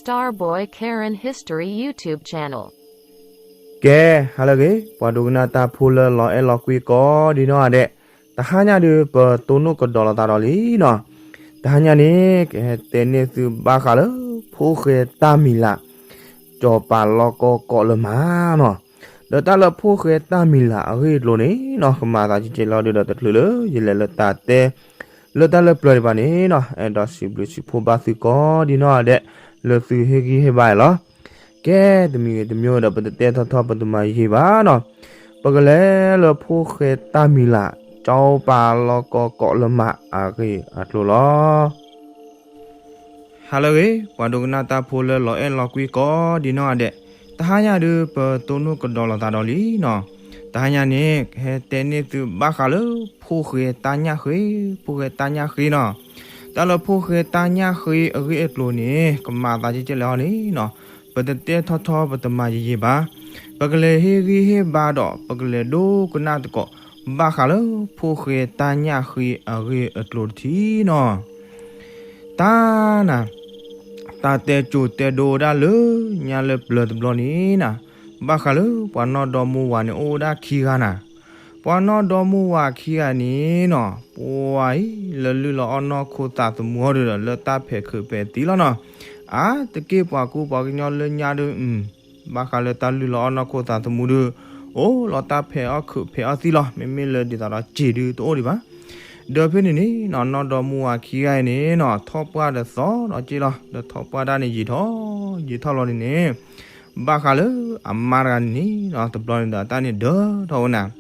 Starboy Karen History YouTube channel. ကဲ, ဟါလၢအဂ့ၤ, ပှၤဒိကနၣ်တၢ်ဖိလၢလီၤအဲၣ်လီၤကွံကိးဒံနီၢ်ဂၤဒဲး, တဟါညါဒုး ပတိၢ်နီၣ်ကဒီးလိာ်သးဒီးလံနီၤ. တဟါညါန့ၣ် ကဟဲတဲန့ၢ်သုဘၣ်ဃးလၢ ဖိၣ်ဃဲတၢ်မံၤလၢ် ကၠီၤပၤလီၢ်ကီၢ်ကိးလၢမးနီၤ. ဒီးတၢ်လၢဖိၣ်ဃဲတၢ်မံၤလၢ်အဂ့ၢ်အကျိၤန့ၣ်နီၤ ကမၤသးကဲကဲလီၤဒုးဒီး တချုးလၢယလဲၤလၢတၢ်တဲ လၢတၢ်လၢပျၢၤဒံးဘၣ်န့ၣ်နီၤ, အဲၣ်ဒိးစံးဘျုးစံးဖှိၣ်ဘၣ်သုကိးဒံနီၢ်ဂၤဒဲး လၢသုဟ့ၣ်ဂံၢ်ဟ့ၣ်ဘါအီၤလီၤ. ကဲ, တမံၤဂ့ၤတမံၤဒီး ပတတဲထီထီ ပတမၤယံာ်ဘၣ်နီၤ. ပကလဲၤလၢဖိၣ်ဃဲတၢ်မံၤလၢ် ကၠီၤပၤလီၢ်ကီၢ်ကိးလၢမးအဂ့ၢ်အကျိၤလီၤ. ဟါလၢအဂ့ၤ, ပှၤဒိကနၣ်တၢ်ဖိလၢလီၤအဲၣ်လီၤကွံကိးဒံနီၢ်ဂၤဒဲး, တဟါညါဒုး ပတိၢ်နီၣ်ကဒီးလိာ်သးဒီးလံနီၤ. တဟါညါန့ၣ် ကဟဲတဲန့ၢ်သုဘၣ်ဃးလၢ ဖိၣ်ဃဲတၢ်ညၣ်ဃ့, ဖိၣ်ဃဲတၢ်ညၣ်ဃ့နီၤ. တၢ်လၢဖိၣ်ဃဲတၢ်ညၣ်ဃ့အဂ့ၢ်အကျိၤန့ၣ် ကမၤသးကဲကဲလီၤန့ၣ်နီၤ, ပတတဲထီထီ ပတမၤယံာ်ယံာ်ဘၣ်. ပကလဲၤဟ့ၣ်ဂံၢ်ဟ့ၣ်ဘါဒီး ပကလဲၤဒိကနၣ်သကိး ဘၣ်ဃးလၢ ဖိၣ်ဃဲတၢ်ညၣ်ဃ့အဂ့ၢ်အကျိၤတထံၣ်နီၤ. တၢ်နၤ, တၢ်တဲကိၤတဲဒိဝဲဒၣ်လၢညါလၢပျၢၤတဘျီန့ၣ်နၤ, ဘၣ်ဃးလၢပှၤနီၢ်ဒီမါဝၤန့ၣ်အိၣ်ဝဲဒၣ်ခံဂၤနၤ. ပှၤနီၢ်ဒီမါဝၤခံဂၤန့ၣ်နီၤ, ပှၤအံၤလၢလုၢ်လီၤအီၣ်နီၢ်ခိသးသမူအီၤဒုးဒီး လၢတၢ်ဖဲးခုးဖဲးသံလီၤနီၤ. အါ, တက့ၢ်ပှၤကူပှၤကညီလၢညါဒုး ဘၣ်ဃးလၢတၢ်လုၢ်လီၤအီၣ်နီၢ်ခိသးသမူဒုး အိၣ်လီၤတၢ်ဖဲးအီၣ်ခုးဖဲးအီၣ်သံလီၤ. မ့မ့ၢ်လၢဒ်သိးဒီးစံာ်ဒုးတအိၣ်ဒံးဘၣ်. ဒီးဖဲန့ၣ်န့ၣ်နီၤ, နီၢ်ဒီမါဝၤခံဂၤအံၤန့ၣ်နီၤ, ထီၣ်ပှၢ်ဒီးသီဒီးက့လီၤ. ဒီးထီၣ်ပှၢ်တၢ်န့ၣ်ယံာ်ထီၣ်ယံာ်ထီၣ်လီၤန့ၣ်န့ၣ်, ဘၣ်ဃးလၢအမါတဂၤန့ၣ်န့ၣ်နီၤ, တဘျီန့ၣ်ဒီးအတၢ်န့ၣ်ဒၢထီၣ်ဝဲနၤ.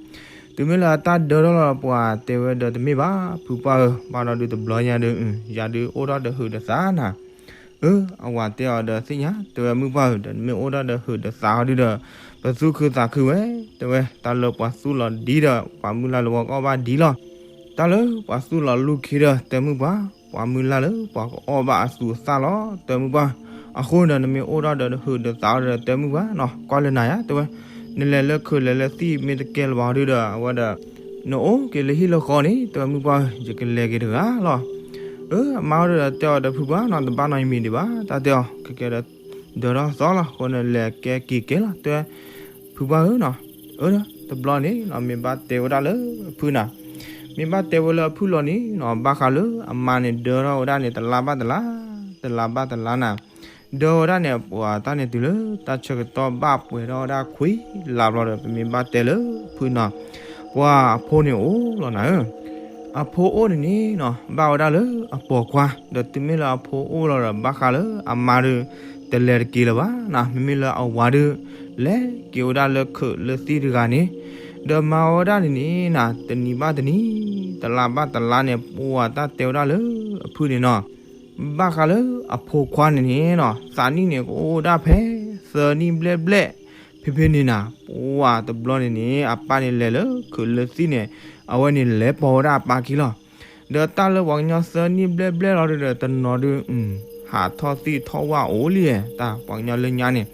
တုၤမ့ၢ်လၢအတၢ်ဒၢထီၣ်လီၤဒီး ပှၤတဲဝဲဒီးတမ့ၢ်ဘၣ်, ဖုပှၢ်ဧၢ, ဘၣ်ဒီးဒုးတဘျီညါဒုး ယၤဒုးအိၣ်ထီၣ်ဒီးဟုးဒီးသးနၤ. အၢ, အဝၤတဲအီၤဒီးသ့ၣ်ညါ, တဲဝဲမုၣ်ပှၢ်ဧၢ, ဒီးနမ့ၢ်အိၣ်ထီၣ်ဒီးဟုးဒီးသးအီၤဒုးဒီး ပသူၣ်ခုသးခုဝဲ, တဲဝဲ, တၢ်လၢပှၤသူၣ်လီၤဒ်ဒီး ပှၤမုၢ်လၢ်လၢဝီကီၢ်ဘၣ်ဒ်လီၤ. တၢ်လၢပှၤသူၣ်လီၤလူၢ်ခံဒီး တဲမုၣ်ပှၢ်, ပှၤမုၢ်လၢ်လၢပှၤကအီၣ်ဘၣ်အသူအသၣ်လီၤ, တဲမုၣ်ပှၢ်. အဃိန့ၣ်ဒီး နမ့ၢ်အိၣ်ထီၣ်ဒီးဟုးဒီးသးအီၤဒီး တဲမုၣ်ပှၢ်နီၤ, ကွၢ်လၢနၤယါ, တဲဝဲ, နလဲၤလၢခုးလဲၤလၢသံၣ်မ့ၢ်တကဲလၢၤဘၣ်ဒုးဒီး အဝဲဒီး နအိၣ်က့ၤလၢဟံၣ်လၢဃီန့ၣ်, တဲဝဲမုၣ်ပှၢ်ဧၢ, ယကလဲၤက့ၤတဂၤလီၤ. အၢ, အမါအီၤဒုးဒီးတဲအီၤဒီးဖုပှၢ်နီၤ, တဘၣ်နီတမံၤဒံးဘၣ်, တၢ်တဲအီၤ, ကကဲဒီး ဒၢထီၣ်သီလီၤ, အဃိန့ၣ်လဲၤကဲက့ၤကဲလီၤ, တဲဝဲ, ဖုပှၢ်ဧၢနီၤ. အၢ, တဘျီန့ၣ်နီၤ, မ့ၢ်ဘၣ်တဲဝဲဒၣ်လၢအဖုနၤ, မ့ၢ်ဘၣ်တဲဝဲလၢအဖုလီၤန့ၣ်နီၤ, ဘၣ်ဃးလၢအမါန့ၣ်ဒၢထီၣ်ဝဲဒၣ်န့ၣ် တလါဘၣ်တလါ, တလါဘၣ်တလါနၤ. ဒၢဝဲဒၣ်န့ၣ် ပှၤတၢ်န့ၣ်တုၤလၢတၢ်ဆၢကတီၢ်ဘၣ်ပှဲၤထီၣ်ဝဲဒၣ်ခွံလါဘျီဒီး ပမ့ၢ်ဘၣ်တဲလၢအဖုနီၤ, ပှၤအဖိန့ၣ်အိၣ်လီၤနၤဧၢ. အဖိအိၣ်န့ၣ်န့ၣ်နီၤ, ဘၣ်ဝဲဒၣ်လၢအပိာ်ခွါ, ဒီးတုၤမ့ၢ်လၢအဖိအိၣ်လီၤဒီး ဘၣ်ဃးလၢအမါဒုး တလဲၤတက့ၤလၢၤဘၣ်နၤ, မ့မ့ၢ်လၢအဝၤဒုး လဲၤက့ၤဝဲဒၣ်လၢခုးလၢသံၣ်တဂၤန့ၣ်, ဒီးမၤဝဲဒၣ်န့ၣ်န့ၣ်နၤ, တနံၤဘၣ်တနံၤ, တလါဘၣ်တလါန့ၣ် ပှၤတၢ်တဲဝဲဒၣ်လၢအဖုန့ၣ်နီၤ, ဘၣ်ဃးလၢအဖိခွါန့ၣ်န့ၣ်နီၤ, သးနံၣ်န့ၣ် ကအိၣ်ဝဲဒၣ်ဖဲသၢနံၣ်ဘျဲၣ်ဘျဲၣ်, ဖဲဖဲန့ၣ်နၤ, ပှၤတဘျီန့ၣ်န့ၣ် အပၢ်န့ၣ်လဲၤလၢခုးလၢသံၣ်န့ၣ်, အဝဲန့ၣ်လဲၤပိာ်ဝဲဒၣ်အပၢ်ခံလီၤ. ဒီးတၢ်လၢပှၤကညီသၢနံၣ်ဘျဲၣ်ဘျဲၣ်လီၤဒုးဒီး တနီၤဒုး ဟးထီၣ်သံၣ်ထီၣ်ဝၣ်အိၣ်လံ, တၢ်ပှၤကညီလၢညါန့ၣ်,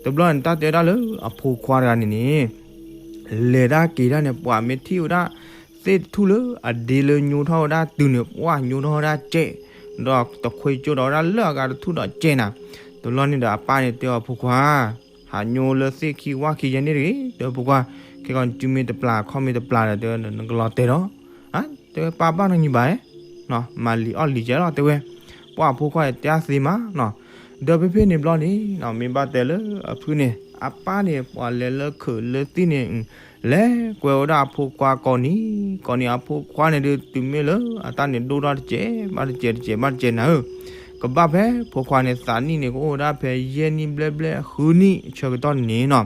တဘျီန့ၣ် တၢ်တဲဝဲဒၣ်လၢအဖိခွါတဂၤန့ၣ်န့ၣ် လဲၤတၢ်က့ၤတၢ်န့ၣ် ပှၤမ့ၢ်ထံၣ်ဝဲဒၣ်သ့ၣ်တထူၣ်လၢအဒ့လၢညိထီၣ်ဝဲဒၣ်တုၤန့ၣ် ပှၤညိထီၣ်ဝဲဒၣ်ကဲး, ဒီးတခွဲကၠိဒီးဝဲဒၣ်လၢအဂၤတထူၣ်ဒီးကဲးနၤ. တဘျီန့ၣ်ဒီးအပၢ်န့ၣ်တဲအီၤဖိခွါ, ဟးညိလၢသ့ၣ်ခံဝၣ်ခံယဲန့ၣ်တဂ့ၤ, တဲဖိခွါ, ခဲကီးနစုမ့ၢ်တပျၢ်ခီၣ်မ့ၢ်တပျၢ်ဒီး တဲဝဲနကလီၤတဲာ်ဒီး, တဲဝဲပၢ်ဘၣ်နီတမံၤဘၣ်, မၤလံာ်အီၣ်လံာ်ကဲလီၤ တဲဝဲ, ပှၤအဖိခွါအံၤတဲအါသ့မးနီၤ. ဒီးဖဲဖဲန့ၣ်ဘျီန့ၣ်နီၤ မ့ၢ်ဘၣ်တဲလၢအဖုန့ၣ် အပၢ်န့ၣ် ပှၤလဲၤလၢခုးလၢသံၣ်န့ၣ် လဲၤကွဲဝဲဒၣ်အဖိခွါကိးနံၤ, ကိးနံၤအဖိခွါန့ၣ်ဒုး တုၤမ့ၢ်လၢအတၢ်န့ၣ်ဒိၣ်ထီၣ်တစဲးဘၣ်တစဲးတစဲးဘၣ်တစဲးနၤဧၢ, ကဘၣ်ဖဲဖိခွါန့ၣ် သးနံၣ်န့ၣ် ကအိၣ်ဝဲဒၣ်ဖဲယဲၢ်နံၣ်ဘျဲၣ်ဘျဲၣ်ဃုနံၣ်အဆၢကတီၢ်န့ၣ်နီၤ,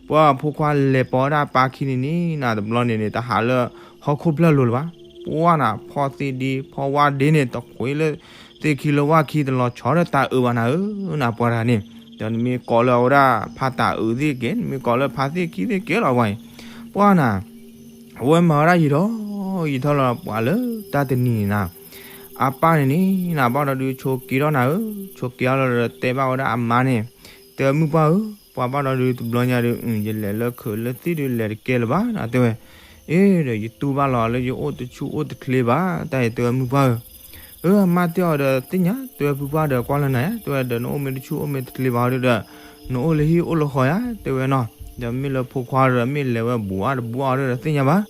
ပှၤအဖိခွါလဲၤပိာ်ဝဲဒၣ်အပၢ်ခံန့ၣ်န့ၣ်နၤ တဘျီန့ၣ်န့ၣ် တဟးလၢဟီၣ်ခိၣ်ဖျၢၣ်လိၤလၢၤဘၣ်. ပှၤနၤ ဖီၣ်သ့ၣ်ဒ့ ဖီၣ်ဝၣ်ဒ့န့ၣ် တခွဲလၢသ့ၣ်ခံလၢဝၣ်ခံ တလီၤဆီဒီးတၢ်အၢဘၣ်နၤဧၢ, နၤပှၤတဂၤန့ၣ်, ဒီးနမ့ၢ်ကိးလၢအဝဲဒၣ်ဖးတၢ်အၢသ့ၣ်ကဲ, နမ့ၢ်ကိးလၢဖးသ့ၣ်ခံသ့ၣ်ကဲလီၤပှၤအံၤ, ပှၤနၤ အဝဲမၤဝဲဒၣ်ယံာ်ထီၣ်ယံာ်ထီၣ်လီၤ ပှၤလၢတၢ်တနံၤန့ၣ်နၤ, အပၢ်န့ၣ်န့ၣ်နၤ ဘၣ်ဒီးဒုးဆိးက့ထီၣ်နၤဧၢ, ဆိးက့ထီၣ်လီၤဒီးတဲဘၣ်ဝဲဒၣ်အမါန့ၣ်, တဲမုၢ်ပှၢ်ဧၢ, ပှၤဘၣ်ဒီးဒုးတဘျီညါဒုး ယလဲၤလၢခုးလၢသံၣ်ဒုးလဲၤတကဲလၢၤဘၣ်နၤ တဲဝဲ, အ့ဒီးယတူၢ်ဘၣ်လီၤလၢယအိၣ်တဆူၣ်အိၣ်တချ့ဘၣ် တၢ်အံၤတဲဝဲမုၢ်ပှၢ်ဧၢ, အၢ အမါတဲအီၤဒီး သ့ၣ်ညါ တဲဝဲ ဖုပှၢ်ဒီး ကွၢ်လၢနၤဧါ တဲဝဲ ဒီးနအိၣ်မ့ၢ်တဆူၣ်အိၣ်မ့ၢ်တကျ့ဘၣ်အီၤဒီး နအိၣ်လၢဟံၣ်အိၣ်လၢဃီဧါ တဲဝဲနီၤ. ဒီးမ့ၢ်လၢဖိခွါဒီး မ့ၢ်လဲၤဝဲဘူးအါတဘူးအီၤဒီး သ့ၣ်ညါဘၣ်.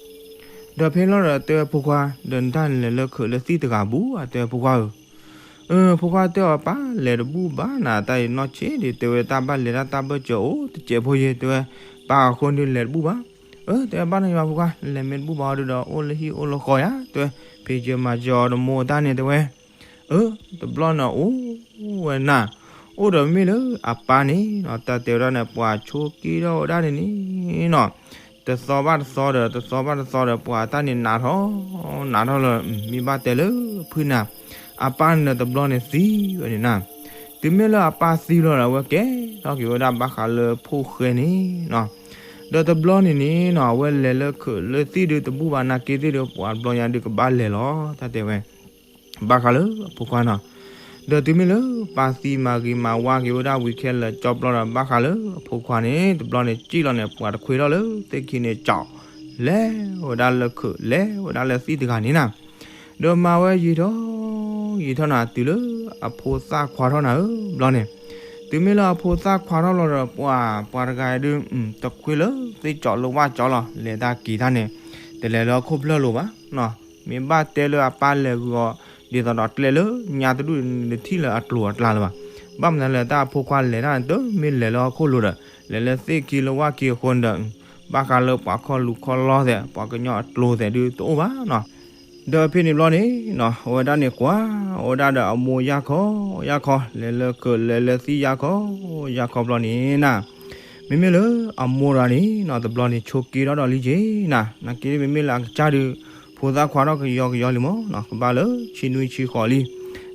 ဒီးဖဲလီၤဒီး တဲဝဲဖိခွါ ဒီးနတၢ်လဲၤလၢခုးလၢသံၣ်တဂၤဘူးဧါ တဲဝဲဖိခွါဧၢ. အၢ ဖိခွါတဲအီၤ ပၢ်လဲၤတဘူးဘၣ်နၤ တၢ်အံၤနီၢ်ဆံးဒံး တဲဝဲ တၢ်ဘၣ်လဲၤတၢ်တၢ်ဘၢၣ်စၢၤအိၣ်တစဲးဖိယ့ၤ တဲဝဲ ပၢ်အဃိန့ၣ်လဲၤတဘူးဘၣ်. အၢ တဲဝဲ ဘၣ်နီၢ်ယွၤဖိခွါ လဲၤမ့ၢ်တဘူးဘၣ်အီၤဒီး အိၣ်လၢဟံၣ်အိၣ်လၢဃီဧါ တဲဝဲ ဖံးစၢၤမၤစၢၤအီၤတမိၢ်တၢ်န့ၣ် တဲဝဲ အၢ တဘျီန့ၣ်အိၣ်ဝဲနၤ အိၣ်ဒီးမ့ၢ်လၢအပၢ်န့ၣ်နီၤ တၢ်တဲဝဲဒၣ်န့ၣ် ပှၤဆိးက့ထီၣ်ဝဲဒၣ်န့ၣ်နီၤ တသီဘၣ်တသီဒီး တသီဘၣ်တသီဒီး ပှၤတၢ်န့ၣ်နးထီၣ် နးထီၣ်လီၤ မ့ၢ်ဘၣ်တဲလၢဖုနၤ အပၢ်န့ၣ်ဒီးတဘျီန့ၣ်သံဝဲန့ၣ်နၤ တုၤမ့ၢ်လၢအပၢ်သံလီၤဒီး အဝဲကဲထီၣ်က့ၤဝဲဒၣ်ဘၣ်ဃးလၢဖိၣ်ဃဲန့ၣ်နီၤ ဒီးတဘျီန့ၣ်န့ၣ်နီၤ အဝဲလဲၤလၢခုးလၢသံၣ်ဒုးတဘူးဘၣ် နာ်က့သ့ၣ်ဒီး ပှၤတဘျီညါဒုးကဘၣ်လဲၤလီၤ တၢ်တဲဝဲ ဘၣ်ဃးလၢအဖိခွါနီၤ ဒီးတုၤမ့ၢ်လၢပၢ်သံမၤဂ့ၤမၤဝါက့ၤဝဲဒၣ်ဝံၤခဲလၢာ်ကၠီပျီဒီး ဘၣ်ဃးလၢအဖိခွါန့ၣ် တဘျီန့ၣ်စံၣ်လီၤန့ၣ် ပှၤတခွ့ထီၣ်လၢသ့ၣ်ခံန့ၣ် ကၠီ လဲၤဝဲဒၣ်လၢခုး လဲၤဝဲဒၣ်လၢသံၣ်တဂၤန့ၣ်နၤ ဒီးမၤဝဲယံာ်ထီၣ် ယံာ်ထီၣ်နၤ တုၤလၢအဖိသၣ်ခွါထီၣ်နၤဧၢ ဘျီန့ၣ် တုၤမ့ၢ်လၢအဖိသၣ်ခွါထီၣ်လီၤဒီး ပှၤ ပှၤတဂၤဒုး တခွ့လၢသ့ၣ်ကၠီလၢဝၣ်ကၠီလီၤ လဲၤတၢ်က့ၤတၢ်န့ၣ် တလဲၤလၢဟီၣ်ခိၣ်ဖျၢၣ်လိၤဘၣ်နီၤ မ့ၢ်ဘၣ်တဲလၢအပၢ်လဲၤဂုာ်အီၤ ဒ်သိးဒီးကျဲလၢညါတဒူၣ်န့ၣ် တထံၣ်လၢအကျိၤအကျဲလၢၤဘၣ် ဘၣ်မနုၤလဲၣ် တၢ်အဖိခွါလဲၤတၢ်န့ၣ် တမ့ၢ်လဲၤလၢဟီၣ်ခိၣ်လိၤဒီး လဲၤလၢသ့ၣ်ခံလၢဝၣ်ခံအဃိန့ၣ်ဒီး ဘၣ်ဃးလၢပှၤခီၣ်လူၤခီၣ်လီသဲး ပှၤကညီအကျိၤသဲးဒုးတအိၣ်ဘၣ်နီၤ ဒီးဖဲန့ၣ်ဘျီန့ၣ်နီၤ အဝဲဒၣ်န့ၣ်ကွၢ် အဝဲဒၣ်ဒီးအမိၢ်ယၢ်ခီ ယၢ်ခီ လဲၤလၢခုး လဲၤလၢသံၣ်ယၢ်ခီ ယၢ်ခီဘျီန့ၣ်နၤ မ့မ့ၢ်လၢအမိၢ်တဂၤန့ၣ်နီၤ တဘျီန့ၣ်ဆိးက့ထီၣ်ဒီးလံက့ၤနၤ နာ်က့မ့မ့ၢ်လၢအကစၢ်ဒုး ဖိသၣ်ခွါထီၣ်ကယီကယီလံမးနီၤ ကဘၣ်လၢဆံနွံဆံဃိးလံ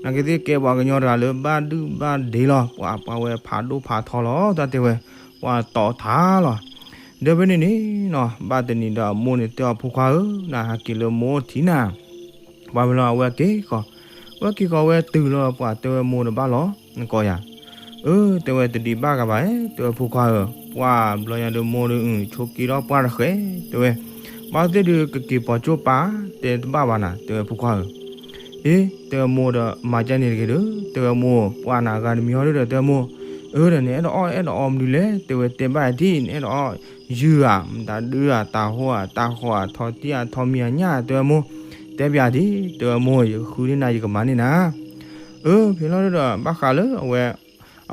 နာ်က့သ့ၣ်ကဲပှၤကညီတဂၤလၢဘၣ်ဒုၣ်ဘၣ်ဒ့လီၤ ပှၤ ပှၤဝဲဖးဒိၣ်ဖးထီလီၤ တၢ်တဲဝဲ ပှၤတီၤထါလီၤ ဒီးဖဲန့ၣ်န့ၣ်နီၤ ဘၣ်တနံၤဒီးအမိၢ်န့ၣ်တဲအီၤ ဖိခွါဧၢ နဟးက့ၤလၢမိၢ်အိၣ်ထံနၤ ပှၤဖဲလီၤအဝဲက့ၤဃီၤ ဝဲက့ၤဃီၤဝဲတုၤလီၤ ပှၤတဲဝဲမိၢ်တဘၣ်လီၤ နကိးယၤ အၢ တဲဝဲတဒံးဘၣ်ဂၤဘၣ် တဲဝဲဖိခွါဧၢ ပှၤဘျီညါဒီးမိၢ်ဒီး ဆိးက့ထီၣ်ပှၢ်တဃဲ တဲဝဲ ဘၣ်သ့ၣ်ဒုးကက့ၤပိာ်ကၠိပၢ် တဲတဘၣ်ဘၣ်နၤ တဲဝဲဖိခွါဧၢ အ့ တဲဝဲမိၢ်ဒီးမၤကဲန့ၣ်တဂ့ၤဒီး တဲဝဲမိၢ် ပှၤနၤဂၤတမံၤဟီဒုဒီး တဲဝဲမိၢ် အၢ ဒီးနအဲၣ်ဒိးအီၣ်အဲၣ်ဒိးအီမနုၤလဲၣ် တဲဝဲတဲဘၣ်အံၤထံၣ် နအဲၣ်ဒိးအီၣ် ယုၢ်ဧါ မတၤဒုဧါ တၢ်ဟိၣ်ဧါ တၢ်ဃီဧါ ထီတံၢ်ဧါ ထီမံၤဧါ ညၣ် တဲဝဲမိၢ် တဲပၠးဒံး တဲဝဲမိၢ် ယကဃုန့ၢ်နၤ ယကမၤန့ၢ်နၤ အၢ ဖဲလီၤဒီး ဘၣ်ဃးလၢအဝဲ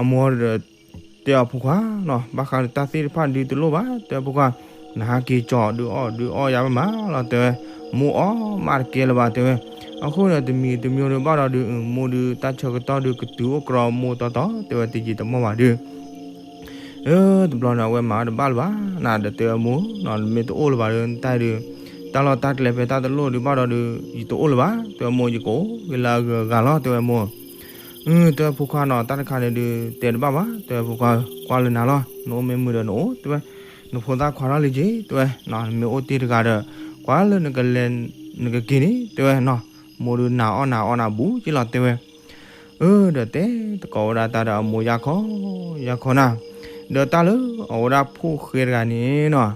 အမိၢ်ဒီး တဲအီၤဖိခွါနီၤ ဘၣ်ဃးဒီးတၢ်သ့ၣ်တဖၣ်ဒုးတလိၣ်ဘၣ် တဲဖိခွါ နဟးက့ၤကၠီဒုးအီၣ်ဒုးအီယၤဘၣ်မးလီၤ တဲဝဲ မိၢ်အီၣ်မးတကဲလၢၤဘၣ် တဲဝဲ အဃိန့ၣ်တမံၤတမံၤဒုးဘၣ်ဒီးဒုး မိၢ်ဒုးတၢ်ဆၢကတီၢ်ဒုးကတုၤအိၣ်ကြီမိၢ်တီတီ တဲဝဲတယံာ်တမီၢ်ဘၣ်ဒုး အၢ တဘျီန့ၣ် အဝဲမၤတဘၣ်လၢၤဘၣ် နၤဒီးတဲဝဲမိၢ်နီၤ မ့ၢ်တအိၣ်လၢၤဘၣ်ဒီး နတၢ်ဒုး တၢ်လီၢ်တၢ်ကျဲဖဲတၢ်တလိၣ်ဒုးဘၣ်ဒီးဒုး ယတအိၣ်လၢၤဘၣ် တဲဝဲမိၢ် ယကအိၣ်ဂ့ၤလၢအဂုၤအဂၤလီၤ တဲဝဲမိၢ် အၢ တဲဝဲဖိခွါနီၤ တၢ်တခါန့ၣ်ဒုး တဲတဘၣ်ဘၣ် တဲဝဲဖိခွါဧၢ ကွၢ်လၢနၤလီၤ နအိၣ်မ့ၢ်မုာ်ဒီးနအိၣ် တဲဝဲ နဖိသၣ်ခွါထီၣ်လံက့ၤ တဲဝဲ နမ့ၢ်အိၣ်တ့ၢ်တဂၤဒီး ကွၢ်လၢနကလဲၤ နကက့ၤန့ၣ် တဲဝဲနီၤ မိၢ်ဒုးနၤအီၣ်နၤအီနၤဘူးက့လီၤ တဲဝဲ အၢ ဒီးတဲတကိးဝဲဒၣ်တၢ်ဒီးအမိၢ်ယၢ်ခီ ယၢ်ခီနၤ ဒီးတၢ်လၢအဝဲဒၣ်ဖိၣ်ဃဲတဂၤန့ၣ်နီၤ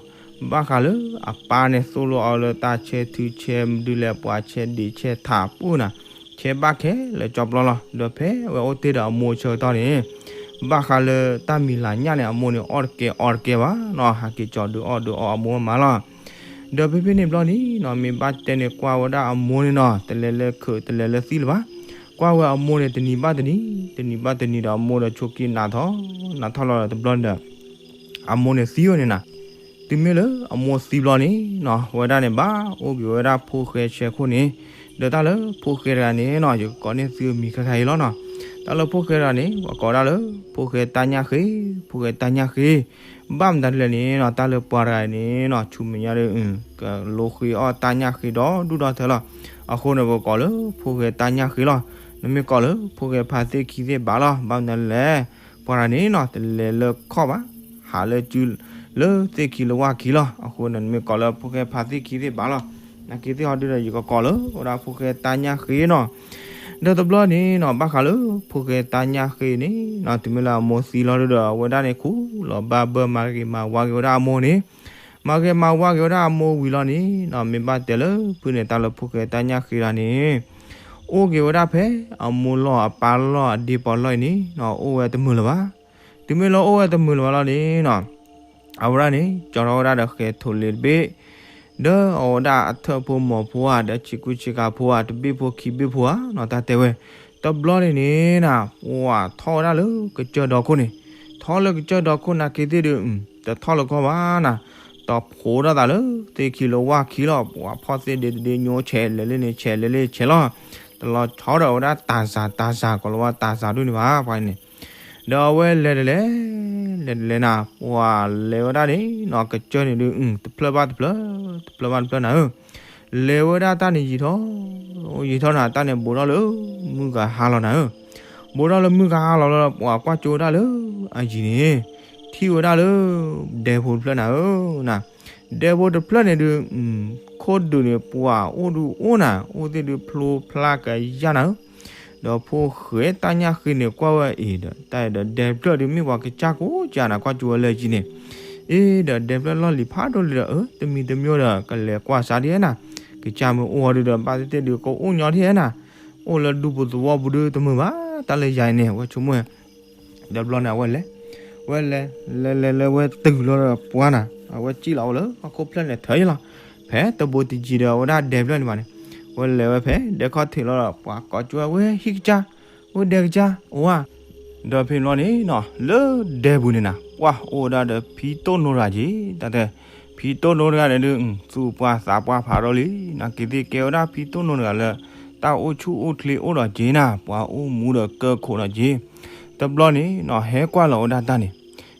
ဘၣ်ဃးလၢအပၢ်န့ၣ်သိၣ်လိအီၤလၢတၢ်ဆဲထုဆဲမဒုလဲၣ် ပှၤဆဲဒံးဆဲထးပူၣ်နၤ ဆဲဘၣ်ခဲလၢာ်ကၠီပျီလီၤ ဒီးဖဲအဝဲအိၣ်တ့ၢ်ဒီးအမိၢ်ဆၢကတီၢ်န့ၣ် ဘၣ်ဃးလၢတၢ်မံၤလၤညၣ်န့ၣ် အမိၢ်န့ၣ်အီၣ်တကဲအီတကဲဘၣ်နီၤ ဟးက့ၤကၠီဒုးအီၣ်ဒုးအီအမိၢ်မးမးလီၤ ဒီးဖဲဖဲန့ၣ်ဘျီန့ၣ်နီၤ မ့ၢ်ဘၣ်တဲန့ၣ်ကွၢ်ဝဲဒၣ်အမိၢ်န့ၣ်နီၤ တလဲၤလၢခုးတလဲၤလၢသံၣ်လၢၤဘၣ် ကွၢ်ဝဲအမိၢ်န့ၣ်တနံၤဘၣ်တနံၤ တနံၤဘၣ်တနံၤဒီးအမိၢ်ဒီးဆိးက့နးထီၣ် နးထီၣ်လီၤဒီးတဘျီန့ၣ်ဒီး အမိၢ်န့ၣ်သံဝဲန့ၣ်နၤ တုၤမ့ၢ်လၢအမိၢ်သံဘျီန့ၣ်နီၤ ဝဲဒၣ်န့ၣ်ဘၣ်အိၣ်က့ၤဝဲဒၣ်ဖိၣ်ဃဲဆဲခိၣ်န့ၣ် ဒီးတၢ်လၢဖိၣ်ဃဲတဂၤန့ၣ်နီၤ ယကကိးန့ၢ်သုအမံၤခဲခါအံၤလီၤနီၤ တၢ်လၢဖိၣ်ဃဲတဂၤန့ၣ် ပှၤကိးဒၣ်လၢ ဖိၣ်ဃဲတၢ်ညၣ်ဃ့ ဖိၣ်ဃဲတၢ်ညၣ်ဃ့ ဘၣ်မတၤဒ်လဲၣ်န့ၣ်နီၤ တၢ်လၢပှၤတဂၤန့ၣ်နီၤ ဆူမဲာ်ညါဒီး ကလိဃ့အီၣ်တၢ်ညၣ်ဃ့ဒီဒူၣ်ဒီထၢလီၤ အဃိန့ၣ် ပကိးလၢဖိၣ်ဃဲတၢ်ညၣ်ဃ့လီၤ နမ့ၢ်ကိးလၢဖိၣ်ဃဲဖးသ့ၣ်ခံသ့ၣ်ဘၣ်လီၤ ဘၣ်မတၤဒ်လဲၣ် ပှၤတဂၤန့ၣ်နီၤ တလဲၤလၢခီၣ်ဘၣ် ဟးလၢစု လၢသ့ၣ်ခံလၢဝၣ်ခံလီၤ အဃိန့ၣ် နမ့ၢ်ကိးလၢဖိၣ်ဃဲဖးသ့ၣ်ခံသ့ၣ်ဘၣ်လီၤ နာ်က့သ့ၣ်ဟီဒုဒီး ယကကိးလၢဝဲဒၣ်ဖိၣ်ဃဲတၢ်ညၣ်ဃ့နီၤ ဒီးတဘျီန့ၣ်နီၤ ဘၣ်ဃးလၢဖိၣ်ဃဲတၢ်ညၣ်ဃ့န့ၣ်နီၤ တုၤမ့ၢ်လၢအမိၢ်သံလီၤဒုဒီး အဝဲဒၣ်န့ၣ်ခူၣ်လီၤဘၣ်ဘၢမၤဂ့ၤမၤဝါက့ၤဝဲဒၣ်အမိၢ်န့ၣ် မၤဂ့ၤမၤဝါက့ၤဝဲဒၣ်အမိၢ်ဝံၤလီၤန့ၣ်နီၤ မ့ၢ်ဘၣ်တဲလၢဖုန့ၣ် တၢ်လၢဖိၣ်ဃဲတၢ်ညၣ်ဃ့တဂၤန့ၣ် အိၣ်က့ၤဝဲဒၣ်ဖဲအမိၢ်လီၢ်အပၢ်လီၢ်အဒ့ပီၤလီၢ်အံၤန့ၣ်နီၤ အိၣ်ဝဲတမုာ်လၢၤဘၣ်. တုၤမ့ၢ်လၢအိၣ်ဝဲတမုာ်လၢၤဘၣ်လီၤန့ၣ်နီၤ အဝဲဒၣ်န့ၣ် ကၠီထီၣ်ဝဲဒၣ်ဒီးဃဲၤထိးလ့တဘ့ၣ် ဒီးအဝဲဒၣ်အထၢၣ်ဖိမီၤဖိဧါ ဒီးဆံးကူဆံးကၤဖိဧါ တဘ့ၣ်ဖိခံဘ့ၣ်ဖိဧါနီၤ တၢ်တဲဝဲ. တဘျီန့ၣ်န့ၣ်နီၤ ပှၤထီၣ်ဝဲဒၣ်လၢကစၢၢ်ဒီခိၣ်န့ၣ်, ထီၣ်လၢကစၢၢ်ဒီခိၣ်နာ်က့ၤသ့ၣ်ဒုး တထီၣ်လၢၤကီၢ်ဘၣ်နီၤ, တီၤဖိးထီၣ်သးလၢသ့ၣ်ခံလၢဝၣ်ခံလီၤ. ပှၤဖီၣ်သ့ၣ်ဒ့တဒ့ညိဆဲးလဲၤလၢန့ၣ် ဆဲးလဲၤလၢဆဲးလီၤ. တလီၤဆီဒီးအဝဲဒၣ်တၤစၤ တၤစၤ ကီၤလၤဝါတၤစၤဒိၣ်န့ၣ်ဘၣ် ပှၤန့ၣ်. ဒီးအဝဲလဲၤတလဲၤ လဲၤတလဲၤနၤ ပှၤလဲၤဝဲဒၣ်န့ၣ်နီၤ ကစၢၢ်န့ၣ်ဒုး တဖျၢၣ်ဘၣ်တဖျၢၣ် တဖျၢၣ်ဘၣ်တဖျၢၣ်နၤဧၢ. လဲၤဝဲဒၣ်တၢ်န့ၣ်ယံာ်ထီၣ် ယံာ်ထီၣ်နၤ တၢ်န့ၣ်ဘူးထီၣ်လၢမုၢ်ဂၤဟါလီၤနၤဧၢ. ဘူးထီၣ်လၢမုၢ်ဂၤဟါလီၤလီၤ ပှၤကွၢ်ကၠိဝဲဒၣ်လၢအယံၤန့ၣ် ထံၣ်ဝဲဒၣ်လၢ ဒဲဖိတဖျၢၣ်နၤဧၢနၤ. ဒဲဖိတဖျၢၣ်န့ၣ်ဒုး ခိၣ်ဒုးန့ၣ် ပှၤအိၣ်ဒုးအိၣ်နၤ အိၣ်သ့ၣ်ဒုးဖျိဖျါကယၢ်နၤဧၢ. ဒီးဖိၣ်ဃဲတၢ်ညၣ်ဃ့န့ၣ်ကွၢ်ဝဲအံၤဒီး တၢ်အံၤဒီးဒဲတဖျၢၣ်ဒုးမ့ၢ်ပှၤကစၢ်ကိးကၢ်နၤ ကွၢ်ကၠိဝဲလၢအယံၤန့ၣ်. အ့ ဒီးဒဲတဖျၢၣ်လီၢ်လံၤဖးဒိၣ်လံဒီး အၢ တမံၤတမံၤဒီး ကလဲၤကွၢ်စးဒ်နၤ, ကစၢ်မ့ၢ်အိၣ်အီၤဒုးဒီး ဘၣ်သ့ၣ်သ့ၣ်ဒုးကအိၣ်ညီဒ်နၤ, အိၣ်လၢဒူပူၤသဝီပူၤဒုးတမုာ်ဘၣ် တၢ်လၢယၤအံၤန့ၣ် အဝဲဆိကမိၣ် ဒီးဘျီန့ၣ် အဝဲလဲၤ, ဝဲလဲၤ, လဲၤလဲၤလၢဝဲတုၤလီၤဒီးပှၤနၤ အဝဲစံၣ်လီၤဝဲလၢဟီၣ်ခိၣ်ဖျၢၣ်န့ၣ်ထၢယလီၤ. ဖဲတဘိတယံၤဒီးအဝဲဒၣ်ဒဲဖျၢၣ်န့ၣ်ဘၣ်န့ၣ် ဝဲလဲၤဝဲဖဲဒဲခီၣ်ထံးလီၤဒီး ပှၤကိးကၠိဝဲ ဟံၣ်ကစၢ်, အိၣ်ဒဲကစၢ် အိၣ်ဧါ. ဒီးဖဲန့ၣ်ဘျီန့ၣ်နီၤ လၢဒဲပူၤန့ၣ်နၤ ပှၤအိၣ်ဝဲဒၣ်ဒီးဖံတိၢ်နိတဂၤက့ၤ တၢ်တဲ, ဖံတိၢ်နိတဂၤန့ၣ်ဒုး သူၣ်ပှၢ်သးပှၢ်ဖးထီၣ်လံ နာ်က့ၤသ့ၣ်ကဲဝဲဒၣ်ဖံတိၢ်နိတဂၤလၢ တၢ်အိၣ်ဆူၣ်အိၣ်ချ့အိၣ်ဒီးက့ၤနၤ ပှၤအိၣ်မူဒီးကၢခိးဒီးက့ၤ. တဘျီန့ၣ်နီၤ ဟဲကွၢ်လီၤဝဲဒၣ်တၢ်န့ၣ်,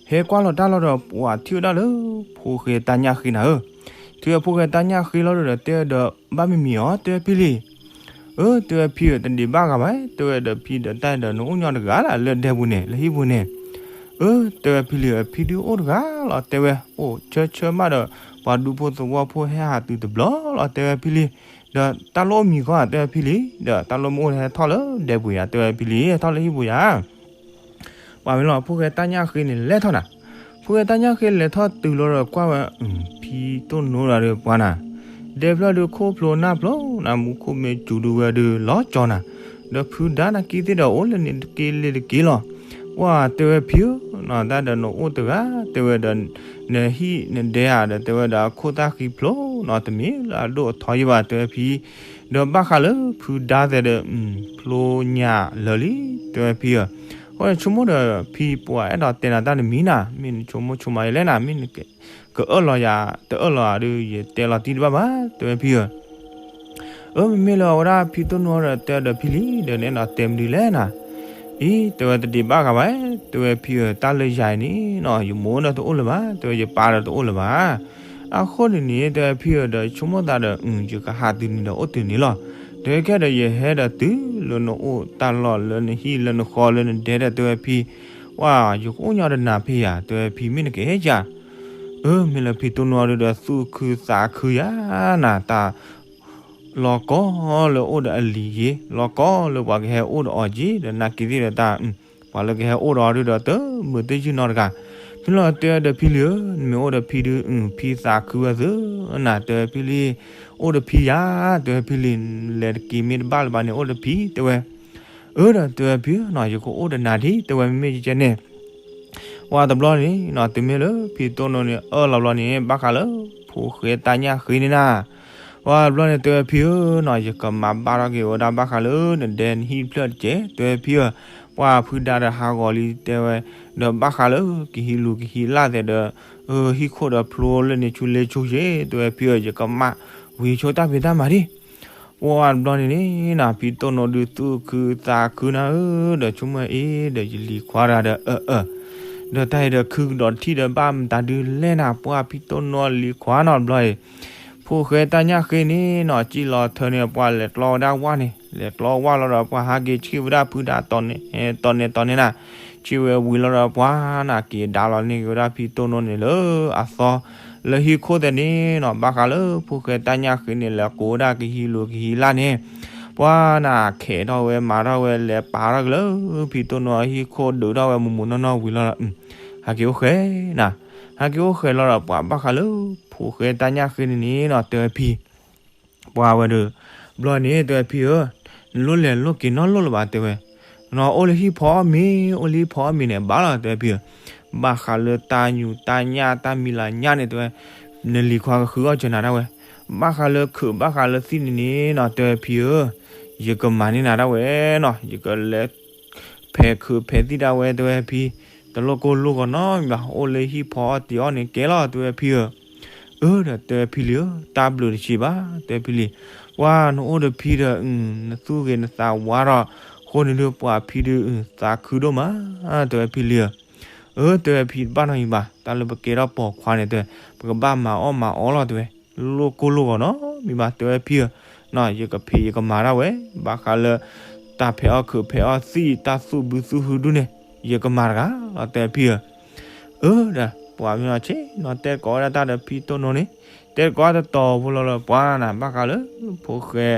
ဟဲကွၢ်လီၤတၢ်လီၤဒီး ပှၤထံၣ်ဝဲဒၣ်လၢ ဖိၣ်ဃဲတၢ်ညၣ်ဃ့နၤဧၢ. ထံၣ်ဝဲဖိၣ်ဃဲတၢ်ညၣ်ဃ့လီၤဒီး တဲဒီး ဘၣ်မံၤမံၤအီၤ တဲဝဲဖံလံၤ, အၢ တဲဝဲဖံဧၢ တဒံးဘၣ်ဂၤဘၣ်, တဲဝဲဒီးဖံဒီးတၢ်ဒီးနအိၣ်ညီတဂၤလၢ်လၢဒဲပူၤန့ၣ် လၢဟံၣ်ပူၤန့ၣ်. အၢ တဲဝဲဖံလံၤဧၢ ဖံဒုးအိၣ်တဂၤလီၤ တဲဝဲ အိၣ်ဆၢဆၢမးဒီး ပှၤဒူဖိသဝီဖိဟဲဟးတုၤတဘျီလီၤ တဲဝဲဖံလံၤ, ဒီးတၢ်လိၣ်အိၣ်မံၤဂီၢ်ဧါ တဲဝဲဖံလံၤ, ဒီးတၢ်လိၣ်မ့ၢ်အိၣ်ဟဲထီၣ်လၢဒဲပူၤယၤ တဲဝဲဖံလံၤ ဟဲထီၣ်လၢဟံၣ်ပူၤယၤ. ပှၤမ့ၢ်လီၤ ဖိၣ်ဃဲတၢ်ညၣ်ဃ့န့ၣ်လဲၤထီၣ်နၤ, ဖိၣ်ဃဲတၢ်ညၣ်ဃ့လဲၤထီၣ်တုၤလီၤဒီးကွၢ်ဝဲ ဖံတိၢ်နိတဂၤဒီးပှၤနၤ, ဒဲဖျၢၣ်ဒုးခိၣ်ဖျိနၢ်ဖျိနၤ မူခိၣ်မ့ၢ်စူၤဒုးဝဲဒုးလီၤကၠီနၤ, ဒီးဖုဒါနာ်က့ၤသ့ၣ်ဒီးအိၣ်လၢန့ၣ်တက့ၢ်လ့ၤတက့ၢ်လီၤ. ပှၤတဲဝဲဖံဧၢနီၤ တၢ်ဒီးနအိၣ်တဂၤ တဲဝဲဒီး နဟံၣ်နဒဲဧါ ဒီးတဲဝဲဒီးအခိၣ်သၣ်ဃံဖျိနီၤ တမ့ၢ်လၢအဒိၣ်အထီယံၤဘၣ် တဲဝဲဖံ, ဒီးဘၣ်ဃးလၢဖုဒါသဲးဒီး ဖျိညါလၢာ်လံ တဲဝဲဖံဧၢ. အဃိန့ၣ်ဆိကမိၣ်ဒီးဖံပှၤအဲၣ်ဒိးတဲနၤတၢ်တမံၤနၤ မ့ၢ်နဆိကမိၣ်ဆိကမးယလဲၣ်နၤ မ့ၢ်နကအၢၣ်လီၤယၤ တအၢၣ်လီၤယၤဒီး ယတဲလီၤတံၢ်တဘၣ်ဘၣ် တဲဝဲဖံဧၢ. အၢ မ့မ့ၢ်လၢအဝဲဒၣ်ဖံတိၢ်နိဒီးတဲဒီးဖံလံၤ ဒီးနအဲၣ်ဒိးတဲမနုၤလဲၣ်နၤ. အံၤ တဲဝဲတဒံးဘၣ်ဂၤဘၣ် တဲဝဲဖံဧၢ တၢ်လၢယၤအံၤန့ၣ်နီၤ ယမိၢ်ဒီးတအိၣ်လၢၤဘၣ် တဲဝဲယပၢ်ဒီးတအိၣ်လၢၤဘၣ်. အဃိန့ၣ်န့ၣ် တဲဝဲဖံဧၢ ဒီးဆိကမိၣ်သးဒီး ယကဟးတုၤန့ၣ်ဒီးအိၣ်တုၤန့ၣ်လီၤ. တဲခဲဒီးယဟဲဒီးတုၤလၢနအိၣ်တၢ်လီၢ်လၢနဟံၣ်လၢနဃီလၢနဒဲဒီး တဲဝဲဖံ, ပှၤ ယကအိၣ်ညီတနၤဖဲယၤ တဲဝဲဖံ မ့ၢ်နကဟဲယၤ. အၢ မ့ၢ်လၢဖံတိၢ်နိအီၤဒုးဒီးသူၣ်ခုသးခုယၤနၤ တၢ် လီၤကီလၢအိၣ်ဒီးအလံၤက့ၤ လီၤကီလၢပှၤကဟဲအိၣ်ဒီးအီၤက့ၤ ဒီးနာ်က့ၤသ့ၣ်ဒီးတၢ် ပှၤလၢကဟဲအိၣ်ဒီးအီၤဒုးဒီးတမုာ်တယုၢ်နီတဂၤ. ဖဲလီၤတဲဒီးဖံလံၤဧၢ နမ့ၢ်အိၣ်ဒီးဖံဒုး ဖံသးခုဝဲသုနၤ တဲဝဲဖံလံၤ. အိၣ်ဒီးဖံယၤ တဲဝဲဖံလံၤ လဲၤတက့ၤမ့ၢ်တဘၣ်လၢၤဘၣ်န့ၣ် အိၣ်ဒီးဖံ တဲဝဲ. အၢ ဒီးတဲဝဲဖံဧၢနီၤ ယကအိၣ်ဒီးနၤဒံး တဲဝဲမ့မ့ၢ်ကဲန့ၣ် ပှၤတဘျီန့ၣ်နီၤ တုၤမ့ၢ်လၢဖံတိၢ်နိန့ၣ် အၢၣ်လီၤဘျီန့ၣ် ဘၣ်ဃးလၢ ဖိၣ်ဃဲတၢ်ညၣ်ဃ့န့ၣ်နၤ. ပှၤတဘျီန့ၣ်တဲဝဲဖံဧၢနီၤ ယကမၤဘၣ်ထီၣ်က့ၤဝဲဒၣ်ဘၣ်ဃးလၢနဒဲနဟံၣ်တဖျၢၣ်တက့ၢ် တဲဝဲဖံဧၢ. ပှၤဖုဒါဒီးဟးဂီၤလံတဲဝဲ ဒီးဘၣ်ဃးလၢကဟံးလူၤကဟံးလၢ်သဲးဒီး ဟံၣ်ခိၣ်ဒီးဖျိလၢန့ၣ်ဆူလဲဆူယ့ၣ် တဲဝဲဖံဧၢ ယကမၣ်ဝံၤဆိတၢ်ဖံးတၢ်မၤဒံး. ပှၤတဘျီန့ၣ်န့ၣ်နီၤ ဖံတိၢ်နိဒုးသူၣ်ခုသးခုနၤဧၢ ဒီးဆိကမိၣ်အ့ ဒီးယလံၤခွါတဂၤဒီးအၢၣ်အၢၣ် ဒီးတၢ်အံၤဒီးခုကဒီးတထံၣ်ဒီးဘၣ်မတၤဒုးလဲၣ်နၤ ပှၤဖံတိၢ်နိအလံၤခွါနီၤတဘျီအံၤ ဖိၣ်ဃဲတၢ်ညၣ်ဃ့န့ၣ်နီၤ စံၣ်လီၤထၢန့ၣ် ပှၤလဲၤကျီဝဲဒၣ်ဝၣ်န့ၣ် လဲၤကျီဝၣ်လီၤဒီးပှၤဟးက့ၤဆံၣ်ဝဲဒၣ်ဖုဒါတီၤန့ၢ်တီၤန့ၢ်န့ၣ်နၤ ဆံၣ်ဝဲဝံၤလီၤဒီးပှၤနၤက့ၤဒါလီၤန့ၢ်က့ၤဝဲဒၣ်ဖံတိၢ်နိန့ၣ်လၢအသီ လၢဟံၣ်ခိၣ်သဲးန့ၣ်နီၤ ဘၣ်ဃးလၢဖိၣ်ဃဲတၢ်ညၣ်ဃ့န့ၣ် လဲၤကိးဝဲဒၣ်ကဟံးလူၤကဟံးလၢ်န့ၣ် ပှၤနၤခဲးထီၣ်ဝဲမၤထီၣ်ဝဲ လဲၤပာ်ထီၣ်က့ၤလၢဖံတိၢ်နိဟံၣ်ခိၣ်ဒုးထီၣ်ဝဲမူးမူးနီၢ်နီၢ်ဝံၤလီၤဒီး ဟးက့ၤအိၣ်ဃဲနၤ ဟးက့ၤအိၣ်ဃဲလီၤဒီးပှၤဘၣ်ဃးလၢဖိၣ်ဃဲတၢ်ညၣ်ဃ့န့ၣ်န့ၣ်နီၤ တဲဝဲဖံ ပှၤဝဲဒီး ဘျီန့ၣ်တဲဝဲဖံဧၢ နလိၣ်လဲၤလိၣ်က့ၤနီတလိၣ်လၢၤဘၣ် တဲဝဲ, နအိၣ်လၢဟံၣ်ဖီအီၣ်မ့ၤ အိၣ်လၢဟံၣ်ဖီအီၣ်မ့ၤန့ၣ် ဘၣ်လီၤ တဲဝဲဖံဧၢ, ဘၣ်ဃးလၢတၢ်ညူးတၢ်ညၣ်တၢ်မံၤလၤညၣ်န့ၣ် တဲဝဲ, နလံၤခွါကဃုအီၣ်စၢၤနၤဒၣ်ဝဲ, ဘၣ်ဃးလၢခုးဘၣ်ဃးလၢသံၣ်န့ၣ်န့ၣ်နီၤ တဲဝဲဖံဧၢ, ယကမၤန့ၢ်နၤဒၣ်ဝဲနီၤ ယကလဲၤ ဖဲးခုးဖဲးသံၣ်ဒၣ်ဝဲ တဲဝဲဖံ, တလိၣ်ကိၢ်လိၣ်ဂီၤနီတမံၤဘၣ် အိၣ်လၢဟံၣ်ဖီအီၣ်တ့ၤအီၣ်န့ၣ်ကဲလီၤ တဲဝဲဖံဧၢ, အၢ ဒီးတဲဝဲဖံလံၤဧၢ တၢ်ဘျုးတဆံးဘၣ် တဲဝဲဖံလံၤ, ပှၤနအိၣ်ဒီးဖံဒီး နသူၣ်ဂ့ၤနသးဝါထီၣ်, အဃိန့ၣ်ဒုးပှၤဖံဒုး သးခုဒိၣ်မး တဲဝဲဖံလံၤဧၢ, အၢ တဲဝဲဖံတဘၣ်နီတမံၤဘၣ် တၢ်လၢပကဲထီၣ်ပိာ်ခွါန့ၣ် တဲဝဲ, ပကဘၣ်မၤအီၣ်မၤအီလီၤ တဲဝဲ, လိၣ်ကိၢ်လိၣ်ဂီၤနီတမံၤဘၣ် တဲဝဲဖံဧၢ, ယကဖံးယကမၤဒၣ်ဝဲ, ဘၣ်ဃးလၢ တၢ်ဖဲးအီၣ်ခုးဖဲးအီၣ်သံၣ် တၢ်သူၣ်ဘုသူၣ်ဟုဒုန့ၣ် ယကမၤတဂၤလီၤ တဲဝဲဖံဧၢ, အၢ ဒီးပှၤမ့ၢ်နီၤဆ့ၣ်နီၤ တဲတကိးဝဲဒၣ်တၢ်ဒီးဖံတိၢ်နိန့ၣ်, တဲတကိးတတီၤဖိလီၤလၢပှၤနၤ ဘၣ်ဃးလၢ ဖိၣ်ဃဲ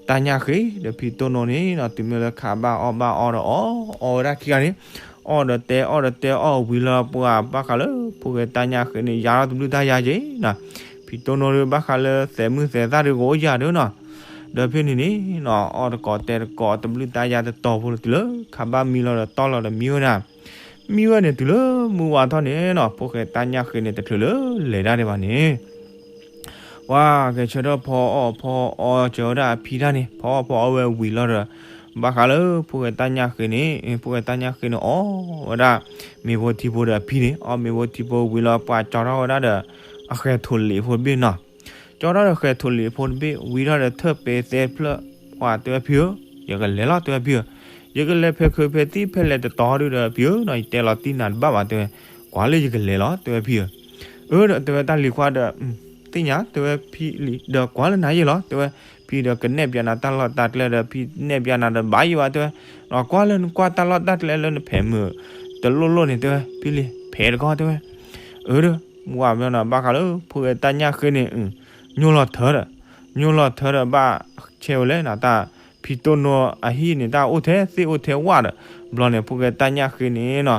တၢ်ညၣ်ဃ့ဒီးဖံတိၢ်နိန့ၣ်နီၤ တုၤမ့ၢ်လၢခးဘၣ်အီၣ်ဘၣ်အီဒီးအီၣ် အီၣ်ဝဲဒၣ်ခံဂၤန့ၣ်, အီၣ်ဒီးတဲအီၣ်ဒီးတဲအီၣ်ဝံၤလီၤပှၤ ဘၣ်ဃးလၢ ဖိၣ်ဃဲတၢ်ညၣ်ဃ့န့ၣ် ယါထီၣ်တဘျုးတၢ်ယါက့ၤနီၤ, ဖံတိၢ်နိဒီး ဘၣ်ဃးလၢသဲးမုၢ်သဲးသၣ်ဒီးကအိၣ်ယၤဒီးနီၤ, ဒီးဖဲန့ၣ်န့ၣ်နီၤ အီၣ်တကိးတဲတကိးတဘျုးတၢ်ယါတတီၤဖိလီၤ တုၤလၢခးဘၣ်မံလီၤဒီးတီၢ်လီၤဒီးမံဝဲဒၣ်, မံဝဲန့ၣ်တုၤလၢမုၢ်ဝါထီၣ်န့ၣ်နီၤ ဖိၣ်ဃဲတၢ်ညၣ်ဃ့န့ၣ် တချုးလၢလဲၤတၢ်ဒံးဘၣ်န့ၣ် ပှၤဂဲၤဆၢထၢၣ်ဖီအီၣ်ဖီအီစၢၤဝဲဒၣ်အဖံတၢ်န့ၣ် ဖီအီၣ်ဖီအီဝဲဝံၤလီၤဒီး, ဘၣ်ဃးလၢဖိၣ်ဃဲတၢ်ညၣ်ဃ့န့ၣ် ဖိၣ်ဃဲတၢ်ညၣ်ဃ့န့ၣ် အီၣ်ဝဲဒၣ် မ့ၤဖိထံဖိဒီးအဖံန့ၣ် အီၣ်မ့ၤဖိထံဖိဝံၤလီၤ ပှၤကၠီထီၣ်ဝဲဒၣ်ဒီး အဃဲၤထိးလံးဖိတဘ့ၣ်နီၤ, ကၠီထီၣ်ဒီးဃဲၤထိးလံးဖိတဘ့ၣ် ဝံၤထီၣ်ဒီးထၢၣ်ပဲသဲဖျၢၣ် ပှၤတဲဝဲဖံဧၢ, ယကလဲၤလီၤ တဲဝဲဖံဧၢ, ယကလဲၤဖဲးခုးဖဲးသံၣ်ဖဲလဲၣ်တတီၤဒုဒီးဖံဧၢနီၤ ယတဲလီၤတံၢ်နၤတဘၣ်ဘၣ် တဲဝဲ, ကွၢ်လၢယကလဲၤလီၤ တဲဝဲဖံဧၢ, အၢ ဒီးတဲဝဲတၢ်လံၤခွါဒီး သ့ၣ်ညါ တဲဝဲဖံလံၤ ဒီးကွၢ်လၢနၤယဲၢ်လီၤ တဲဝဲ, ဖံဒီးကနဲၣ်ပျးနၤတၢ်လီၢ်တၢ်ကျဲဒီး ဖံနဲၣ်ပျးနၤဒီးဘၣ်ယံၤဘၣ် တဲဝဲ, ဒီးကွၢ်လၢနကွၢ်တၢ်လီၢ်တၢ်ကျဲလၢနဖဲးမုာ် တလိၣ်လိၣ်န့ၣ် တဲဝဲ ဖံလံၤ ဖဲးတကီၢ် တဲဝဲ, အၢ ဒီး မုၢ်ဝါမ့ၢ်နီၤ ဘၣ်ဃးလၢဖိၣ်ဃဲတၢ်ညၣ်ဃ့န့ၣ် ညိၣ်လီၤထၢဒီး, ညိၣ်လီၤထၢဒီးဘၣ်ဆဲဝဲလဲၣ်နီၤ တၢ်ဖံတိၢ်နိအဟံၣ်န့ၣ် တၢ်အိၣ်ထဲသ့ၣ်အိၣ်ထဲဝၣ်ဒီး, ဘျီန့ၣ် ဖိၣ်ဃဲတၢ်ညၣ်ဃ့န့ၣ်နီၤ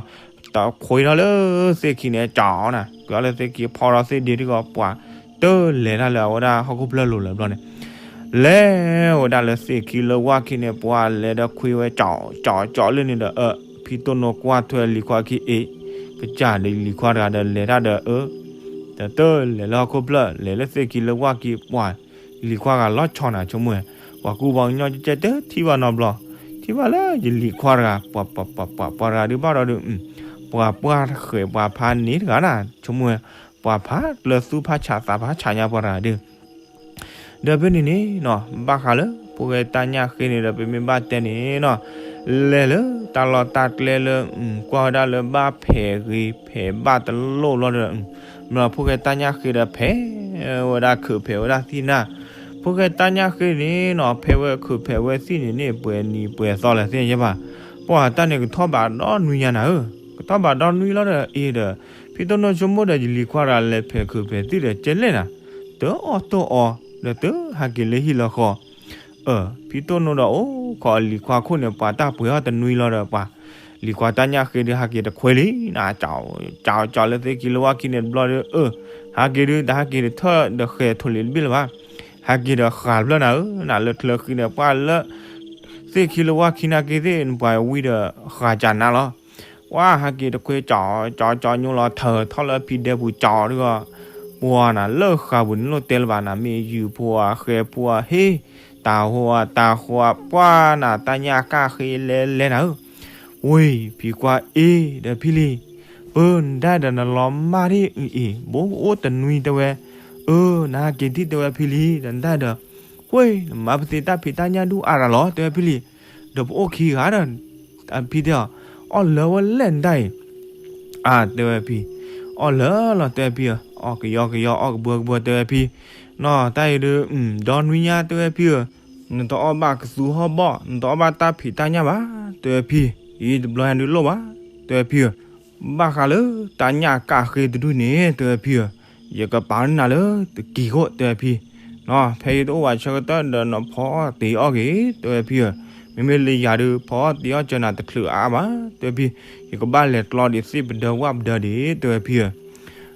တခွ့ထီၣ်လၢသ့ၣ်ခံန့ၣ် ကၠီနၤ ကွံာ်အီၤလၢသ့ၣ်ခံဖီထီၣ်သ့ၣ်ဒ့တဂီၤ ပှၤတလဲၤတၢ်လၢအဝဲဒၣ်ဟီၣ်ခိၣ်ဖျၢၣ်လိၤလၢၤဘျီန့ၣ် လဲၤဝဲဒၣ်လၢသ့ၣ်ခံလၢဝၣ်ခံန့ၣ် ပှၤလဲၤဒီးခွ့ဝဲကၠီကၠီကၠီလၢန့ၣ်ဒီး အၢ ဖံတိၢ်နိကွၢ်ထွဲလံၤခွါခံအ့ၣ် ကစၢ်ဒီးလံၤခွါတဂၤဒီးလဲၤတၢ်ဒီးအၢ တတလဲၤလၢဟီၣ်ခိၣ်ဖျၢၣ် လဲၤလၢသ့ၣ်ခံလၢဝၣ်ခံ ပှၤလံၤခွါဂၤလီၤဆီနၤ ဆိကမိၣ်ဝဲ ပှၤကူပှၤကညီကဲတဲထံၣ်ဘၣ်နီတဘျီ ထံၣ်ဘၣ်လၢယလံၤခွါတဂၤ ပှၤပှၤပှၤပှၤပှၤတဂၤဒုးဘၣ်ဒီးဒုး ပှၤပှၢ်ဃဲၤပှၤဖးန့ၣ်တဂၤနၤ ဆိကမိၣ်ဝဲ ပှၤဖးကျၢၤသူၣ်ဖးဆးသးဖးဆးညါပှၤတဂၤဒုး ဒီးဖဲန့ၣ်န့ၣ်နီၤ ဘၣ်ဃးလၢ ဖိၣ်ဃဲတၢ်ညၣ်ဃ့န့ၣ်ဒီး ပမ့ၢ်ဘၣ်တဲန့ၣ်နီၤ လဲၤလၢတၢ်လီၢ်တၢ်ကျဲလၢ ကွၢ်ဝဲဒၣ်လၢဘၣ်ဖဲးဂ့ၤဖဲးဘၣ်တလိၣ်လီၤဒီး မ့ၢ်ဖိၣ်ဃဲတၢ်ညၣ်ဃ့ဒီးဖဲးဝဲဒၣ်ခုးဖဲးဝဲဒၣ်သံၣ်နၤ ဖိၣ်ဃဲတၢ်ညၣ်ဃ့န့ၣ်နီၤ ဖဲးဝဲခုးဖဲးဝဲသံၣ်န့ၣ်န့ၣ် ပှဲၤနံၤပှဲၤသီလဲၣ်သ့ၣ်ညါဘၣ် ပှၤတၢ်န့ၣ်ကထီၣ်ဘးဒီနွံညါနၤဧၢ ကထီၣ်ဘးဒီနွံလီၤဒီးအ့ၣ်ဒီး ဖံတိၢ်နိဆိကမိၣ်ဒီးယလံၤခွါတဂၤလဲၤဖဲးခုးဖဲးသံၣ်ဒီးကဲလဲၣ်နၤ တအီၣ်တအီ ဒီးတဟးက့ၤလၢဟံၣ်လၢဃီ အၢ ဖံတိၢ်နိဒီးအိၣ်ခိးလံၤခွါခိၣ်န့ၣ် ပှၤတၢ်ပှဲၤအီၣ်တနွံလီၤဒီးပှၤ လံၤခွါတၢ်ညၣ်ဃ့ဒီးဟးက့ၤတခွဲလံနၤ ကၠီကၠီလၢသ့ၣ်ခံလၢဝၣ်ခံန့ၣ်တဘျီဒီး အၢ ဟးက့ၤဒုး တဟးက့ၤတထၢၣ်ဒီးဃဲၤထိးလံၤတဘ့ၣ်လၢၤဘၣ် ဟးက့ၤဒီးဃးတဖျၢၣ်နၤဧၢ နၤလၢချၢဃံန့ၣ် ပှၤလၢ သ့ၣ်ခံလၢဝၣ်ခံနာ်က့သ့ၣ် နပှၤဝံၤဒီးဃးကၢ်နၤလီၤ ပှၤဟးက့ၤတခွဲကၠီကၠီကၠီညိလီၤထၢထီၣ်လၢဖံဒဲပူၤကၠီဒီး ပှၤနၤလၢဃးပူၤန့ၣ်လိၣ်တဲလၢၤဘၣ်နၤ မ့ၢ်ယုၢ်ဖိဧါ ဃဲၤဖိဧါ ဟ့ၣ် တၢ်ဟိဧါတၢ်ဃိဧါ ပှၤနၤတၢ်ညၣ်ကၣ်ဃ့လဲၤလဲၤနၤဧၢ ဝ့ၢ် ဖံကွၢ်အ့ၣ်ဒီးဖံလံၤ အၢ နဒၣ်ဒီးနလီၤမၢ်ဒ်အံၤအံၤ ဘိကအိၣ်တနွံတဲဝဲ အၢ နဟးက့ၤဒံၣ်တဲဝဲဖံလံၤ ဒီးနဒၣ်ဒီး ဝ့ၢ် နမၤပသ့တၢ်ဖံးတၢ်ညၣ်ဒူၣ်အါတၢ်လီၤ တဲဝဲဖံလံၤ ဒီးပအိၣ်ခံဂၤဒီး အဖံတဲအီၤ အီၣ်လၢဝဲလဲၣ်နဒၣ်အံၤ အါ တဲဝဲဖံ အီၣ်လၢလီၤတဲဝဲဖံဧၢ အီၣ်ကယီကယီအီၣ်ကဘှၢကဘှၢတဲဝဲဖံ နီၢ်တၢ်အံၤဒုး ဒီနွံညါတဲဝဲဖံဧၢ နတအီၣ်ဘၣ်ကသူဟီၣ်ဘီၣ် နတအီၣ်ဘၣ်တၢ်ဖံးတၢ်ညၣ်ဘၣ် တဲဝဲဖံ အံၤတဘျီညါဒုးလိၣ်ဘၣ် တဲဝဲဖံဧၢ ဘၣ်ဃးလၢတၢ်ညၣ်ကၣ်ဃ့တဒူၣ်န့ၣ် တဲဝဲဖံဧၢ ယကပာ်န့ၢ်နၤလၢတကံၤခိၣ် တဲဝဲဖံ နီၢ် ဖဲယတအိၣ်ဘၣ်ဆၢကတီၢ်ဒီးနဖီအီၣ်တ့ၤအီၣ်ဂ့ၤ တဲဝဲဖံဧၢ မ့မ့ၢ်လၢယၤဒုး ဖီအီၣ်တ့ၤအီၣ်စၢၤနၤတချုးအါအါဘၣ် တဲဝဲဖံ ယကဘၣ်လဲၤကျီဒံးသ့ၣ်ပဒၢဝၣ်ပဒၢဒံး တဲဝဲဖံဧၢ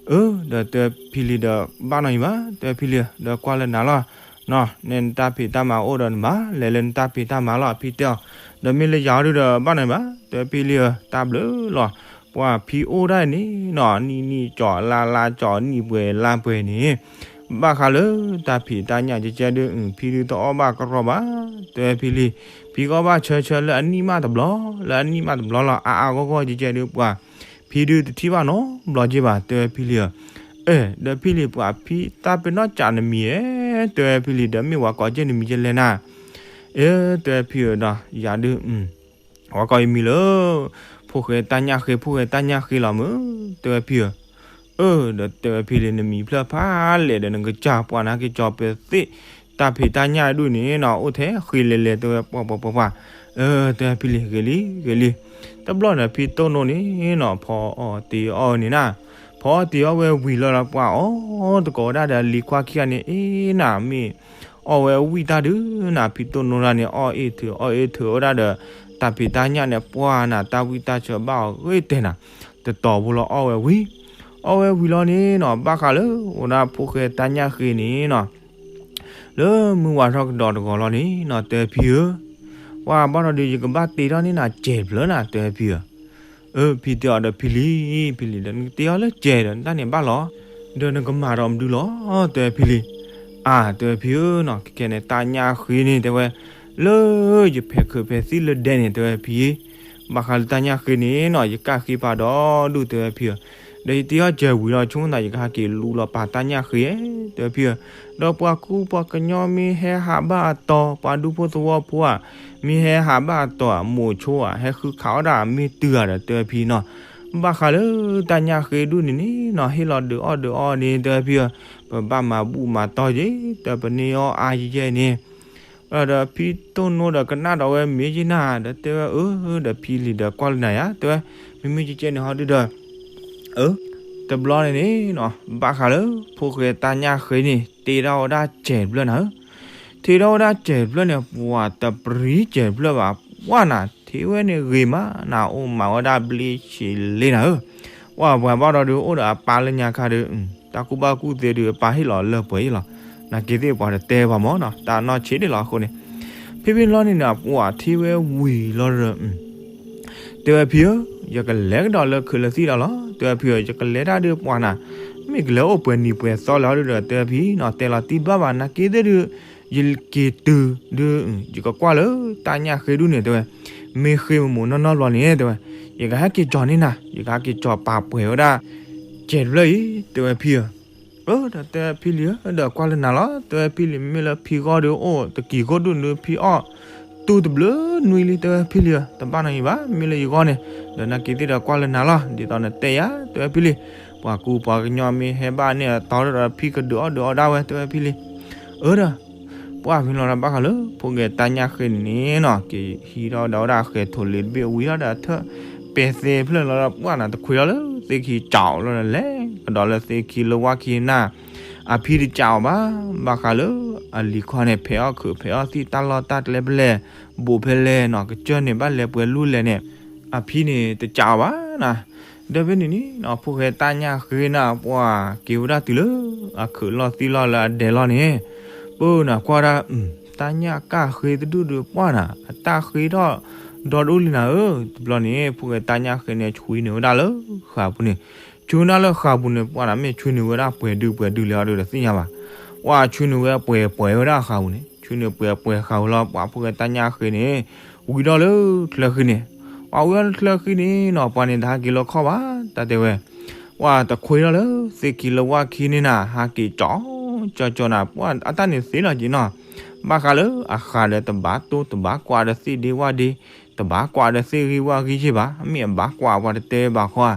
အၢ ဒီးတဲဖံလံၤဒီး ဘၣ်နီၢ်အံၤဘၣ် တဲဖံလံၤ ဒီးကွၢ်လၢနၤလီၤ နီၤ နဲနတၢ်ဖံးတၢ်မၤအိၣ်ဒီးနဘၣ်လဲၤလၢနတၢ်ဖံးတၢ်မၤလီၤ အဖံတဲအီၤ, ဒီးမ့ၢ်လၢယၤဒုဒီးဘၣ်နၤဘၣ် တဲဖံလံဧၢ တၢ်ဘျုးလီၤ, ပှၤဖံအိၣ်ဒၣ်န့ၣ်နီၤ နံၣ်နံၣ်ကၠီၤလါလါကၠီၤ နံၣ်ပှဲၤလါပှဲၤန့ၣ် ဘၣ်ဃးလၢတၢ်ဖံးတၢ်ညၣ်ကဲကဲဒု ဖံဒုတအီၣ်ဘၣ်ကရီဘၣ်, တဲဖံလံ, ဖံကအီၣ်ဘၣ်ဆၢဆၢလၢအနံၣ်မးတဘျီ လၢအနံၣ်မးတဘျီလီၤ အါအါဂီၢ်ဂီၢ်ကဲကဲဒု ပှၤဖံဒုတထံၣ်ဘၣ်နီတဘျီကဲဘၣ် တဲဖံလံဧၢ, အဲ ဒီးဖံလံ ပှၤဖံတၢ်ပ့ၤနီၣ်ကးနမံၤဧဲ, တဲဖံလံ ဒီးမ့ၢ်ဝဲကိးကဲနမံၤကဲလဲၣ်နၤ, အဲ တဲဖံဧၢဒီး ယၤဒု ဝဲကိးယမံၤလၢ ဖိၣ်ဃဲတၢ်ညၣ်ဃ့ ဖိၣ်ဃဲတၢ်ညၣ်ဃ့လီၤမုၢ်, တဲဝဲဖံဧၢ, အၢ ဒီးတဲဝဲဖံလံ နမံၤဖျၢၣ်ဖးလဲၣ်ဒီး နကစၢ်ပှၤနၤက့ၤကၠီၤပသ့ၣ် တၢ်ဖံးတၢ်ညၣ်ဒုန့ၣ်နီၤ အိၣ်ထဲဃ့လဲၤလဲၤ တဲဝဲပှၤပှၤပှၤပှၤ, အၢ တဲဝဲဖံလံ ဂ့ၤလံ ဂ့ၤလံ, တဘျီန့ၣ် ဖံတိၢ်နိန့ၣ်နီၤ ဖီအီၣ်တ့ၤအီၣ်ဝဲန့ၣ်နၤ, ဖီအီၣ်တ့ၤအီၣ်ဝဲဝံၤလီၤဒီး ပှၤအီၣ်တကိးဝဲဒၣ်ဒီး အလံၤခွါခံဂၤန့ၣ် အ့ နၤမ့ၢ် အီၣ်ဝဲဝံၣ်တၢ်ဒုးနၤ ဖံတိၢ်နိတၢ်န့ၣ် အီၣ်အ့ၣ်ထုး အီၣ်အ့ၣ်ထုးဝဲဒၣ်ဒီး တၢ်ဖံးတၢ်ညၣ်န့ၣ် ပှၢ်နၤ တၢ်ဝံၣ်တၢ်ဆၢဘၣ်အီၤဂ့ၤတဲနၤ, တတီၤဖိလီၤအီၣ်ဝဲဝံၤ, အီၣ်ဝဲဝံၤလီၤန့ၣ်နီၤ ဘၣ်ဃးလၢ အိၣ်ဒၣ်ဖိၣ်ဃဲတၢ်ညၣ်ဃ့န့ၣ်နီၤ လၢမုၢ်ဝါထီၣ်ကဒီးတဂီၤလီၤန့ၣ်နီၤ တဲဖံဧၢ, ပှၤဘၣ်ဒီးဒုး ယကဘၣ်တ့ထီၣ်န့ၢ်နၤစဲးတဖျၢၣ်နၤ တဲဖံဧၢ, အၢ ဖံတဲအီၤဒီးဖံလံ, ဖံလံဒီး နကတ့အီၤလၢစဲးဒီး နတၢ်န့ၣ်ဘၣ်လီၤ, ဒီးနကမၤဒီးမနုၤလီၤ တဲဖံလံ, အၢ တဲဖံဧၢနီၤ ခဲခဲန့ၣ် တၢ်ညၣ်ဃ့န့ၣ် တဲဝဲ, လၢယဖဲးခုးဖဲးသံၣ်လၢဒဲန့ၣ် တဲဝဲဖံ, ဘၣ်ဃးလၢတၢ်ညၣ်ဃ့န့ၣ်နီၤ ယကၣ်ဃ့ဖးဒီးဒူၣ် တဲဝဲဖံဧၢ, ဒီးယတ့အီၣ်စဲးဝံၤဒီး ဆိကမိၣ်သး ယကဟဲက့ၤလူလီၤပာ်တၢ်ညၣ်ဃ့ တဲဝဲဖံဧၢ, ဒီးပှၤကူပှၤကညီမ့ၢ်ဟဲဟးဘၣ်အတီၤ ပှၤဒူဖိသဝီဖိဧါ မ့ၢ်ဟဲဟးဘၣ်အတီၤ မိၤဆိဧါ ဟဲဃုခးအီၣ်ဒၣ်မ့ၢ်တုၤဧါဒီး တဲဝဲဖံနီၤ, ဘၣ်ဃးလၢတၢ်ညၣ်ဃ့ဒူၣ်န့ၣ်န့ၣ်နီၤ ဟ့ၣ်လီၤဒုးအီၣ်ဒုးအီန့ၣ် တဲဝဲဖံဧၢ, ပဘၣ်မၤဘူၣ်မၤတီၢ်က့ၤ ဒီးပန့ၢ်အီၣ်အါယဲၢ်န့ၣ်, ဒီးဖံတိၢ်နိဒီးကနၣ်ဒီးဝဲမ့ၢ်က့နၤ ဒီးတဲဝဲအၢ ဒီးဖံလံၤဒီးကွၢ်လၢနၤယါ တဲဝဲ, မ့မ့ၢ်ကဲကဲန့ၣ်ဟီဒုဒီး အၢ တဘျီန့ၣ်န့ၣ်နီၤ ဘၣ်ဃးလၢ ဖိၣ်ဃဲတၢ်ညၣ်ဃ့န့ၣ် တ့ထီၣ်ဝဲဒၣ်စဲးတဖျၢၣ်နၤဧၢ, တ့ထီၣ်ဝဲဒၣ်စဲးတဖျၢၣ်န့ၣ် ပှၤတပြံစဲးတဖျၢၣ်ဘၣ် ပှၢ်နၤ ထံဝဲန့ၣ်ဂ့ၤမးနၤ အိၣ်မးဝဲဒၣ်ဘျ့ဆံးလ့နၤဧၢ, ပှၢ်ပှၤဘၣ်ဒီးဒုး အိၣ်ဒီးအပၢ်လၢညါခါဒုး တၢ်ကူၣ်ဘၣ်ကူၣ်သ့ဒုး အပၢ်ဟ့ၣ်လီၤလၢပှဲၤအံၤလီၤ, နာ်က့သ့ၣ်ပှၤတတဲဘၣ်မၢ်နီၤ တၢ်နီၢ်ဆံးဒ်လီၤအဃိန့ၣ်, ဖဲဖဲလီၤန့ၣ်ဒီး ပှၢ်ထံဝဲဝံၤလီၤဒီး တဲဝဲဖံဧၢ, ယကလဲၤကဒီးလၢခုးလၢသံၣ်ဒီးလီၤ တဲဝဲဖံဧၢ, ယကလဲၤတၢ်ဒုးပှၢ်နၤ, မ့ၢ်ကလဲၤအိၣ်ပှဲၤနံၤပှဲၤသီလၢၤဟီဒုဒီး တဲဝဲဖံနီၤ တဲလီၤတံၢ်တဘၣ်ဘၣ် နာ်က့သ့ၣ်ဒုး ယက့ၤတုၤဒုး ယကကွၢ်လၢတၢ်ညၣ်ဃ့ဒူၣ်န့ၣ် တဲဝဲ, မ့ၢ်ဃ့မ့ၢ်မိၢ်နီၢ်နီၢ်ဘျီန့ၣ် တဲဝဲ, ယကဟဲက့ၤကၠီၤန့ၢ်နၤ ယကဟဲက့ၤကၠီၤပာ်ပှဲၤဝဲဒၣ် စဲးတဖျၢၣ်အံၤ တဲဝဲဖံဧၢ, အၢ ဒီးတဲဖံလံၤဧၢ ဒီးကွၢ်လၢနၤလီၤ တဲဝဲဖံလံၤ မ့ၢ်လၢဖံဂီၢ်ဒုးအိၣ်တကံၤခိၣ်ဒူၣ်ဒုး ဖံအီၣ်တူၢ်တဘျုးနွံလံ တဲဝဲဖံလံၤဧၢ, တဘၣ်နီတမံၤဘၣ် မ့ၢ်လၢယဂီၢ်န့ၣ် ဒီးနာ်က့သ့ၣ်ဒီးကွၢ်လၢနၤလီၤ ဒ်သိးနတဲယၤ တဲဝဲဖံလံၤ, ပှၤကူပှၤကညီမ့ၢ်ဟဲဘၣ်န့ၣ်အတီၤဒီး ဖံကဒုးအီၣ်ဒုးအီဒၣ်ဝဲ တဲဝဲဖံလံၤ, အၢ ဒီး ပှၢ်ဖဲလီၤဒီးဘၣ်ဃးလၢ ဖိၣ်ဃဲတၢ်ညၣ်ဃ့န့ၣ်န့ၣ်နီၤ က့ၤဟံးထီၣ်ဒီးဝဲဒၣ်ဃဲၤထိၣ်လ့ၤတဘ့ၣ်ဝံၤထီၣ်ဒီး အထၢၣ်ပဲာ်သဲဖျၢၣ်လီၤဒီး ပှၢ်နၤတခွ့ထီၣ်လၢသ့ၣ်ခံကၠီၤလီၤဒီး လဲၤကဒီးလၢသ့ၣ်ခံလၢဝါခံနၤ, အဖံတကးအီၤဘၣ်, ဘၣ်ဃးလၢအလံၤခီန့ၣ် ဖဲးအီၣ်ခုးဖဲးအီၣ်သံၣ် တၢ်လီၢ်တၢ်ကျဲဖဲလဲၣ် ဘူးဖဲလဲၣ်နီၤ ကစၢၢ်န့ၣ် ဘၣ်လဲၤပှဲၤလူၢ်လဲၣ်န့ၣ် အဖံန့ၣ်တကးအီၤဘၣ်နၤ, ဒီးဖဲန့ၣ်န့ၣ်နီၤ ဖိၣ်ဃဲတၢ်ညၣ်ဃ့နၤ ပှၢ်က့ၤဝဲဒၣ်တုၤလၢ အခုးလီၢ်သံၣ်လီၢ်လၢအဒဲးလီၤန့ၣ်, ပၢ်နၤကွၢ်ဒၣ် တၢ်ညၣ်ကၣ်ဃ့တဒူၣ်ဒီးပှၢ်နၤ အတၢ်ဃ့ထီၣ်ဒီဒူၣ်လံနၤဧၢ, တဘျီန့ၣ် ဖိၣ်ဃဲတၢ်ညၣ်ဃ့န့ၣ် ဆွံနုာ်ဝဲဒၣ်လၢဃာ်ပူၤန့ၣ်, ဆွံနုာ်ဝဲဒၣ်လၢဃာ်ပူၤန့ၣ် ပှၢ်နၤမ့ၢ်ဆွံနုာ်ဝဲဒၣ်ပှဲၤဒုပှဲၤဒုလဲၣ်အီၤဒီးတသ့ၣ်ညါဘၣ်, ပှၢ်ဆွံနုာ်ဝဲပှဲၤပှဲၤဝဲဒၣ်ဃာ်ပူၤန့ၣ် ဆွံနုာ်ပှဲၤပှဲၤဃာ်ပူၤလီၤ ပှၢ်ဖိၣ်ဃဲတၢ်ညၣ်ဃ့န့ၣ်, ဝံၤဒီးလၢချၢဃံန့ၣ်, ပှၢ်ဝံၤဒီးလၢချၢဃံန့ၣ်နီၤ ပှၢ်န့ၣ်တဟးက့ၤလၢခီၣ်ဘၣ် တၢ်တဲဝဲ ပှၢ်တခွ့ထီၣ်လၢသ့ၣ်ခံလၢဝါခံန့ၣ်နၤ ဟးက့ၤကၠီၤကၠီၤကၠီၤနၤ ပှၢ်အတၢ်န့ၣ်သ့လီၤက့ၤနီၤ, ဘၣ်ဃးလၢအဃာ်ဒီးတဘၣ်တိၢ်တဘၣ်ကွၢ်ဒီးသ့ၣ်ဒ့ဝၣ်ဒ့, တဘၣ်ကွၢ်ဒီးသ့ၣ်ဂံၢ်ဝၣ်ဂံၢ်ယ့ၢ်ဘၣ် မ့ၢ်အဘၣ်ကွၢ်ပှၤတတဲဘၣ်ဃီဧါ,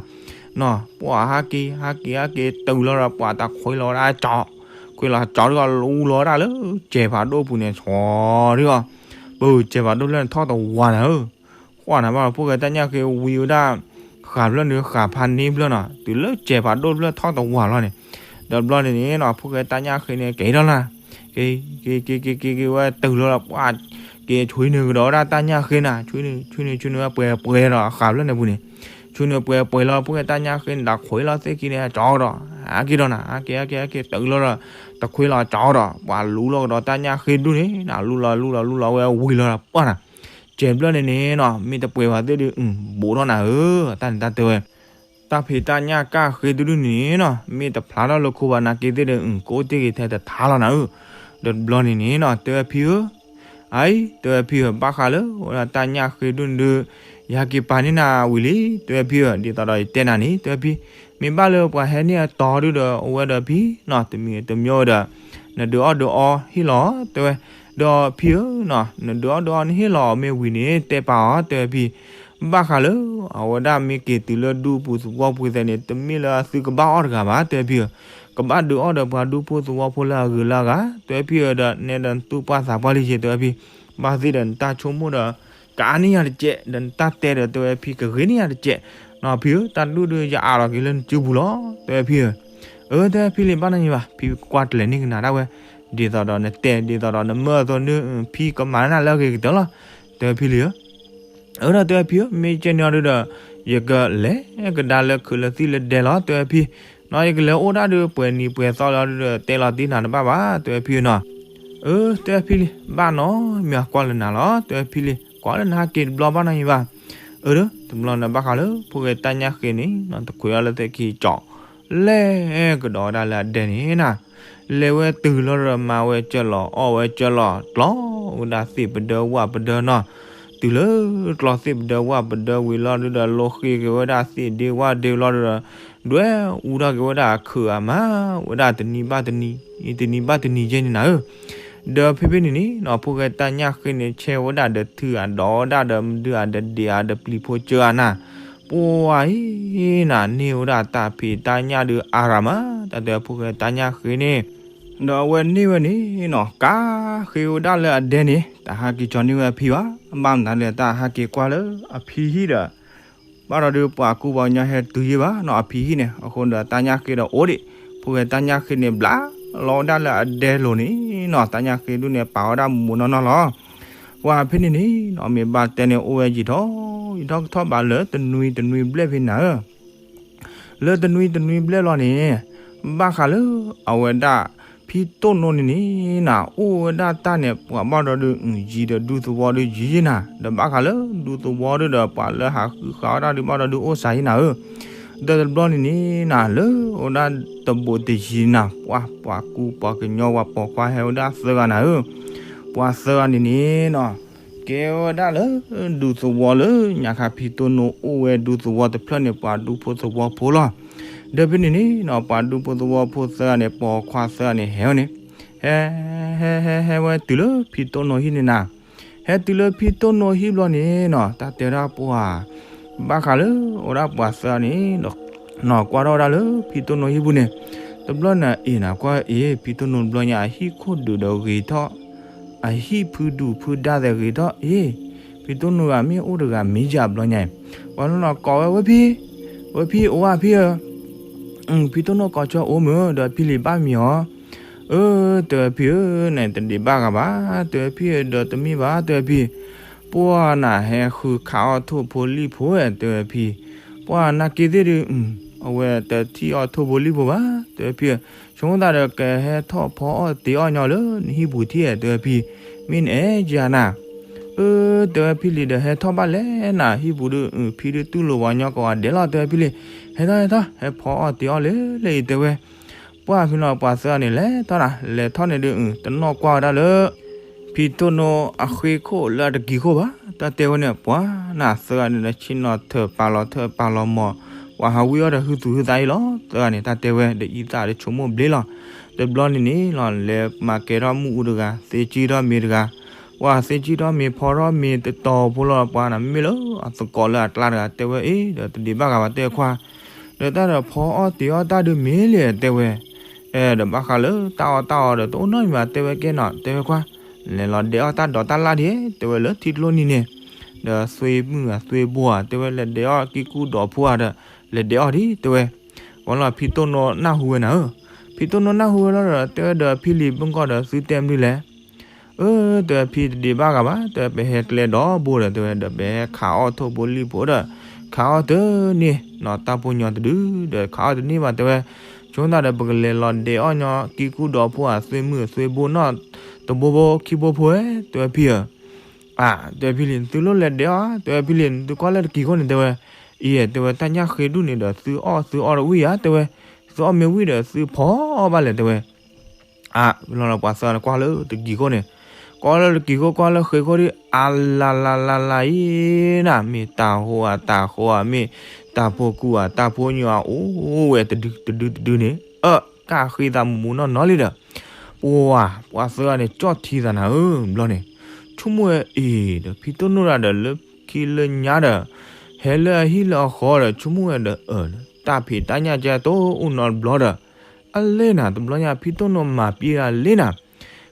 နီၤ ပှၢ်ဟးက့ၤ ဟးက့ၤ ဟးက့ၤတုၤလီၤဒီး ပှၢ်တခွ့လီၤဝဲဒၣ်ကၠီၤ, ခွ့လီၤကၠီၤဒီးလူလီၤဝဲဒၣ်လၢ စဲးဖးဒိၣ်ပူၤန့ၣ် ဆီဒ်အီၤ, ပၢ်စဲးဖးဒိၣ်ဖျၢၣ်န့ၣ်ထီၣ်တဝၤနၤဧၢ ကွၢ်နၤဘၣ် ဖိၣ်ဃဲတၢ်ညၣ်ဃ့ဝံၤဝဲဒၣ် ဃာ်ဖျၢၣ်န့ၣ်ဃာ်ဖးန့ၢ်ဖျၢၣ်နီၤ တုၤလၢစဲးဖးဒိၣ်ဖျၢၣ်ထီၣ်တဝၤလီၤန့ၣ်, ဒီးဘျီန့ၣ်န့ၣ်နီၤ ဖိၣ်ဃဲတၢ်ညၣ်ဃ့န့ၣ် က့ၤထီၣ်နၤ, က့ၤ က့ၤ က့ၤ က့ၤ က့ၤ က့ၤဝဲတုၤလီၤဒီး ပှၢ်က့ၤဆွံနုာ်ကဒီးဝဲဒၣ်တၢ်ညၣ်ဃ့နၤ ဆွံနုာ် ဆွံနုာ် ဆွံနုာ်ဝဲပှဲၤပှဲၤဒီးဃာ်ဖျၢၣ်န့ၣ်ပူၤန့ၣ်, ဆူန့ၣ်ပှဲၤပှဲၤလီၤ ဖိၣ်ဃဲတၢ်ညၣ်ဃ့န့ၣ် တခွဲးလီၤသ့ၣ်ခံန့ၣ် ကၠီဒီး ဟဲက့ၤဒီးနၤ ဟဲက့ၤ ဟဲက့ၤ ဟဲက့ၤ တုၤလီၤဒီး တခွဲးလီၤကၠီဒီး ပှၤလူလီၤကဒီးတၢ်ညၣ်ဃ့ဒူၣ်န့ၣ် နလူလီၤလူလီၤလူလီၤဝဲဝံၤလီၤဒီးပှၢ်နၤ စဲးဘျၢၣ်န့ၣ်န့ၣ်နီၤ မ့ၢ်တပှဲၤဘၣ်သ့ၣ်ဒုး အုး ဘူးထီၣ်နၤဧၢ တၢ်န့ၣ်တၢ်တဲဝဲ တၢ်ဖံးတၢ်ညၣ်ကၢ်ဃ့ဒူၣ်ဒူၣ်န့ၣ်နီၤ မ့ၢ်တဖျါထီၣ်လၢခိဘၣ်နာ်က့သ့ၣ်ဒီး အုး ကအိၣ်တ့ၢ်က့ၤထဲတထါလီၤနၤဧၢ ဒီးတဘျီန့ၣ်န့ၣ်နီၤ တဲဝဲဖံဧၢ အအံၤ တဲဝဲဖံဧၢ ဘၣ်ဃးလၢ အိၣ်ဒၣ်တၢ်ညၣ်ဃ့ဒူၣ်န့ၣ်ဒုး ယဟဲက့ၤပာ်န့ၢ်နၤဝံၤလံ တဲဝဲဖံဧၢ ဒ်သိးဒီးယတဲနၤန့ၣ် တဲဝဲဖံ မ့ၢ်ဘၣ်လၢပှၤဟဲန့ၢ်အတီၤဒုဒီး အိၣ်ဝဲဒီးဖံနီၤ တမံၤတမံၤဝဲဒီး နဒုးအီၣ်ဒုးအီဟ့ၣ်လီၤ တဲဝဲ ဒီးဖံဧၢနီၤ နဒုးအီၣ်ဒုးအီနဟ့ၣ်လီၤအီၤမ့ၢ်ဝံၤန့ၣ် တဲပာ်အီၤ တဲဝဲဖံ ဘၣ်ဃးလၢ အဝဲဒၣ်မ့ၢ်က့ၤတုၤလၢဒူပူၤသဝီပူၤသဲးန့ၣ် တမ့ၢ်လၢအသုကဘၣ်အီၣ်တဂၤဘၣ် တဲဝဲဖံဧၢ ကဘၣ်ဒုးအီၣ်ဒီးပှၤဒူဖိသဝီဖိလၢအဂုၤလၢအဂၤ တဲဝဲဖံဧၢဒီး နဲဒီးနသူၣ်ပှၢ်သးပှၢ်လံယ့ၤ တဲဝဲဖံ ဘၣ်သ့ၣ်ဒီးနတၢ်ဆိကမိၣ်ဒီး ကအါန့ၢ်ယၤတကဲး ဒီးနတၢ်တဲဒီး တဲဝဲဖံ ကဂ့ၤန့ၢ်ယၤတကဲး နီၤဖံဧၢ တၢ်ဒူၣ်ဒုးယအးလီၤက့ၤလၢနစုပူၤလီၤ တဲဝဲဖံဧၢ အၢ တဲဝဲဖံလံ ဘၣ်နီၢ်ယံၤဘၣ် ဖံကွၢ်တလဲၤန့ၢ်ကနၤဒၣ်ဝဲ ဒ်သိးဒီးနတဲ ဒ်သိးဒီးနမၢအသိးန့ၣ် ဖံကမၤန့ၢ်နၤလၢအဂ့ၤကတၢၢ်လီၤ တဲဝဲဖံလံဧၢ အၢ ဒီးတဲဝဲဖံဧၢ မ့ၢ်ကဲန့ၣ်အီၤဒုဒီး ယကလဲၤကဒါလၢခုးလၢသံၣ်လၢဒဲလီၤ တဲဝဲဖံ နီၤ ယကလဲၤအိၣ်ဒၣ်ဒုပှဲၤနံၤပှဲၤသီလီၤဒုဒီး တဲလီၤတ့ၢ်နၤတဘၣ်ဘၣ် တဲဝဲဖံနီၤ အၢ တဲဝဲဖံလံ ဘၣ်နီၤ မ့ၢ်ကွၢ်လၢနၤလီၤ တဲဝဲဖံလံ ကွၢ်လၢနဟဲက့ၤတဘျီဘၣ်နီၢ်ယံၤဘၣ် အၢ ဒီး တဘျီန့ၣ်ဘၣ်ဃးလၢ ဖိၣ်ဃဲတၢ်ညၣ်ဃ့န့ၣ်နီၤ တခွဲးအီၤလၢသ့ၣ်ခံကၠီ လဲၤကဒီးဝဲဒၣ်လၢအဒဲန့ၣ်နၤ လဲၤဝဲတုၤလီၤဒီးမၤဝဲကၢလီၤ အီၣ်ဝဲကၢလီၤ ကျီဝဲဒၣ်သ့ၣ်ပဒၢဝၣ်ပဒၢနီၤ တုၤလၢကျီသ့ၣ်ပဒၢဝၣ်ပဒၢဝံၤလီၤဒုဒီး လိဃ့က့ၤဝဲဒၣ်သ့ၣ်ဒ့ဝၣ်ဒ့လီၤဒုဒီး ဒွဲၣ်အူထီၣ်က့ၤဝဲဒၣ်အခုးအမါ ဝဲဒၣ်တနံၤဘၣ်တနံၤ တနံၤဘၣ်တနံၤယဲၢ်န့ၣ်နၤဧၢ ဒီးဖဲဖဲန့ၣ်န့ၣ်နီၤ ဖိၣ်ဃဲတၢ်ညၣ်ဃ့န့ၣ် ဆဲဝဲဒၣ်ဒီးထုအဒီးဝဲဒၣ်ဒီးမဒုအဒီးဒ့အဒီးပျံၤဖိကၢအနၤ ပှၤအံၤနၤ န့ၢ်ဝဲဒၣ်တၢ်ဖံးတၢ်ညၣ်ဒုးအါရၤမး တၢ်တဲဖိၣ်ဃဲတၢ်ညၣ်ဃ့န့ၣ် ဒီးအဝဲန့ၢ်ဝဲန့ၣ်နီၤ ကါဃ့ဝဲဒၣ်လၢအဒဲန့ၣ် တဟးက့ၤကၠီန့ၢ်ဝဲအဖံဘၣ် ဘၣ်မနုၤလဲၣ် တၢ်ဟးက့ၤကွၢ်လၢအဖံဟံၣ်ဒီး ဘၣ်ဒီးဒုးပှၤကူပှၤကညီဟဲတုၤယ့ၢ်ဘၣ်နီၤ အဖံဟံၣ်န့ၣ် အဃိဒီးတၢ်ညၣ်ဃ့ဒီးအိၣ်ဒံး ဖိၣ်ဃဲတၢ်ညၣ်ဃ့န့ၣ် ဘျးလီၤဝဲဒၣ်လၢအဒဲလိၤန့ၣ်နီၤ တၢ်ညၣ်ဃ့ဒုးန့ၣ် ပာ်ဝဲဒၣ်မူးမူးနီၢ်နီၢ်လီၤ ပှၤဖဲန့ၣ်န့ၣ်နီၤ မ့ၢ်ဘၣ်တဲန့ၣ် အိၣ်ဝဲယံာ်ထီၣ် ယံာ်ထီၣ်ကထီၣ်ဘၣ်လၢတနွံတနွံဘျဲၣ်ဖဲနၤဧၢ လၢတနွံတနွံဘျဲၣ်လီၤန့ၣ် ဘၣ်ဃးလၢ အဝဲဒၣ် ဖံတိၢ်နိန့ၣ်န့ၣ်နၤ အိၣ်ဝဲဒၣ်တၢ်န့ၣ် ပှၤဘၣ်ဒီးဒုး ယံၤဒီးဒူသဝီဒုးယံၤယ့ၢ်နၤ ဒီးဘၣ်ဃးလၢဒူသဝီဒုးဒီး ပှၤလၢဟးဃုဃးအီၣ်တၢ်ဒုးဘၣ်ဒီးဒုးအိၣ်စှၤယ့ၢ်နၤဧၢ ဒီးတဘျီန့ၣ်န့ၣ်နၤ လၢအိၣ်ဒၣ်တဘိးတယံၤနၤ ပှၤ ပှၤကူပှၤကညီပှၤပိာ်ခွါဟဲဝဲဒၣ်သၢဂၤနၤဧၢ ပှၤသၢဂၤန့ၣ်န့ၣ်နီၤ ကဲဝဲဒၣ်လၢ ဒူသဝီလၢ ညါခါဖံတိၢ်နိအိၣ်ဝဲဒူသဝီတဖျၢၣ်န့ၣ် ပှၤဒူဖိသဝီဖိလီၤ. ဒီးဖဲန့ၣ်န့ၣ်နီၤ ပှၤဒူဖိသဝီဖိသၢဂၤန့ၣ် ပိာ်ခွါသၢဂၤန့ၣ် ဟဲဝဲန့ၣ် ဟဲ ဟဲ ဟဲ ဟဲဝဲတုၤလၢဖံတိၢ်နိဟံၣ်န့ၣ်နၤ ဟဲတုၤလၢဖံတိၢ်နိဟံၣ်ဘျီန့ၣ်နီၤ တၢ်တဲဝဲဒၣ်ပှၤ ဘၣ်ဃးလၢ အိၣ်ဒၣ်ပှၤသၢဂၤန့ၣ် နီၤကွၢ်ထီၣ်ဝဲဒၣ်လၢဖံတိၢ်နိဟံၣ်ပူၤန့ၣ် တဘျီန့ၣ် အ့ၣ်နၤကွၢ်အ့ၣ် ဖံတိၢ်နိတဘျီညါ အဟံၣ်ခိၣ်ဒုးဒီးဂ့ၤထီၣ် အဟံၣ်ဖုဒူၣ်ဖုဒါသဲးဂ့ၤထီၣ်အ့ၣ် ဖံတိၢ်နိဂၤမ့ၢ်အိၣ်တဂၤမ့ၢ်ယၤဘျီညါအံၤ ပှၤနီၢ်နီၢ်ကိးဝဲ ဝဲဖံ ဝဲဖံအိၣ်ဧါဖံဧၢ ဖံတိၢ်နိကိးဆၢအိၣ်မုၢ် ဒီးဖံလံၤဘၣ်မံၤအီၤ အၢ တဲဝဲဖံဧၢ နတဒံးဘၣ်ဂၤဘၣ် တဲဝဲဖံဧၢ ဒီးတမ့ၢ်ဘၣ် တဲဝဲဖံ ပှၤနၤဟဲဃုခးအီၣ်ထိၣ်ဖိလံၣ်ဖိ တဲဝဲဖံ ပှၤနာ်က့သ့ၣ်ဒုး အဝဲတထံၣ်အီၣ်ထိၣ်ဖိလံၣ်ဖိဘၣ် တဲဝဲဖံ ဆိကမိၣ်သးဒီးကဟဲထီၣ်ဖီအီၣ်တ့ၤအီၣ်ညီလၢနဟံၣ်ပူၤထံၣ် တဲဝဲဖံ မ့ၢ်နအဲၣ်ယၤနၤ အၢ တဲဝဲဖံလံၤဒီးဟဲထီၣ်ဘၣ်လဲၣ်နၤ ဟံၣ်ပူၤဒုး ဖံဒုးတူၢ်လိာ်ပှၤကညီကိးဂၤဒဲးလီၤ တဲဝဲဖံလံၤ ဟဲထီၣ်ဟဲထီၣ် ဟဲဖီအီၣ်တ့ၤအီၣ်လၢလၢအံၤ တဲဝဲ ပှၤဖံလီၤ ပှၤသၢဂၤန့ၣ် လဲၤထီၣ်နၤ လဲၤထီၣ်န့ၣ်ဒုး တနီၣ်ကွၢ်ဝဲဒၣ်လၢ ဖံတိၢ်နိအဃ့ခိၣ်လၢအတကံၤခိၣ်ဘၣ် တၢ်တဲဝဲန့ၣ် ပှၤနၤသၢဂၤန့ၣ်ဒီး ဆ့ၣ်နီၤထၢၣ်ပာ်လီၤထၢၣ်ပာ်လီၤမီၢ် ပှၤဟးဝံၣ်အီၣ်ဒီးဟုသူၣ်ဟုသးအံၤလီၤ သၢဂၤန့ၣ် တၢ်တဲဝဲ ဒီးအံသၣ်တဆိကမိၣ်ဘျ့လီၤ တဘျီန့ၣ်န့ၣ်လီၤ လဲၤမၤကဲထီၣ်မုၢ်အူတဂၤ သ့ကၠံထီၣ်မ့ၤတဂၤ ပှၤသ့ကၠံထီၣ်မ့ၤဖီထီၣ်မ့ၤတတီၤဖိလီၤ ပှၤနၤမ့မ့ၢ်လၢအသကိးလၢအကျါတဂၤ တဲဝဲအ့ၣ် ဒီးတဒံးဘၣ်ဂၤဘၣ် တဲခွါ ဒီးတၢ်ဒီးဖီအီၣ်တ့ၤအီၣ်တၢ်ဒုးမ့ၢ်လံ တဲဝဲ အဲ ဒီးဘၣ်ဃးလၢတၢ်အီၣ်တၢ်အီဒီးတအိၣ်နီတမံၤဘၣ် တဲဝဲကဲနီၤ တဲဝဲခွါ လဲၤလီၤဒဲးအီၣ်တၢ်ဒိးတၢ်လၣ်ဒံး တဲဝဲလၢထံကျိနံၤန့ၣ် ဒီးသွ့မုၣ်ဂၤသွ့ဘိဧါ တဲဝဲလဲၤဒဲးအီၣ်ကံၢ်ကူၣ်ဒီးဖိဧါဒီး လဲၤဒဲးအီၣ်ဒံး တဲဝဲ ပှၤလီၤဖံတိၢ်နိနၢ်ဟူဝဲနၤဧၢ ဖံတိၢ်နိနၢ်ဟူဝဲလီၤဒီး တဲဝဲဒီးဖံလံၤဘုၣ်ကီၢ်ဒီးသုတဲမနုၤလဲၣ် အၢ တဲဝဲဖံတဒံးဘၣ်ဂၤဘၣ် တဲဝဲပဟဲကျဲဒီဘိဒီး တဲဝဲဒီးပဟဲခးအီၣ်ထိၣ်ဖိလံၣ်ဖိဒီး ခးအီၣ်တန့ၢ်နီၤ တၢ်ဖိညီတဒုဒီး ခးအီၣ်တန့ၢ်ဘၣ်တဲဝဲ, ဆိသးဒီး ပကလဲၤလီၤဒဲးအီၣ်ညီ ကံကူဒီးဖိဧါ သွ့မုၣ်သွ့ဘိနီၣ်တဘိဘိခံဘိဖိဧါ တဲဝဲဖံဧၢ, အါ တဲဝဲဖံလံၤ နသုလိၣ်လဲၤဒဲးအီၣ်ဧါ တဲဝဲဖံလံၤ နသုကွၢ်လၢတကံၤခိၣ်န့ၣ် တဲဝဲ, အံၤ တဲဝဲ တၢ်ညၣ်ဃ့ဒူၣ်န့ၣ်ဒီး သုအီၣ်သုအီတဝံၣ်ဧါ တဲဝဲ, သုအီၣ်မ့ၢ်ဝံၣ်ဒီး သုဖီအီၣ်ဘၣ်လဲၣ် တဲဝဲ အါ ဖဲလီၤလီၤပှၤသၢဂၤန့ၣ် ကွၢ်လၢတကံၤခိၣ်န့ၣ်, ကွၢ်လၢတကံၤခိၣ် ကွၢ်လၢဃ့ခိၣ်ဒီး အလၤလၤလၤလၤအံၤနၤ မ့ၢ်တၤဟိဧါတၤဃီဧါ မ့ၢ်တၤဖိကူဧါတၤဖိညီဧါ အိၣ်ဝဲတဒုတဒုတဒုန့ၣ် အၢ ကၣ်ဃ့သးမူးမူးနီၢ်နီၢ်လံဒီး, ပှၤ ပှၤသၢဂၤန့ၣ် ကၠီၣ်ထံသးနၤဧၢ ဘျီန့ၣ်, ဆိကမိၣ်ဝဲအံၤဒီး ဖံတိၢ်နိၣ်တၢ်ဒီး လၢခံလၢညါဒီး ဟဲလၢအဟံၣ်လၢအဃီဒီး ဆိကမိၣ်ဝဲဒီး အၢ တၢ်ဖံးတၢ်ညၣ်ကဲတအိၣ်နီတဘျီဒီး အလဲၣ်နၤ တဘျီညါ ဖံတိၢ်နိၣ်မၤပျံၤတၢ်လံနၤ,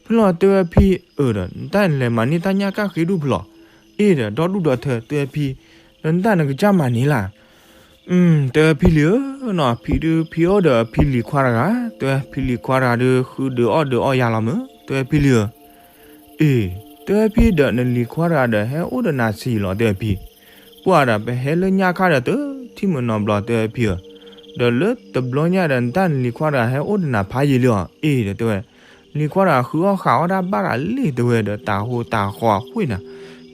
ဖဲလီၤတဲဝဲဖံ အၢဒီး နတၢ်လဲၤမၤန့ၢ်တၢ်ညၣ်ကၣ်ဃ့ဒူၣ်ဖဲလီၤ, အ့ၣ်ဒီး ဒီဒူၣ်ဒီထၢ တဲဝဲဖံ, ဒီးနတၢ်နကစၢ်မၤန့ၢ်လၢ်, တဲဝဲဖံလံၤဧၢနီၤ ဖံဒုးဖံအိၣ်ဒီးဖံလံၤခွါတဂၤ တဲဝဲဖံလံၤခွါတဂၤဒုး ဃုဒုးအီၣ်ဒုးအီယၤလီၤမုၢ် တဲဝဲဖံလံၤဧၢ အ့ၣ် တဲဝဲဖံဒီး နလံၤခွါတဂၤဒီး ဟဲအိၣ်ဒီးနၤဆံးလီၤ တဲဝဲဖံ, ပှၤဒီး ပဟဲလၢညၣ်ခါဒီး တထံၣ်မုၢ်နီတဘျီ တဲဝဲဖံဧၢ, ဒီးလၢတဘျီညါဒီး နတၢ်နလံၤခွါတဂၤ ဟဲအိၣ်ဒီးနၤဖးယံာ်လံအီၤ အ့ၣ်ဒီး တဲဝဲ, လံၤခွါတဂၤ ဃုအီၣ်ဃးအီၣ်တၢ်ဘၣ်တၢ်လံ တဲဝဲဒီး တၤဟိတၤဃီအဃိနၤ,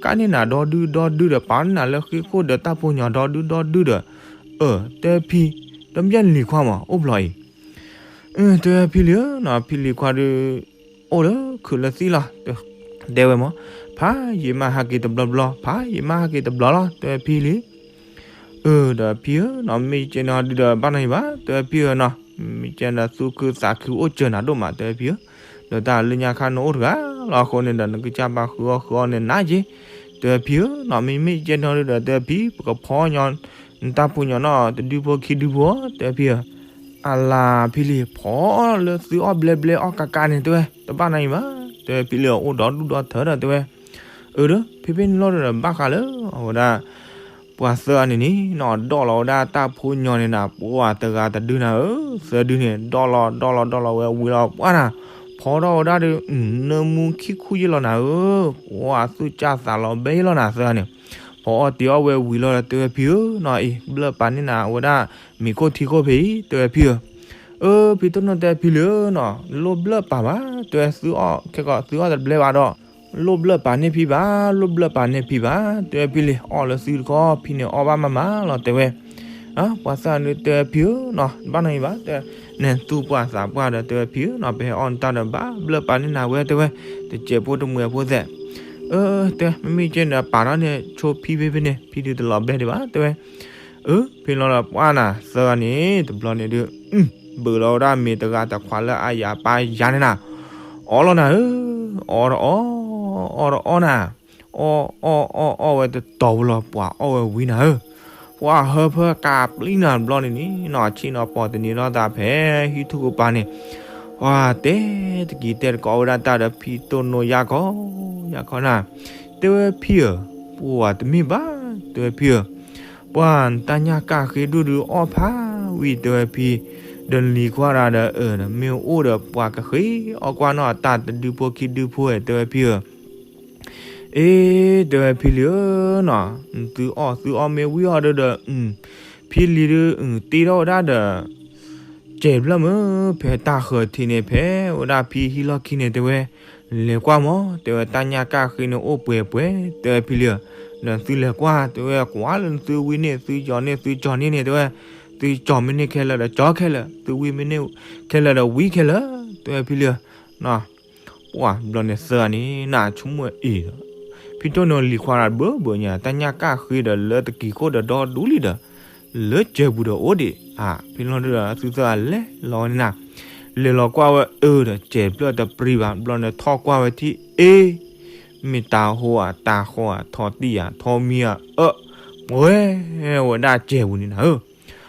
ကၣ်န့ၢ်နၤဒီဒုဒီဒုဒီး ပာ်န့ၢ်နၤလၢဃ့ခိၣ်ဒီး တၢ်ဖိညီဒီဒုဒီဒုဒီး, အၢ တဲဝဲဖံ, ဒီးမ့ၢ်လံၤခွါမး အိၣ်ဖဲလီၤအံၤ တဲဝဲဖံလံၤဧၢနီၤ ဖံလံၤခွါဒုး အိၣ်လၢခုးလၢသံၣ်လီၤ, တဲဝဲမး, ဖးယံာ်မးဟးက့ၤတဘျီဘျီ ဖးယံာ်မးဟးက့ၤတဘျီလီၤ တဲဝဲဖံလံၤ, အၢ ဒီးဖံဧၢနီၤ မ့ၢ်ကဲနီၤဒုးဒီး ဘၣ်နီၤယံာ်ဘၣ် တဲဝဲဖံဧၢနီၤ, မ့ၢ်ကဲဒီးသူၣ်ခုသးခုအိၣ်စၢၤနၤဒိၣ်မး တဲဝဲဖံဧၢ, ဒီးတၢ်လၢညါခါနအိၣ်တဂၤလီၤအဃိန့ၣ်ဒီး နကစၢ်ဘၣ်ဃုအီၣ်ဃုအီန့ၣ်နးက့, တဲဝဲဖံဧၢနီၤ မ့မ့ၢ်ကဲနီၤဒုးဒီး တဲဝဲဖံ ပကဖီညီ နတၢ်ဖိညီနီၤ တဒုဖိခံဒုဖိ တဲဝဲဖံဧၢ, အလၤဖံလံၤ ဖီလၢသုအီၣ်ဘျဲဘျဲအီၣ်ကးကးန့ၣ် တဲဝဲ တဘၣ်နီၤယံာ်ဘၣ် တဲဝဲဖံလံၤ အိၣ်ဒီဒူၣ်ဒီထၢဒီး တဲဝဲ, အၢ ဒီး ဖံဖံန့ၣ်လီၤဒီး ဘၣ်ဃးလၢ အဝဲဒၣ် ပှၤသၢဂၤန့ၣ်န့ၣ်နီၤ ဒီးလီၤဝဲဒၣ်တၢ်ဖိညီန့ၣ်နၤ ပှၤတဂၤတဒုနၤဧၢ, သၢဒုန့ၣ် ဒီးလီၤ ဒီးလီၤ ဒီးလီၤဝဲဝံၤလီၤ ပှၤနၤ ဖီထီၣ်ဝဲဒၣ်ဒီး နၢမူခံခူယ့ၢ်လီၤနၤဧၢ, ပှၤသူၣ်စၢ်သးလီၤဘဲယ့ၢ်လီၤနၤ သၢဂၤန့ၣ်, ဖီအီၣ်တ့ၤအီၣ်ဝဲဝံၤလီၤဒီး တဲဝဲဖံဧၢနီၤ အံၤ ဘျၢၣ်ပာ်န့ၢ်နၤဝဲဒၣ် မံၤခိၣ်ထံခိၣ်ဖဲအံၤ တဲဝဲဖံဧၢ, အၢ ဖံတိၢ်နိၣ်တဲဖံလံၤဧၢနီၤ လိၣ်ဘျၢၣ်ပာ်ဘၣ် တဲဝဲ သုအီၣ်ခဲကီး သုအီၣ်တဘျဲဘၣ်ဒီး လိၣ်ဘျၢၣ်ပာ်န့ၢ်ဖံဘၣ် လိၣ်ဘျၢၣ်ပာ်န့ၢ်ဖံဘၣ် တဲဝဲဖံလံၤ အီၣ်လၢသုတခီ ဖံန့ၣ်အီၣ်ဘၣ်မးမးလီၤ တဲဝဲ, ပှၤသၢဂၤန့ၣ်တဲဖံဧၢနီၤ တဘၣ်နီၤယံာ်ဘၣ် တဲ နသူၣ်ပှၢ်သးပှၢ်ဒီး တဲဝဲဖံဧၢနီၤ ပဟဲအီၣ်နတၢ်ဒီး ဘၣ်ဘျၢၣ်ပာ်န့ၢ်နၤဝဲ တဲဝဲ, တစဲးဖိတမှဲးဖိသဲး, အၢ တဲ မ့မ့ၢ်ကဲန့ၣ်ဒီး ပာ်ထီၣ်န့ၣ် ဆိဖံဖဲဖဲန့ၣ် ဖံဒုးတလီၤဘဲဒံးဘၣ် တဲဝဲ, အၢ ဖဲလီၤဒီး ပှၤနၤ သၢဂၤန့ၣ် တဘျီန့ၣ်ဒုး ဘုးလီၤဝဲဒၣ်မ့ၤတဂၤတခွးလၢအယၤပၢ်ယၤန့ၣ်နၤ, အီလီၤနၤဧၢ, အီတအီ, အီတအီနၤ, အီအီအီအီဝဲတတီၤဝဲလီၤ ပှၤအီၣ်ဝဲဝံၤနၤဧၢ, ပှၤဟၢဖၢကးပျံၤနၤတဘျီန့ၣ်န့ၣ်နီၤ ဆ့ၣ်နီၤပီၢ်တန့ၢ်လီၤသးဖဲ ဟံၣ်ထူၣ်ကပၤန့ၣ်, ပှၤတဲတက့ၤတဲတကိးဝဲဒၣ်တၢ်ဒီး ဖံတိၢ်နိၣ်ယါခီ, ယါခီနၤ, တဲဝဲဖံဧၢ, ပှၤတမ့ၢ်ဘၣ်, တဲဝဲဖံဧၢ ပှၤနတၢ်ညၣ်ကၣ်ဃ့ဒူၣ်ဒုးအီၣ်ဖးဝံၤ တဲဝဲဖံ, ဒီးလံၤခွါတဂၤဒီး အၢ ဒီးမ့ၢ်အိၣ်ဒီးပှၤကဃ့အီၣ်ကွၢ်နီၣ်တၢ်တဒုဖိခံဒုဖိဧါ တဲဝဲဖံဧၢ, အ့ တဲဝဲဖံလံၤဧၢနီၤ, သုအီၣ်သုအီၣ်မ့ၢ်ဝံၤအီၤဒီးဒီး, ဖံလံၤဒုး တ့ထီၣ်ဝဲဒၣ်ဒီး စဲးဖျၢၣ်မုၢ် ဖဲတၢ်ဃၢၤထံးန့ၣ် ဖဲဝဲဒၣ်ဖံဟံၣ်လီၢ်ခံန့ၣ် တဲဝဲ, လဲၤကွၢ်မး တဲဝဲ တၢ်ညၣ်ကၣ်ဃ့န့ၣ်အိၣ်ပှဲၤပှဲၤ တဲဝဲဖံလံၤဧၢ, ဒီးသုလဲၤကွၢ် တဲဝဲ ကွၢ်လၢသုဝံၣ်န့ၢ်သုကၠီၤန့ၢ် သုကၠီၤန့ၢ်န့ၣ် တဲဝဲ, သုကၠီၤမ့ၢ်န့ၢ်ခဲလၢာ်ဒီးကၠီၤခဲလၢာ် သုဝံၣ်မ့ၢ်န့ၢ်ခဲလၢာ်ဒီးဝံၣ်ခဲလၢာ် တဲဝဲဖံလံၤဧၢ ပှၤဘျီန့ၣ်သၢဂၤန့ၣ် နဆိကမိၣ်အံၤဒီး, ဖံတိၢ်နိၣ်လံၤခွါတဂၤဘၢဘၢညါ တၢ်ညၣ်ကၣ်ဃ့ဒီးလၢတကံၤခိၣ်ဒီးဒီဒူၣ်လံဒီး, လၢစဲးပူၤဒီးအိၣ်ဒံး, ဖဲလီၤဒုးဒီးသုသၢဂၤလဲၤလီၤဝဲန့ၣ်နၤ, လဲၤလီၤကွၢ်ဝဲအၢဒီး စဲးဖျၢၣ်တပြံဘၣ် ဘျီန့ၣ်ထီၣ်ကွၢ်ဝဲထံၣ်အ့ မ့ၢ်တၤဟိဧါ တၤဃီဧါ ထီၣ်တံၢ်ဧါ ထီၣ်မံဧါ အၢ ပှဲၤဝဲဒၣ်စဲးပူၤန့ၣ်နၤဧၢ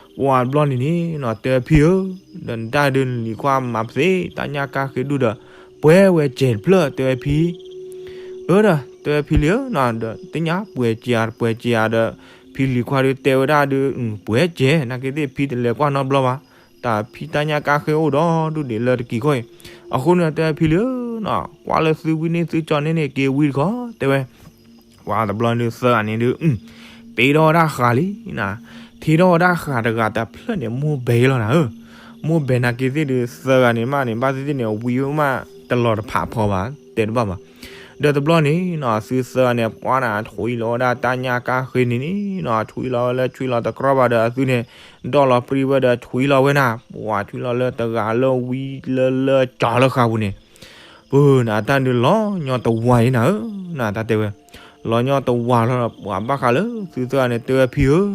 ပှၤဘျီန့ၣ်န့ၣ်နီၤ တဲဝဲဖံဧၢ, ဒီးနတၢ်ဒုးနလံၤခွါမၤပသ့ တၢ်ညၣ်ကၣ်ဃ့ဒူၣ်ဒီး ပှဲၤဝဲစဲးတဖျၢၣ် တဲဝဲဖံ, အၢဒီး တဲဝဲဖံလံၤဧၢနီၤ ဒီးသ့ၣ်ညါပှဲၤစဲးဧါ ပှဲၤစဲးဧါဒီး ဖံလံၤခွါဒုးတဲဝဲဒၣ်ဒုး ပှဲၤစဲး နာ်က့သ့ၣ်ဖံတလဲၤကွၢ်နီတဘျီဘၣ်, တၢ်ဖံတၢ်ညၣ်ကၣ်ဃ့အိၣ်ဒီဒူၣ်ဒံးလၢတကံၤခိၣ်အံၤ, အဃိန့ၣ်တဲဝဲဖံလံၤဧၢနီၤ ကွၢ်လၢသုဝံၣ်န့ၢ်သုကၠီၤန့ၢ်န့ၣ် က့ၤဝံတခီ တဲဝဲ ပှၤတဘျီန့ၣ်သၢဂၤန့ၣ်ဒုး ထံထီၣ်ဝဲဒၣ်ဃာ်လံနၤ, ထံထီၣ်ဝဲဒၣ်ဃာ်တဂၤတဖျၢၣ်န့ၣ် မိၢ်ဘဲလီၤနၤဧၢ, မိၢ်ဘဲနာ်က့ၤသ့ၣ်ဒုး သၢဂၤန့ၣ်မးန့ၣ် ဘၣ်သ့ၣ်သ့ၣ်န့ၣ် ဝံမးတလီၤတဖးဖီဘၣ် တဲတဘၣ်ဘၣ်. ဒီးတဘျီန့ၣ်နီၤ သုသၢဂၤန့ၣ် ပှၤနၤ ထွံလီၤဝဲဒၣ်တၢ်ညၣ်ကၢ်ဃ့န့ၣ်နီၤ, ထွံလီၤဝဲလၢထွံလီၤတကြၢးဘၣ်ဒီး အသုန့ၣ် ဒီၣ်လီၤပြံဝဲဒီးထွံလီၤဝဲနၤ, ပှၤထွံလီၤလၢတဂၤလၢဝံလၢလၢကၠီၤလၢဃာ်ပူၤန့ၣ် ပနတၢ်ဒုးလီၤညီတဝၤအံၤနၤဧၢ, နတၢ်တဲဝဲ, လီၤညီတဝၤလီၤ ပှၤဘၣ်ဃးလၢသုသၢဂၤန့ၣ် တဲဝဲဖံဧၢ,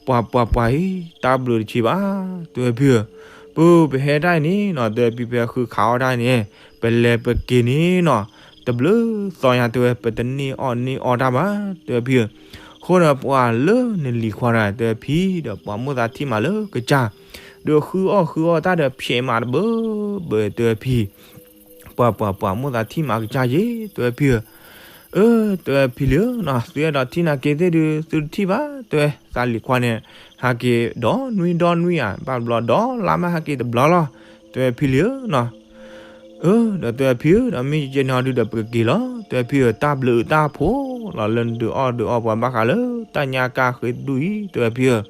ပှၤပှၤပှၤအံၤ တၢ်ဘျုးတဆံးဘၣ်, တဲဝဲဖံဧၢ, ပပဟဲတၢ်အံၤန့ၣ်နီၤ တဲဝဲဖံ ပဟဲဃုခးအီၣ်တၢ်အံၤန့ၣ် ပလဲၤပက့ၤန့ၣ်နီၤ တဘျုးသီညါ တဲဝဲ ပတန့ၢ်အီၣ်န့ၢ်အီတၢ်ဘၣ် တဲဝဲဖံဧၢ, အဃိဒီးပှၤလၢနလံၤခွါတဂၤ တဲဝဲဖံဒီး ပှၤမိၣ်သးထံၣ်မးလၢကစၢ် ဒီးဃုအီၣ်ဃုအီတၢ်ဒီး ဖျဲးမးတဘၢဘၢ တဲဝဲဖံ ပှၤပှၤပှၤမိၣ်သးထံၣ်မးကစၢ်ယ့ၣ် တဲဝဲဖံဧၢ, အၢ တဲဝဲဖံလံဧၢနီၤ သုအဲၣ်ဒိးထံၣ်နာ်က့ၤသ့ၣ်ဒုး သုတထံၣ်ဘၣ် တဲဝဲ, သးလံၤခွါန့ၣ် ဟးက့ၤဒီနွံဒီနွံဧါ ဘၣ်ဘျီဒီလါမး ဟးက့ၤတဘျီလီၤ တဲဝဲဖံလံဧၢနီၤ. အၢ ဒီးတဲဝဲဖံဧၢ ဒီးမ့ၢ်ကဲန့ၣ်အီၤဒုးဒီး ပကက့ၤလီၤ တဲဝဲဖံဧၢ, တၢ်ဘျုးတၢ်ဖှိၣ်လီၤ လၢနဒုးအီၣ်ဒုးအီပှၤဘၣ်ဃးလၢတၢ်ညၣ်ကၢ်ဃ့တဒူၣ်အံၤ တဲဝဲဖံဧၢ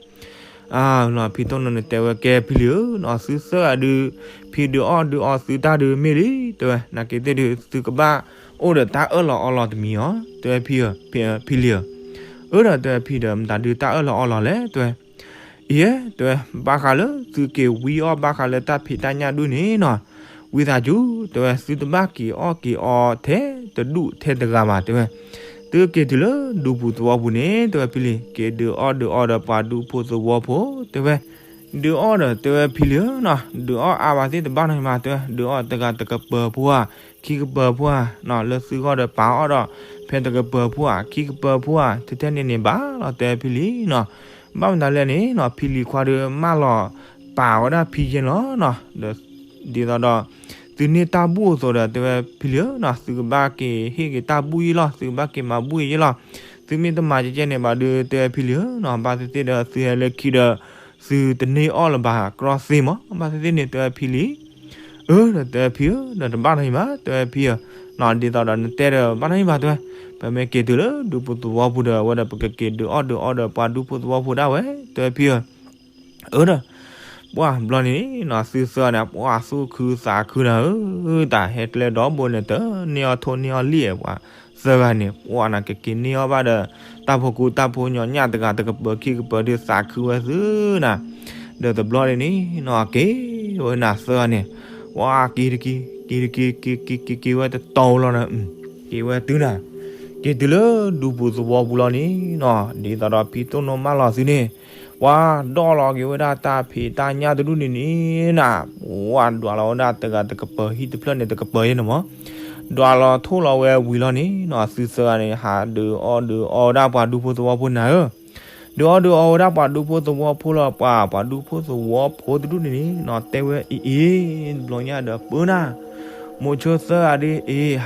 အၢ ဖံတိၢ်နိန့ၣ် တဲဝဲကဲဖံလံဧၢနီၤ သုသၢဂၤဒုး ဖံဒုးအီၣ်ဒုးအီသုတၢ်ဒုးမ့ၢ်လံ တဲဝဲ နာ်က့ၤသ့ၣ်ဒုး သုကဘၣ်အိၣ်ဒီးတၢ်အၢၣ်လီၤအီလီၤတမံၤအီၤ တဲဝဲဖံဧၢ, ဖံလံဧၢ, အၢ ဒီးတဲဝဲဖံဒီး မတၤဒုးတၢ်အၢၣ်လီၤအီလီၤလဲၣ် တဲဝဲ အံၤ တဲဝဲ ဘၣ်ဃးလၢသုက့ၤဝံအီၣ်ဘၣ်ဃးလၢတၢ်ဖံးတၢ်ညၣ်ဒူၣ်န့ၣ်နီၤ, ဝံသးစူၤ တဲဝဲ သုတဘၣ်က့ၤအီၣ်က့ၤအီထဲတဒူၣ်ထဲတဂၤဘၣ် တဲဝဲ, သုက့ၤတုၤလၢဒူပူၤသဝီပူၤန့ၣ် တဲဝဲဖံလံၤ က့ၤဒုးအီၣ်ဒုးအီဒီးပှၤဒူဖိသဝီဖိ တဲဝဲ, ဒုးအီၣ်ဒီးတဲဝဲ ဖံလံဧၢနီၤ ဒုးအီၣ်အါဘၣ်သ့ၣ်တဘၣ်နီတမံၤဘၣ် တဲဝဲ ဒုးအီၣ်တဂၤတကပၤဖိဧါ ခံကပၤဖိဧါနီၤ လၢသုဂီၢ်ဒီးပာ်အီၣ်ဒီး ဖဲတကပၤဖိဧါ ခံကပၤဖိဧါ ထဲထဲန့ၣ်န့ၣ်ဘၣ်လီၤ တဲဝဲဖံလံၤနီၤ, ဘၣ်မနုၤလဲၣ်န့ၣ်နီၤ ဖံလံၤခွါဒုးမၢလီၤပာ်ဝဲဒၣ်ဖံယဲၢ်လီၤနီၤ, ဒီး ဒ်သိးဒီး သုန့ၢ်တၢ်ဘူၣ်အသိးဒီး တဲဝဲဖံလံၤဧၢနီၤ သုကဘၣ်က့ၤဟ့ၣ်က့ၤတၢ်ဘူၣ်ယဲၢ်လီၤ သုကဘၣ်က့ၤမၤဘူၣ်ယဲၢ်လီၤ, သုမ့ၢ်တမၤကဲကဲန့ၣ်ဘၣ်ဒုး တဲဝဲဖံလံၤဧၢနီၤ ဘၣ်သ့ၣ်သ့ၣ်ဒီး သုဟဲလၢခံဒီး သုတန့ၢ်အီၣ်လၢၤဘၣ်ကြီသ့မး ဘၣ်သ့ၣ်သ့ၣ်န့ၣ် တဲဝဲဖံလံၤ အၢ ဒီးတဲဝဲဖံဧၢ ဒီးတဘၣ်နီတမံၤဘၣ် တဲဝဲဖံဧၢ, ဒ်သိးဒီးနတဲဒီးဘၣ်နီတမံၤဘၣ် တဲဝဲ, ပမ့ၢ်က့ၤတုၤလၢဒူပူၤသဝီပူၤဒီး အဝဲဒီးပကက့ၤဒုးအီၣ်ဒုးအီဒီးပှၤဒူဖိသဝီဖိဒၣ်ဝဲ တဲဝဲဖံဧၢ, အၢ ဒီး ပှၢ်ဘျီန့ၣ်နီၤ သုသၢဂၤန့ၣ် ပှၢ်သူၣ်ခုသးခုနၤဧၢ, တၢ်ဟဲကျဲဒီဘိန့ၣ် တန့ၢ်အီၣ်ထိၣ်န့ၢ်အီၣ်လံၣ် ပှၤသၢဂၤန့ၣ် ပှၢ်နၤကက့ၤန့ၢ်အီၣ်ဘၣ်ဒီး တၢ်ဖိကူတၢ်ဖိညီနၢ်တဂၤတကပၤခံကပၤဒုးသးခုဝဲသုနၤ, ဒီးတဘျီန့ၣ်နီၤ က့ၤဝဲနၤသၢဂၤန့ၣ် ပှၢ်က့ၤတက့ၤ က့ၤတက့ၤ က့ၤက့ၤက့ၤက့ၤဝဲတတီၤလီၤနၤ, က့ၤဝဲတုၤနၤ, က့ၤတုၤလၢဒူပူၤသဝီပူၤလီၤန့ၣ်နီၤ ဒ်သိးဒီးဖံတိၢ်နိမၢလီၤသုန့ၣ် ပှၤဒိးလီၤက့ၤဝဲဒၣ်တၢ်ဖံးတၢ်ညၣ်တဒူၣ်န့ၣ်န့ၣ်နၤ, ပှၢ်ဒွးလီၤဝဲဒၣ်တဂၤတကပၤ ဟံၣ်တဖျၢၣ်န့ၣ်တကပၤယဲၢ်န့ၣ်မး, ဒွးလီၤထိၣ်လီၤဝဲဝံၤလီၤန့ၣ်နီၤ သုသၢဂၤန့ၣ် ဟးဒုးအီၣ်ဒုးအီဝဲဒၣ်ပှၤဒူဖိသဝီဖိနၤဧၢ, ဒုးအီၣ်ဒုးအီဝဲဒၣ်ပှၤဒူဖိသဝီဖိလီၤ ပှၤ ပှၤဒူဖိသဝီဖိတဒူၣ်န့ၣ်န့ၣ်နီၤ တဲဝဲအံၤအံၤ တဘျီညါဒီးပၢနၤ မိၤဆိသၢဂၤဒုး အ့ ဟးအီၣ်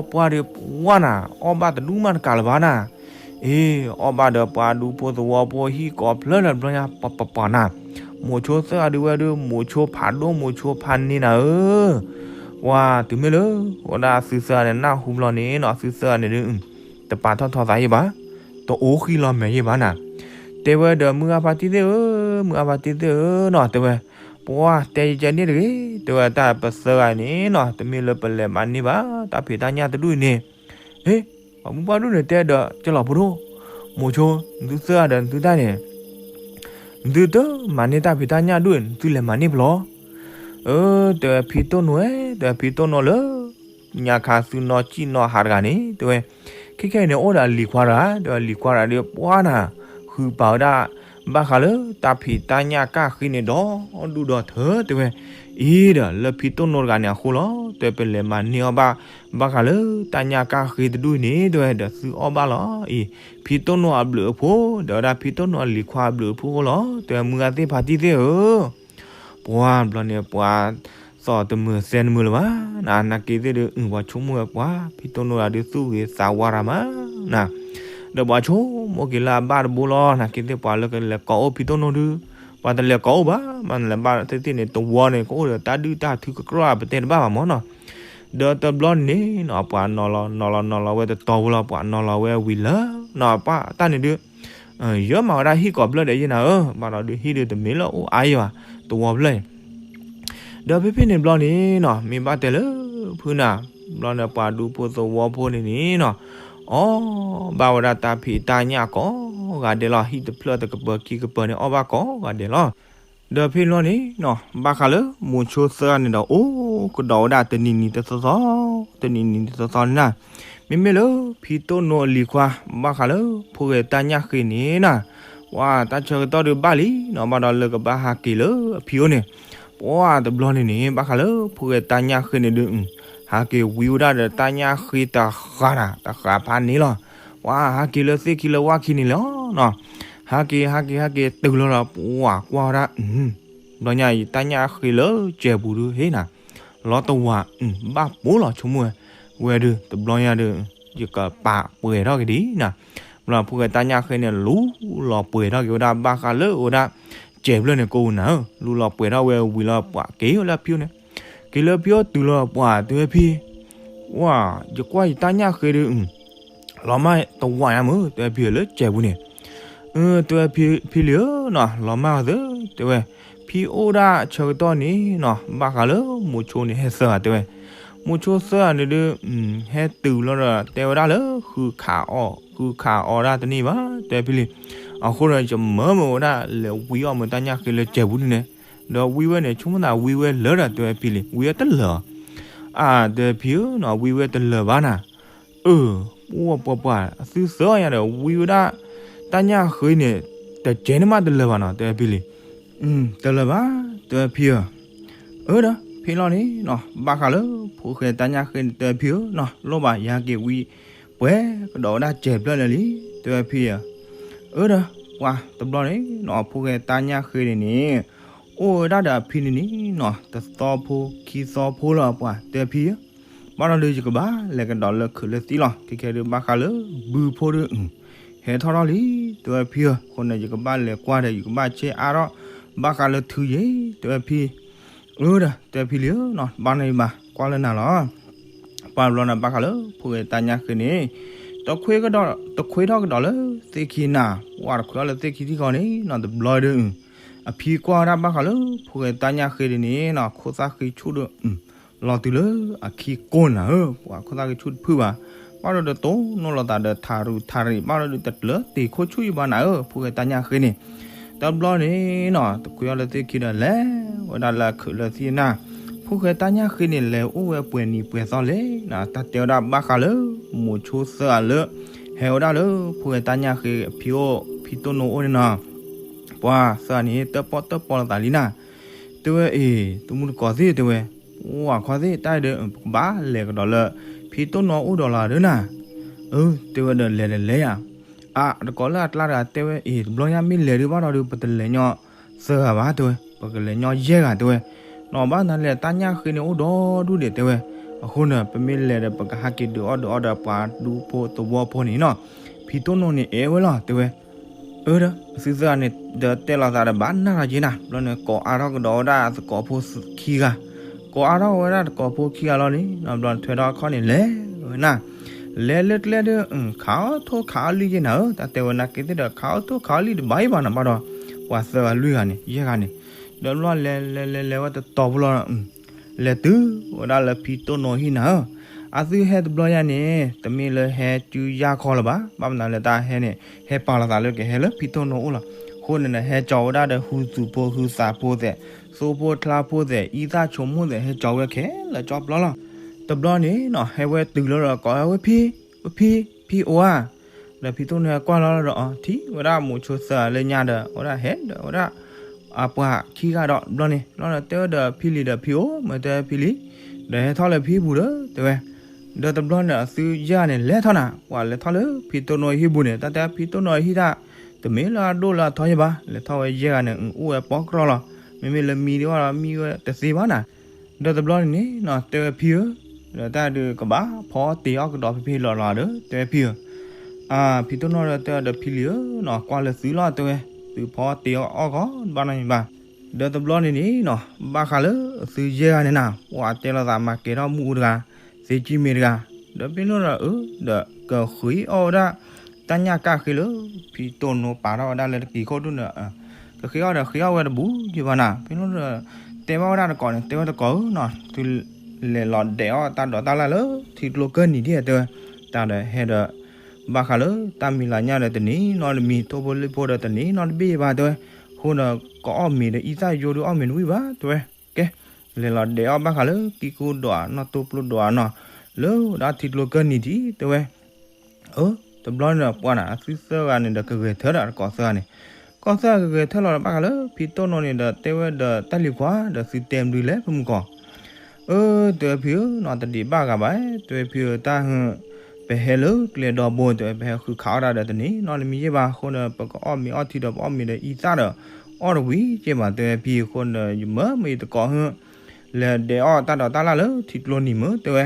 ပှၢ်ဒုးပှၢ်နၤ အီၣ်ဘၣ်တဒူၣ်မးတကးလၢၤဘၣ်နၤ, အ့ အီၣ်ဘၣ်ဒီးပှၤဒူဖိသဝီဖိဟံၣ်ကိးဖျၢၣ်လၢတဘျီညါ ပပပှၢ်နၤ, မိၤဆိသၢဂၤဒုးဝဲဒုး မိၤဆိဖးဒိၣ်မိၤဆိဖးန့ၢ်နၤဧၢ, ပှၢ်တုၤမ့ၢ်လၢ ဝဲဒၣ်သုသၢဂၤန့ၣ် နၢ်ဟူဘျီန့ၣ်နီၤ သုသၢဂၤန့ၣ်ဒုး တပာ်ထီၣ်ထီသးယဲၢ်ဘၣ်, တအိၣ်ဃံလီၤမဲာ်ယဲၢ်ဘၣ်နၤ, တဲဝဲဒီးမုၢ်ဂၤဖါတံၢ်သ့ၣ်ဧၢ, မုၢ်ဂၤဖါတံၢ်သ့ၣ်ဧၢနီၤ တဲဝဲ, ပှၢ်တဲယကဲန့ၣ်တဂ့ၤ, တဲဝဲတၢ်ပသၢဂၤန့ၣ်နီၤ တမ့ၢ်လၢပလဲၤမၤန့ၢ်ဘၣ် တၢ်ဖံးတၢ်ညၣ်တဒူၣ်အံၤန့ၣ်, အ့ ပှၤမုၢ်ပှၢ်ဒူၣ်န့ၣ်တဲဒီး ကလီၤဖိဒိၣ်, မိၤဆိ နသုသၢဂၤဒီးနသုတၢ်န့ၣ် နသုတမၤန့ၢ်တၢ်ဖံးတၢ်ညၣ်ဒူၣ် နသုလဲၤမၤန့ၢ်ပလီၢ်, အၢ တဲဝဲဖံတိၢ်နိဧၢ, တဲဝဲဖံတိၢ်နိလၢ ညါခါသုနီၢ်ကံၣ်နီၢ်ဟးတဂၤန့ၣ် တဲဝဲ, ခဲခဲအံၤန့ၣ် အိၣ်ဒီးအလံၤခွါတဂၤ, တဲဝဲလံၤခွါတဂၤဒီး ပှၢ်နၤ ဃုပာ်ဝဲဒၣ် ဘၣ်ဃးလၢတၢ်ဖံးတၢ်ညၣ်ကၢ်ဃ့န့ၣ်ဒီဒူၣ်ဒီထၢ တဲဝဲ, အံၤဒီးလၢဖံတိၢ်နိတဂၤန့ၣ်အဃိလီၤ, တဲဝဲပလဲၤမၤန့ၢ်အီၣ်ဘၣ် ဘၣ်ဃးလၢတၢ်ညၣ်ကၢ်ဃ့တဒူၣ်အံၤန့ၣ် တဲဝဲဒီးသုအီၣ်ဘၣ်လီၤအံၤ, ဖံတိၢ်နိအဘျုးအဖှိၣ် ဒီးဝဲဒၣ်ဖံတိၢ်နိအလံၤခွါအဘျုးအဖှိၣ်အဃိလီၤ, တဲဝဲမုၢ်ဂၤသ့ၣ်ဖါတံၢ်သ့ၣ်ဧၢ ပှၤဘျီန့ၣ် ပှၤသီၣ်တမုာ်သဲတမုာ်လၢၤဘၣ်, နာ်က့ၤသ့ၣ်ဒီး အုၣ်ပှၤဆိကမိၣ်ဝဲပှၤ ဖံတိၢ်နိတဂၤဒုးသူၣ်ဂ့ၤသးဝါတၢ်မး, ဒီးပှၤဆိကမိၣ်က့ၤလၢအဘၣ်တဘိလီၤ, နာ်က့ၤသ့ၣ်ပှၤလၢကလဲၤကိးအိၣ်ဖံတိၢ်နိဒုး ပှၤတလဲၤကိးအိၣ်ဘၣ်, မ့ၢ်နလဲၤဘၣ်သ့ၣ်သ့ၣ်န့ၣ် တဝီန့ၣ် ကအိၣ်ဒီးတၢ်ဒုၣ်တၢ်ထုကကြၢး ပတဲတဘၣ်ဘၣ်မးနီၤ, ဒီးတဘျီန့ၣ်နီၤ ပှၤနီၤလီၤနီၤလီၤနီၤလီၤဝဲတတီၤဝဲလီၤ, ပှၤနီၤလီၤဝဲဝံၤလၢ နီၤပှၢ်တၢ်န့ၣ်ဒုး ယမၤဝဲဒၣ်ဟံၣ်ကိးဖျၢၣ်ဒီးယဲနၤဧၢ, ဘၣ်ဒီးဒုးဟံၣ်ဒုးတမ့ၢ်လၢအိၣ်အါယံၤဘၣ်, သဝီဖျၢၣ်အံၤ. ဒီးဖဲဖဲန့ၣ်ဘျီန့ၣ်နီၤ မ့ၢ်ဘၣ်တဲလၢဖုနၤ, ဘျီန့ၣ်ပှၤဒူဖိသဝီဖိန့ၣ်န့ၣ်နီၤ, အီၣ်ဘၣ်ဝဲဒၣ်တၢ်ဖံးတၢ်ညၣ်ကိးဂၤဒဲးလီၤ. ဟံၣ်တဖျၢၣ်တကပၤခံကပၤန့ၣ် အီၣ်ဘၣ်ကိးဂၤဒဲးလီၤ. ဒီးဖဲလီၤန့ၣ်နီၤ ဘၣ်ဃးလၢမိၤဆိသၢဂၤန့ၣ်ဒီး အိၣ်ကဒီးဝဲဒၣ်တနံၤနံၤတသီသီ, တနံၤနံၤတသီသီန့ၣ်နီၤ, မ့မ့ၢ်လၢဖံတိၢ်နိအလံၤခွါ ဘၣ်ဃးလၢဖိၣ်ဃဲတၢ်ညၣ်ဃ့န့ၣ်နီၤ, ပှၤတၢ်ဆၢကတီၢ်ဒုးဘၣ်လံနီၤ, ဘၣ်ဒီးလၢကဘၣ်ဟးက့ၤလၢအဖံအိၣ်န့ၣ်, ပှၤတဘျီန့ၣ်န့ၣ် ဘၣ်ဃးလၢဖိၣ်ဃဲတၢ်ညၣ်ဃ့န့ၣ်ဒုး ဟးက့ၤဝံဝဲဒၣ်ဒီးတၢ်ညၣ်ဃ့တဃၣ်နၤ တဃၣ်ဖးန့ၣ်လီၤ. ပှၤဟးက့ၤလၢသ့ၣ်ခံလၢဝၣ်ခံန့ၣ်လီၤနီၤ, ဟးက့ၤ ဟးက့ၤ ဟးက့ၤတုၤလီၤဒီး ပှၤကွၢ်ဝဲဒၣ် ဘျီညါအံၤ တၢ်ညၣ်ဃ့လၢစဲးပူၤဒုးဟ့ၣ်နၤ လီၤတဝၤ ဘၣ်ပိာ်လီၤဆိကမိၣ်ဝဲ, ဝဲဒုး တဘျီညါဒုး ယကပာ်ပှဲၤထီၣ်က့ၤဒံးနၤ, ဘျီဖိၣ်ဃဲတၢ်ညၣ်ဃ့န့ၣ် လူလီၤပှဲၤထီၣ်က့ၤဝဲဒၣ် ဘၣ်ဃးလၢဝဲဒၣ် စဲးဖျၢၣ်န့ၣ်ကိးပူၤနၤဧၢ, လူလီၤပှဲၤထီၣ်ဝဲဝံၤလီၤ ပှၤက့ၤလၢဖံအိၣ်န့ၣ်, က့ၤလၢဖံအိၣ်တုၤလီၤ ပှၤတဲဝဲဖံ ဝါ ယကွၢ်ယတၢ်ညၣ်ဃ့ဒုး လီၤမၢ်တဝၤညါမုၢ် တဲဝဲဖံဧၢ လၢစဲးပူၤန့ၣ်, တဲဝဲဖံလံၤဧၢနီၤ လီၤမၢ်အီၤသၢ တဲဝဲ, ဖံအိၣ်ဒၣ်ဆၢကတီၢ်န့ၣ်နီၤ ဘၣ်ဃးလၢမိၤဆိန့ၣ်ဟဲသၢဂၤတဲဝဲ, မိၤဆိသၢဂၤန့ၣ်ဒုး ဟဲတုၤလီၤဒီး တဲဝဲဒၣ်လၢ ဃုခးအီၣ် ဃုခးအီဒၣ်တန့ၢ်ဘၣ် တဲဝဲဖံလံၤ, အဃိဒီး ယမၢမၢဝဲဒၣ်လဲၤဝံအီၣ်မုၢ်တၢ်ညၣ်ဃ့လၢစဲးပူၤန့ၣ်, ဒီးဝံဝဲန့ၣ် ဆိကမိၣ်သးဝံဝဲလၢာ်ဒီး တဲဝဲဖံလံၤ ဝံဝဲတလၢာ် အါ တဲဝဲဖံဧၢနီၤ ဝံဝဲတလၢာ်ဘၣ်နၤ, အၢ ပှၤပှၤပှၤ အသုသၢဂၤညါဒီး ဝံဝဲဒၣ် တၢ်ညၣ်ဃ့န့ၣ် တစဲးန့ၣ်မးတလၢာ်ဘၣ်နီၤ တဲဝဲဖံလံၤ, တလၢာ်ဘၣ် တဲဝဲဖံဧၢ, အၢဒီး ဖဲလီၤန့ၣ်နီၤ ဘၣ်ဃးလၢဖိၣ်ဃဲတၢ်ညၣ်ဃ့န့ၣ် တဲဝဲဖံဧၢနီၤ လိၣ်ဘၣ်ယဟဲက့ၤဝံ ပှဲၤကဒီးဝဲဒၣ်စဲးဖျၢၣ်လၢာ်လံ တဲဝဲဖံဧၢ, အၢဒီး ပှၤတဘျီန့ၣ်နီၤ ဖိၣ်ဃဲတၢ်ညၣ်ဃ့န့ၣ်န့ၣ် အိၣ်ဝဲဒၣ်ဒီးအဖံန့ၣ်န့ၣ်နီၤ တသီဖိခံသီဖိလီၤ ပှၤတဲဝဲဖံဧၢ, ဘၣ်ဒီးဒုးယကဘၣ်လဲၤကဒီးလၢခုးလၢသံလီၤ ခဲခဲဒုးဘၣ်ဃးလၢဘုဖိဒုး ဟဲထီၣ်ထီၣ်လံ တဲဝဲဖံဧၢ, အဃိန့ၣ် ယကဘၣ်လဲၤကွၢ်ဒီး ယကဘၣ်ဆဲးအါထီၣ် ဘၣ်ဃးလၢထုယ့ၣ် တဲဝဲဖံ, အၢဒီး တဲဝဲဖံလံၤဧၢနီၤ ဘၣ်န့ၣ်ဘၣ် ကွၢ်လၢနၤလီၤ ပှၤတဘျီန့ၣ် ဘၣ်ဃးလၢဖိၣ်ဃဲတၢ်ညၣ်ဃ့န့ၣ် တခွ့ကဒီး တခွ့ထီၣ်ကဒီးလၢသ့ၣ်ခံနၤ ပှၤတခွ့အီၣ်လၢသ့ၣ်ခံထံၣ်ဃီန့ၣ်နီၤ တဘျီဒုး အဖံကွၢ်ဝဲဒၣ်ဘၣ်ဃးလၢဖိၣ်ဃဲတၢ်ညၣ်ဃ့ဒုးန့ၣ်နီၤ ခိၣ်သၣ်ဃံဆူၣ်ဒုး လီၤတုၤလၢအခံကိးနၤဧၢ, ပှၤခိၣ်သၣ်ဃံဆူၣ်တဖုဘၣ်, ဘၣ်ဒီးတတိၢ်နီၣ်လိာ်သးဒီးထးရူၢ်ထးရံး ဘၣ်ဒီးဒုးတကျၢၤတ့ၢ်ခိၣ်ဆူၣ်ယံၤဘၣ်နၤဧၢ, ဖိၣ်ဃဲတၢ်ညၣ်ဃ့န့ၣ်, တဘျီန့ၣ်နီၤ တခွ့အီၣ်လၢသ့ၣ်ခံဒီးလဲၤဝဲဒၣ်လၢအခုးလၢသံနၤ, ဖိၣ်ဃဲတၢ်ညၣ်ဃ့န့ၣ် လဲၤအိၣ်ဝဲပှဲၤနံၤပှဲၤသီလဲၣ်နီၤ တၢ်တဲဝဲဒၣ်ဘၣ်ဃးလၢ မိၤဆိသၢဂၤလၢ ဟဲဝဲဒၣ်လၢဖိၣ်ဃဲတၢ်ညၣ်ဃ့အဖံအိၣ် ဖံတိၢ်နိအိၣ်န့ၣ်နီၤ ပှၤသၢဂၤန့ၣ် တၢၣ်ပီၣ်တၢၣ်ပီလိာ်သးလံနၤ, တဲဝဲအ့ၣ် တမူတကိးသ့ၣ်တဲဝဲ, ပှၤခီသ့ၣ်တၢ်အံၤဒီး ပကဘၣ်လဲၤကဒီးလၢ ဖံတိၢ်နိအိၣ်ဒီးလီၤဒီးနၤ, အၢ တဲဝဲဒီးလဲၤဒီးလဲၤယၤ, အါ တကိးလၢအကျါတဂၤတဲဝဲအ့ၣ် တဘျီညါမ့ၢ်လဲၤဒုးဘၣ်ဒီးဒုး ပတလဲၤညီသၢဂၤဘၣ်တဲဝဲ, ပကလဲၤညီယဲၢ်ဂၤတဲဝဲ, နီၢ်ဘၣ်နၤလဲၣ် တၢ်ညၣ်ဃ့န့ၣ်အိၣ်ဒီဒူၣ်ဒံးတဲဝဲ, အဃိန့ၣ် ပမ့ၢ်လဲၤဒီး ပကဟးက့ၤဒုးအီၣ်ဒုးအီဒီးပှၤဒူဖိသဝီဖိန့ၣ်နီၤ, ဖံတိၢ်နိန့ၣ်အဲၣ်ဝဲလီၤတဲဝဲ အၢဒီး သုသၢဂၤန့ၣ် ဒီးတဲလိာ်သးဒီးဘၣ်နၢ်လီၤက့ၤနၤ, ဘျီန့ၣ် ကိးအါထီၣ်ကဒီးဝဲဒၣ်သကိးဖိခံဂၤ, ကိးအါထီၣ်ဝဲဒၣ်သကိးဖိခံဂၤလီၤန့ၣ် ဘျီန့ၣ်ထွဲထီၣ်အခီၣ်န့ၣ် လဲၤဝဲနၤ, လဲၤလၢကျဲဒီး ခးအီၣ်ထိၣ်ခးအီၣ်လံၣ်က့ၤနၤဧၢ, တၢ်တဲဝဲနၤက့ၤသ့ၣ်ဒီး ခးအီၣ်ထိၣ်ခးအီၣ်လံၣ်တဘၣ်အံၤဘၣ်နၤဘၣ်ဒီး ပှၤသၢဂၤလွံၢ်ဂၤန့ၣ် ယဲၢ်ဂၤန့ၣ်, ဒီးဘျီလဲၤလဲၤလဲၤလဲၤဝဲတတီၤဖိလီၤ လဲၤတုၤဝဲဒၣ်လၢဖံတိၢ်နိဟံၣ်နၤဧၢ, အသုဟဲတဘျီယၤန့ၣ် တမ့ၢ်လၢဟဲစုယၢ်ခီလၢၤဘၣ်, ဘၣ်မနုၤလၢတၢ်ဟဲန့ၣ် ဟဲပာ်လိာ်သးလၢကဟဲလၢဖံတိၢ်နိအိၣ်လီၤ, အဃိန့ၣ် ဟဲကၠီဝဲဒၣ်ဒီး ဟူသူၣ်ဖိဟူသးဖိသဲး, သိဖိချါဖိသဲး, အံသၣ်ဆိကမိၣ်သဲး, ဟဲကၠီဝဲခဲလၢာ်ကၠီပျီလီၤ, တဘျီန့ၣ်နီၤ ဟဲဝဲတုၤလီၤဒီး ကိးဝဲဖံ, ဝဲဖံ, ဖံအိၣ်ဧါ ဒီးဖံတိၢ်နိဟဲကွၢ်လီၤဒီးအီၤ ထံၣ်ဝဲဒၣ်မိၤဆိသၢဂၤလၢညါဒီး အဝဲဒၣ်ဟဲဒီးဝဲဒၣ် အပှၤခံဂၤဒီး ဘျီန့ၣ် ဘျီန့ၣ်တဲဝဲဒီးဖံလံၤဒီး ဖံအိၣ် မ့ၢ်တဲဖံလံၤ ဒီးဟဲထီၣ်လၢဖံဟံၣ်ပူၤဒီးတဲဝဲ, ဒီးတဘျီန့ၣ် အသုယဲၢ်ဂၤန့ၣ် လဲၤထီၣ်နၤ ပှၤလဲၤထီၣ်လၢဖံတိၢ်နိဟံၣ်ပူၤန့ၣ် တၢ်တဲဖံတိၢ်နိဟံၣ်တၢ် တမ့ၢ်လၢအဒိၣ်လၢအထီယဲၢ်ဘၣ်, လဲၤထီၣ်ဝဲယဲၢ်ဂၤန့ၣ် အိၣ်ဝဲပီၢ်ကြီလီၤ, မ့မ့ၢ်လၢမံဒံးဘၣ်ဒီး မံဝဲတသ့ဘၣ်နၤ, ဒီးတဘျီန့ၣ်န့ၣ်နီၤ တဲဝဲဖံဧၢ, ဒီးတၢ်ဒုးကဘၣ်ဖီတ့ၢ်အီၣ်ကဒီးဖဲဖဲလီၤလီၤဒီး တဲဝဲဖံဧၢ, အါ ဖံတိၢ်နိဒီးတဲဒီးဖံလံၤဧၢနီၤ ကွၢ်လၢသုလီၤတဲဝဲ, သုဖီတ့ၢ်အီၣ်ကီးဘၣ်နီတမံၤဘၣ်, ဒီးတဘျီန့ၣ်န့ၣ်နီၤ ဘၣ်ဃးလၢသုယဲၢ်ဂၤန့ၣ်နၤ ပှၤတဲလိာ်သးမၤကဲၤထီၣ်မုၢ်အူတဂၤ, သ့ကံမ့ၢ်တဂၤ, ဒီးဖဲန့ၣ်ဒီးအၢ ဒီးကဃ့အီၣ်ဝဲဒၣ် တၢ်ညၣ်ကၣ်ဃ့လၢ ဖံတိၢ်နိပာ်ထီၣ်ဝဲဒၣ်လၢတက့ၤခိၣ်ဒူၣ်န့ၣ် ကဃ့အီၣ်ဒီးဃ့အီၣ်ဝဲတဘူးက့ဘၣ်နၤ. ဖဲန့ၣ်ဒီး တဲဘၣ်ဝဲဒၣ်တကိးန့ၣ် တဲဝဲတကိးဧၢနီၤ, သုလဲၤလီၤဒဲးအီၣ်တၢ်ဒိးတၢ်လၣ်လၢထံကျိကၢၢ်နံၤဒံၣ်တဲဝဲ, တၢ်ဒီးဟဲဒီး ဘၣ်ဃးလၢတၢ်မံၤလၤညၣ်ဒီးတနံၤနီတမံၤ ထိၣ်ဖိလံၣ်ဖိဒီးတနံၤနီတဘ့ၣ်ဘၣ်တဲဝဲ, အဃိဒီး ကအီၣ်မ့ၤဒီးအံသၣ်ယိဒီးအီၣ်မ့ၤတဝံၣ်ဘၣ်တဲဝဲ, ကဲ လဲၤလီၤဒဲးအီၣ်ဘၣ်ဃးလၢကံကူဒီးနီၢ်တိၢ်ပျိဒီးနီၤ, လၢဒၣ်ထံကျိကၢၢ်နံၤဒံၣ်တဲဝဲ အၢ တဘျီန့ၣ်ဒီးပှၤန့ၣ် အသုသၢဂၤန့ၣ်ဒီးကဂဲၤထၢၣ်ဒီးတကိးသၢဂၤန့ၣ်, ကိးသၢဂၤကဂဲၤထၢၣ်လီၤဒီးဘၣ်ဃးလၢဖံတိၢ်နိန့ၣ်ဒီးတဲဝဲဒီးတၢ်လံၤခွါဒီးသုတဲမနုၤလဲၣ်ဖဲမုၢ်ကီၢ်, အၢ တဲဝဲဖံဧၢနီၤ တဒံးဘၣ်ဂၤဘၣ်, တဲဝဲဖံဧၢတၢ်ဟ ပဟဲလၢကျဲဒီဘိတဲဝဲ ပဟဲဃုခးအီၣ်တၢ်ဒီးတနံၤနီတမံၤယဲၢ်ဘၣ်အဃိဒီး ပကအီၣ်မ့ၤအီၣ်ထံဒီးပအီၣ်မ့ၤဒီးအံသၣ်ဒီး အီၣ်တဝံၤကဲဘၣ်တဲဝဲဖံအဃိဒီး ယမၢမ့ၢ်တကိးဟ လဲၤဒဲးအီၣ်တၢ်ဒိးတၢ်လၣ်လၢထံကျိနံၤမၢတဲဝဲ,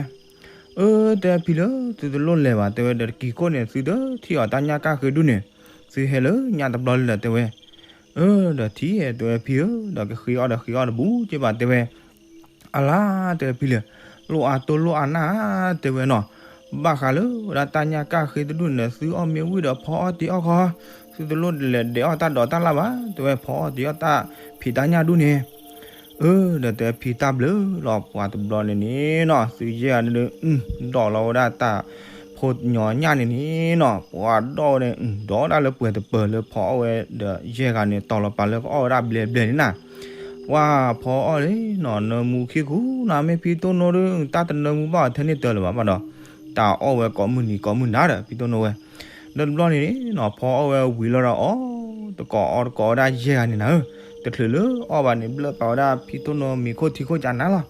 အၢ တဲဖံလၢ သုတလိၣ်လဲၤဘၣ်တဲဝဲဒီးတက့ၤခိၣ်န့ၣ် သုတထံၣ်အီၤတၢ်ညၣ်ကၣ်ဃ့ဒူၣ်န့ၣ်, သုဟဲလၢညၣ်တဘျီလၢ်လၢ်တဲဝဲ, အၢ ဒီးထံၣ်တဲဝဲဖံဧၢ ဒီးကဃ့အီၣ်ဒီးဃ့အီၣ်တဘူးကဲဘၣ်တဲဝဲ, အလါတဲဝဲဖံလၢ လိၣ်အါတိၢ်လိၣ်အါနၢ်တဲဝဲနီၤ, ဘၣ်ဃးလၢဝဲဒၣ်တၢ်ညၣ်ကၣ်ဃ့တဒူၣ်န့ၣ် သုအီၣ်မ့ၢ်ဝံၤဒီးဖီအီၣ်တ့ၢ်အီၣ်ခီ, သုတလိၣ်လဲၤဒဲးအီၣ်တၢ်ဒိးတၢ်လၣ်ဘၣ်တဲဝဲ ဖီအီၣ်တ့ၢ်အီၣ်တၢ်ဖံးတၢ်ညၣ်ဒူၣ်န့ၣ်, အၢ ဒီးတဲဖံတၢ်ဘျုးလီၤ ပှၤတဘျီန့ၣ်န့ၣ်နီၤ သုယဲၢ်ဂၤန့ၣ်ဒုး ဒိးလီၤဝဲဒၣ်တၢ်ဖိညီညၣ်န့ၣ်န့ၣ်နီၤ ပှၤဒိးဝဲန့ၣ် ဒိးဒၣ်လၢပှဲၤတပၢၤလၢဖီအီၣ်ဝဲဒီးယဲၢ်ဂၤန့ၣ် တီၤလီၤပာ်လၢကအီၣ်ဝဲဒၣ်ဘျဲၣ်ဘျဲၣ်န့ၣ်နၤ, ပှၤဖီအီၣ်န့ၣ်နီၤ နၢမူခံခူနၤ မ့ၢ်ဖံတိၢ်နိဒီး တၢ်တနၢမူဘၣ်အီၤထဲန့ၣ်တၢၤလၢၤဘၣ်ဘၣ်ဒီး တၢ်အီၣ်ဝဲကိးမုၢ်နံၤကိးမုၢ်နၤဒီး ဖံတိၢ်နိဝဲ ဒီးတဘျီန့ၣ်နီၤ ဖီအီၣ်ဝဲဝံၤလီၤဒီးအီၣ်တကိးအီတကိးဝဲဒၣ်ယဲၢ်ဂၤန့ၣ်နၤဧၢ, တချုးလၢအီၣ်ဘၣ်န့ၣ် ဘျၢၣ်ပာ်ဝဲဒၣ်ဖံတိၢ်နိမံၤခိၣ်ထံခိၣ်ကနၤလီၤ.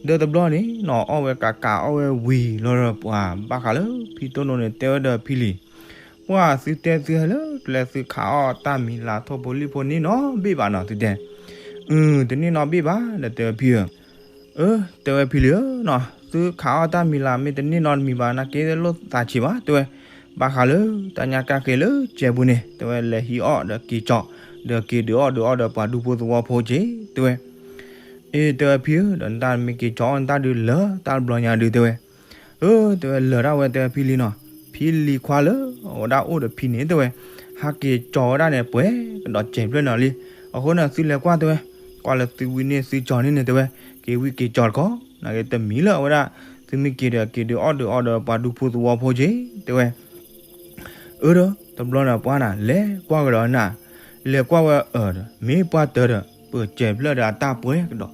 ဒီးတဘျီန့ၣ်နီၤ အီၣ်ဝဲကးကးအီၣ်ဝဲဝံၤလီၤဒီးပှၤဘၣ်ဃးလၢဖံတိၢ်နိန့ၣ် တဲဝဲဒီးဖံလံၤ, ပှၤသုတဲသုဟဲလၢကျဲသုခးအီၣ်တၢ်မံၤလၤထိၣ်ဖိလံၣ်ဖိန့ၣ်နီတဘ့ၣ်ဘၣ်နီၤ သုတဲ, အၢ တန့ၢ်နီတဘ့ၣ်ဘၣ် ဒီးတဲဝဲဖံဧၢ အၢ တဲဝဲဖံလံၤဧၢနီၤ သုခးအီၣ်တၢ်မံၤလၤမ့ၢ်တန့ၢ်နီတမံၤဘၣ် နာ်က့လိၣ်သးဆံးဘၣ် တဲဝဲ, ဘၣ်ဃးလၢတၢ်ညၣ်ကၣ်ဃ့လၢကဲပူၤန့ၣ် တဲဝဲလဲၤဟံးအီၣ်ဒီးက့ၤကၠီ, ဒီးက့ၤဒုးအီၣ်ဒုးအီဒီးပှၤဒူဖိသဝီဖိက့ၤ တဲဝဲ, အ့ တဲဝဲဖံဧၢ ဒီးနတၢ်မ့ၢ်က့ၤကၠီအီၣ်နတၢ်ဒုးလၢတၢ်တဘျီညါဒုး တဲဝဲ, အၢ တဲဝဲလၢာ်ဒၣ်ဝဲ တဲဝဲဖံလံၤနီၤ, ဖံလံၤခွါလၢအဝဲဒၣ်အိၣ်ဒီးဖံန့ၣ် တဲဝဲ, ဟးက့ၤကၠီဝဲဒၣ်န့ၣ် ပှဲၤကဒီးစဲးဖျၢၣ်န့ၣ်လံ, အဃိန့ၣ်သုလဲၤကွၢ် တဲဝဲ, ကွၢ်လၢသုဝံန့ၢ်သုကၠီန့ၣ်န့ၣ် တဲဝဲ, က့ၤဝံက့ၤကၠီတခီ, နာ်က့တမံၤလၢအဝဲဒၣ်, သုမ့ၢ်က့ၤဒီးက့ၤဒုးအီၣ်ဒုးအီဒီးပှၤဒူဖိသဝီဖိက့ၤ တဲဝဲ အၢဒီး တဘျီန့ၣ်ပှၤန့ၣ် လဲၤကွၢ်ကဒီးနၤ, လဲၤကွၢ်ဝဲအၢဒီး မ့ၢ်ပှၤတၢၤဒီး ပစဲးဖျၢၣ်ဒီးအတၢ်ပှဲၤကဒီး,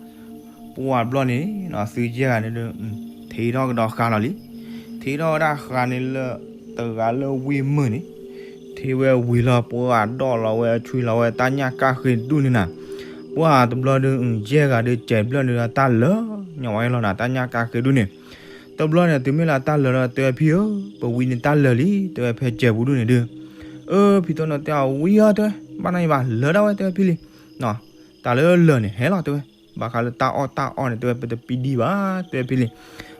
ပှၤတဘျီန့ၣ် သုယဲၢ်ဂၤန့ၣ်ဒုး ထံထီၣ်ကဒီးဃာ်လီၤလံ, ထံထီၣ်ဝဲဒၣ်ဃာ်န့ၣ်လၢ တဂၤလၢဝံမုၢ်န့ၣ်, ထံဝဲဝံၤလီၤ ပှၤဒိးလီၤဝဲဆွံလီၤဝဲတၢ်ညၣ်ကၣ်ဃ့ဒူၣ်န့ၣ်နၤ, ပှၤတဘျီဒုး ယဲၢ်ဂၤဒုး စဲးဖျၢၣ်န့ၣ်ဒီးတၢ်လၢာ် ညီဝဲလီၤနၤ တၢ်ညၣ်ကၣ်ဃ့ဒူၣ်န့ၣ်, တဘျီန့ၣ် တုၤမ့ၢ်လၢတၢ်လၢာ်လီၤ တဲဝဲဖံဧၢ, ပဝံန့ၣ်တၢ်လၢာ်လံ တဲဝဲဖဲစဲးပူၤဒူၣ်န့ၣ်ဒုး, အၢ ဖံတိၢ်နိတဲအီၤဝံဧါ တဲဝဲ, ဘၣ်နီၢ်ယဘၣ်လၢာ်ဒၣ်ဝဲ တဲဝဲဖံလံၤ, တၢ်လၢလၢာ်န့ၣ်ဟဲလီၤ တဲဝဲ, ဘၣ်ဃးလၢတၢ်အီၣ်တၢ်အီန့ၣ် တဲဝဲ ပတပံဒံးဘၣ် တဲဝဲဖံလံၤ,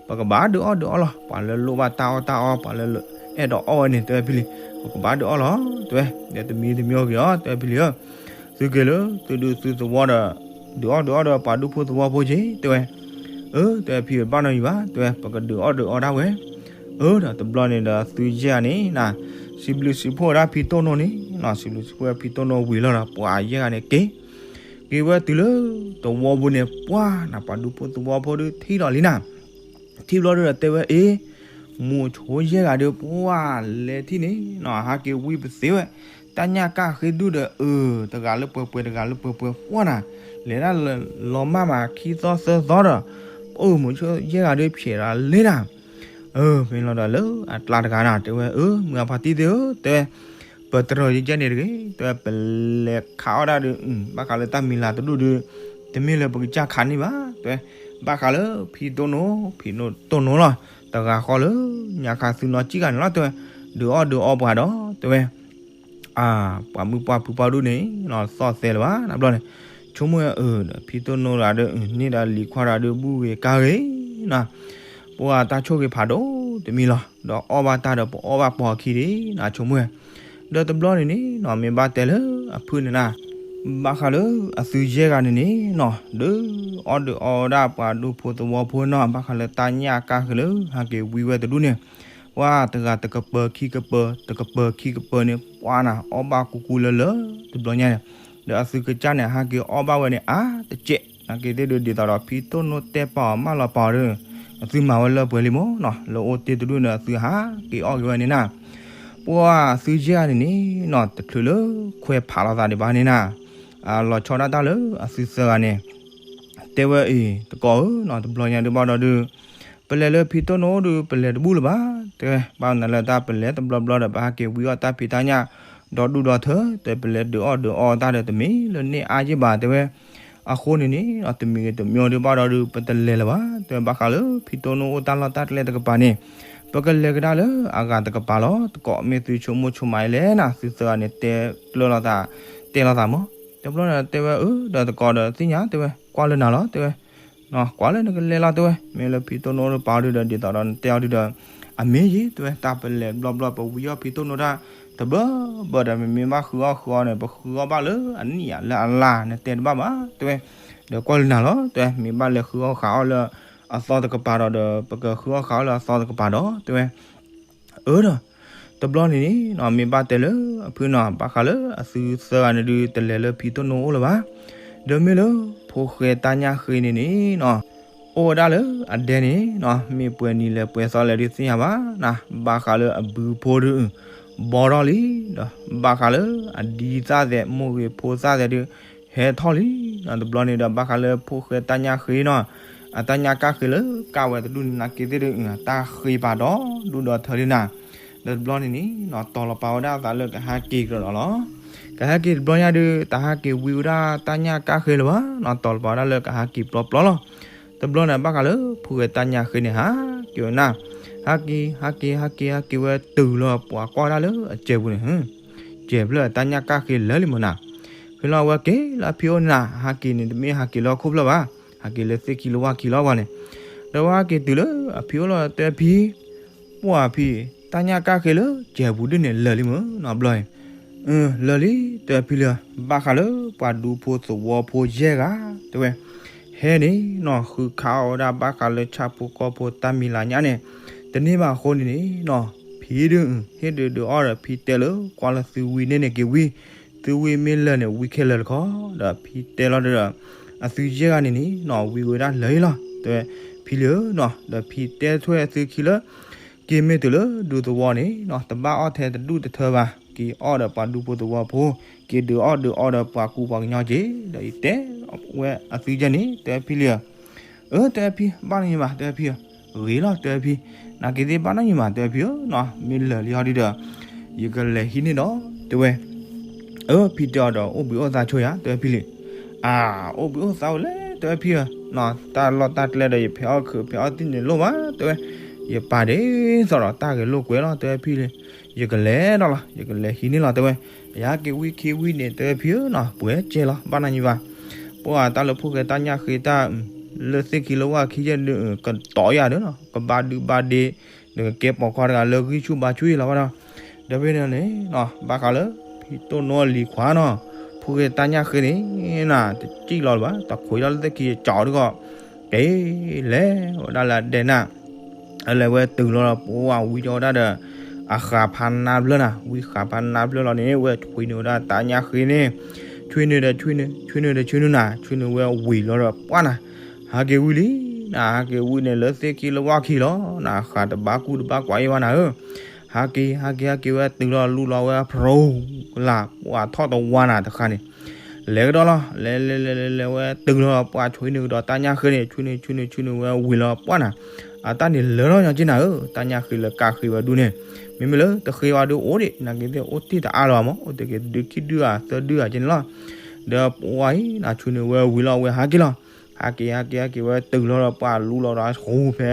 ပကဘၣ်ဒုးအီၣ်ဒုးအီလီၤ ပှၤလၢလိၣ်ဘၣ်တၢ်အီၣ်တၢ်အီ ပှၤလၢအဲၣ်ဒိးအီၣ်ဝဲန့ၣ် တဲဝဲဖံလံၤ, ပကဘၣ်ဒုးအီၣ်လီၤ တဲဝဲ, ဒီးတမံၤတမံၤအိၣ်က့ၤအီၤ တဲဝဲဖံလံၤဧၢ, သုက့ၤလၢ သုဒုးသုသဝီဒီး ဒုးအီၣ်ဒုးအီဒီးပှၤဒူဖိသဝီဖိက့ၤ တဲဝဲ, အၢ တဲဝဲဖံ ဘၣ်နီၢ်ယဘၣ် တဲဝဲ ပကဒုးအီၣ်ဒုးအီဒၣ်ဝဲ, အၢ ဒီးတဘျီန့ၣ်ဒီးသုယဲၢ်ဂၤန့ၣ်နၤ, စံးဘျုးစံးဖှိၣ်ဝဲဒၣ်ဖံတိၢ်နိန့ၣ်နီၤ, စံးဘျုးစံးဖှိၣ်ဝဲဖံတိၢ်နိဝံၤလီၤဒီး ပှၤယဲၢ်ဂၤန့ၣ်က့ၤ က့ၤဝဲတုၤလၢ သဝီပူၤန့ၣ် ပှၤနၤ ပှၤဒူဖိသဝီဖိဒုးထံၣ်ဒီးလံနၤ, ထံၣ်ဘျီဒုးဒီးတဲဝဲအ့ၣ်, မိၢ်ဆိယဲၢ်ဂၤဒုးပှၤလဲၤထံၣ်န့ၣ်နီၤ, ဟးက့ၤဝံပသ့ဝဲ, တၢ်ညၣ်ကၢ်ဃ့ဒူၣ်ဒီးအၢ, တဂၤလၢပှဲၤပှဲၤ တဂၤလၢပှဲၤပှဲၤပှၤနၤ, လဲၤဒၣ်လီၤမၢ်မးခံသီသၢသီဒီး, အိၣ်မိၢ်ဆိယဲၢ်ဂၤဒုးဖျဲးဒီးလ့နၤ အၢ မ့ၢ်လီၤဒီးလၢအကျါတဂၤနၤ တဲဝဲ အၢ မုၢ်အဖါတံၢ်သ့ၣ်ဧၢ တဲဝဲ, ပတြၢၤယကဲန့ၣ်တဂ့ၤ တဲဝဲ ပလဲၤခးအီၣ်ဒၣ်ဒီး ဘၣ်ဃးလၢတၢ်မံၤလၤတဒူၣ်ဒီး တမ့ၢ်လၢပကစၢ်ခးန့ၢ်ဘၣ် တဲဝဲ, ဘၣ်ဃးလၢဖံတိၢ်နိ ဖံတိၢ်နိလီၤ တဂၤဃီလၢ ညါခါသုနီၢ်ကံၣ်ဂၤန့ၣ်လီၤ တဲဝဲ, ဒုးအီၣ်ဒုးအီပှၤဒီး တဲဝဲ အၢ ပှၤမုၣ်ပှၢ်ဖုပှၢ်ဒူၣ်န့ၣ် သီၣ်သဲလၢၤဘၣ် နဘျီန့ၣ်, ဆိကမိၣ်ဝဲအၢ ဒီးဖံတိၢ်နိတဂၤဒီး န့ၢ်ဒီးလံၤခွါတဂၤဒီး ဘူၣ်ဂ့ၤကါဂ့ၤနၤ, ပှၤတၢ်ဆိၣ်ဂ့ၤဖးဒိၣ်တမံၤလီၤ, ဒီးအီၣ်ဘၣ်တၢ်ဒီးပအီၣ်ဘၣ်ပှၤအခံဒၣ်နၤ ဆိကမိၣ်ဝဲ, ဒီးတဘျီန့ၣ်န့ၣ်နီၤ မ့ၢ်ဘၣ်တဲလၢအဖုၣ်န့ၣ်နၤ, ဘၣ်ဃးလၢအသုယဲၢ်ဂၤန့ၣ်န့ၣ်နီၤ ဒုးအီၣ်ဒုးအီဝဲဒၣ်ပှၤဒူဖိသဝီဖိနီၤ ဘၣ်ဃးလၢတၢ်ညၣ်ကၢ်ဃ့လၢ ဟးက့ၤဝံဝဲတဒူၣ်န့ၣ်, ပှၤတဂၤတကပၤခံကပၤ တကပၤခံကပၤန့ၣ် ပှၤနၤအီၣ်ဘၣ်ကူကူလၢလၢ တဘျီညါန့ၣ်, ဒီးအသုကစၢ်န့ၣ် ဟဲက့ၤအီၣ်ဘၣ်ဝဲန့ၣ် အါတကဲး နာ်က့ၤသ့ၣ်ဒုး ဒ်သိးဒီးဖံတိၢ်နိတၢ်ပာ်အီၤမၢလီၤပာ်အီၤဒီး အသုမၤဝဲလၢပှဲၤလံမ့ၢ်နီၤ, လၢအိၣ်တ့ၢ်တဒူၣ်န့ၣ် အသုဟးက့ၤအီၣ်က့ၤဝဲန့ၣ်နၤ, ပှၤအသုယဲၢ်ဂၤန့ၣ်န့ၣ်နီၤ တချုးလၢခွဲးဖးလိာ်သးဒံးဘၣ်န့ၣ်နၤ, အလီၤဆီဒၣ်တၢ်လၢအသုသၢဂၤန့ၣ် တဲဝဲအံၤ တကိးဧၢနီၤ, တဘျီညါဒုးဘၣ်ဒီးဒုး ပလဲၤလၢဖံတိၢ်နိဒီး ပလဲၤတဘူၣ်လၢၤဘၣ်, တဲဝဲ ဘၣ်မနုၤလၢတၢ်ပလဲၤတဘျီဘျီဒီး ပဟဲက့ၤဝံအီၣ်တၢ်ဖံးတၢ်ညၣ် ဒီဒူၣ်ဒီထၢ တဲ ပလဲၤဒုးအီၣ်ဒုးအီတၢ်ဒီး တမ့ၢ်လၢန့ၢ်အါယ့ၢ်ဘၣ် တဲဝဲ, အဃိန့ၣ်န့ၣ် တမံၤဂ့ၤတမံၤဒုးဘၣ်ဒီးဒုး ပတလဲၤလၢၤဘၣ်, တဲဝဲ ဘၣ်ဃးလၢဖံတိၢ်နိအိၣ်တၢ်လီၢ်တၢ်ကျဲတကပၤန့ၣ် ပကလဲၤကဒါလၢအဂၤတကပၤလီၤ, တကိးမ့ၢ်သုဆိကမိၣ်ဆိကမးအံၤလဲၣ်နၤ, သုသၢဂၤန့ၣ် တဲကျၢၤလိာ်သး တဲလိာ်သးမး, တဘျီန့ၣ်တဲဝဲအၢ ဒီးတကိးဒီးသ့ၣ်ညါ တဲဝဲ ကွၢ်လၢနၤလီၤ တဲဝဲ ကွၢ်လၢနကလဲၤလီၤ တဲဝဲ, မ့ၢ်လၢဖံတိၢ်နိတပာ်အီၤဒုးဒီး ဒ်သိးဒီးနတဲအီၤဒုးဒီး အမ့ၢ်ယ့ၢ် တဲဝဲ တၢ်ပလဲၤဘျီဘျီ ပဝံအီၣ်ဖံတိၢ်နိတၢ် တဘၢဘၢဒီး မ့မ့ၢ်ဘၣ်ဃုအီၣ်ဃုအီန့ၣ် ပဃုအီၣ်ဘၣ်လၢအနံၣ်ယၤလၢအလါ နတဲတဘၣ်ဘၣ် တဲဝဲ, ဒီးကွၢ်လၢနၤလီၤ တဲဝဲ, မ့ၢ်ဘၣ်လဲၤဃုအီၣ်ဃုအီၣ်လၢအသီတကပၤဒီး ဒီးပကဃုအီၣ်ဃုအီၣ်လၢအသီတကပၤဒီး တဲဝဲ အၢဒီး တဘျီန့ၣ်န့ၣ်နီၤ မ့ၢ်ဘၣ်တဲလၢအဖုနီၤ ဘၣ်ဃးလၢအသုသၢဂၤန့ၣ်ဒုး တလဲၤလၢဖံတိၢ်နိအိၣ်လၢၤဘၣ်, ဒီးမ့ၢ်လၢဖိၣ်ဃဲတၢ်ညၣ်ဃ့န့ၣ်န့ၣ်နီၤ အိၣ်ဝဲဒၣ်လၢအဒဲန့ၣ်နီၤ မ့ၢ်ပှဲၤနံၤလဲၣ်ပှဲၤသီလဲၣ်ဒုးသ့ၣ်ညါဘၣ်နၤ, ဘၣ်ဃးလၢအဘုဖိဒုး ဘီထီၣ်လံ, ဒီးဘၣ်ဃးလၢအဒံသၣ်သဲး မိၢ်ဂ့ၤဖိသၣ်သဲးဒုး ဟဲထီၣ်လံ, တဘျီန့ၣ်ဒီး ဘၣ်ဃးလၢဖိၣ်ဃဲတၢ်ညၣ်ဃ့နီၤ အတၢ်ညၣ်ကၣ်ဃ့လၢကၣ်ဝဲတဒူၣ်န့ၣ် နာ်က့ၤသ့ၣ်ဒုး တၢ်ဃ့ပာ်ဒီဒူၣ်ဒီထၢလံနၤ, ဒီးတဘျီန့ၣ်န့ၣ်နီၤ တီၤလီၤပာ်ဝဲဒၣ်အသးလၢကဟဲက့ၤကဒီးလီၤ. ကဟဲက့ၤတဘျီညါဒုး တဟဲက့ၤဝံဝဲဒၣ်တၢ်ညၣ်ကၣ်ဃ့လၢၤဘၣ်နီၤ တီၤလီၤပာ်ဝဲဒၣ်လၢကဟဲက့ၤပျီပျီလီၤ. တဘျီန့ၣ် ဘၣ်ဃးလၢဖိၣ်ဃဲတၢ်ညၣ်ဃ့န့ၣ် ဟးက့ၤဝဲနၤ, ဟဲက့ၤ ဟဲက့ၤ ဟဲက့ၤ ဟဲက့ၤဝဲတုၤလီၤပှၤကွၢ်ဒၣ်လၢအစဲးပူၤန့ၣ် စဲးဖျၢၣ်တၢ်ညၣ်ကၣ်ဃ့လၢာ်လံမ့ၢ်နၤ, ဃ့လီၤဝဲက့ၤလၢအဖံအိၣ်န့ၣ်နၤ, ဟးက့ၤန့ၣ် တမ့ၢ်ဟးက့ၤလၢဟီၣ်ခိၣ်ဖျၢၣ်ဘၣ်, ဟးက့ၤလၢသ့ၣ်ခံလၢဝၣ်ခံလီၤပှၤန့ၣ်, ဒီးဝဲဟဲက့ၤတုၤလၢအဖံအိၣ်လီၤ တဲဖံ, ပှၤဖံ, တၢ်ညၣ်ကၣ်ဃ့လၢစဲးပူၤဒ်န့ၣ်လၢာ်လံမ့ၢ်နီၤ ဘျီအံၤ, လၢာ်လံ တဲဖံလံ, ဘၣ်ဃးလၢပှၤဒူဖိသဝီဖိယဲၢ်ဂၤ, တဲဝဲ ဟဲန့ၣ်နီၤ ဃုခးအီၣ်ဝဲဒၣ်ဘၣ်ဃးလၢဆၣ်ဖိကီၢ်ဖိတၢ်မံၤလၤညါန့ၣ်, တန့ၢ်ဘၣ်အဃိန့ၣ်န့ၣ်နီၤ, ဖံဒုး ဟ့ၣ်ဒုးဒုးအီၣ်ဒီးဖံတဲလၢကွၢ်လၢသုဝံန့ၣ်န့ၣ်က့ၤဝံ, သုဝံမ့ၢ်လၢာ်န့ၣ် ဝံခဲလၢာ်တခီ, ဒီးဖံတဲလီၤဒီး အသုယဲၢ်ဂၤန့ၣ်န့ၣ်နီၤ ဝံဝဲဒၣ်လၢာ်လံလီၤ, တဲဝဲ ဖံလံဧၢနီၤ, ဒီးဖံတဲထွဲအသုခံလၢ က့ၤမ့ၢ်တုၤလၢဒူသဝီန့ၣ်နီၤ တဘၣ်အီၣ်ထဲတဒူၣ်တထၢဘၣ်, က့ၤအီၣ်ဒီးပှၤဒူဖိသဝီဖိ, က့ၤဒုးအီၣ်ဒုးအီဒီးပှၤကူပှၤကညီက့ၤ, ဒီးယတဲဝဲအသုယဲၢ်န့ၣ် တဲဖံလံဧၢ, အၢ တဲဖံ ဘၣ်နီတမံၤဘၣ် တဲဖံဧၢ, ဂ့ၤလီၤ တဲဖံ, နာ်က့ၤသ့ၣ်ဘၣ်နီတမံၤဘၣ် တဲဖံဧၢနီၤ, မ့ၢ်လၢာ်လံဟီဒုဒီး ယကလဲၤဟံးန့ၢ်ဒီး တဲဝဲ အၢ ဖံတဲအီၤဒီး အိၣ်ဘှံးအိၣ်သါဆိယၤ တဲဖံလံ, အၢ အိၣ်ဘှံးအိၣ်သါအိၣ်လဲၣ် တဲဖံဧၢ, တၢ်လီၢ်တၢ်ကျဲဒီး ယဖဲးအီၣ်ခုးဖဲးအီၣ်သံၣ်န့ၣ်လိၣ်ဘၣ် တဲဝဲ, ယပာ်ဒ်သိးဒီးတၢ်ဂဲၤလိာ်ကွဲလီၤ တဲဖံလံ, ယကလဲၤဒီးလီၤ ယကလဲၤဟံးန့ၢ်လီၤ တဲဝဲ, ယဟဲက့ၤဝံခံဝံန့ၣ် တဲဖံဧၢနီၤ ပှဲၤကဲလီၤ ဘၣ်နီတမံၤဘၣ်, ပှၤတၢ်လၢဖိၣ်ဃဲတၢ်ညၣ်ဃ့တၢ် လၢသ့ၣ်ခံလၢဝၣ်ခံယဲၢ်ဒုး ကတီၤယၤဒီးနီၤ ကဘၣ်ဒုးဘၣ်ဒ့ ဒီးကကဲပိာ်ခွါတဂၤလၢဂံၢ်ဆူၣ်ဘါဆူၣ်အံၤလီၤဘၣ်ဒီး, ဒီးဖဲန့ၣ်န့ၣ်နီၤ ဘၣ်ဃးလၢ ဖံတိၢ်နိအလံၤခွါနီၤ, ဖိၣ်ဃဲတၢ်ညၣ်ဃ့န့ၣ်နၤ တစံၣ်လီၤလၢၤဘၣ် တခိးလီၤလၢသ့ၣ်ခံကၠီၤဒုးကီး, က့ၤလဲၤဝဲဒၣ်လၢအဒဲနၤ အလဲၤဝဲတုၤလီၤဒီး ပှၤဝံၤကီးဝဲဒၣ်ဒီး အဃးဖးနါဖျၢၣ်နၤ ဝံဃးဖးနါဖျၢၣ်လီၤန့ၣ် ဝဲဆွံနုာ်ဝဲဒၣ်တၢ်ညၣ်ဃ့န့ၣ်, ဆွံနုာ်ဒီးဆွံနုာ် ဆွံနုာ်ဒီးဆွံနုာ်နၤ ဆွံနုာ်ဝဲဝံၤလီၤဒီးပှၢ်နၤ, ဟးက့ၤဝံလံနၤ ဟးက့ၤဝံန့ၣ် လၢသ့ၣ်ခံလၢဝၣ်ခံလီၤနၤ ဃးတဘၣ်ကူတဘၣ်ကွၢ်အံၤဘၣ်နၤဧၢ, ဟးက့ၤ ဟးက့ၤ ဟးက့ၤဝဲတုၤလီၤလူလီၤဝဲဖရိလၢ် ပှၤထီၣ်တဝါနၤတဃၣ်န့ၣ် လဲၤကဒီးလီၤ လဲၤလဲၤလဲၤလဲၤလဲၤဝဲတုၤလီၤ ပှၤဆွံနုာ်ကဒီးတၢ်ညၣ်ဃ့န့ၣ် ဆွံနုာ် ဆွံနုာ် ဆွံနုာ်ဝဲဝံၤလီၤပှၢ်နၤ, အတၢ်န့ၣ်လၢာ်လီၤညီက့နၤဧၢ, တၢ်ညၣ်ဃ့လၢကၣ်ဃ့ဝဲဒူၣ်န့ၣ်, မ့မ့ၢ်လၢတဃ့ဝဲဒုးအိၣ်ဒံး နာ်က့ၤသ့ၣ်အိၣ်တ့ၢ်တအါလၢၤဘၣ်မး အိၣ်တ့ၢ်က့ၤဒုးခံဒုးဧါသၢဒုးဧါက့န့ၣ်လီၤ, ဒီးပှၤအံၤနၤ ဆွံနုာ်ဝဲဝံၤလီၤ ဝဲဟးက့ၤလီၤ, ဟးက့ၤ ဟးက့ၤ ဟးက့ၤဝဲတုၤလီၤဒီးပှၤလူလီၤဒီးဟူးဖဲ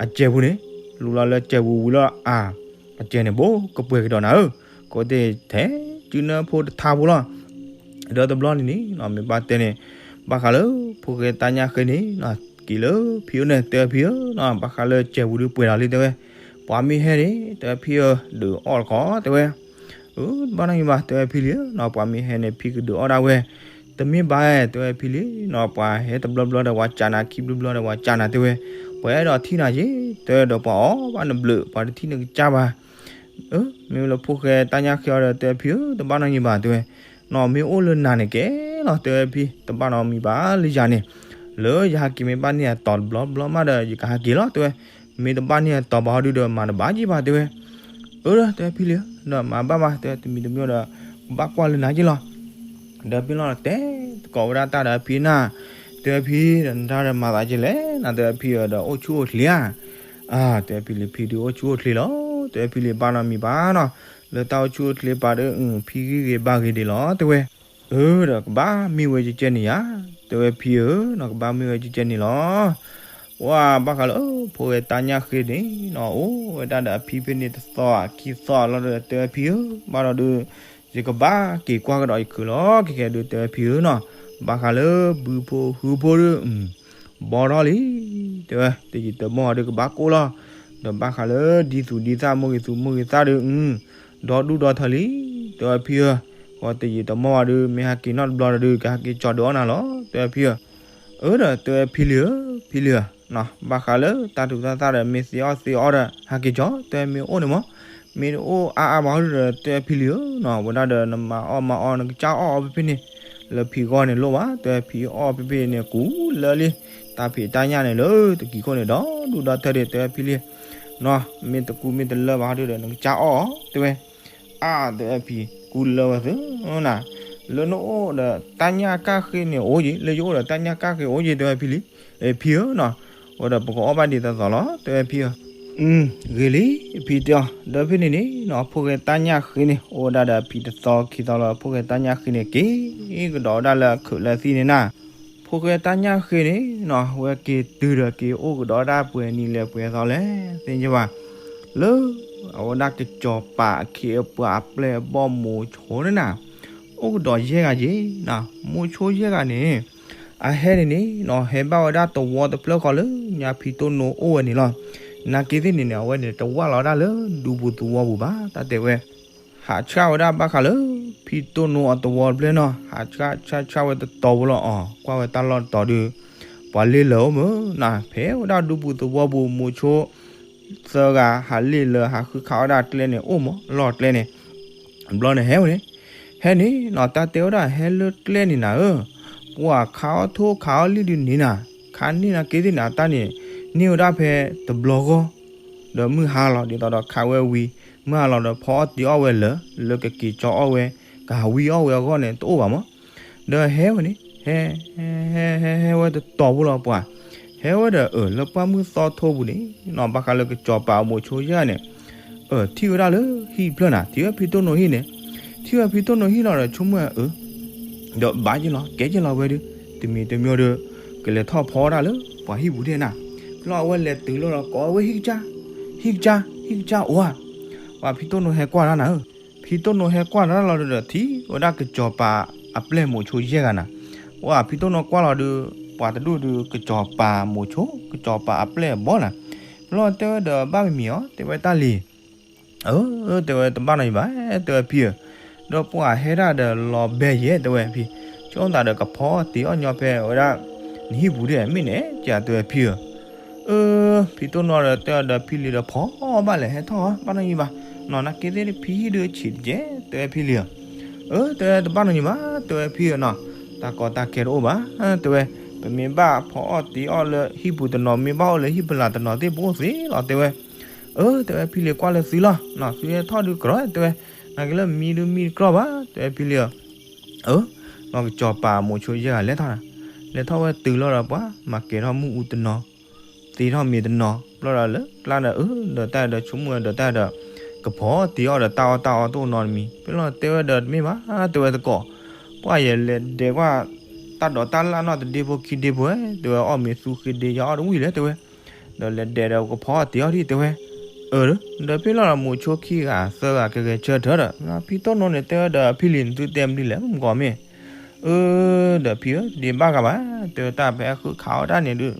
အစဲးပူၤန့ၣ်, လူလီၤလၢစဲးပူၤဝံၤလီၤ အ အစဲးန့ၣ် ဘိကပှဲၤကဒီးနၤဧၢ, ကအိၣ်တ့ၢ်ထဲ စုနၢဖိတထါဖိလီၤ. ဒီးတဘျီန့ၣ်န့ၣ်နီၤ မ့ၢ်ဘၣ်တဲန့ၣ် ဘၣ်ဃးလၢဖိၣ်ဃဲတၢ်ညၣ်ဃ့န့ၣ်နီၤ က့ၤလၢဖံဧၢန့ၣ် တဲဖံဧၢနီၤ ဘၣ်ဃးလၢစဲးပူၤဒုးပှဲၤလီၤလံတဲဝဲ, ပှၤမ့ၢ်ဟဲန့ၣ် တဲဖံဧၢ ဒုးအီၣ်တခီတဲဝဲ, အၢ ဘၣ်နီၢ်ယံၤဘၣ် တဲဖံလံဧၢနီၤ ပှၤမ့ၢ်ဟဲန့ၣ် ဖံကဒုးအီၣ်ဒၣ်ဝဲ, တမ့ၢ်ဘၣ် တဲဝဲဖံလံနီၤ ပှၤဟဲတဘျီဘျီဒီးပှၤကးနၤ ခံဘျီဘျီဒီးပှၤကးနၤတဲဝဲ, ပ ပှၤအဲၣ်ဒိးထံၣ်နၤယ့ၣ်, တဲဒီးပှၤအီၣ်ဘၣ်နဘျုး ပှၤတထံၣ်နကစၢ်ဘၣ်. အၢ မ့ၢ်လၢဖိၣ်ဃဲတၢ်ညၣ်ဃ့အီၤဒီး တဲဖံဧၢ တဘၣ်နီတမံၤဘၣ် တဲဝဲ, နီၢ်မ့ၢ်အိၣ်လၢနၤန့ၣ်ကဲလီၤ တဲဝဲဖံ, တဘၣ်နီတမံၤဘၣ်လၢယၤန့ၣ်, လၢယဟးက့ၤမ့ၢ်ဘၣ်န့ၢ်အတီၤတဘျီဘျီမးဒီး ယကဟးက့ၤလီၤ တဲဝဲ, မ့ၢ်တဘၣ်န့ၢ်အတီၤဘၣ်ဟီဒုဒီး မၤတဘၣ်က့ၤဘၣ် တဲဝဲ. အၢ တဲဖံလံဧၢ ဒီးမၤဘၣ်ဘၣ် တဲဝဲ, တမံၤတမံၤဒီး ကဘၣ်ကွၢ်လၢနၤက့ၤလီၤ. ဒီးဖံလီၤတဲသကိးဝဲဒၣ်တၢ်ဒီးအဖံနၤ, တဲဖံဒီး နတၢ်ဒီးမၤသးက့ၤလဲၣ် နတဲဖံဒီးအိၣ်ဆူၣ်အိၣ်ချ့ဧါ. အၢ တဲဖံလံ ဖံဒုးအိၣ်ဆူၣ်အိၣ်ချ့လီၤ တဲဖံလံ ဘၣ်နီတမံၤဘၣ်နီၤ, လၢတၢ်အိၣ်ဆူၣ်အိၣ်ချ့ပာ်ဒီး ဖံဂံၢ်ဂ့ၤဘါဂ့ၤဒံးလီၤ တဲဝဲ. အၢ ဒီးကဘၣ်မ့ၢ်ဝဲကဲကဲန့ၣ်ယါ, တဲဝဲဖံဧၢ နီၢ်ကဘၣ်မ့ၢ်ဝဲကဲကဲန့ၣ်လီၤ. ပှၤဘၣ်ဃးလၢ ဖိၣ်ဃဲတၢ်ညၣ်ဃ့န့ၣ်နီၤ အိၣ်ဝဲဒၣ်ဒီးအဖံဖဲန့ၣ်တသီခံသီလီၤဒီး တဲဝဲဖံဧၢ ဘၣ်ဒီးဒုး ယကဘၣ်က့ၤကွၢ်ကဒီးယခုၣ်လီၤ ခဲကဲဒုး တဲဝဲဖံဧၢနီၤ, ဘၣ်ဃးလၢဘုဖိဟုဖိဒုး ဘီထီၣ်လံ တဲဝဲ, တယံာ်တမီၢ်ဘၣ်ဒုးကဘၣ်ကိၢ်လီၤ, ဒီးဘၣ်ဃးလၢဒ်သူၣ်ဒ်သၣ် မိၢ်ဂ့ၤသူၣ်မိၢ်ဂ့ၤသၣ်ဒုး ဒီဒူၣ်ဒီထၢလံ တဲဝဲဖံဧၢ, ဃီတယံာ်တမီၢ်ဘၣ်ဒုး မ့ၢ်ဟဲက့ၤနီတဘျီဒီး ကဟဲက့ၤကၠီၤဒုးအီၣ်နၤလီၤ တဲဝဲဖံဧၢ. အၢ ဒီးတဲဝဲဖံလံဧၢ ဖံလံဧၢ, ဘၣ်ဃးလၢတၢ်သူၣ်တၢ်သၣ်ဒီး မ့ၢ်သ့အီၣ်သ့အီဒီး ဟဲက့ၤကၠီၤ တဲဝဲမ့ၢ်အိၣ်န့ၣ်မး, မ့ၢ်တအိၣ်အါအါဘၣ်ဒီး တဲဝဲဖံလံဧၢနီၤ, ဝဲဒၣ်ဒီးနမၤအီၣ်မၤအီ နကစၢ်အီၣ်အီၣ်ဖဲဖဲန့ၣ်, လၢဖံဂီၢ်န့ၣ်လိၣ်ဘၣ် တဲဝဲဖံအီၣ်ဖဲဖဲန့ၣ် ကူလၢလံ, တၢ်ဖံးတၢ်ညၣ်န့ၣ် လၢတကံၤခိၣ်န့ၣ် ဒီဒူၣ်ဒီထၢဒံး တဲဝဲဖံလံ, နီၤ မ့ၢ်တကူမ့ၢ်တလၢဘၣ်ဒီး နကစၢ်အီၣ်အီၣ် တဲဝဲ. အါ တဲဝဲဖံ ကူလၢဝဲသုနၤ, လၢနအိၣ်ဒီးတၢ်ညၣ်ကၢ်ဃ့န့ၣ်အိၣ်က့ၤ, လၢယအိၣ်ဒီးတၢ်ညၣ်ကၢ်ဃ့အိၣ်က့ၤ တဲဝဲဖံလံ, ဖံဧၢနီၤ, ဝဲဒီးပကအီၣ်ဘၣ်ဒ်သိးသိးလီၤ တဲဝဲဖံဧၢ. ဂ့ၤလံ ဖံတဲအီၤ, ဒီးဖဲန့ၣ်န့ၣ်နီၤ ဖိၣ်ဃဲတၢ်ညၣ်ဃ့န့ၣ် အိၣ်ဝဲဒၣ်ဒီးအဖံတသီခံသီလီၤ, ဖိၣ်ဃဲတၢ်ညၣ်ဃ့န့ၣ် က့ၤကဒီးဝဲဒၣ်လၢအခုးလၢသံၣ်န့ၣ်နၤ, ဖိၣ်ဃဲတၢ်ညၣ်ဃ့န့ၣ်နီၤ ဝဲက့ၤတုၤဒီးက့ၤအိၣ်ကဒီးဒၣ်ပှဲၤနံၤလဲၣ်ပှဲၤသီလဲၣ် သ့ၣ်ညါဘၣ်, လၢအဝဲဒၣ်ကစီၤပၤအခ့အပှၤအပျဲၢ်အဘီၣ်မိၤဆိန့ၣ်နၤ, အိၣ်ကဒီးယဲၢ်ဂၤက့ၤနၤ, မိၤဆိယဲၢ်ဂၤန့ၣ် အဟဲန့ၣ်န့ၣ်နီၤ ဟဲဘၣ်ဝဲဒၣ်သဝီတဖျၢၣ်ဃီလၢညါဖံတိၢ်နိအိၣ်ဝဲန့ၣ်လီၤ. နာ်က့သ့ၣ်န့ၣ်န့ၣ် အဝဲန့ၣ်တဝၢ်လီၤဒၣ်လၢဒူပူၤသဝီပူၤဘၣ် တၢ်တဲဝဲ ဟးဆှၣ်ဝဲဒၣ်ဘၣ်ဃးလၢ ဖံတိၢ်နိအသဝီတဖျၢၣ်နီၤ, ဟးဆှၣ်ဆှၣ်ဆှၣ်ဝဲတတီၤဖိလီၤအီၤ, ကွၢ်ဝဲတၢ်လီၢ်တတီၤဒုး ပှၤလ့ၢ်လၢာ်အိၣ်မးနၤ, ဖဲဝဲဒၣ်ဒူပူၤသဝီပူၤ မိၤဆိ သၢဂၤ ဟးလ့ၢ်လၢာ် ဟးဃုခးဝဲဒၣ်ကျဲန့ၣ် အိၣ်မးလီၢ်ကျဲန့ၣ်, ဘျီန့ၣ်ဟဲဝဲန့ၣ်, ဟဲန့ၣ်နီၤ တၢ်တဲဝဲဒၣ်ဟဲလၢကျဲန့ၣ်နၤဧၢ, ပှၤခးအီၣ်ထိၣ်ခးအီၣ်လံၢ်ဒုးန့ၣ်နၤ, ခးန့ၢ်နာ်က့သ့ၣ်န့ၣ် အတၢ်န့ၣ် န့ၢ်ဝဲဒၣ်ဖဲတဘျီဂီၢ် ဒီးမုၢ်ဟါလီၤ ဒ်သိးဒီးခးဝဲဝံၤ မုၢ်ဟါလီၤဒီးဖီအီၣ်တ့ၤအီၣ်ဝဲလၢာ် လၢကက့ၤကၠီအီၣ်ဝဲ ကဟးဝံအီၣ်ဝဲအဂီၢ်န့ၣ် တအိၣ်ဘၣ်မး, ဒီးဟဲဝဲန့ၣ် ဟဲ ဟဲ ဟဲ ဟဲဝဲတတီၤဖိလီၤပှၤ, ဟဲဝဲဒီးအၢၣ်လၢပှၢ်မုၢ်သီထိပူၤန့ၣ်နီၤ ဘၣ်ဃးလၢကစီၤပၤအမိၤဆိယဲၢ်ဂၤန့ၣ် အၢၣ်ထံၣ်ဝဲဒၣ်လၢဟံၣ်တဖျၢၣ်နၤ, ထံၣ်ဝဲဖံတိၢ်နိဟံၣ်န့ၣ်, ထံၣ်ဝဲဖံတိၢ်နိဟံၣ်လီၤဒီးဆိကမိၣ်ဝဲအၢၣ် ဒီးဘၣ်က့ၤလီၤ ကဲက့ၤလီၤဝဲဒုး, တမံၤတမံၤဒီး ကလဲၤထီၣ်ဖီဒၣ်လၢပှၤဟံၣ်ပူၤဒဲးနၤ, ဖဲလီၤအဝဲလဲၤတုၤလီၤဒီးကိးဝဲဟံၣ်ကစၢ်, ဟံၣ်ကစၢ် ဟံၣ်ကစၢ်အိၣ်ဧါ, ပှၤဖံတိၢ်နိဟဲကွၢ်တၢ်နၤဧၢ, ဖံတိၢ်နိဟဲကွၢ်တၢ်လီၤဒုးဒီးထံၣ်ဝဲဒၣ်ကစီၤပၤအပျဲၢ်မိၤဆိယဲၢ်ဂၤနၤ, အိၣ်ဧါ ဖံတိၢ်နိကွၢ်လီၤဒုး ပှၤတဒူၣ်ဒုး ကစီၤပၤမိၤဆိ ကစီၤပၤအပျဲၢ်အဘီၣ်နၤ, ဖဲလီၤတဲဝဲဒီးဘၣ်မံၤမံၤအီၤ တဲဝဲတၢ်လံ အၢ တဲဝဲတဘၣ်နီတမံၤဘၣ် တဲဝဲဖံဧၢ, ဒီးပှၤဟဲဒၣ်ဒီးလီၤဘဲယဲၢ် တဲဝဲဖံ, ဆိသးဒီးကဖီတ့ၤအီၣ်ညီဖဲဝဲဒၣ် နဟံၣ်ပူၤဒဲး မ့ၢ်န့ၣ် ကတဲဝဲဖံဧၢ, အၢ ဖံတိၢ်နိဒီးတဲဒီးဖံလံၤဒီးဖီဘၣ်လဲၣ် ဟဲထီၣ်ဘၣ်နီတမံၤဘၣ်, နီၢ် နာ်က့သ့ၣ်ဖံဟံၣ်ဒုးဆံးတကဲ တဲဝဲဖံလံၤဧၢ, အၢ တဲဝဲတဘၣ်နီတမံၤဘၣ် တဲဝဲဖံဧၢနီၢ်, တၢ်ကီတၢ်ခဲတအိၣ်ဘၣ်, တဲဝဲ, ပမ့ၢ်ဘၣ်ဖီအီၣ်တ့ၤအီၣ်လၢဟံၣ်ပူၤတနီၤ မ့ၢ်ဘၣ်အိၣ်လၢဟံၣ်ဖလၢ်တနီၤသ့ၣ် ပအိၣ်သ့လီၤ တဲဝဲ, အၢ တဲဝဲဖံလံၤကွၢ်လၢသုလီၤ, နီၢ် သုဟဲထီၣ်ဒုးကရီ တဲဝဲ, နာ်က့လၢမံဒုးမံတကြၢးဘၣ် တဲဝဲဖံလံၤဧၢ, အၢ, နီၢ်ကစီၤပၤမိၤဆိယဲၢ်ဂၤလဲၤထီၣ်, လဲၤထီၣ်ဝဲတုၤလီၤဒီးပှၤ မၤကဲၤထီၣ်မုၢ်အူတနီၤ, သ့ထီၣ်မ့ၤတနီၤ, ဘျီဒီးလၢကျါဒီးအၢ ဒီးတၢ်ဒီးဆိကမိၣ်ဝဲဒီးတၢ်ဒီး ကဖီတ့ၤအီၣ်ဒီးတၢ်အီၣ်တၢ်အီတအိၣ်နီတမံၤ, ဖဲလီၤတဲဝဲဒီးတမ့ၢ်ဘၣ် တဲဝဲသကိး, ပှၤယလဲၤဒဲးကွၢ် တၢ်ဒိးတၢ်လၣ်နီၢ်တဒ့ဖိခံဒ့ဖိဧၢ, တဲဝဲအီၣ်မ့ၤသူဃ့ဒ့ ယအီၣ်တဝံၣ်လဲၣ် တဲဝဲ ဒီးလဲၤဒဲးဒီးကဖီတ့ၤအီၣ်ဒံး တဲဝဲ, အၢ, ဒီးဖဲလီၤဒီးမိၤဆိခံဂၤသၢဂၤကဂဲၤဆၢထၢၣ်ဒီး ဖံတိၢ်နိန့ၣ်တဲဝဲဒီးဖံလံၤန့ၣ် သုတဲမနုၤလဲၣ် မုၢ်ကီၢ်မ့ၢ်, အၢ, ဒီးဖံဧၢ တဒ့ဘၣ်ဂၤဘၣ်, တဲဝဲတၢ်ပဟဲဃုခးအီၣ်တၢ်န့ၣ်ဒုး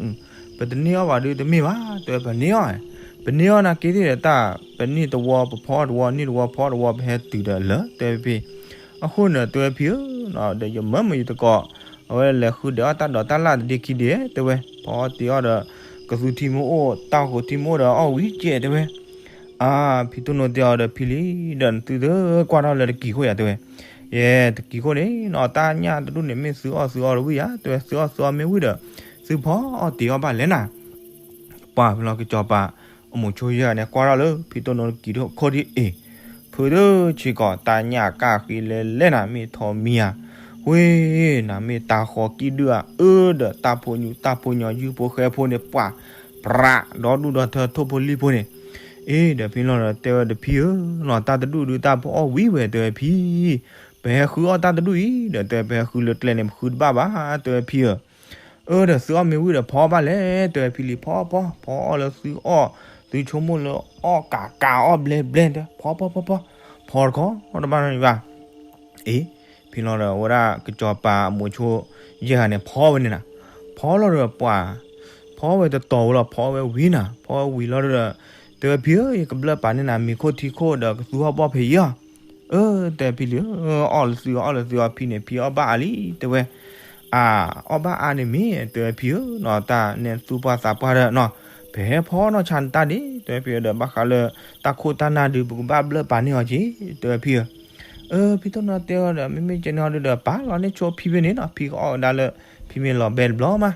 ပတန့ၢ်အီၣ်ဘၣ်ဒုးတမ့ၢ်ဘၣ်, တဲဝဲပန့ၢ်အီၣ်, ပန့ၢ်အီၣ်နာ်က့သ့ၣ်ဒီးတၢ် ပန့ၢ်တဝီ ပဖီတဝီ န့ၢ်တဝီဖီတဝီ ပဟဲတုၤဒီးလၢ တဲဝဲဖံ, အဃိန့ၣ် တဲဝဲဖံဧၢ, ဒီးယမၢမၢယသကိး, အဝဲလဲၤဃုဒဲးအီၣ်တၢ်ဒိးတၢ်လၣ်တဒ့ခံဒ့ တဲဝဲ, ဖီတ့ၤအီၣ်ဒီး ကသူထံမ့ၢ်အိၣ် တၢ်ဃိးထံမ့ၢ်အိၣ်ဒီးအီၣ်ဝံၤကဲတဲဝဲ. အါ ဖံတိၢ်နိတဲအီၤဒီးဖံလံၤဒီး နသုတကွၢ်ထီၣ်လၢတကံၤခိၣ်ယၤတဲဝဲ. ယဲ တကံၤခိၣ်န့ၣ်နီၤ တၢ်ညၣ်တဒူၣ်န့ၣ် မ့ၢ်သုအီၣ်သုအီတဝံၣ်ယၤတဲဝဲ, သုအီၣ်သုအီမ့ၢ်ဝံၣ်ဒီး သုဖီအီၣ်တ့ၤအီၣ်ဘၣ်လဲၣ်နၤ. ပှၤဖဲလီၤကစီၤပၤအမိၤဆိယဲၢ်ဂၤန့ၣ် ကွၢ်ထီၣ်လၢဖံတိၢ်နိတကံၤခိၣ်ဒ်အံၤ, ဖုဒုဆ့ကီး တၢ်ညၣ်ကၣ်ဃ့လဲၤလဲၣ်နၤ မ့ၢ်ထီမံၤဧါ, ဝ့ၢ် နၤမ့ၢ်တၢ်ဃီၤကံၣ်ဒုၣ်ဧါ, အၢ ဒီးတၢ်ဖိညူၤတၢ်ဖိညီ ယုၢ်ဖိဃဲဖိန့ၣ် ပှၤ ပြး ဒီဒူၣ်ဒီထၢ ထိၣ်ဖိလံၣ်ဖိန့ၣ်. အ့ ဒီးဖဲလီၤဒီးတဲဝဲဒီးဖံဧၢနီၤ တၢ်တဒူၣ်ဒုး တၢ်ဖီအီၣ်ဝံၤဝဲတဲဝဲဖံ ပဟဲဃုအီၣ်တၢ်တဒူၣ်အံၤ ဒီးတဲပဟဲဃုလၢကျဲန့ၣ် ပဃုတဘၣ်ဘၣ် တဲဝဲဖံဧၢ. အၢ ဒီးသုအီၣ်မ့ၢ်ဝံၤဒီးဖီအီၣ်ဘၣ်လဲၣ် တဲဝဲဖံလံၤ ဖီဖီ ဖီအီၣ်လၢသုအီၣ် သုဆိကမိၣ်လၢအီၣ်ကးကးအီၣ်ဘျဲဘျဲ တဲ ဖီဖီဖီဖီ ဖီတခီတဘၣ်နီတမံၤဘၣ်. အ့ ဖဲလီၤဒီးအဝဲဒၣ်ကစီၤပၤအမိၤဆိယဲၢ်ဂၤန့ၣ် ဖီဝဲန့ၣ်နၤ, ဖီလီၤဒီးပှၤ ဖီဝဲတတီၤဝဲလီၤ ဖီဝဲဝံၤနၤ, ဖီဝဲဝံၤလီၤဒီး တဲဝဲဖံဧၢ ယကဘျၢပာ်န့ၢ်နၤ မ့ၤခိၣ်ထံခိၣ်ဒီးကသူဟီၣ်ဘီၣ်ဖဲအံၤအီၤ. အၢ တဲဖံလံၤ အီၣ်လၢသုအီၣ်လၢသုအီၣ် ဖံန့ၣ် ဖံအီၣ်ဘၣ်အါလံ တဲဝဲ. အါ အီၣ်ဘၣ်အါန့ၣ်မ့ၢ် တဲဝဲဖံဧၢနီၤ တၢ်နဲသူၣ်ပှၢ်သးပှၢ်ဒီးနီၤ ပဟဲဖီနီၢ်ဆါနတၢ်ဒ့ တဲဝဲဖံဧၢ ဒီးဘၣ်ဃးလၢ တၢ်ခိၣ်တၢ်နၢ်ဒုး ပကဘၣ်ဘျၢပာ်န့ၢ်အီၤက့ၤ တဲဝဲဖံဧၢ. အၢ ဖံတိၢ်နိတဲအီၤဒီး မ့မ့ၢ်ကဲန့ၣ်ဟီဒုးဒီး ပာ်လီၤန့ၢ်ဆိဖံဖဲန့ၣ်နီၤ ဖံကအီၣ်ကဒါလၢ ဖံမ့ၢ်လီၤဘဲတဘျီမး.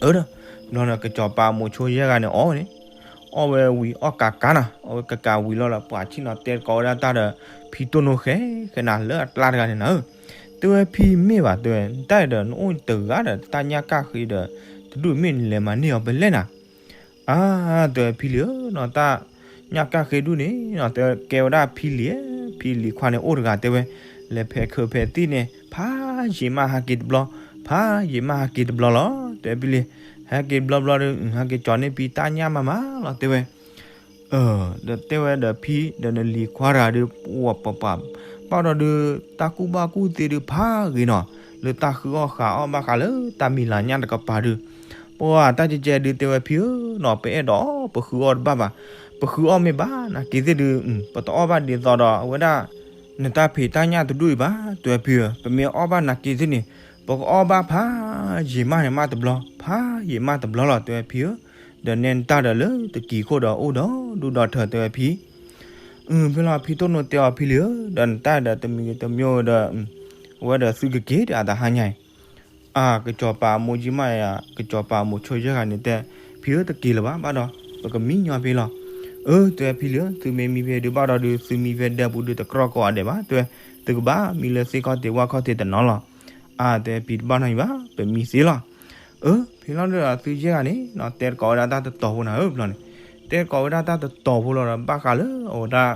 အၢ ဒီး ဘျီန့ၣ်ကစီၤပၤအမိၤဆိယဲၢ်ဂၤန့ၣ်အီၣ်ဝဲန့ၣ် အီၣ်ဝဲဝံၤအီၣ်ကးကးနၤ အီၣ်ဝဲကးကးဝံၤလီၤဒီး ပှၤဆ့ၣ်နီၤတဲတကိးဝဲဒၣ်တၢ်ဒီး ဖံတိၢ်နိဃဲ ဃဲနၤလၢအကျါတဂၤန့ၣ်နၤဧၢ. တဲဝဲဖံမ့ၢ်ဘၣ် တဲဝဲ တၢ်အံၤဒီးနအိၣ်တဂၤဒီး တၢ်ညၣ်ကၣ်ဃ့ဒီး တဒူၣ်မ့ၢ်နလဲၤမၤန့ၢ်အီၤဖဲလဲၣ်နၤ. အါ တဲဝဲဖံလံၤဧၢနီၤ တၢ်ညၣ်ကၣ်ဃ့ဒူၣ်န့ၣ် တဲဝဲကဲဝဲဒၣ်ဖံလံၤ ဖံလံၤခွါန့ၣ်အိၣ်တဂၤတဲဝဲ လဲၤဖဲးခၢးဖဲးသ့ၣ်န့ၣ် ဖးယံာ်မးဟးက့ၤတဘျီ ဖးယံာ်မးဟးက့ၤတဘျီလီၤ တဲဝဲဖံလံၤ. ဟဲက့ၤတဘျီဘျီဒီး ဟဲက့ၤကၠီၤန့ၢ်ဖံတၢ်ညၣ်မးမးလီၤ တဲဝဲ. ဒီးတဲဝဲဒီးဖံဒီးနလံၤခွါတဂၤဒုး ပှၤပှၤပှၤ ဘၣ်ဒီးဒုး တၢ်ကူၣ်ဘၣ်ကူၣ်သ့ဒုးဖးဂ့ၤနီၤ လၢတၢ်ဃုအီၣ်ဃုအီၣ်ဘၣ်ဃးလၢတၢ်မံၤလၤညၣ်တကပၤဒုး ပှၤတၢ်ကဲကဲဒုးတဲဝဲဖံဧၢနီၤ ပအဲၣ်ဒိးပဃုအီၣ်တဘၣ်ဘၣ် ပဃုအီၣ်မ့ၢ်ဘၣ်နာ်က့ၤသ့ၣ်ဒုး ပတအီၣ်ဘၣ်ဒ်သိးဒီးအဝဲဒၣ် နတၢ်ဖံးတၢ်ညၣ်တဒူၣ်အံၤဘၣ် တဲဝဲဖံဧၢ ပမ့ၢ်အီၣ်ဘၣ်နာ်က့ၤသ့ၣ်န့ၣ် ပကအီၣ်ဘၣ်ဖးယံာ်မးန့ၣ်မးတဘျီ ဖးယံာ်မးတဘျီလီၤ တဲဝဲဖံဧၢ. ဒီးနဲနတၢ်ဒီးလၢတကံၤခိၣ်ဒီးအိၣ်ဒီးဒူၣ်ဒီးထၢတဲဝဲဖံ ဖဲလီၤဖံတိၢ်နိတဲအီၤဖံလံၤဧၢ ဒီးနတၢ်ဒီးတမံၤတမံၤဒီး အဝဲဒီးသုကက့ၤဒီးအတဟါညါအံၤ အါ ကစီၤပၤအမိၢ်ကၠံမးယၤ ကစီၤပၤအမိၢ်ဆိယဲၢ်ဂၤန့ၣ်တဲ ဖံဧၢတက့ၤလၢၤဘၣ်ဘၣ်ဒီး ပကမံညီဖဲလီၤ. အၢ တဲဖံလံၤဧၢ သုမ့ၢ်မံဖဲဒုးဘၣ်ဒီးဒုး သုမံဖဲဒဲပူၤဒုးတကြီၢ်ကိးဂၤဒဲးဘၣ် တဲဝဲ သုကဘၣ်မံလၢသ့ၣ်ခီၣ်ထံးဝၣ်ခီၣ်ထံးတနီၤလီၤ. အါ တဲဖံတဘၣ်နီၤအံၤဘၣ် ပမံသ့လီၤ. အၢ ဖဲလီၤဒီးသုယဲၢ်ဂၤန့ၣ်နီၤ တဲတကိးဝဲဒၣ်တၢ်တတီၤဖိနၤဧၢ ဘျီန့ၣ် တဲတကိးဝဲဒၣ်တၢ်တတီၤဖိလီၤဒီး ဘၣ်ဃးလၢအဝဲဒၣ်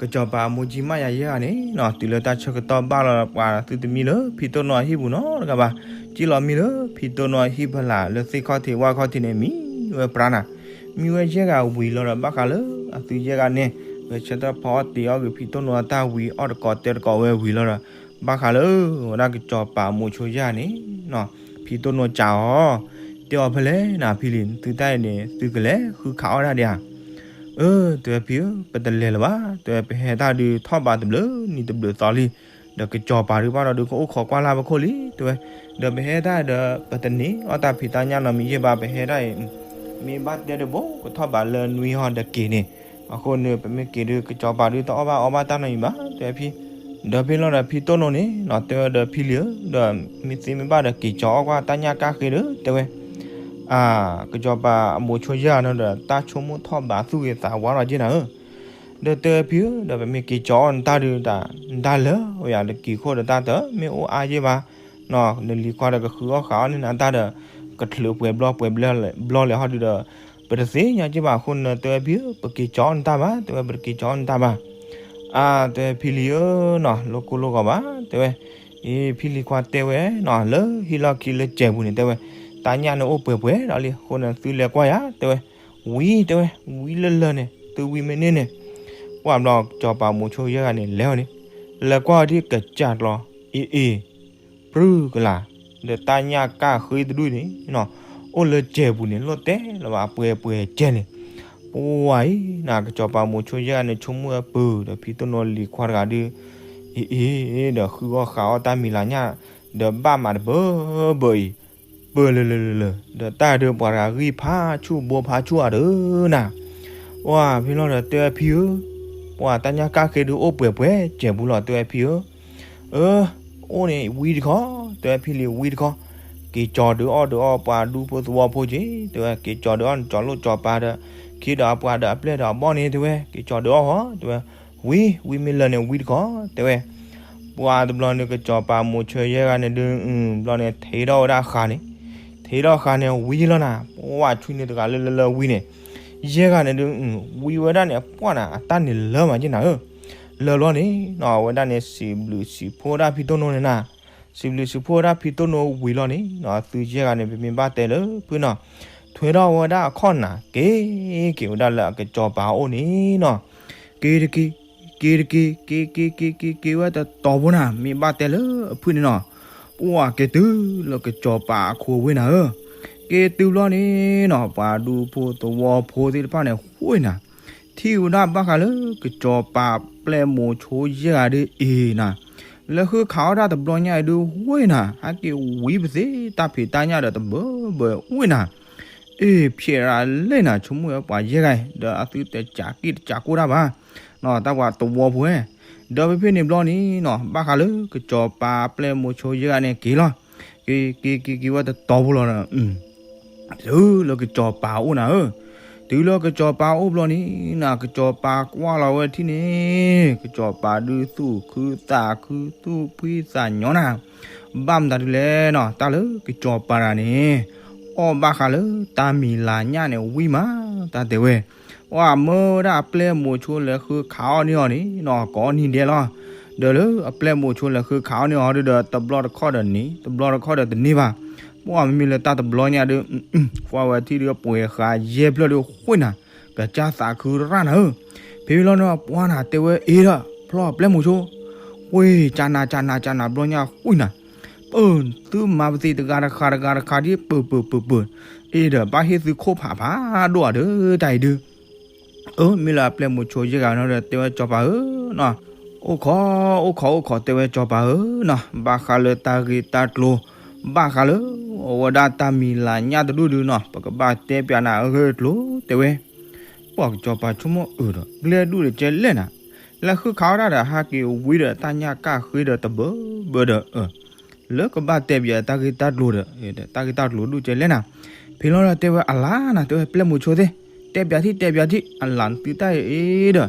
ကစီၤပၤအမိၢ်ကၠံမးယၤယဲၢ်ဂၤန့ၣ်နီၤ တုၤလၢတၢ်ဆၢကတီၢ်ဘၣ်လီၤဒီး ပှၤသုတမံလၢဖံတိၢ်နိအဟံၣ်ပူၤနီတဂၤဘၣ်. က့ၤလီၤမံလၢဖံတိၢ်နိအဟံၣ်ဖဲလၢ်လၢသ့ၣ်ခီၣ်ထံးဝၣ်ခီၣ်ထံးန့ၣ် မံဝဲပြါနၤ မံဝဲယဲၢ်ဂၤဝံၤလီၤဒီး ဘၣ်ဃးလၢအသုယဲၢ်ဂၤန့ၣ် ဂဲၤဆၢထၢၣ်ဖီအီၣ်တ့ၤအီၣ်ဂ့ၤ ဖံတိၢ်နိအတၢ်ဝံၤ အီၣ်တကိးတဲတကိးဝဲဝံၤလီၤဒီး ဘၣ်ဃးလၢ ဝဲဒၣ်ကစီၤပၤအမိၢ်ဆိယဲၢ်ဂၤန့ၣ်နီၤ ဖံတိၢ်နိကးအီၤ တဲအီၤဖဲလဲၣ်နၤဖံလံၤ သုတၢ်အံၤန့ၣ် သုကလဲၤဃုခးအီၣ်တၢ်ဒံးဧါ. အၢ တဲဝဲဖံဧၢ ပတလဲၤလၢၤဘၣ် တဲဝဲ ပဟဲတၢ်ဒုးထီၣ်ဘးတဘျုးနံၤတဘျုးသီလံ ဒီးကစီၤပၤဒုးဘၣ်ဒီးဒုးကအိၣ်ခိးကွၢ်လၢ်ပခိၣ်လံ တဲဝဲ ဒီးပဟဲတၢ်ဒီး ပတန့ၢ်အီၣ်တၢ်ဖံးတၢ်ညၣ်နီတမံၤယဲၢ်ဘၣ် ပဟဲတၢ်အံၤ မ့ၢ်ဘၣ်တဲဒုးဘိကထီၣ်ဘးလၢနွံဟီဒီးက့ၤန့ၣ် အဃိန့ၣ် ပမ့ၢ်က့ၤဒုး ကစီၤပၤဒုးတအီၣ်ဘၣ်အီဘၣ်တၢ်နီတမံၤဘၣ် တဲဝဲဖံ ဒီးဖဲလီၤဒီးဖံတိၢ်နိန့ၣ်နီၤ တဲဝဲဒီးဖံလံၤဧၢ ဒီးမ့ၢ်သ့မ့ၢ်ဘၣ်ဒီးက့ၤကၠီၤအီၣ်ကွၢ်တၢ်ညၣ်ကၣ်ဃ့ဒီး တဲဝဲ အါ ကစီၤပၤအမိၢ်ဆိယဲၢ်ဂၤန့ၣ်ဒီး တၢ်ဆိကမိၣ်ထီၣ်ဘးသူၣ်ဂ့ၤသးဝါလီၤက့ၤနၤဧၢ ဒီးတဲဝဲဖံဧၢ ဒီးပမ့ၢ်က့ၤကၠီၤအီၣ်နတၢ်ဒုးတၢ် နတၢ်လၢာ်ဝဲယၤတက့ၤခိၣ်ဒီးတၢ်တမ့ၢ်အိၣ်အါယဲၢ်ဘၣ် နလံၤခွါဒီးကဃုအီၣ်ဃးအီၣ်န့ၢ်နတၢ်ဒီး ကချုးပှဲၤဘျီပှဲၤဘျီလဲၣ်ဟီဒုးဒီး ပတသ့ၣ်ညါက့ၤဘၣ်အဃိန့ၣ် တဲဝဲဖံဧၢ ပက့ၤကၠီၤအီၣ်နတၢ်ဘၣ် တဲဝဲ ပတက့ၤကၠီၤအီၣ်နတၢ်ဘၣ် အါ တဲဝဲဖံလံၤဧၢနီၤ လိၣ်ကိၢ်လိၣ်ဂီၤဘၣ် တဲဝဲ အ့ ဖံလံၤခွါတဲဝဲနီၤ လၢဟံၣ်လီၢ်ခံလၢကဲၤပူၤန့ၣ် တဲဝဲ တၢ်ညၣ်န့ၣ်အိၣ်ပှဲၤပှဲၤဒီးလံ အဃိန့ၣ် သုလဲၤကွၢ်ယၤ တဲဝဲ ဝံၤ တဲဝဲ ဝံၤလၢလၢာ်န့ၣ် သုဝံၤမ့ၢ်န့ၢ်န့ၣ် ပှၢ်ဘျီကစီၤပၤမိၤဆိယဲၢ်ဂၤန့ၣ် လဲၤဝဲန့ၣ် လဲၤကွၢ်ဝဲဒ်ကစၢ်ကျီ အ့ အ့ ပြုၢ်ကလာ် ဒီးတၢ်ညၣ်ကၣ်ဃ့တဒူၣ်န့ၣ်နီၤ အိၣ်လၢကဲၤပူၤန့ၣ် လိၣ်တဲလၢၤဘၣ် အပှဲၤပှဲၤကဲၤန့ၣ် ပှၢ်အံၤ နကစီၤပၤမိၤဆိယဲၢ်ဂၤန့ၣ် ဆိကမိၣ်ဝဲပၢၢ် ဒီးဖံတိၢ်နိလံၤခွါတဂၤဒုး အ့ အ့ ဒီးဃုအီၣ်ဃးအီၣ်တၢ်မံၤလၤညၣ် ဒီးဘၣ်မးတဘၢဘၢအံၤ ပၢၢ်လၢလၢလၢလၢ ဒီးတၢ်ဒုးပှၤတဂၤဂံၢ်ဖးဆူၣ်ဘိဖးဆူၣ်အဒၢနၤ, ပှၤဖဲလီၤဒီးတဲဝဲဖံဧၢ, ပှၤတၢ်ညၣ်ကၣ်ဃ့ဒုးအိၣ်ပှဲၤပှဲၤစဲးပူၤလီၤ တဲဝဲဖံဧၢ, အၢ အိၣ်န့ၣ်ဝံတခီ, တဲဝဲဖံလံၤဝံတခီ, က့ၤကၠီၤဒုးအီၣ်ဒုးအီပှၤဒူဖိသဝီဖိက့ၤ တဲဝဲက့ၤကၠီၤဒုးအီၣ်နကၠီၤလိၣ်ကၠီၤပၤဒီး, ခံဒီးအပှၤဒီးအပျဲၢ်ဒီးအဘီၣ်န့ၣ် တဲဝဲက့ၤကၠီၤဒုးအီၣ်ဃီ တဲဝဲ, ဝံ ဝံမ့ၢ်လၢာ်န့ၣ်ဝံတခီ, တဲဝဲ ပှၤတဘျီန့ၣ် ကစီၤပၤမိၤဆိယဲၢ်ဂၤန့ၣ်ဒုး ဘျီန့ၣ် ထံထီၣ်ဝဲဒၣ်ဃာ်န့ၣ်, ထံထီၣ်ဃာ်န့ၣ်ဝံလီၤနၤ, ပှၤဆူန့ၣ်တဂၤလၢလၢလၢဝံန့ၣ်, ယဲၢ်ဂၤန့ၣ်ဒုး ဝံဝဲဒၣ်န့ၣ် ပှၢ်နၤ အတၢ်န့ၣ်လၢမးက့နၤဧၢ, လၢာ်ဘျီန့ၣ်နီၤ အဝဲဒၣ်န့ၣ် စံးဘျုးစံးဖှိၣ်ဝဲဒၣ်ဖံတိၢ်နိန့ၣ်နၤ, စံးဘျုးစံးဖှိၣ်ဝဲဒၣ်ဖံတိၢ်နိဝံလီၤန့ၣ်နီၤ သုယဲၢ်ဂၤန့ၣ် ပမ့ၢ်ဘၣ်တဲလၢဖုနီၤ, ထွဲထီၣ်ဝဲဒၣ်အခီၣ်နၤ က့ၤ က့ၤဝဲဒၣ်လၢအကစီၤပၤအအိၣ်န့ၣ်နီၤ, က့ၤတက့ၤ က့ၤတက့ၤ က့ၤက့ၤက့ၤက့ၤက့ၤဝဲတတီၤဖိနၤ မ့ၢ်ဘၣ်တဲလၢအဖုန့ၣ်နီၤ, ပှၤက့ၤတုၤလၢကစီၤပၤအခိအဝ့ၢ်နၤဧၢ, က့ၤတုၤဘျီန့ၣ်နီၤ ပှၤဒူဖိသဝီဖိသ့ၣ်တဖၣ်န့ၣ် ဃိနၤ, ထံၣ်ဝဲဒၣ်ဘၣ်ဃးလၢကစီၤပၤပျဲၢ်မိၤဆိယဲၢ်ဂၤဒုးအ့ၤနၤ, လၢဃုခးအီၣ်တၢ်တဘျီညါအံၤဒုးဝ့နၤ ဟဲက့ၤဝံပသ့တၢ်ဖံးတၢ်ညၣ်ဒီးတဘၢဘၢဝ့နၤ အ့ၣ် ဖျဲးရၤလဲၣ်နၤ ဆိကမိၣ်ဝဲပှၤယဲၢ်ဂၤအံၤ ဒီးအသုတကးက့ၣ်တကးကိၢ်တၢ်ဘၣ်, တၢ်ပှၤသဝီဖိဧၢ, ဒီးဖဲဖဲန့ၣ်ဘျီန့ၣ်နီၤ ဘၣ်ဃးလၢကစီၤပၤပျဲၢ်မိၤဆိယဲၢ်ဂၤန့ၣ်က့ၤလီၤ, က့ၤက့ၤက့ၤက့ၤဝဲတတီၤဖိလီၤဒီး တုၤလၢကစီၤပၤအိၣ်နၤဧၢ, တုၤလၢကစီၤပၤအိၣ်ဘျီန့ၣ်နၤ ကစီၤပၤကွၢ်လီၤဝဲထံၣ်န့ၣ်, ကစီၤပၤဒုးသူၣ်ခုသးခုသူၣ်ဖှံသးညီနၤ, ဘၣ်မတၤဒုးလဲၣ်နီၤ တၢ်လၢကစီၤပၤတဂၤန့ၣ် အီၣ်ဘၣ်ဃးလၢတၢ်မံၤလၤညၣ်န့ၣ်ဝံမး, တၢ်တဲဝဲ, ပှၤမၢဝဲဒၣ်အပျဲၢ်မိၤဆိလဲၤဃုခးအီၣ်န့ၢ်အီၤန့ၣ်နီၤ ကိးနံၤဒဲးလီၤ, ဒီးလၢအပျဲၢ်မိၤဆိလဲၤဃုခးအီၣ်န့ၢ်အီၤဒီး တဘျီတခီၣ်ဒီးန့ၣ် တဘျီတခီၣ်ဒီးတန့ၢ်ဘၣ်, ပှၤမ့မ့ၢ်လၢတၢ်တဘျီညါဒီး ကွၢ်ဝဲထံၣ်ဒီးပှဲၤဃာ်ယဲၢ်ဖျၢၣ်ဒီးဃိနၤ, ကစၢ်သးခုရၣ်နၤဧၢ, ဖဲလီၤနီၤ ပှၤနၤတဲဝဲအ့ဒီး ဖျီၣ်အပျဲၢ်မိၤဆိ, ဝ့ၢ် ကနၤကနၤကနၤဘျီညါဃိနၤ, ပၢ် သုမၤပသံးတဂၤတခါတဂၤတခါဒ်ပၢၢ်ပၢၢ်ပၢၢ်ပၢၢ်, အ့ဒီးဘၣ်ဟ့ၣ်သုခိၣ်ဖးဖးဒိၣ်အဒၢတၢ်အံၤဒုး အၢ မ့ၢ်လၢအပျဲၢ်မိၤဆိယဲၢ်ဂၤနီၤဒီး တဲဝဲစီၤပၤဧၢနီၤ, အိၣ်ခိး အိၣ်ခိး အိၣ်ခိး တဲဝဲစီၤပၤဧၢနီၤ, ဘၣ်ဃးလၢတၢ်ဂ့ၢ်တၢ်ကျိၤ, ဘၣ်ဃးလၢ အဝဲဒၣ်တၢ်မံၤလၤညၣ်တဒူၣ်ဒုးနီၤ ပကဘၣ်တဲပၠးနၤအဂ့ၢ်အကျိၤ တဲဝဲ, ပှၤကစီၤပၤဆိကမိၣ်အၢဒီး ပျဲၢ်ဒူၣ်ဒီးကဲလဲၣ်နၤ, လၢဃုခးအီၣ်တၢ်ဒီးဟးက့ၤဝံဒီးတၢ်ညၣ်ကၣ်ဃ့ဒီးတဘၢဘၢဒီး လၢကဘၣ်တဲပၠးတၢ်ဂ့ၢ်တၢ်ကျိၤဒီး တၢ်ဂ့ၢ်တၢ်ကျိၤဒူၣ်ကဲလဲၣ်နၤ, ဖဲလီၤဒီးတဲဝဲအလါနၤ တဲဝဲပျဲၢ်မိၤဆိသ့ၣ်, တဲပၠးထံၣ် တဲပၠးထံၣ် အလါနသုတၢ်အံၤဒီး,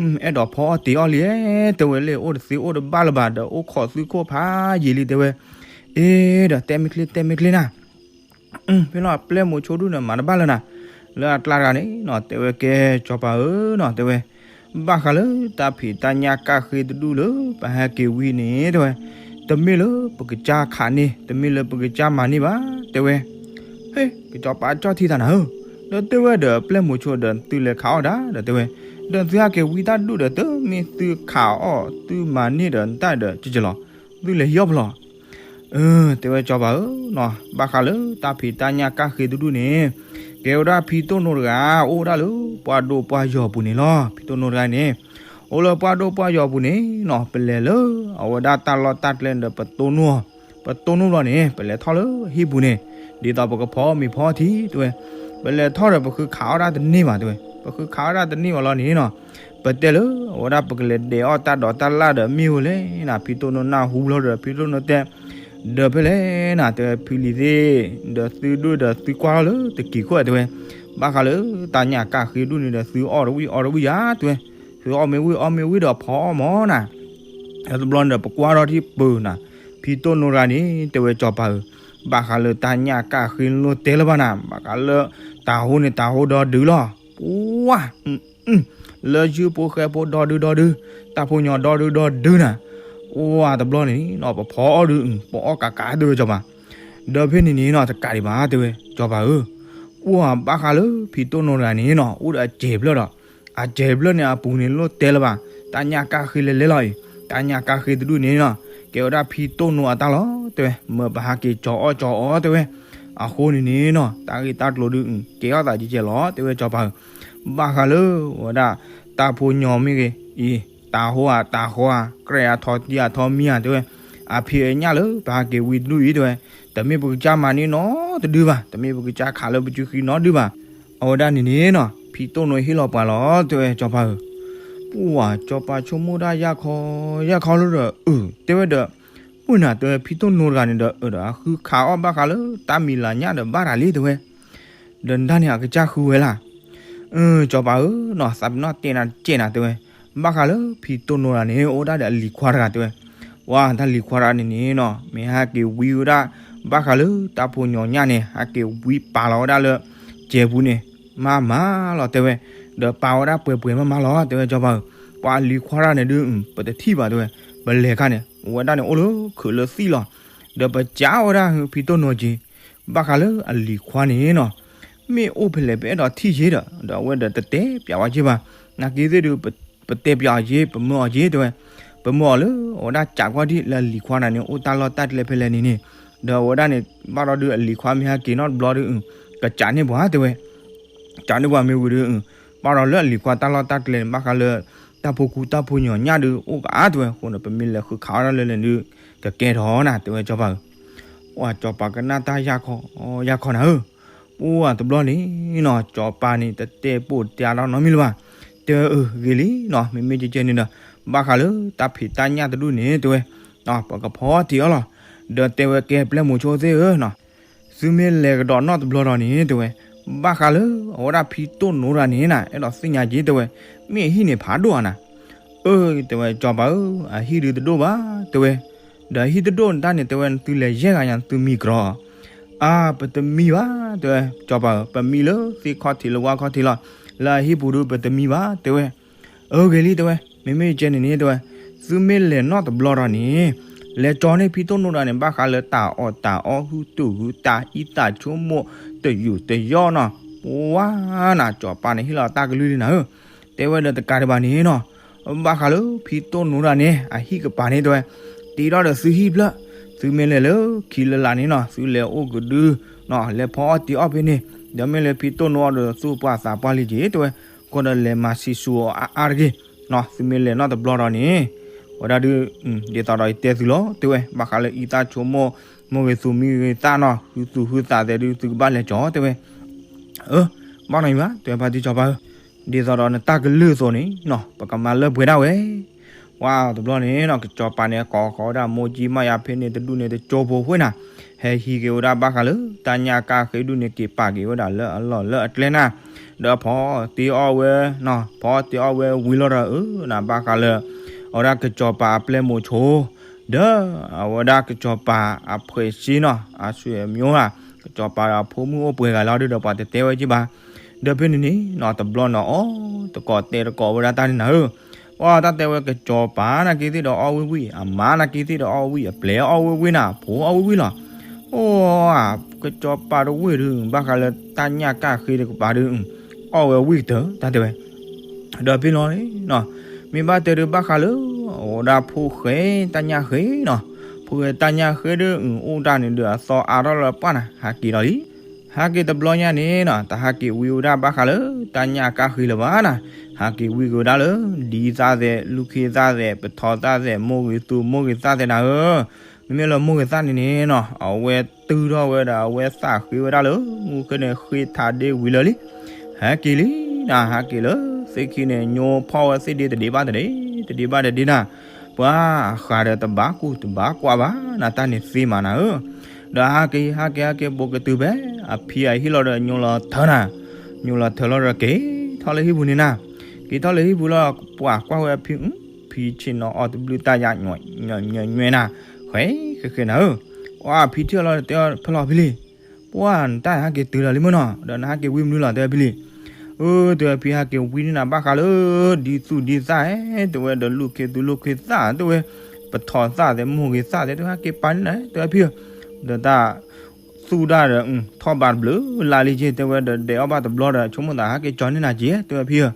အဲၣ်ဒိးဖီအီၣ်တ့ၤအီၣ်လံ, တဲဝဲလၢအိၣ်တသ့အိၣ်တဘၣ်လၢၤဘၣ်ဒီး အိၣ်ခိးသုခိၣ်ဖးယံာ်လံ တဲဝဲ, အ့ဒီးတဲမ့ၢ်ချ့ တဲမ့ၢ်ချ့နၤ ဖဲလီၤအပျဲၢ်မိၤဆိဒူၣ်န့ၣ် မၤတဘၣ်လၢၤနၤ, လၢအကျါတဂၤန့ၣ်နီၤ တဲဝဲကဲစီၤပၤဧၢနီၤ တဲဝဲ, ဘၣ်ဃးလၢတၢ်ဖံးတၢ်ညၣ်ကၣ်ဃ့တဒူၣ်လၢ ပဟဲက့ၤဝံန့ၣ် တဲဝဲ, တမ့ၢ်လၢပကစၢ်ခးန့ၢ် တမ့ၢ်လၢပကစၢ်မၤန့ၢ်ဘၣ် တဲဝဲ, ဟ့ ကစီၤပၤကၠီၣ်ထံသးနၤဧၢ, ဒီးတဲဝဲဒီးအပျဲၢ်မိၤဆိဒီး သုလဲၤခးအီၣ်ဒၣ်ဒီးတဲဝဲ, ဒီးသုဟဲက့ၤဝံတၢ်ဒူၣ်ဒီး တမ့ၢ်သုခးအီၣ်သုမၤန့ၢ်ဒီးတၢ်ဒီးကကလီၤ, သုလဲၤဟံးအီၣ်ဖျီၣ် တဲဝဲစီၤပၤဧၢနီၤ, ဘၣ်ဃးလၢတၢ်ဖံးတၢ်ညၣ်ကၣ်ဃ့တဒူၣ်န့ၣ်, ကဲဝဲဒၣ်ဖံတိၢ်နိတဂၤ အိၣ်ဒၣ်လၢပှၢ်ဒိၣ်ပှၢ်ယီၤပူၤန့ၣ်လီၤ. ဖံတိၢ်နိတဂၤန့ၣ် အိၣ်လၢပှၢ်ဒိၣ်ပှၢ်ယီၤပူၤန့ၣ်နီၤ, ပလဲၤလၢအဝဲဒၣ်တၢ်လီၢ်တၢ်ကျဲဒီး ပတိၢ်နိ, ပတိၢ်နိဘျီန့ၣ် ပလဲၤထီၣ်လၢဟံၣ်ပူၤန့ၣ်, ဒ်သိးပကဖီမ့ၤဖီထံ တဲဝဲ, ပလဲၤထီၣ်ဒီးပဃုခးအီၣ်ဒၣ်တန့ၢ်ဘၣ် တဲဝဲ, ပဃုခးအီၣ်ဒၣ်တန့ၢ်ဘၣ်လီၤန့ၣ်နီၤ ပတဲလၢအဝဲဒၣ်ပကလဲၤဒဲးအီၣ်တၢ်ဒိးတၢ်လၣ်ဒီးမ့ၢ်ဝဲလဲၣ်နၤ, ဖံတိၢ်နိနၢ်ဟူဘျီဒီး ဖံတိၢ်နိတဲ, ဒီးဖဲလဲၣ်နၤ တဲဝဲဖံလံၤသ့ၣ်, ဒီးသုဒိၣ်ဒီးသုကွၢ်ထီၣ်လၢတက့ၤခိၣ် တဲဝဲ, ဘၣ်ဃးလၢတၢ်ညၣ်ကၣ်ဃ့ဒူၣ်န့ၣ်ဒီး သုအီၣ်တဝံၣ်အီတဝံၣ်ယါ တဲဝဲ, သုအီၣ်မ့ၢ်ဝံၣ်အီမ့ၢ်ဝံၣ်ဒီးဖီအီၣ်မၢ်နၤ တဘျီန့ၣ်ဒီး ပကွၢ်ထီၣ်ထံပၢၤနၤ, ဖံတိၢ်နိတဂၤန့ၣ် တဲဝဲစီၤပၤဧၢ, ဘၣ်ဃးလၢတၢ်ညၣ်ကၣ်ဃ့လိၣ်တဲလၢၤဘၣ်နၤ, ဘၣ်ဃးလၢတၤဟိန့ၣ်တၤဟိဒီဒုလီၤ, ပှၤ, လၢယုၢ်ဖိဃဲဖိဒီဒုဒီဒု, တၢ်ဖိညီဒီဒုဒီဒုနၤ, ပှၤတဘျီန့ၣ်နီၤ ပဖီအီၣ်ဒုး ပအီၣ်ကးကး တဲဝဲစီၤပၤ, ဒီးဖဲန့ၣ်န့ၣ်နီၤ တကးဒံးဘၣ် တဲဝဲစီၤပၤဧၢ, ပှၤဘၣ်ဃးလၢဖံတိၢ်နိတဂၤန့ၣ်နီၤ အိၣ်ဒီးအစဲးဖျၢၣ်ဒီး အစဲးဖျၢၣ်န့ၣ်အပူၤန့ၣ်လိၣ်တဲလၢၤဘၣ်, တၢ်ညၣ်ကၣ်ဃ့လဲၤလဲၤလီၤအံၤ, တၢ်ညၣ်ကၣ်ဃ့တဒူၣ်န့ၣ်နီၤ ကဲဝဲဒၣ်ဖံတိၢ်နိအတၢ်လီၤ တဲဝဲ, မၢပဟးက့ၤကၠီၤအီၣ်ကၠီၤအီၤ တဲဝဲ, အဃိန့ၣ်န့ၣ်နီၤ တၢ်ဂ့ၢ်တၢ်ကျိၤဒုး ကဲထီၣ်သးကဲကဲလီၤ တဲဝဲစီၤပၤဧၢ, ဘၣ်ဃးလၢဝဲဒၣ် တၢ်ဖိညီမ့ၢ်ဂ့ၤအံၤ တၤဟိဧါတၤဟိဧါ ကြဲၢ်အါထီတံၢ်အါထီမံၤဧါ တဲဝဲ, အဖံးအညၣ်လၢပဟးက့ၤဝံတဒူၣ်အံၤ တဲဝဲ, တမ့ၢ်ပကစၢ်မၤန့ၢ်နီတဒုဘၣ်, တမ့ၢ်ပကစၢ်ခးလၢပစုဃံနီတဒုဘၣ်. အဝဲဒၣ်န့ၣ်န့ၣ်နီၤ ဖံတိၢ်နိဟ့ၣ်လီၤပှၤလီၤ တဲဝဲ စီၤပၤဧၢ. ပှၤစီၤပၤဆိကမိၣ်ဒၣ်ယၢ်ခီယၢ်ခီလၢဒီး အၢ တဲဝဲဒီး မုၢ်နၤတဲဝဲ ဖံတိၢ်နိတဂၤန့ၣ်ဒီး အၢဒီး အဃုခးအီၣ်ဘၣ်ဃးလၢတၢ်မံၤလၤညၣ်ဒီးဘၣ်တၢ်လံ တဲဝဲ. ဒီးနတၢ်န့ၣ် အကစၢ်ဃုဝဲလၢ်. အၢ စီၤပၤဧၢနီၤ သးပ့ၤနီၣ်တဲနၤတကဲးနၤ တဲဝဲ. ဘၣ်ဃးလၢဖံတိၢ်နိတဂၤန့ၣ် အိၣ်ဒၣ်ဒီးအလံၤခွါတဂၤ တဲဝဲ. ပှၤတၢ်လံၤခွါတဂၤန့ၣ်န့ၣ်နီၤ မ့ၢ်ဟဲက့ၤဝံဝဲဒၣ် ဘၣ်ဃးလၢတၢ်ဖိညီညၣ်န့ၣ် ဟဲက့ၤဝံပာ်လီၤဝဲဒၣ်လၢ ကဲပူၤန့ၣ် မၤမၤလီၤ တဲဝဲ. ဒီးပာ်ဝဲဒၣ်ပှဲၤပှဲၤမၤမၤလီၤ တဲဝဲ စီၤပၤဧၢ. ပှၤအလံၤခွါတဂၤန့ၣ်ဒုး ပတထံၣ်ဘၣ် တဲဝဲ. ပလဲၤခါန့ၣ် အဝဲဒၣ်န့ၣ်အိၣ်လၢခုးလၢသံၣ်လီၤ. ဒီးပစးဝဲဒၣ်ဖံတိၢ်နိက့ၤ ဘၣ်ဃးလၢအလံၤခွါန့ၣ်နီၤ မ့ၢ်အိၣ်ဖဲလဲၣ်ပအဲၣ်ဒိးထံၣ်က့ၤဒီး ဒီးအဝဲဒီးတတဲပျးဝဲက့ၤဘၣ်. နာ်က့သ့ၣ်ဒုး ပတဲပျးအီၤက့ၤ ပမၢအီၤက့ၤ တဲဝဲ. ပမၢအီၤလၢ အဝဲဒၣ်စးကွၢ်ဒံးလၢအလံၤခွါန့ၣ်န့ၣ် အိၣ်တၢ်လီၢ်တၢ်ကျဲဖဲလဲၣ်န့ၣ်န့ၣ် ဒီးအဝဲဒၣ်န့ၣ် ဘၣ်ဒီးဒုးအလံၤခွါမ့ၢ်ဟဲက့ၤနီတဘျီဒီး ကစးန့ၢ်ပှၤ တဲဝဲ. ကစးန့ၢ်ပှၤမ့ၢ်ဝံၤဒီး ဘၣ်ဒီးလၢအလံၤခွါတၢ်လီၢ်တၢ်ကျဲန့ၣ် ဘၣ်ဃးလၢ တၢ်ဖိကူတၢ်ဖိညီညီဒုး အိၣ်ကအါ တဲဝဲ. အဃိန့ၣ် ပမ့ၢ်လဲၤဃုခးအီၣ်ဒၣ်လဲာ်လဲာ်ဒုး ကကဲထီၣ်နၤ တဲဝဲ စီၤပၤဧၢ. ပှၤစီၤပၤကနၣ်တၢ်ယၢ်ခီ ယၢ်ခီနၤဧၢ. ပှၤတဘျီန့ၣ်နီၤ စီၤပၤန့ၣ် တတဲပိာ်တဲအါဒီးနီတမံၤလၢၤဘၣ်. တဲဝဲ အၢ ဂ့ၤလံနီၤ မ့မ့ၢ်ကဲကဲန့ၣ်ဒီး ဘၣ်ဃးလၢတၢ်ဖံးတၢ်ညၣ်တဒူၣ်န့ၣ် တဲဝဲ ပကဖီတ့ၢ်အီၤလီၤ. ဒီးတဲဝဲ ကဲ ပျဲၢ်မိၤဆိသ့ၣ်ဧၢနီၤ သုမ့ၢ်လဲၤကဒီးနီတဘျီဒီးန့ၣ် တဲဝဲ ဘၣ်ဃးလၢအဝဲဒၣ်ဖံတိၢ်နိတဂၤန့ၣ်နၤ အဲၣ်ဒိးသ့ၣ်ညါက့ၤ တဲဝဲ မ့ၢ်အဟံၣ်န့ၣ်ဖးဒိၣ်ဧါနၤ. အၢ တဲဝဲ စီၤပၤဧၢ အဟံၣ်ဒုးတဒိၣ်ဘၣ် တဲဝဲ. ဒီးအဟံၣ်တဒိၣ်နတၢ်န့ၣ် တဲဝဲ နသုလဲၤယဲၢ်ဂၤညါ နသုမံကရီဧါ. ပတမံဘၣ် တဲဝဲ စီၤပၤဧၢ ပမံလၢသ့ၣ်ခီၣ်ထံးလၢဝါခီၣ်ထံးလီၤ. လၢအဟံၣ်ပူၤဒုး ပတမံဘၣ် တဲဝဲ. အၢ ဂ့ၤလံ တဲဝဲ မ့မ့ၢ်ကဲန့ၣ်န့ၣ် တဲဝဲ သုမ့ၢ်လဲၤနီတဘျီဒီးန့ၣ် လဲၤကၠီန့ၢ်ဖံတိၢ်နိတဂၤန့ၣ် ဘၣ်ဃးလၢတၢ်အီၣ်တၢ်အီ ဟုသူၣ်ဟုသး အံသၣ်ဆိကမိၣ် တယူးတယီၣ်နီၤ. ပှၤနၤ စီၤပၤန့ၣ်ဟ့ၣ်လီၤတၢ်ကလုၢ်လံနၤဧၢ. တဲဝဲဒီးတကးဒံးဘၣ်န့ၣ်နီၤ ဘၣ်ဃးလၢဖံတိၢ်နိတဂၤန့ၣ် အဟံၣ်ကပၤန့ၣ် တဲဝဲ တ့ထီၣ်ဒီးသုဟံၣ်ဖျၢၣ်. သုမ့ၢ်လဲၤလၢခံလၢလာ်န့ၣ်နီၤ သုလဲၤအိၣ်ကဒု လဲၤဖီအီၣ်တ့အီၣ်ဖဲန့ၣ် ဒီးမ့ၢ်လၢဖံတိၢ်နိအီၤဒီးသူၣ်ပှၢ်သးပှၢ်လံက့ၤ တဲဝဲ. ဃိဒီးလဲၤမၤဆံးဆူအီၤအါအါတဂ့ၤ သုမ့ၢ်လဲၤနီတဘျီဒီးန့ၣ် ဝဲဒၣ်ဒုး ဒ်သိးဒီးယတဲသုလီၤ တဲဝဲ ဘၣ်ဃးလၢအံသၣ်ဆိကမိၣ် မိၢ်ဂ့ၤသူၣ်မံဂ့ၤသၣ်နီၤ ဟုသူၣ်ဟုသးသဲးဒုး သုကဘၣ်လဲၤကၠီ တဲဝဲ. အၢ ဘၣ်နီၤယံၤဘၣ် တဲဝဲ ဖါတံၢ်စီၤပၤဧၢ. ဒ်သိးဒီးနတၢ်ကလုၢ်အသိးန့ၣ်နီၤ ပကမၤလၢပှဲၤဒၣ်ဝဲ. ပှၤတဘျီန့ၣ်နီၤ ကစီၤပၤန့ၣ် ကိးဃီၤဝဲဒၣ်မိၢ်ကၠံမးယၤဖဲန့ၣ်တဒူၣ်န့ၣ် တကၠိဖိဃိနၤ ဟဲဟံးက့ၤဝဲဒၣ်ဘၣ်ဃးလၢ တၢ်ညၣ်ကၣ်ဃ့ဒူၣ်န့ၣ် က့ၤပာ်က့ၤဝဲဒၣ်လၢအလီၢ်လၢအကျဲနၤ ဒီးဖီတ့အီၣ်ဝဲ ဖီတ့အီၣ်ဝဲဝံၤလီၤဒီး အၢ နဘၣ်ဃးလၢ အဝဲဒၣ်ကစီၤပၤအပျဲၢ်မိၤဆိ ဒီးအဝဲဒၣ်ကစီၤပၤအဖှဲးစ့နီၤ အဆွေမျိုးဧါ ကစီၤပၤဒီးဖိမုၣ်အိၣ်ပှဲၤဂၤလီၤဒုးဒီး ပှၤတတဲဝဲက့ၤဘၣ်. ဒီးဖဲန့ၣ်န့ၣ်နီၤ တဘျီနီၤ အီၣ်တကိးတဲတကိးဝဲဒၣ်တၢ်န့ၣ်နၤဧၢ. ပှၤတၢ်တဲဝဲကစီၤပၤနာ်က့သ့ၣ်ဒီးအီၣ်ဝံၣ်ဝံၣ် အမါနာ်က့သ့ၣ်ဒီးအီၣ်ဝံၣ် အပျဲၢ်အီၣ်ဝံၣ်ဝံၣ်နၤ ဖိအီၣ်ဝံၣ်ဝံၣ်လီၤ. အိ ကစီၤပၤတဝ့ၢ်ဒုး ဘၣ်ဃးလၢတၢ်ညၣ်ကၣ်ဃ့တကပၤဒုး အီၣ်ဝဲဝံၣ်ကတၢၢ် တၢ်တဲဝဲ ဒီးဖဲလီၤန့ၣ်နီၤ မ့ၢ်ဘၣ်တဲဒုးဘၣ်ဃးလၢ အဝဲဒၣ်ဖိၣ်ဃဲတၢ်ညၣ်ဃ့နီၤ ဖိၣ်ဃဲတၢ်ညၣ်ဃ့ဒုး အိၣ်တၢ်န့ၣ်ဒုး အသီအါထီၣ်လၢပှၢ်နၤ ဟးက့ၤဒီးလံ. ဟးက့ၤတဘျီညါန့ၣ်နီၤ တဟးက့ၤဝံဝဲဒၣ်ဘၣ်ဃးလၢ တၢ်ညၣ်ကၣ်ဃ့လၢၤဘၣ်နၤ ဟးက့ၤဝံက့ၤဝဲဒၣ်လၢ ဒ်သၣ်သဲးလူၢ်ခ့သၣ်သဲး ပထီသၣ်သဲး မိၢ်ဂ့ၤသူၣ်မိၢ်ဂ့ၤသၣ်သဲးနၤဧၢ. မ့မ့ၢ်လၢမိၢ်ဂ့ၤသၣ်န့ၣ်န့ၣ်နီၤ အဝဲတုၤထီၣ်ဝဲဒီး အဝဲသးဃ့ဝဲဒၣ်လၢ မူဃ့န့ၣ် ဃ့ထးဒ့ဝံၤလၢာ်လံ ဟဲက့ၤလံနၤ ဟဲက့ၤလၢသ့ၣ်ခံန့ၣ် ညိဖီၣ်ဝဲသ့ၣ်ဒ့တဒ့ဘၣ်တဒ့ တဒ့ဘၣ်တဒ့နၤ ပှၤအဃးဒီးတဘၣ်ကူၣ်တဘၣ်ကွၢ်ဘၣ်နၤ တၢ်န့ၣ်သ့မးနၤဧၢ. ဒီးဟးက့ၤ ဟးက့ၤ ဟးက့ၤ ဘူးကတုၤဖဲ အဖံအဟံၣ်လီၤဒီး ညိလီၤထၢနၤ ညိလီၤထၢလီၤဒီး က့ၤထီၣ်လၢဟံၣ်ပူၤန့ၣ်နၤ က့ၤထီၣ်လၢဟံၣ်ပူၤလီၤ ပှၤကွၢ်ဝဲအဖံ ဖံဆ့ၣ်နီၤအီၣ်တဘျုးတၢ်ယါ နွဲၣ်နွဲၣ်နွဲၣ်နၤ ဃဲဃဲဃဲနၤဧၢ. ပှၤဖံထံၣ်အီၤလီၤဒီး တဲအီၤဖဲလီၤဖံလံ ပှၤနတၢ်ဟဲက့ၤတုၤလီၤလံမ့ၢ်နီၤ ဒီးနဟဲက့ၤဝံမနုၤလီၤ တဲဖံလံ. အၢ တဲဖံဟဲက့ၤဝံန့ၣ်နၤ ဘၣ်ဃးလၢ ဒ်သူၣ်ဒ်သၣ် တဲဝဲဒီး လူၢ်ခ့သူၣ်လူၢ်ခ့သၣ် တဲဝဲ ပထီသၣ်သဲး မိၢ်ဂ့ၤသၣ်သဲး တဲဝဲ ဟဲက့ၤပာ်န့ၣ်နၤ တဲဖံဧၢ. ဒီးတၢ်သူၣ်ဒၣ်ဒီး ထီၣ်ဘးတဘျုးလါလံက့ တဲဝဲဒီး ဒဲးအီၣ်ဘၣ်တဘျီဒီး ဆိကမိၣ်သးဟဲက့ၤကၠီန့ၢ်နၤက့ တဲဝဲဖံဧၢ.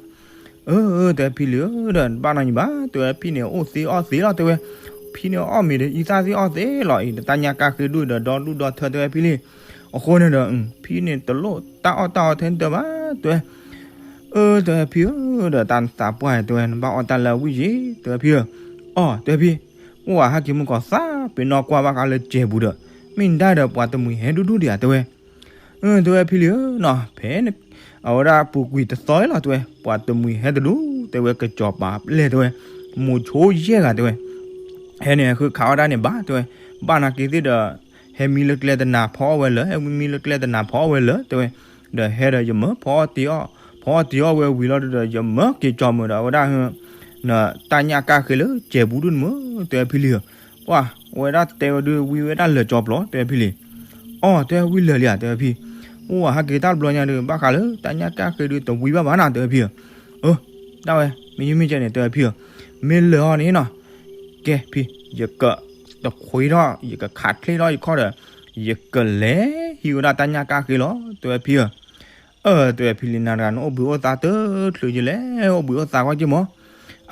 အၢ တဲဖံလံဧၢ ဒီးဘၣ်နီတမံၤဘၣ် တဲဝဲဖံန့ၣ် အိၣ်သ့အီၣ်သ့လီၤ တဲဝဲ. ဖံန့ၣ်အီၣ်မ့ၤဒီး အံသၣ်သ့ၣ်အီၣ်သ့လီၤအံၤ ဒီးတၢ်ညၣ်ကၣ်ဃ့ဒူၣ်ဒီး ဒီဒူၣ်ဒီထၢ တဲဝဲဖံလံ. အဃိန့ၣ်ဒီး ဖံန့ၣ်တလိၣ်တၢ်အီၣ်တၢ်အီထဲန့ၣ်တၢ်ဘၣ် တဲဝဲ. အၢ တဲဝဲဖံဧၢ ဒီးတၢ်နသးပှၢ် တဲဝဲ နဘၣ်အီၣ်တၢ်လၢအဝံၣ်ယ့ၣ် တဲဝဲဖံဧၢ. အီၣ် တဲဖံ အိၣ်ဝဲဟဲက့ၤမုၢ်ကီၤသး ပ့ၤနီၣ်ကွၢ်ဘၣ်ဃးလၢကဲပူၤဒီး မ့ၢ်နဒၣ်ဒီးပှၤတမှံၤဟဲဒူဒူဒံးဧါ တဲဝဲ. အၢ တဲဝဲဖံလံဧၢနီၤ, ဖဲ အဝဲဒၣ်ပူၤကွံာ်တသီလီၤ တဲဝဲ, ပှၤတမှံၤဟဲတဒူ တဲဝဲ, ကစီၤပၤပျဲၢ် တဲဝဲ, မိၤဆိယဲၢ်ဂၤ တဲဝဲ, ဟဲန့ၣ် ဟဲဃုခးအီၣ်ဒၣ်န့ၣ်ဘၣ် တဲဝဲ, ဘၣ်နာ်က့ၤသ့ၣ်ဒီး ဟဲမံလၢကျဲတနၤဖီအီၣ်ဝဲလၢာ်, ဟဲမံလၢကျဲတနၤဖီအီၣ်ဝဲလၢာ် တဲဝဲ, ဒီးဟဲဒီးယမၢဖီအီၣ်တ့ၤအီၣ်, ဖီအီၣ်တ့ၤအီၣ်ဝဲဝံၤလီၤဒုဒီး ယမၢက့ၤကၠီမုာ်ဒီးအဝဲဒၣ် တၢ်ညၣ်ကၣ်ဃ့လၢကဲၤပူၤဒုန့ၣ်မၢ တဲဝဲဖံလံဧၢ. ပှၤ အဝဲဒၣ်တဲဝဲဒုဝံဝဲဒၣ်လၢာ်ကၠီပျီ တဲဝဲဖံလံ. အီ တဲဝဲဝံလၢာ်လံဧါ တဲဝဲဖံ. အိၣ် ဟဲက့ၤတၢ်တဘျီညါဒု ဘၣ်ဃးလၢတၢ်ညၣ်ကၣ်ဃ့ဒုတဝံဘၣ်ဘၣ်နၤ တဲဝဲဖံဧၢ. အၢ ဒၣ်ဝဲ မ့ၢ်ယမ့ၢ်ကဲန့ၣ် တဲဝဲဖံဧၢ, မ့ၢ်လၢာ်အီၤန့ၣ်နီၤ, ကဲဖံ ယကတခွ့ထီၣ် ယကခးချ့ထီၣ်ယခီၣ်ဒီး ယကလဲၤဟံးဝဲဒၣ်တၢ်ညၣ်ကၣ်ဃ့လီၤ တဲဝဲဖံဧၢ. အၢ တဲဝဲဖံလံ နၤတဂၤ နအိၣ်ဘှံးအိၣ်သါတချုးယလဲၣ်, အိၣ်ဘှံးအိၣ်သါကွၢ်က့ၤမၢ.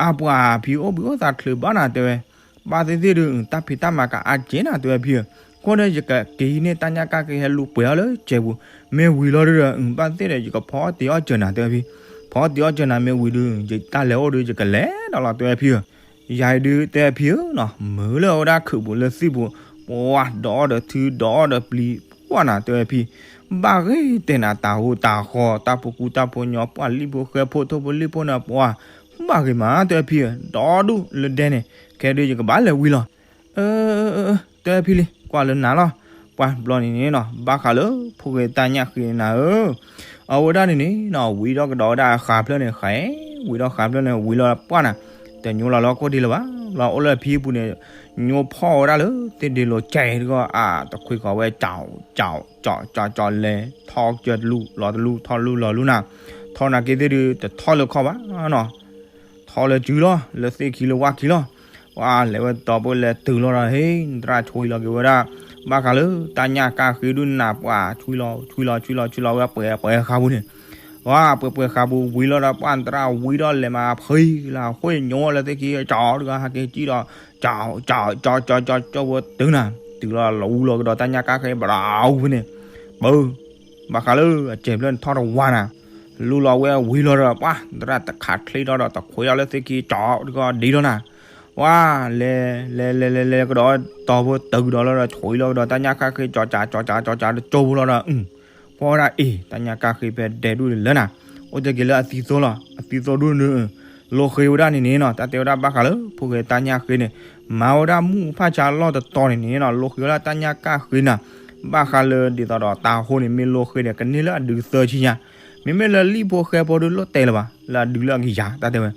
အပှၤဖံ အိၣ်ဘှံးအိၣ်သါချုးဘၣ်နၤ တဲဝဲ, ဘၣ်သ့ၣ်သ့ၣ်ဒု တၢ်ဖံးတၢ်မၤကအါကဲနၤ တဲဝဲဖံဧၢ. အဃိဒီးယကက့ၤဟံးန့ၢ်တၢ်ညၣ်ကၣ်ဃ့ဟဲလူၤပှဲၤအီၤလၢကဲၤပူၤ, မ့ၢ်ဝံၤလီၤဒုဒီး ဘၣ်သ့ၣ်ဒီးယကဖီအီၣ်တ့ၤအီၣ်စၢၤနၤ တဲဝဲဖံ. ဖီအီၣ်တ့ၤအီၣ်စၢၤနၤမ့ၢ်ဝံၤဒု ယတၢ်လဲၤအိၣ်ဒု ယကလဲၤဒီးလီၤ တဲဝဲဖံဧၢ. ယၤအံၤဒု တဲဝဲဖံဧၢနီၤ, မုာ်လၢအဝဲဒၣ်ခုးပူၤလၢသံၣ်ပူၤ, ပှၤဒီးအီၣ်ဒီးထုဒီးအီၣ်ဒီးပျံၤ ပှၢ်နၤ တဲဝဲဖံ, ဘၣ်ဂ့ၤတဲနၤ တၢ်ဟူးတၢ်ဃီ တၢ်ဖိကူတၢ်ဖိညီ ပှၤလံၣ်ဖိဃဲဖိထိၣ်ဖိလံၣ်ဖိန့ၣ် ပှၤ ဘၣ်ဂ့ၤမး တဲဝဲဖံဧၢ, ဒီဒူၣ်လၢဒဲန့ၣ် ခဲဒု ယကဘၣ်လဲၤဝံၤလီၤ. အၢ တဲဝဲဖံလံ ကွၢ်လၢနၤလီၤ. ပှၤတဘျီန့ၣ်န့ၣ်နီၤ ဘၣ်ဃးလၢဖိၣ်ဃဲတၢ်ညၣ်ဃ့နၤဧၢ. အဝဲဒၣ်န့ၣ်န့ၣ်နီၤ ဝံၤဒီးကဒီးဝဲဒၣ်ဃးဖျၢၣ်န့ၣ် ဃဲ ဝံၤဒီးဃးဖျၢၣ်န့ၣ် ဝံၤလီၤပှၢ်နၤ, တညိလီၤလၢဟီၣ်ခိၣ်ဒံးလၢၤဘၣ်, လီၤအိၣ်လၢအဖံအပူၤန့ၣ် ညိဖီၣ်ဝဲဒၣ်လၢသ့ၣ်ဒ့လိၤကဲတဂီၢ် အတခွ့ဃီၤဝဲ ကၠီကၠီကၠီကၠီ လဲၤထီၣ်ကၢတလူၢ်လီၤတလူၢ် ထီၣ်လူၢ်လီၤလူၢ်နၤ, ထီၣ်နာ်က့ၤသ့ၣ်ဒု တထီၣ်လၢခီၣ်ဘၣ်နီၤ ထီၣ်လၢစုလီၤ လၢသ့ၣ်ခံလၢဝၣ်ခံလီၤ. ဝဲလဲၤဝဲတီၤဖိလဲၤတုၤလီၤဒီး ဟ့ နသရၣ်ဆွံလီၤက့ၤဝဲဒၣ် ဘၣ်ဃးလၢတၢ်ညၣ်ကၣ်ဃ့ဒုနၤ ပှၤဆွံလီၤ ဆွံလီၤ ဆွံလီၤ ဆွံလီၤဝဲပှဲၤပှဲၤဃာ်ပူၤန့ၣ်, ဝဲပှဲၤပှဲၤဃာ်ပူၤဝံၤလီၤဒီး ပှၤနသရၣ်ဝံၤဒီးလဲၤမၤဖှံလၢဃိၣ်ညိလၢသ့ၣ်ခံ ကၠီတဂၤဟဲက့ၤကံဒီး ကၠီကၠီကၠီကၠီကၠီဝဲတုၤနၤ, တုၤလီၤလီၤအူလီၤကဒီးတၢ်ညၣ်ကၣ်ဃ့ ဘၣ်ဒၣ်အူဖဲန့ၣ် ပၢ ဘၣ်ဃးလၢအစဲးဖျၢၣ်န့ၣ်ထီၣ်တဝါနၤ, လူလီၤဝဲဝံၤလီၤဒီး ပှၤနသရၣ်တခးချ့ထီၣ်ဒီးတခွဲးထီၣ်လၢသ့ၣ်ခံ ကၠီတဂၤဒံးလီၤနၤ, ဝဲလဲၤ လဲၤ လဲၤ လဲၤ လဲၤကဒီးတီၤဖိတုၤကဒီးလီၤဒီး ဆွံလီၤကဒီးတၢ်ညၣ်ကၣ်ဃ့ ကၠီကၠီကၠီကၠီကၠီ တကၠိဖိလီၤဒီး ပှၤဝဲဒၣ်အ့ၣ် တၢ်ညၣ်ကၣ်ဃ့ဖဲဒဲးဒူၣ်လၢနၤ, အိၣ်တ့ၢ်က့ၤလၢအသံသိလီၤ အသံသိဒူၣ်န့ၣ် လိဃ့ဝဲဒၣ်န့ၣ်န့ၣ်နီၤ တၢ်တဲဝဲဒၣ်ဘၣ်ဃးလၢဖိၣ်ဃဲတၢ်ညၣ်ဃ့န့ၣ်, မၤဝဲဒၣ်မုၢ်ဖၣ်ဆါလီၢ်တတီၤန့ၣ်န့ၣ်နီၤ လိဃ့ဝဲဒၣ်တၢ်ညၣ်ကၣ်ဃ့နၤ, ဘၣ်ဃးလၢဒ်သိးဒီးတၤဟိန့ၣ် မ့ၢ်လိဃ့န့ၣ် ကန့ၢ်လၢအဒုးသၢဆံညါ, မ့မ့ၢ်လၢလံၣ်ဖိဃဲဖိဒုးလိၣ်တဲလၢၤဘၣ် လၢအဒုးလၢအကယၤ တၢ်တဲဝဲ,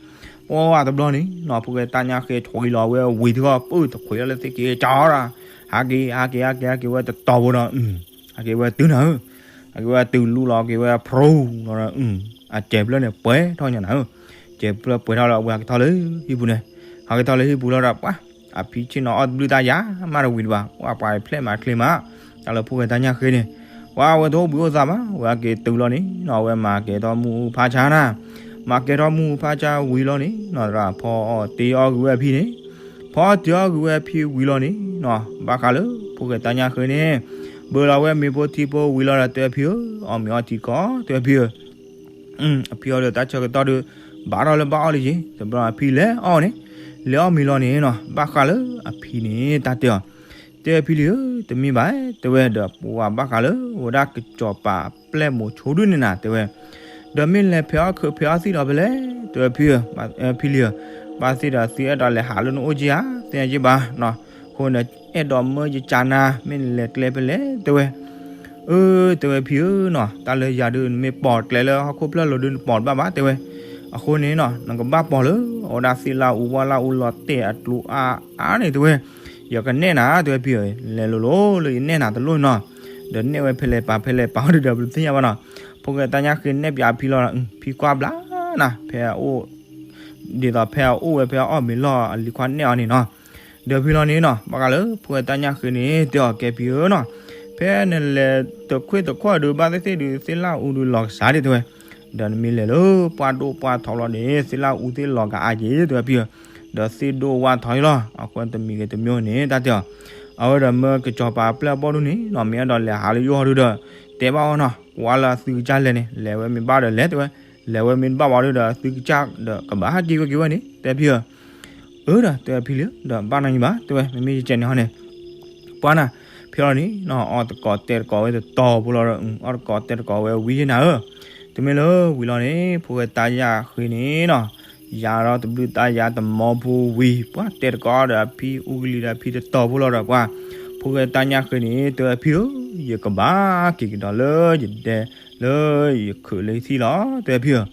ပှၤတဘျီန့ၣ်နီၤ ဖိၣ်ဃဲတၢ်ညၣ်ဃ့ဆွံလီၤဝဲဝံၤတဂီၢ် ပၢတခွဲးလီၤလၢသ့ၣ်ခံ ကၠီဒီး ဟးက့ၤ ဟးက့ၤ ဟးက့ၤ ဟးက့ၤဝဲတတီၤဖိဒီး ဟးက့ၤဝဲတုၤနၤဧၢ, ဟးက့ၤဝဲတုၤလူလီၤက့ၤဝဲဖရိလီၤဒီး အစဲးဖျၢၣ်န့ၣ်ပှဲၤထီၣ်ညါနၤဧၢ, စဲးဖျၢၣ်ပှဲၤထီၣ်လၢအဝဲဟးက့ၤထီၣ်လၢဟံၣ်ပူၤန့ၣ်, ဟးက့ၤထီၣ်လၢဟံၣ်ပူၤလီၤဒီး ပှၤ အဖံဆ့ၣ်နီၤအီၣ်တဘျုးတၢ်ယၤမးတဝံၤတဘၣ် ပှၤပှၤဖျဲၣ်မၤချ့မး, တၢ်လၢဖိၣ်ဃဲတၢ်ညၣ်ဃ့န့ၣ်, ပှၤဝဲတအိၣ်ဘှံးအိၣ်သါဘၣ် ဝဲဟဲက့ၤတုၤလီၤန့ၣ်နီၤ အဝဲမၤကဲထီၣ်မုၢ်ဖးဆါနၤ, မၤကဲထီၣ်မုၢ်ဖးဆါဝံၤလီၤန့ၣ်နီၤ သရၣ်ဖီအီၣ်တ့ၤအီၣ်ဂ့ၤဝဲအဖံန့ၣ်, ဖီအီၣ်တ့ၤအီၣ်ဂ့ၤဝဲအဖံဝံၤလီၤန့ၣ်နီၤ ဘၣ်ဃးလၢဖိၣ်ဃဲတၢ်ညၣ်ဃ့န့ၣ်, ဘၢလီၤဝဲမ့ၤဖိထံဖိဝံၤလီၤဒီးတဲအဖံဧၢ, အီၣ်မ့ၤအီထံကီး တဲအဖံဧၢ အဖံအီၣ်ဒီးတၢ်ဆၢကတီၢ်ဒီး ဘၣ်ထီၣ်လၢဘၣ်အီၣ်လၢယ့ၤ တဘျီအဖံလဲၤအီၣ်န့ၣ်, လဲၤအီၣ်မ့ၤလီၤန့ၣ်နီၤ ဘၣ်ဃးလၢအဖံန့ၣ် တၢ်တဲအီၤ, တဲအဖံလံဧၢ တမ့ၢ်ဘၣ် တဲဝဲဒီး ပှၤဘၣ်ဃးလၢဝဲဒၣ်ကစီၤပၤပျဲၢ်မိၤဆိဒုန့ၣ်နၤ တဲဝဲ, ဒီးမ့ၢ်လဲၤဖဲးအီၣ်ခုးဖဲးအီၣ်သံၣ်ဒီးဖဲလဲၣ် တဲဝဲဖံဧၢ, ဖံလံဧၢ, ဘၣ်သ့ၣ်ဒီးသုအဲၣ်ဒိးလဲၤဟးလၢနအိၣ်က့ဧါ သ့ၣ်ညါက့ဘၣ်နီၤ, အဃိန့ၣ် အဲၣ်ဒိးမၢယကၢနၤ မ့ၢ်နလဲၤကျဲဖဲလဲၣ် တဲဝဲ အၢ တဲဝဲဖံဧၢနီၤ တၢ်လၢယၤဒုး နမ့ၢ်ပိာ်ကျဲလၢဟီၣ်ခိၣ်ဖျၢၣ်လီၤဒုး နပိာ်တဘၣ်ဘၣ် တဲဝဲ, အဃိန့ၣ်နီၤ နကဘၣ်ပိာ်လၢ အဝဲဒၣ်သ့ၣ်လၣ်အူဝၣ်လၣ်အူလီၤတဲာ်အကျိၤအါအါန့ၣ် တဲဝဲ, ယကနဲၣ်နၤ တဲဝဲဖံဧၢ, လဲၤလိၤလိၤလၢယနဲၣ်နၤတလိၣ်နီၤ, ဒီးနဲၣ်ဝဲဖဲလဲၣ်ပာ်ဖဲလဲၣ်ပာ်အီၤဒုးဒီး ပတသ့ၣ်ညါဘၣ်နီၤ, ဖိၣ်ဃဲတၢ်ညၣ်ဃ့နဲၣ်ပၠးဖံလီၤဒီး ဖံကွၢ်ဘျါနၤ ဖဲအအိၣ် ဒ်သိးဖဲအအိၣ်ဝဲဖဲအအီၣ်မ့ၤလီၢ်အလံၤခွါနဲၣ်အီၤန့ၣ်နီၤ, ဒီးဖံလီၤန့ၣ်နီၤ ဘၣ်ဃးလၢဖိၣ်ဃဲတၢ်ညၣ်ဃ့န့ၣ် တဲအီၤကဲဖံဧၢနီၤ, ဖဲနလဲၤတခွ့ၣ်တခီၣ်ဒုး ဘၣ်သ့ၣ်သ့ၣ်ဒုး သ့ၣ်လၣ်အူဒုးလီၤကစၢ်ဒၣ် တဲဝဲ, ဒီးနမ့ၢ်လဲၤလၢပှၢ်ဒိၣ်ပှၢ်ထီလီၤန့ၣ် သ့ၣ်လၣ်အူသ့ၣ်လီၤကအါက့ တဲဝဲဖံဧၢ, ဒီးသ့ၣ်ဒိၣ်ဝၢ်ထီလီၤ အဃိတမံၤဂ့ၤတမံၤန့ၣ် တၢ်တဲအီၤ, အဝဲဒီးမၢကစီၤပၤပျဲၢ်အဘီၣ်ဒုန့ၣ်နီၤ မ့ၢ်အဲၣ်ဒိးလဲၤဟးလၢယအိၣ်ဒုဒီး တဲဘၣ်အီၤနီၤ ကွၢ်လၢအသုကစၢ်လဲၤန့ၣ် လဲၤဝဲမ့ၢ်ဘၣ်ဒီးလဲၤ တဲဝဲ, လဲၤဝဲမ့ၢ်တဘၣ်ဘၣ်ဒုဒီး သုကစၢ်ဒီးကဘၣ်ဟးက့ၤဝဲက့ၤဝဲန့ၣ် တဲဖံဧၢ, အၢ ဒီးတဲဝဲဖံလံ ဒီးဘၣ်နီၢ်ယံၤဘၣ် တဲဝဲ မ့မ့ၢ်ယကဲန့ၣ်ဟီန့ၣ်, ပှၤနၤ, ဖဲလီၤန့ၣ်နီၤ အီၣ်တကိးတဲတကိးဝဲတတီၤဖိလီၤဒီး အီၣ်တကိးတဲတကိးဝဲဝံယဲၢ်နၤဧၢ, တမ့ၢ်လၢဝံၤလီၤန့ၣ် ဖိၣ်ဃဲတၢ်ညၣ်ဃ့န့ၣ်နီၤ ယၤဒီးတဘျုးတၢ်ယၤတမီဖိဝံၤ ပှၤတဲတကိးဒီးအဖံအူကလံၤဒီးအဖံတတီၤဖိလီၤဒီးပှၤ ဖိၣ်ဃဲတၢ်ညၣ်ဃ့န့ၣ် တဲဝဲဖံဧၢ, ယကဘၣ်က့ၤကဒီးလၢယဒဲလၢယခုးလၢယထံၣ်လီၤ တဲဝဲဖံဧၢ,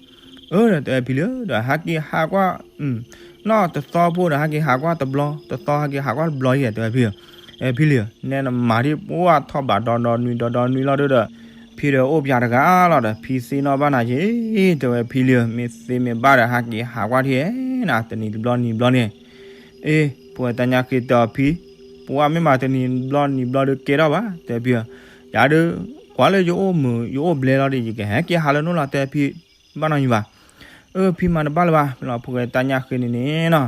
အၢ ဒီးတဲဝဲဖံလံဧၢ ဒီးဟးက့ၤဟးကွၢ် နီၢ်တသီဖိဒီးဟးက့ၤဟးကွၢ်တဘျီ တသီဟးက့ၤဟးကွၢ်တဘျီယဲၢ် တဲဝဲဖံဧၢ, အဲဖံလံဧၢ နဲနမၤဒ်ပှၤထီၣ်ဘးဒီဒီနွံဒီဒီနွံလီၤဒီး ဖံဒီးအိၣ်ပၠးတဂၤလီၤဒီး ဖံသ့ၣ်နီၣ်ဘၣ်နၤယဲၢ် တဲဝဲဖံလံဧၢ မ့ၢ်သ့မ့ၢ်ဘၣ်ဒီးဟးက့ၤဟးကွၢ်ထံၣ်နၤ တနံၤတဘျီနံၤဘျီန့ၣ် အ့ ဖိၣ်ဃဲတၢ်ညၣ်ဃ့တဲအီၤဖံ, ပှၤမ့ၢ်မၤတနံၤဘျီနံၤဘျီဒီးကဲထီၣ်ဘၣ် တဲဖံဧၢ, ယၤဒီး ကွၢ်လၢယအိၣ်မုာ်ယအိၣ်ဘျဲလီၤဒီး ယကဟဲက့ၤဟးလၢနအိၣ်လီၤ တဲဖံ, ဘၣ်နီၢ်ယံၤဘၣ် အၢ ဖံမၤတဘၣ်လၢၤဘၣ် ဖဲလီၤဖိၣ်ဃဲတၢ်ညၣ်ဃ့န့ၣ်န့ၣ်နီၤ,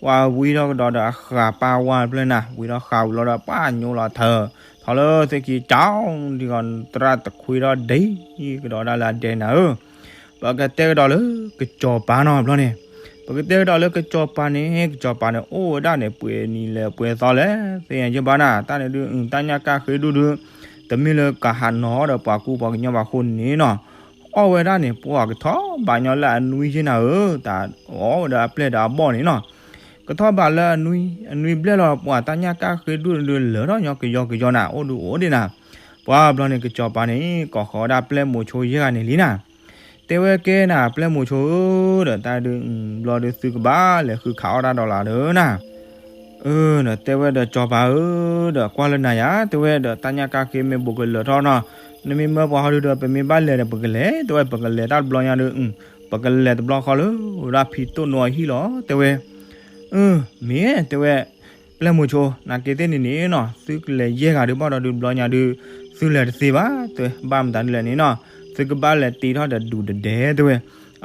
ပှၤဝံထီၣ်ကဒီးဒီးအဃးပၢ်ဝါတဖျၢၣ်နၤ ဝံထီၣ်ဃးဝံၤလီၤဒီးပှၤညိလီၤထၢ, ထီၣ်လၢသ့ၣ်ခံကၠီ ဒ်ဂီၤသရၣ်တခွ့ထီၣ်ဒ့ကဒီးဒၣ်လၢအဒဲနၤဧၢ, ပကတဲကဒီးလၢကစီၤပၤနီၤဘျီန့ၣ်, ပကတဲကဒီးလၢကစီၤပၤန့ၣ် ကစီၤပၤန့ၣ် အိၣ်ဝဲဒၣ်န့ၣ် ပှဲၤနံၤလဲၣ်ပှဲၤသီလဲၣ် သ့ၣ်ညါယဲၢ်ဘၣ်နၤ တၢ်န့ၣ်ဒုး တၢ်ညၣ်ကၢ်ဃ့ဒူၣ်ဒုး တမ့ၢ်လၢကဟးနီၤဒီးပှၤကူပှၤကညီဘၣ်အဃိန့ၣ်နီၤ, အီၣ်ဝဲဒၣ်န့ၣ် ပှၤကထီၣ်ဘးညီလၢအနွံယဲၢ်နၤဧၢ, တၢ်အီၣ်ဝဲဒီးအပျဲၢ်ဒီးအဘီၣ်န့ၣ်နီၤ, ကထီၣ်ဘးလၢအနွံ အနွံဘျဲၣ်လီၤ ပှၤတၢ်ညၣ်ကၢ်ဃ့ဒူၣ်ဒုးလၢထီၣ်ညီကယီကယီနၤ အိၣ်ဒုးအိၣ်ဒံးနၤ, ပှၤဘျီန့ၣ် ကစီၤပၤန့ၣ် ကိးဃီၤဝဲဒၣ်ပျဲၢ်မိၤဆိယဲၢ်ဂၤန့ၣ်လံနၤ တဲဝဲကဲနၤ ပျဲၢ်မိၤဆိဧၢ ဒီးတၢ်ဒုး ဘျီဒုးသုကဘၣ်လဲၤဃုခးအီၣ်တၢ်ဒီးလၢ်ဒီးနၤ, အၢ ဒီးတဲဝဲဒီးစီၤပၤဧၢ, ဒီးကွၢ်လၢနၤယၤ တဲဝဲဒီးတၢ်ညၣ်ကၢ်ဃ့မ့ၢ်ဘူးကလၢာ်ထီၣ်နီၤ, နမ့ၢ်မၢပှၤဟီဒုးဒီး ပမ့ၢ်ဘၣ်လဲၤဒီး ပကလဲၤ တဲဝဲ ပကလဲၤတၢ်တဘျီညါဒုး ပကလဲၤတဘျီဃီလၢ ဝဲဒၣ်ဖံတိၣ်နိအဟံၣ်လီၤ တဲဝဲ, အၢ မ့ၢ် တဲဝဲ ပျဲၢ်မိၤဆိ နာ်က့သ့ၣ်န့ၣ်န့ၣ်နီၤ သုကလဲၤယဲၢ်ဂၤဒုးဘၣ်ဒီးဒုးဘျီညါဒုး သုလဲၤတသ့ဘၣ် တဲဝဲ ဘၣ်မတၤဒ်လဲၣ်န့ၣ်နီၤ သုကဘၣ်လဲၤတ့ထီၣ်ဒီးဒူၣ်တဒဲ တဲဝဲ,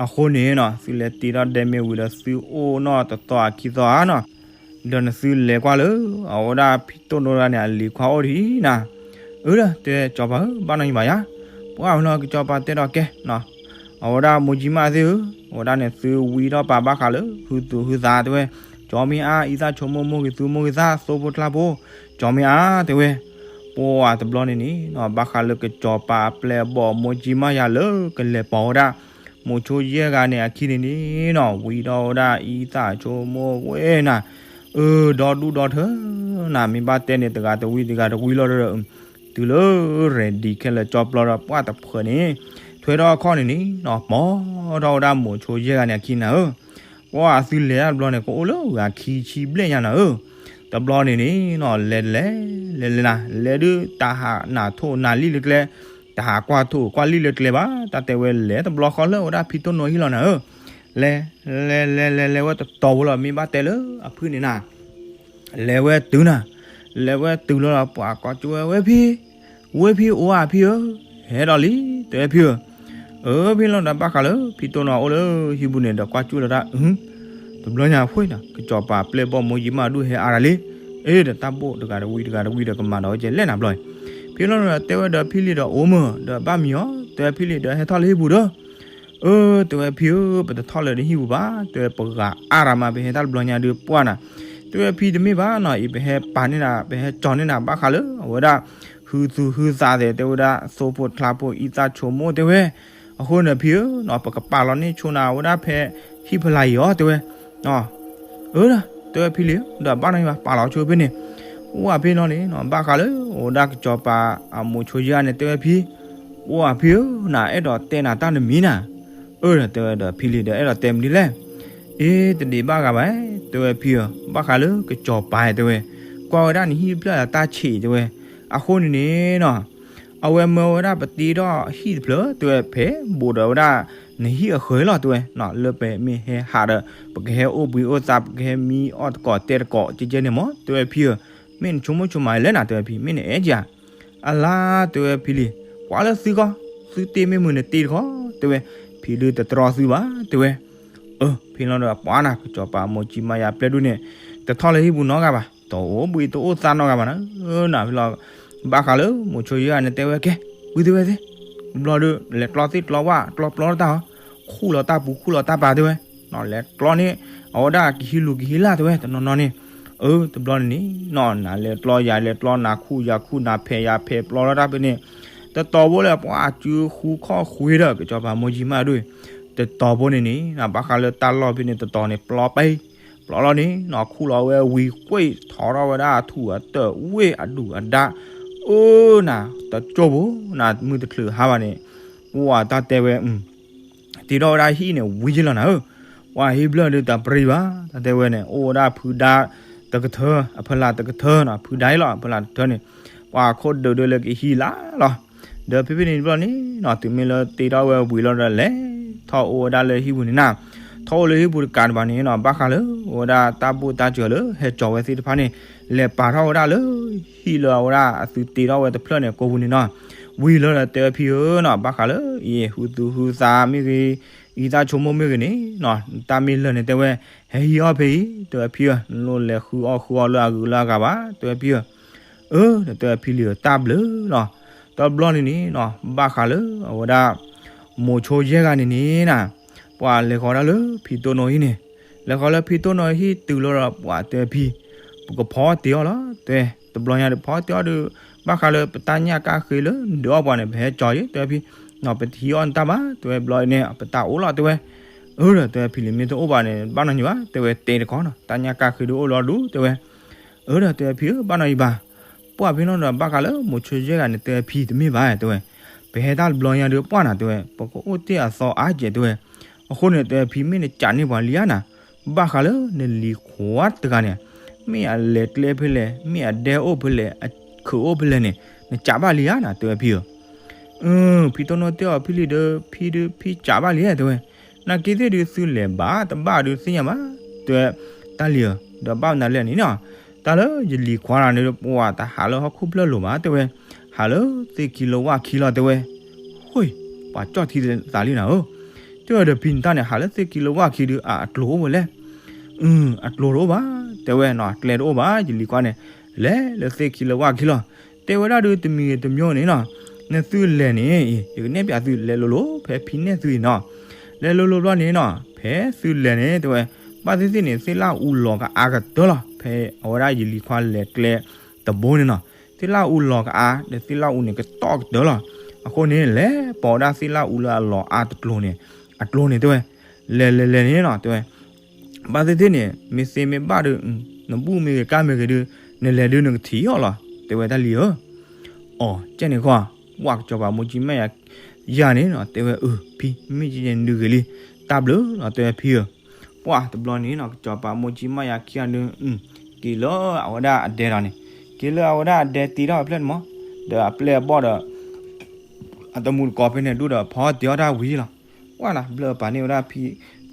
အဃိန့ၣ်နီၤ သုလဲၤတ့ထီၣ်ဒဲမ့ၢ်ဝံၤဒီး သုအိၣ်နီၢ်တသီအခံသီဧါနီၤ, ဒီးနသုလဲၤကွၢ်လၢ အဝဲဒၣ်ဖံတိၣ်နိတဂၤန့ၣ် အလံၤခွါအိၣ်ဒံးနၤ, အၢ ဒီးတဲစီၤပၤဧၢ ဘၣ်နီၢ်ယံၤဘၣ်ယၤ, ပှၤမ့ၢ်လီၤကစီၤပၤတဲဒီးကဲနီၤ အဝဲဒၣ်မိၢ်ကၠံမၣ်သ့ၣ်ဧၢ, အဝဲဒၣ်န့ၣ်သုဝံထီၣ်ပာ်ဘၣ်ဃးလၢ ဟုသူၣ်ဟုသးတဲဝဲ, ကၠီမ့ၢ်အါ အံသၣ်ဆိကမိၣ်မိၢ်ဂ့ၤသူမိၢ်ဂ့ၤသၣ် သိဖိတဖၣ်ဖိ, ကၠီမ့ၢ်အါတဲဝဲ, ပှၤတဘျီန့ၣ်န့ၣ်နီၤ ဘၣ်ဃးလၢကစီၤပၤအပျဲၢ်အဘီၣ်မိၢ်ကၠံမၣ်ယၤလၢကလဲၤပိာ်ဝဲဒၣ် မိၤဆိယဲၢ်ဂၤန့ၣ်အခံန့ၣ်န့ၣ်နီၤ ဝံထီၣ်ဝဲဒၣ်အံသၣ်ဆိကမိၣ်ဝဲနၤ, အၢ ဒီဒူၣ်ဒီထၢနၤ မ့ၢ်ဘၣ်တဲန့ၣ် တဂၤတဝံတဂၤတဝံလီၤဒီး တုၤလၢ ready ခဲလၢာ် ကၠီပျီဒီးပှၢ်တဖုန့ၣ် ထွဲထီၣ်အခီၣ်န့ၣ်န့ၣ်နီၤ ပိာ်ထီၣ်ဝဲဒၣ်မိၤဆိယဲၢ်ဂၤန့ၣ်အခံနၤဧၢ, ပှၤသုလဲၤတဘျီန့ၣ် ကအိၣ်လၢဂၤခံဆံဘျဲၣ်ညါနၤဧၢ, တဘျီန့ၣ်န့ၣ်နီၤ လဲၤလဲၤ လဲၤလဲၤနၤ လဲၤဒုးတၢ်ဟးနၢ်ထိၣ်နၢ်လံၣ်လၢကျဲ, တၢ်ဟးကွၢ်ထိၣ်ကွၢ်လံၣ်လၢကျဲဘၣ် တၢ်တဲဝဲလဲၤတဘျီဃီလၢဝဲဒၣ်ဖံတိၣ်နိဟံၣ်လီၤနၤဧၢ, လဲၤ လဲၤလဲၤလဲၤလဲၤဝဲတတီၤဖိလီၤ မ့ၢ်ဘၣ်တဲလၢအဖုၣ်န့ၣ်နၤ လဲၤဝဲတုၤနၤ, လဲၤဝဲတုၤလီၤလီၤ ပှၤကိးကၠိဝဲဝဲဖံ, ဝဲဖံအိၣ်ဧါဖံဧၢ, ဟဲဒီးလံ တဲဝဲဖံဧၢ, အၢ ဖံလီၤဒီးဘၣ်ဃးလၢ ဖံတိၣ်နီၤအိၣ်လၢဟံၣ်ပူၤန့ၣ်ဒီးကွၢ်ကၠူၣ်လီၤတၢ်, တဘျီညါဖှ့ၣ်နီၤ ကစီၤပၤပျဲၢ်ဘီၣ်မိၢ်ယံၤမၢ်ဒူၣ်ဟဲအါတၢ်လံ, အ့ ဒီးတၢ်ဘိၣ်တဂၤတဝံတဂၤတဝံဒီး ကမၤဒီးဝဲကဲလဲၣ်နၤဘျီ, ဖံလီၤဒီးတဲဝဲဒီးဖံလံဒီးအိၣ်မၢ် ဒီးဘၣ်မံၤအီၤ တဲဝဲဖံလံဒီးဟဲထီၣ်လၢဟံၣ်ပူၤဒီး အၢ တဲဝဲဖံဧၢ ပတထီၣ်လၢၤဒီးဟံၣ်ပူၤဘၣ် တဲဝဲ ပဂၤအါရၤမး ပဟဲတၢ်တဘျီညါဒုးပှၢ်နၤ, တဲဝဲဖံတမ့ၢ်ဘၣ်နီၤ အံၤပဟဲပာ်န့ၢ်နၤ ပဟဲကၠီၤန့ၢ်နၤ ဘၣ်ဃးလၢအဝဲဒၣ် ဟုသူၣ်ဟုသးသဲး တဲဝဲဒၣ် သိဖိတဖၣ်ဖိ အံသၣ်ဆိကမိၣ်တဲဝဲ, အဃိန့ၣ်ဖံဧၢနီၤ ပကပာ်လီၤန့ၢ်ဆိနၤ အဝဲဒၣ်ဖဲဟံၣ်ဖလၢ်အံၤအီၤ တဲဝဲ အၢ တဲဝဲဖံလံ ဒီးဘၣ်နီၢ်ယံၤဘၣ် ပာ်လီၤဆိဖဲန့ၣ်, အိၣ်ဖဲနီၤန့ၣ်နီၤ ဘၣ်ဃးလၢ အိၣ်ဒၣ်ကစီၤပၤအမိၤဆိယဲၢ်ဂၤန့ၣ် တဲဝဲဖံ, အိၣ်ဧါဖံဧၢ နအဲၣ်ဒိးတဲနၤတၢ်တမံၤနၤ, အၢ တဲဝဲဒီးဖံလံဒီး အဲၣ်ဒိးတဲမနုၤလဲၣ်, အ့ တဒံးဘၣ်ဂၤဘၣ်, တဲဝဲဖံဧၢ ဘၣ်ဃးလၢကစီၤပၤတဲဝဲ, ကွၢ်ဝဲဒၣ်နဟံၣ်တဖျၢၣ်အတၢ်ဆံးတဲဝဲ, အဃိန့ၣ်န့ၣ်နီၤ အဝဲမၢဝဲဒၣ်ပတ့ထီၣ်ဟံၣ်တဖျၢၣ် တဲဝဲ ဖဲဘူးဒီးဝဲဒၣ် နဟံၣ်အဃၢၤလီၤ တဲဝဲ, လၢပမ့ၢ်ဟဲဟးဒီး ပကဟဲအိၣ်ဘှံးအိၣ်သါ ပကဟဲမံအီၣ်တကိးတဲတကိး ကဲကဲန့ၣ်မး တဲဝဲဖံဧၢ, မ့ၢ်နဆိကမိၣ်ဆိကမးလဲၣ်နၤ တဲဝဲဖံ မ့ၢ်နအဲၣ်ကဧါ, အလါ တဲဝဲဖံလံ, ကွၢ်လၢသုကီၢ် သုတ့မ့ၢ်မုာ်နတ့တခီ တဲဝဲ, ဖံဒုးတတြီသုဘၣ် တဲဝဲ အၢ ဖဲလီၤဒီးပှၤနၤ ကစီၤပၤမိၤကံမါယၤပျဲၢ်ဒူၣ်န့ၣ် တထီၣ်လၢဟံၣ်ပူၤနီတဂၤဘၣ် တအိၣ်ဘှံးတအိၣ်သါနီတဂၤဘၣ်နၤ, နၤဖဲလီၤ ဘၣ်ဃးလၢမိၤဆိယဲၢ်ဂၤန့ၣ် တဲဝဲကဲ ဝံသ့ဝဲသ့ ဘျီဒုး လဲၤကျီသ့ၣ်ကျီဝၣ် ကျီပျီတၢ်အီၤ ခူၣ်လီၤတၢ်ပူၤခူၣ်လီၤတၢ်ပၤတဲဝဲ, လဲၤကျီန့ၣ် အဝဲဒၣ်ကဟံးလူၤကဟံးလၢ်တဲဝဲ တနီၤနီၤန့ၣ် အၢ တဘျီန့ၣ်န့ၣ်နီၤ နၤလဲၤပျီယၤလဲၤပျီ နၤခူၣ်ယၤခူၣ် နၤဖဲးယၤဖဲး ပျီလီၤတၢ်ဖဲန့ၣ် တတီၤဖိလၢပှၤစုဃူခီၣ်ဃ့ဒီး ကစီၤပၤမိၢ်ကၠံမၣ်ဒိၣ် တတီၤဖိန့ၣ်န့ၣ် ဘၣ်ဃးလၢတၢ်လီၢ်ဖဲန့ၣ် တတီၤန့ၣ်ပျီပှဲၤ ပျီလီၤန့ၣ်နီၤ ခူၣ်လီၤဝဲဝံၤကွ့ၢ် ထီထီၣ်ဝဲဒၣ်အထူၣ်အတၢၢ်ဝ့ၢ်အဒူၣ်အဒါ အၢ နၤတကၠိၢ်ဖိ နၤမုၢ်တချုးဟါဘၣ်န့ၣ် ပှၤတၢ်တဲဝဲ တ့ထီၣ်ဝဲဒၣ်ဟံၣ်န့ၣ်ဝံၤယ့လီၤနၤဧၢ, ပှၤဟံၣ်ဘျၢၣ်ဒုးတပရံဘၣ် တၢ်တဲဝဲန့ၣ် အိၣ်ဝဲဒၣ်ဖုဒါတကထၢ အဖီလာ်တကထၢနီၤ ဖုဒါအံၤလီၤ အဖီလာ်တကထၢန့ၣ် ပှၤခိၣ်ဒုးဒုးလၢကဟံၣ်လါလီၤ. ဒီးဖဲဖဲန့ၣ်တဘျီန့ၣ်နီၤ တုၤမ့ၢ်လၢတ့ထီၣ်ဝဲဝံၤလီၤဒီး လဲၤထီၣ်အိၣ်ဝဲဒၣ်လၢဟံၣ်ပူၤန့ၣ်နၤ, ထီၣ်အိၣ်လၢဟံၣ်ပူၤတကးတဘၣ်န့ၣ်နီၤ ဘၣ်ဃးလၢ အိၣ်ဝဲဒၣ်တၢ်ဘိၣ်တၢ်စၢၤလၢဟဲကၠီၤဝဲသ့ၣ်တဖၣ်န့ၣ် လဲၤပာ်ထီၣ်ဝဲဒၣ်လၢ ဟံၣ်လၢအဝဲဒၣ်အသုတ့ထီၣ်ဝဲတဖျၢၣ်န့ၣ်ကိးပူၤန့ၣ်နီၤ, ဝံၤလီၤဒီးတဲဝဲဖံဧၢနီၤ ဘၣ်ဃးလၢအံၤ ဟုသူဟုသးမ့ၢ်ဂ့ၤ အံသၣ်ဆိကမိၣ်မ့ၢ်ဂ့ၤန့ၣ်နီၤ တၢ်မ့ၢ်လၢာ်န့ၣ်တဲဝဲ ဟဲဟံးအီၣ်ဖဲအံၤ တဲဝဲဖံဧၢ နလိၣ်လဲၤဃုအီၣ်ဃုအီလၢအဂုၤလၢအဂၤဘၣ် တဲဝဲဖံဧၢ, အၢ ဒီးတဲဝဲဖံလံၤဧၢ တၢ်ဘျုးလီၤ. တဘျီန့ၣ်န့ၣ်နီၤ ဘၣ်ဃးလၢအဝဲဒၣ် မိၤဆိယဲၢ်ဂၤန့ၣ်န့ၣ်နၤ ပှၤလဲၤဃီၤဒၣ်လၢဖံတိၢ်နိဟံၣ်န့ၣ်, လဲၤဃီၤလၢဖံတိၢ်နိဟံၣ်တုၤလီၤဒီး ပှၤတဲဖံ ပကဖီတ့ၢ်အီၤလီၤ တဲဝဲ, တဘျီညါဒီးဖီတ့ၢ်အီၤဒီး ဘၣ်ဃးလၢပတၢ်ညၣ်ကၢ်ဃ့လၢဒုးအီၣ်ပှၤန့ၣ် ပဟဲကၠီၤယ့ တဲဝဲဖံ, နီၤ ပတဟံးအီၣ်နတၢ်ဘၣ် တဲဝဲ ဘျီအံၤန့ၣ် ပတၢ်အိၣ်လီၤ တဲဝဲ, အၢ ဒီးတဲဝဲဖံလံၤ မ့ၢ်တအိၣ်ဘၣ်န့ၣ် ဘၣ်နီတမံၤဘၣ် တဲဝဲ တဲတခီနီၤ တၢ်ညၣ်ကၢ်ဃ့ဒုးအိၣ်လီၤဒုး တဲဝဲ, အၢ ဒီးတဲဝဲဖံဧၢ ဘၣ်နီတမံၤဘၣ် ပှၢ်ဖဲနီၤဒီး ဘၣ်ဃးလၢမိၤဆိယဲၢ်ဂၤန့ၣ် တဲဝဲဖံတမ့ၢ်ဘၣ် တဲဝဲ, ပဟဲတၢ်တဘျီညါဒီးပှၢ်နၤ တဲဝဲ ပကအိၣ်တ့ၢ်အသီအါကဲး တဲဝဲ, အဃိန့ၣ် တဲဝဲဖံ မ့ၢ်နကးန့ၢ်ပှၤလံဧါနၤ, ဘၣ်ဃးလၢနလံၤခွါတဂၤန့ၣ် မ့ၢ်အလဲၤကျဲဖဲလဲၣ် မ့ၢ်အဒဲအိၣ်ဖဲလဲၣ် အခုးအိၣ်ဖဲလဲၣ်န့ၣ် နကးဘၣ်လံဧါနၤ တဲဝဲဖံဧၢ ဖံတိၢ်နိတဲအီၤ ဖံလံၤဒီး ဖံဒုးဖံကးဘၣ်လံဧါ တဲဝဲ, နာ်က့သ့ၣ်ဒုးသုလဲၤဘၣ်တဘၣ်ဒုးသ့ၣ်ညါဘၣ် တဲဝဲ, တၢ်လံၤဧၢ ဒီးဘၣ်မနုၤလဲၣ်န့ၣ်နီၤ, တၢ်လၢယလံၤခွါတဂၤန့ၣ် ပှၤတဟးလၢဟီၣ်ခိၣ်ဖျၢၣ်လိၤဘၣ် တဲဝဲ, ဟးလၢသ့ၣ်ခံလၢဝၣ်ခံလီၤ တဲဝဲ, ဟူး ပှၤကၠီၣ်ထံသးလံနၤဧၢ, တဲဝဲဒီးဖံနတၢ်န့ၣ် ဟးလၢသ့ၣ်ခံလၢဝၣ်ခံဒုး အကျိၤအိၣ်ဝဲလဲၣ် အကျိၤတအိၣ်ဘၣ် တဲဝဲနီၤ ကျဲတအိၣ်ဘၣ် ယလံၤခွါန့ၣ် လဲၤလၢသ့ၣ်ခံလၢဝၣ်ခံလီၤ, တဲဝဲဒၣ်ဒုးတမံၤဂ့ၤတမံၤန့ၣ်နီၤ, နသုလဲၤန့ၣ် ယကနဲၣ်ပၠးသုလဲၤလိၤလိၤ ဖဲဖံနဲၣ်သုအံၤနီၤ, လဲၤလိၤလိၤဘျီန့ၣ်နီၤ ဖဲသုလဲၤန့ၣ် တဲဝဲ, ဘၣ်သ့ၣ်သ့ၣ်န့ၣ် သ့ၣ်လၣ်အူလီၤကအါကတၢၢ်လီၤ ဖဲအဝဲဒၣ်ယလံၤခွါလဲၤကျဲတဘိန့ၣ်နီၤ, သ့ၣ်လၣ်အူလီၤကအါ ဒီးသ့ၣ်လၣ်အူန့ၣ်ကတီၢ်ကတၢၢ်လီၤ, အဃိန့ၣ် လဲၤပိာ်ဝဲဒၣ်သ့ၣ်လၣ်အူလၢအလီၤအါတကျိၤန့ၣ်, အကျိၤန့ၣ်တဲဝဲ, လဲၤလဲၤလဲၤန့ၣ်နီၤ တဲဝဲ ဘၣ်သ့ၣ်သ့ၣ်န့ၣ် မ့ၢ်သ့မ့ၢ်ဘၣ်ဒီး နဘူၣ်မ့ၢ်ဂ့ၤကၢ်မ့ၢ်ဂ့ၤဒီး နလဲၤဒုးနကထံၣ်အီၤလီၤ တဲဝဲတၢ်လံၤဧၢ, အီၤ ကဲန့ၣ်ဃီ, ဝၣ်ကစီၤပၤမိၢ်ကၠံမၣ်ယၤ ယၤန့ၣ်နီၤ တဲဝဲအၢ ဖံ မ့ၢ်ကဲန့ၣ်ဒုးဂ့ၤလံ, တၢ်ဘျုးလီၤ တဲဝဲဖံဧၢ, ပှၢ်တဘျီန့ၣ်နီၤ ကစီၤပၤမိၢ်ကၠံမၣ်ယၤခံဂၤန့ၣ် က့ၤလၢအဝဲဒၣ်အဒဲလီၤန့ၣ်, က့ၤလၢအဝဲဒၣ်အဒဲတ့ထီၣ်အဖျၢၣ်န့ၣ်မး, ဒီးအပျဲၢ်အဘီၣ်ဒီး အတမူတကိးဖဲန့ၣ်ဒိၣ်ဒီး ဖီတ့ၢ်အီၣ်တၢ်ဝံၤလီၤ, ဝၣ်နၤဘျၢၣ်ပာ်န့ၢ်ဝဲဒၣ်ဖံ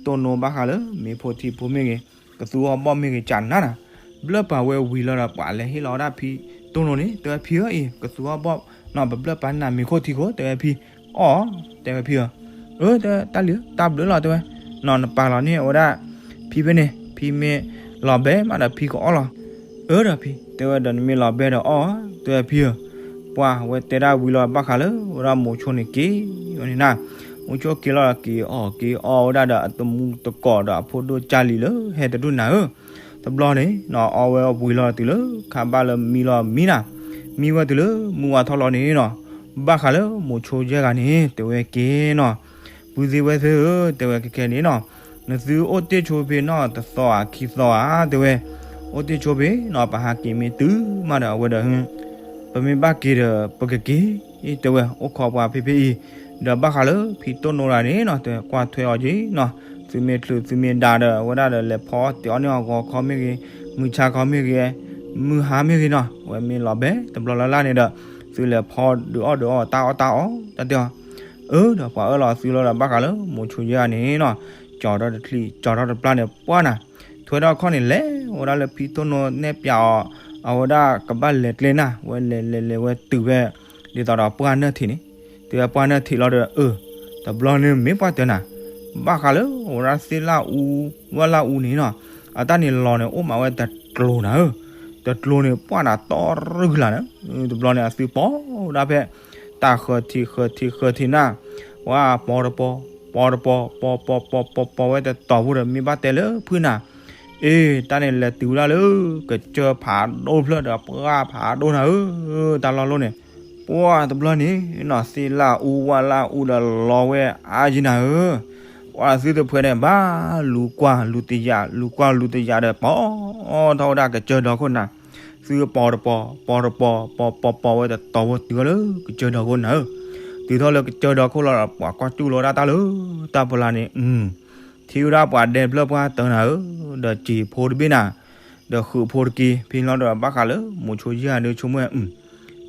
တိၢ်နိဘၣ်ဃးလၢ မ့ၢ်ဖိထံဖိမ့ၢ်ဂ့ၤ, ကသူအီၣ်ဘီၣ်မ့ၢ်ဂ့ၤ ကးနၤနၤ, ဘျၢၣ်ပာ်ဝဲဝံၤလီၤဒီး ပှၤလဲၤဟ့ၣ်လီၤဝဲဒၣ်ဖံတိၢ်နိန့ၣ် တဲဝဲဖံဧၢအံၤ ကသူအီၣ်ဘီၣ်နီၤ ပဘျၢၣ်ပာ်နၤမ့ၤခိၣ်ထံခိၣ် တဲဝဲဖံ, အီၣ် တဲဝဲဖံဧၢ, အၢ တၢ်လံၤ တၢ်ဘျုးလီၤ တဲဝဲ, နီၤ နပာ်လီၤန့ၢ်အဝဲဒၣ် ဖံဖဲန့ၣ် ဖံမ့ၢ်လီၤဘဲမးဒီးဖံကအီၣ်လီၤ, အၢ ဒီးဖံ တဲဝဲဒီးနမ့ၢ်လီၤဘဲဒီးအီၣ် တဲဝဲဖံဧၢ, ပှၢ်ဝဲတဲဒၣ်ဝံၤလီၤဘၣ်ဃးလၢ ဝဲဒၣ်မိၤဆိန့ၣ်က့ၤဝဲန့ၣ်နၤ, မိၤဆိက့ၤလီၤက့ၤအီၣ်က့ၤအီဝဲဒၣ်ဒီးအတမူတကိးဒီးအဖိဒိၣ်ကၢ်လံၤလၢဟဲတဒူၣ်နၤဧၢ, တဘျီန့ၣ်နီၤ အီဝဲဝံၤလီၤတုၤလၢ ခါဘၣ်လၢမံလီၤမံနၤ, မံဝဲတုၤလၢမုၢ်ဝါထီၣ်လီၤန့ၣ်နီၤ, ဘၣ်ဃးလၢမိၤဆိယဲၢ်ဂၤန့ၣ် တဲဝဲက့ၤနီၤ, ပုၢ်သ့ၣ်ဝဲၢ်သ့ၣ်ဧၢ တဲဝဲခဲခဲန့ၣ်နီၤ, နသုအိၣ်တ့ၢ်ဆိဖဲနီၤ တသီဧါခံသီဧါ တဲဝဲ, အိၣ်တ့ၢ်ဆိဖဲနီၤ ပဟးက့ၤမ့ၢ်တုၤမးဒီးအဝဲဒီး ပမ့ၢ်ဘၣ်က့ၤဒီး ပကက့ၤ, တဲဝဲ အိၣ်ခိးပှၤဖဲဖဲအံၤ, ဒီးဘၣ်ဃးလၢဖံတိၢ်နိတဂၤန့ၣ်နီၤ တဲဝဲ ကွၢ်ထွဲအီၤက့ၤနီၤ, သုမ့ၢ်ချုးသုမ့ၢ်ဒါဒီး အဝဲဒၣ်ဒီးလဲၤဖီတ့ၢ်အီၣ်န့ၢ်အီၤဂီၤခီမ့ၢ်ဂ့ၤ, မုၢ်ဆါခီမ့ၢ်ဂ့ၤ, မုၢ်ဟါမ့ၢ်ဂ့ၤနီၤ, အဝဲမ့ၢ်လီၤဘဲတဘျီလၢ်လၢ်န့ၣ်ဒီး သုလဲၤဖီဒုးအီၣ်ဒုးအီတၢ်အီၣ်တၢ်အီ တၢ်တဲအီၤ, အၢ ဒီးပှၤအၢၣ်လီၤသုလီၤဒီး ဘၣ်ဃးလၢမိၤဆိယဲၢ်ဂၤန့ၣ်နီၤ, ကၠီၤထီၣ်တချံး ကၠီၤထီၣ်တပျၢ်န့ၣ် ပှၢ်နၤ ထွဲထီၣ်ခီၣ်န့ၣ် လဲၤဝဲဒၣ်လၢဖံတိၢ်နိနဲၣ်ပၠးအီၤ, အဝဲဒၣ်ကဘၣ်လဲၤကျဲနၤ, ဝဲလဲၤလဲၤလဲၤဝဲတုၤဖဲ ဒ်သိးဒီးပှၢ်နၢၣ်ထံးန့ၣ်, တုၤဖဲပှၢ်နၢၣ်ထံးလီၤဒီး အၢ, တဘျီန့ၣ်မ့ၢ်ပှၢ်တဲနၤ, ဘၣ်ဃးလၢအဝဲဒၣ်သ့ၣ်လၣ်အူ, ဝၣ်လၣ်အူန့ၣ်နီၤ, အတၢ်န့ၣ်လီၤန့ၣ် အိၣ်မးဝဲတကျိၤနၤဧၢ, တကျိၤန့ၣ် ပှၢ်နၤတီရူၢ်ကလာ်န့ၣ်, တဘျီန့ၣ် အသုပီဝဲဒၣ်ဖဲ တၢ်ဃၢၤထံးဃၢၤထံးဃၢၤထံးနၤ, ဝဲပီတပီ, ပီတပီ, ပီပီပီပီပီဝဲတတီၤဖိဒီး မ့ၢ်ဘၣ်တဲလၢဖုနၤ, အ့ တၢ်န့ၣ်လဲၤတုၤဝဲဒၣ်လၢ ကစၢၢ်ဖးဒိၣ်ဖျၢၣ်ဒီးပှၢ်ဖးဒိၣ်နၤဧၢ, တၢ်လီၢ်လီၢ်န့ၣ်, ပှၢ်တဘျီန့ၣ်နီၤ သ့ၣ်လၣ်အူဝၣ်လၣ်အူဒီးလီၤဝဲအါယံၤနၤဧၢ, ပှၢ်သုတဖှဲးန့ၣ် ဘၣ်လူၤကွၢ်လူၤတယာ် လူၤကွၢ်လူၤတယာ်ဒီး ပိာ်ထီၣ်ဝဲဒၣ်ကစၢၢ်ဒီခိၣ်နၤ, သုပိာ်တပိာ် ပိာ်တပိာ် ပိာ်ပိာ်ပိာ်ဝဲတတီၤဝဲတုၤထီၣ်လၢကစၢၢ်ဒီခိၣ်နၤဧၢ, တုၤထီၣ်လၢကစၢၢ်ဒီခိၣ်လီၤဒီး ပှၤကွၢ်စူၣ်လီၤဝဲဒၣ်တၢ်လၢတၢ်ဖီလာ်န့ၣ်, ထံၣ်ဝဲဒၣ်ပှၤဒဲဖျၢၣ်ပှၢ်တၢနၤဧၢ, ဒီးစံာ်ဖိတဘ့ၣ်နၤ, ဒီးဃုာ်ဖိတက့ၢ်, ဖဲလီၤဒီးဘၣ်ဃးလၢ မိၤဆိယဲၢ်ဂၤဒုးဆိကမိၣ်,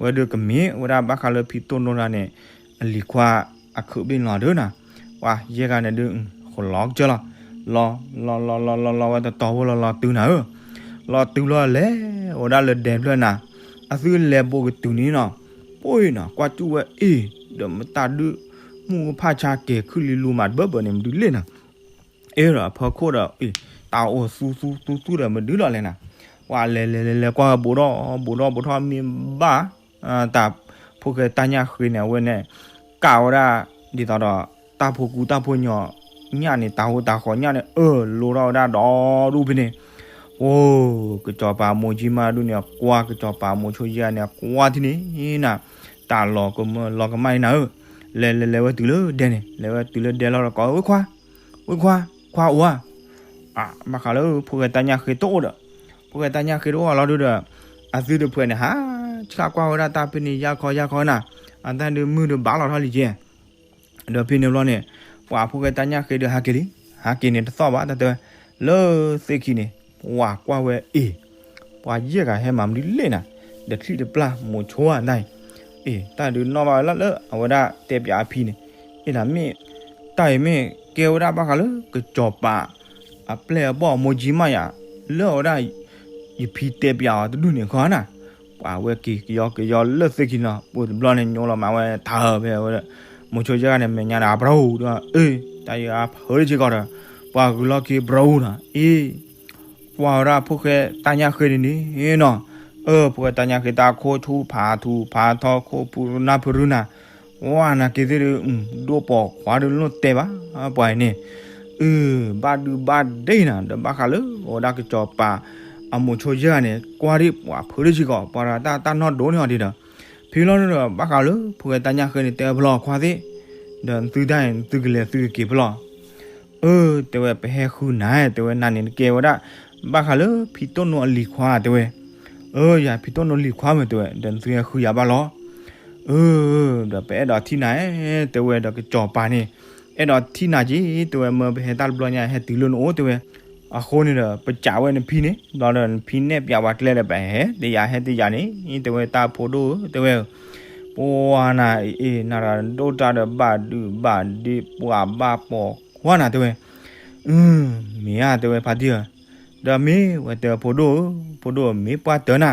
ဝဲဒုးကမ့ၢ်ဝဲဒၣ်ဘၣ်ဃးလၢဖံတိၣ်နိတဂၤန့ၣ် အလံၤခွါအခုးဘ့ၣ်လီၤဒုးနၤ, ပှၤယဲၢ်ဂၤန့ၣ်ဒုး ဃိးလီၤကစၢၢ်လီၤ, လီၤ လီၤ လီၤ လီၤ လီၤ လီၤဝဲတတီၤဖိလီၤလီၤတုၤနၤဧၢ, လီၤတုၤလီၤလဲၤဝဲဒၣ်လၢဒဲဖျၢၣ်နၤ, အသုလဲၤဘိးကတုၤန့ၣ်နီၤ, ပှၢ်နီၤ ကွၢ်စူၣ်ဝဲအ့ၣ်, ဒီးမတၤဒုး မုၢ်ကဖၣ်ဆါကဲၤခုၣ်လံလူၤမးတဘၢဘၢန့ၣ် မနုၤလဲၣ်နၤ အ့ၣ်ဒီးအဖီခိၣ်ဒီး တၢ်အိၣ်သူသူသူသူဒီးမနုၤလီၤလဲၣ်နၤ, ပှၤလဲၤလဲၤလဲၤလဲၤကွၢ်ဝဲဘူးဒီး ဘူးဒီးဘူးထီၣ်မ့ၢ်ဘၣ်, တၢ်ဖိၣ်ဃဲတၢ်ညၣ်ဃ့န့ၣ် အဝဲန့ၣ် ကးဝဲဒၣ် ဒ်သိးဒီး တၢ်ဖိကူတၢ်ဖိညီညၣ်န့ၣ် တၢ်ဟူတၢ်ဃီၤညၣ်န့ၣ် အၢၣ်လိထီၣ်ဝဲဒၣ်ဒီဒူၣ်ဖဲန့ၣ်, အိၣ် ကစီၤပၤမိၢ်ကၠံမၢ်ဒုးန့ၣ် ကွၢ်ကစီၤပၤမိၤဆိယဲၢ်ဂၤန့ၣ် ကွၢ်ထံၣ်န့ၣ်နၤ, တၢ်လီၤကမၢလီၤကမၣ်န့ၣ်နၤဧၢ, လဲၤလဲၤလဲၤဝဲတုၤလၢဒဲန့ၣ် လဲၤဝဲတုၤလၢဒဲလီၤဒီးကိး ဝ့ၢ်ခွါ, ဝ့ၢ်ခွါ, ခွါအိၣ်ဧါ, ဘၣ်ဃးလၢဖိၣ်ဃဲတၢ်ညၣ်ဃ့တအိၣ်ဒီး, ဖိၣ်ဃဲတၢ်ညၣ်ဃ့တအိၣ်အလီၢ်ဒုးဒီး, အသုတဖှဲးန့ၣ် ဟးဆှၣ်ကွၢ်ဝဲဒၣ်တၢ်ဖဲန့ၣ် ယၢ်ခီယၢ်ခီနၤ, အတၢ်ဒုးမုၢ်ဒုးဘၣ်လီၤထီၣ်လံကဲ ဒီးဖဲန့ၣ်ဘျီန့ၣ်, ပှၤဖိၣ်ဃဲတၢ်ညၣ်ဃ့ဒီးဟးက့ၤလံ, ဟးက့ၤန့ၣ်တသီၣ်ဘၣ် တၢ်တဲဝဲ, လၢသ့ၣ်ခံန့ၣ်, ပှၤကွၢ်ဝဲအ့ၣ်, ပှၤယဲၢ်ဂၤဟဲမၤမနုၤလဲၣ်နၤ, ဒီးချံၣ်တပျၢ်မိၤဆိဧါဒၣ်အံၤ, အ့ၣ် တၢ်ဒုးနီၣ်ဘၣ်ဝဲလၢလၢအဝဲဒၣ်တဲပၠးအဖံန့ၣ်, အ့ၣ် တၢ်မ့ၢ်, တၢ်အံၤမ့ၢ်ကဲဝဲဒၣ်ဘၣ်ဃးလၢကစီၤပၤ အပျဲၢ်အဘီၣ်မိၢ်ကၠံမၣ်ယၤ, လၢအဝဲဒၣ် ယဖံတဲပၠးအီၤတဒူၣ်န့ၣ်ခီနၤ, ပှၤဝဲက့ၤကယီကယီလၢသ့ၣ်ခံန့ၣ်လီၤ, ပှၤတဘျီန့ၣ်ညိလီၤမးဝဲတၢ်ဧၢ ဖဲဝဲ, မိၤဆိယဲၢ်ဂၤန့ၣ် မဲာ်ညါဒီးအပျီဒီး အ့ၣ် တၢ်ယဖုးတဆ့ကီးဒီး, ပှၤဂုၤလီၢ်ခံပျီနၤ အ့ၣ် ကွၢ်ဝဲဒၣ်ဖိၣ်ဃဲတၢ်ညၣ်ဃ့န့ၣ်န့ၣ်နီၤ, အၢ ဖိၣ်ဃဲတၢ်ညၣ်ဃ့တၢ်ခိၣ်ဆူၣ်ဖးထူဖးထီခိၣ်ဖုနၢ်ဖုရူနၤ, ဝဲနၤက့ၤသ့ၣ်ဒုး, ဒိၣ်ပိာ်ခွါဒုးလိၣ်တဲဘၣ်, ပှၤအံၤန့ၣ်, အု ဘၣ်ဒုဘၣ်ဒ့နၤ ဒီးဘၣ်ဃးလၢအဝဲဒၣ်ကစီၤပၤ အမိၤဆိယဲၢ်ဂၤန့ၣ် ကွၢ်ဒံးပှၤဖုးတဆ့ကီး ပှၤဒီးတၢ်တၢ်နီၢ်ဒိၣ်န့ၢ်အီၤဒံးဒီး, ဖဲလီၤဒီး ဘၣ်ဃးလၢဖိၣ်ဃဲတၢ်ညၣ်ဃ့န့ၣ် တဲဖျီခွါသ့ၣ်, ဒီးသုတၢ်န့ၣ် သုကလဲၤသုကက့ၤဖဲလီၤ အၢ တဲဝဲ ပဟဲဃုနၤ တဲဝဲ နၤန့ၣ်နကဲဝဲဒၣ် ဘၣ်ဃးလၢဖံတိၣ်နိအလံၤခွါ တဲဝဲ, အၢ ယၤဖံတိၣ်နိလံၤခွါမ့ၢ် တဲဝဲ ဒီးနသုဟဲဃုယၤဘၣ်လီၤ, အၢ ဒီးပအဲၣ်ဒိးထံၣ်နၤ တဲဝဲ ဒီးကစီၤပၤန့ၣ် အဲၣ်ဒိးထံၣ်နၤက့ၤ တဲဝဲ မၢပဟဲတၢ်တဘျီညါ ဟဲတုၤလၢနအိၣ် တဲဝဲ, အဃိန့ၣ်ဒီး ပစံးဝဲနဖံန့ၣ် ဘျီဒီးနဖံနဲၣ်ပၠးပှၤကျဲဒီး ပဟဲတယာ်ဟဲတယာ်န့ၣ် တဲဝဲ တၢ်ဖိဒိၣ်ဧၢ တဲဝဲ, ပှၤနၤအံၤ နၤဒီးဒိၣ်တၢ်ဒီးဘၣ်ဒုဘၣ်ဒ့ပှၤဘၣ်ပိာ်ခွါနၤ တဲဝဲ, အု မ့ၢ်ဧါ တဲဝဲ ဖါတံၢ်ဧၢ, ဒီးမ့ၢ်ဝဲ တဲဝဲ ဖိဒိၣ်ဧၢ, ဖိဒိၣ်ဧၢ မ့ၢ်ပှၢ်တၢနၤ,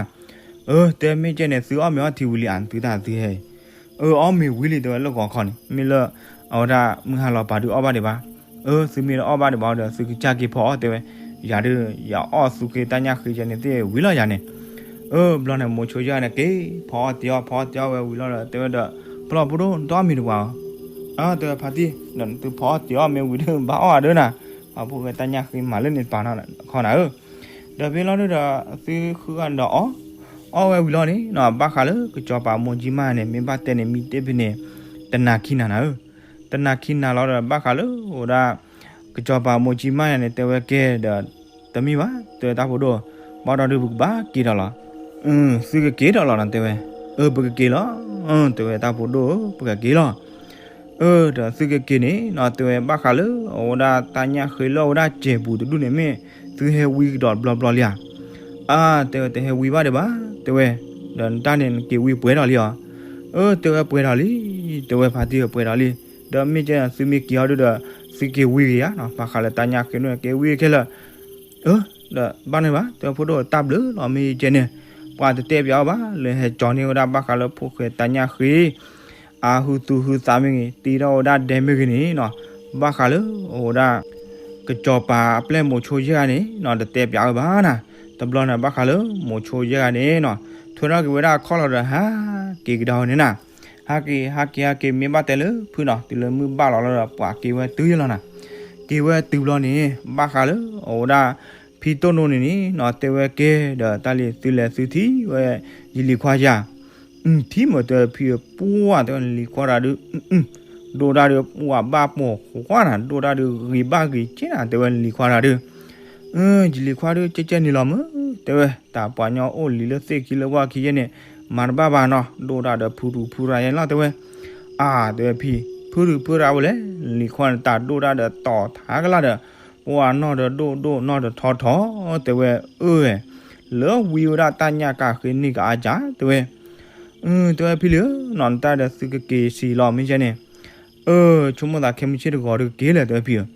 အၢ တဲမ့ၢ်ကဲန့ၣ် သုအီၣ်မ့ၤအီထံဝံၤလံဧါ သုတၢ်သုဟဲအံၤ, အၢ အီၣ်မ့ၤဝံၤလံ တဲဝဲ လၢဂီၤခီန့ၣ် မ့ၢ်လၢ အဝဲဒၣ်မုၢ်ဟါလီၤပာ်ဒုးအီၣ်ဘၣ်ဒံးဘၣ်, အၢ သုမ့ၢ်တအီၣ်ဘၣ်ဒံးဘၣ်ဒီး သုကစၢ်က့ၤဖီအီၣ် တဲဝဲ, ယၤဒုး ယအီၣ်သူက့ၤတၢ်ညၣ်ဃ့ယဲန့ၣ်သ့ၣ်ဝံၤလီၤယၤန့ၣ်, အၢ ဘျီန့ၣ် မိၤဆိယဲၢ်ဂၤန့ၣ် က့ၤဖီအီၣ်တ့ၤအီၣ် ဖီအီၣ်တ့ၤအီၣ်ဝဲဝံၤလီၤဒီး တဲဝဲဒီး, ဖိလီၤ ဖိဒိၣ် နတအီၣ်မ့ၤဒံးဘၣ်ဧါ, အၢ တဲဝဲ ဖါတံၢ် ဒီးနသုဖီအီၣ်တ့ၤအီၣ်မ့ၤဝံၤဒီး ဘၣ်အီၣ်ဧါဒၢနၤ, ပှၤဖိၣ်ဃဲတၢ်ညၣ်ဃ့မၤလၢန့ၣ်တပၤနီၤ ခီနၤဧၢ, ဒီးဖဲလီၤဒုးဒီး သုဃုဂၤန့ၣ်ဒီးအီၣ်, အီၣ်ဝဲဝံၤလီၤန့ၣ်နီၤ ဘၣ်ဃးလၢကစီၤပၤမိၢ်ကၠံမၢ်န့ၣ် မ့ၢ်ဘၣ်တဲန့ၣ် မံတ့ၢ်ဖဲန့ၣ် တနၤခံနၤနၤဧၢ, တနၤခံနၤလီၤဒီး ဘၣ်ဃးလၢအိၣ်ဒၣ် ကစီၤပၤမိၢ်ကၠံမၢ်ယၤန့ၣ် တဲဝဲကဲဒီး တမ့ၢ်ဘၣ် တဲဝဲတၢ်ဖိဒိၣ်, ဘၣ်ဒီးဒုးပကဘၣ်က့ၤဒီးလီၤ, သုကက့ၤဒီးလီၤနီၤ တဲဝဲ, အၢ ပကက့ၤလီၤ, တဲဝဲတၢ်ဖိဒိၣ်ဧၢ ပကက့ၤလီၤ, အၢ ဒီးသုကက့ၤန့ၣ်နီၤ တဲဝဲ ဘၣ်ဃးလၢအဝဲဒၣ်တၢ်ညၣ်ဃ့လၢအဝဲဒၣ်စဲးပူၤတဒူၣ်န့ၣ် မ့ၢ်သုဟဲဝံကဒီးတဘျီဘျီလံဧါ, အၢ တဲဝဲ တဟဲဝံဘၣ်ဒံးဘၣ် တဲဝဲ, ဒီးနတၢ်န့ၣ်နက့ၤဝံပှဲၤဒီးလံဧါ, အၢ တဲဝဲပှဲၤဒီးလံ, တဲဝဲဖါတံၢ်ဧၢ ပှဲၤဒီးလံ, ဒီးမ့ၢ်ကဲသုမ့ၢ်က့ၤအီၤဒုးဒီး သုက့ၤဝံဂ့ၤဧါနီၤ ဘၣ်ဃးလၢတၢ်ညၣ်ဃ့န့ၣ် က့ၤဝံခဲလၢာ် အၢ ဒီးဘၣ်န့ၣ်ဘၣ် တဲဝဲဖိဒိၣ်တၢ်ဘျုးလီၤ မ့ၢ်ကဲန့ၣ်, ပှၤတတဲပၠးအီၤဘၣ် လၢဟဲကၠီၤန့ၢ်ဝဲဒၣ်ဘၣ်ဃးလၢဖိၣ်ဃဲတၢ်ညၣ်ဃ့ အဟုသူဟုသးမ့ၢ်ဂ့ၤ တ့ထီၣ်ဝဲဒၣ်ဒဲမ့ၢ်ဂ့ၤန့ၣ်နီၤ, ဘၣ်ဃးလၢအဝဲဒၣ် ကစီၤပၤအပျဲၢ်မိၤဆိယဲၢ်ဂၤန့ၣ်နီၤ တတဲပၠးဝဲဘၣ်နၤ, တဘျီန့ၣ် ဘၣ်ဃးလၢမိၤဆိယဲၢ်ဂၤန့ၣ်နီၤ ထွဲထီၣ်က့ၤဝဲဒၣ်အခီၣ်လီၤဒီး ဟးက့ၤကဒါဝဲန့ၣ်နၤ, ဟးက့ၤ ဟးက့ၤ ဟးက့ၤ မ့ၢ်ဘၣ်တဲလၢဖုနီၤ တုၤလၢမုၢ်ဘၣ်လီၤလီၤဒီး ပှၤက့ၤဝဲတုၤယဲလီၤနၤ, က့ၤဝဲတုၤဘျီန့ၣ် ဘၣ်ဃးလၢအဝဲဒၣ် ဖံတိၢ်နိန့ၣ်န့ၣ်နီၤ တဲဝဲကဲဒီး တၢ်လံၤသုလဲၤသုထံၣ်ဝဲ ယလံၤခွါယၤ ထံၣ်မ့ၢ်တဲဝဲဖံဧၢ ပှၢ်တဲဝဲလံၤခွါတၢ်ဒုး ဒိၣ်တၢ်ဒုး ပှၢ်ဘၣ်ပိာ်ခွါနၤ ဒိၣ်တၢ်ဒုး ဂ့ၤဘၣ်ဂ့ၤကဲနၤ တဲဝဲလံၤခွါတၢ်ဒုး ယလံၤခွါဒုး ကဲကဲန့ၣ်လီၤမ့ၢ် တဲဝဲ တၢ်ပှၤညီအိၣ်လံၤလၢသ့ၣ်ခံလၢဝၣ်ခံယဲၢ်န့ၣ် မၤတဘၣ်ဘၣ်နီၤ ဒိၣ်တၢ်ဒီးဖုရူဖုရၤယဲၢ်လီၤ တဲဝဲ အါ တဲဝဲဖံ ဖုရူဖုရၤဝဲလဲၣ် လံၤခွါန့ၣ် တၢ်ဒိၣ်တၢ်ဒီးတီၤထါကလာ်ဒီး ပှၢ်နီၢ်ဒီးဒိၣ်ဒိၣ်နီၢ်ဒီးထီထီ တဲဝဲ အၢ လၢဝံဝဲဒၣ်တၢ်ညၣ်ကၣ်ဃ့န့ၢ်ကအါကၢ် တဲဝဲ တဲဝဲဖံလံၤဧၢ နီၤနတၢ်ဒီးသုကက့ၤဆံးလီၤ မ့ၢ်ကဲန့ၣ် အၢ ဆိကမိၣ်သးခဲမုၢ်ဆ့ၣ်တဂီၤဒီးကက့ၤလၢၤ တဲဝဲဖံဧၢ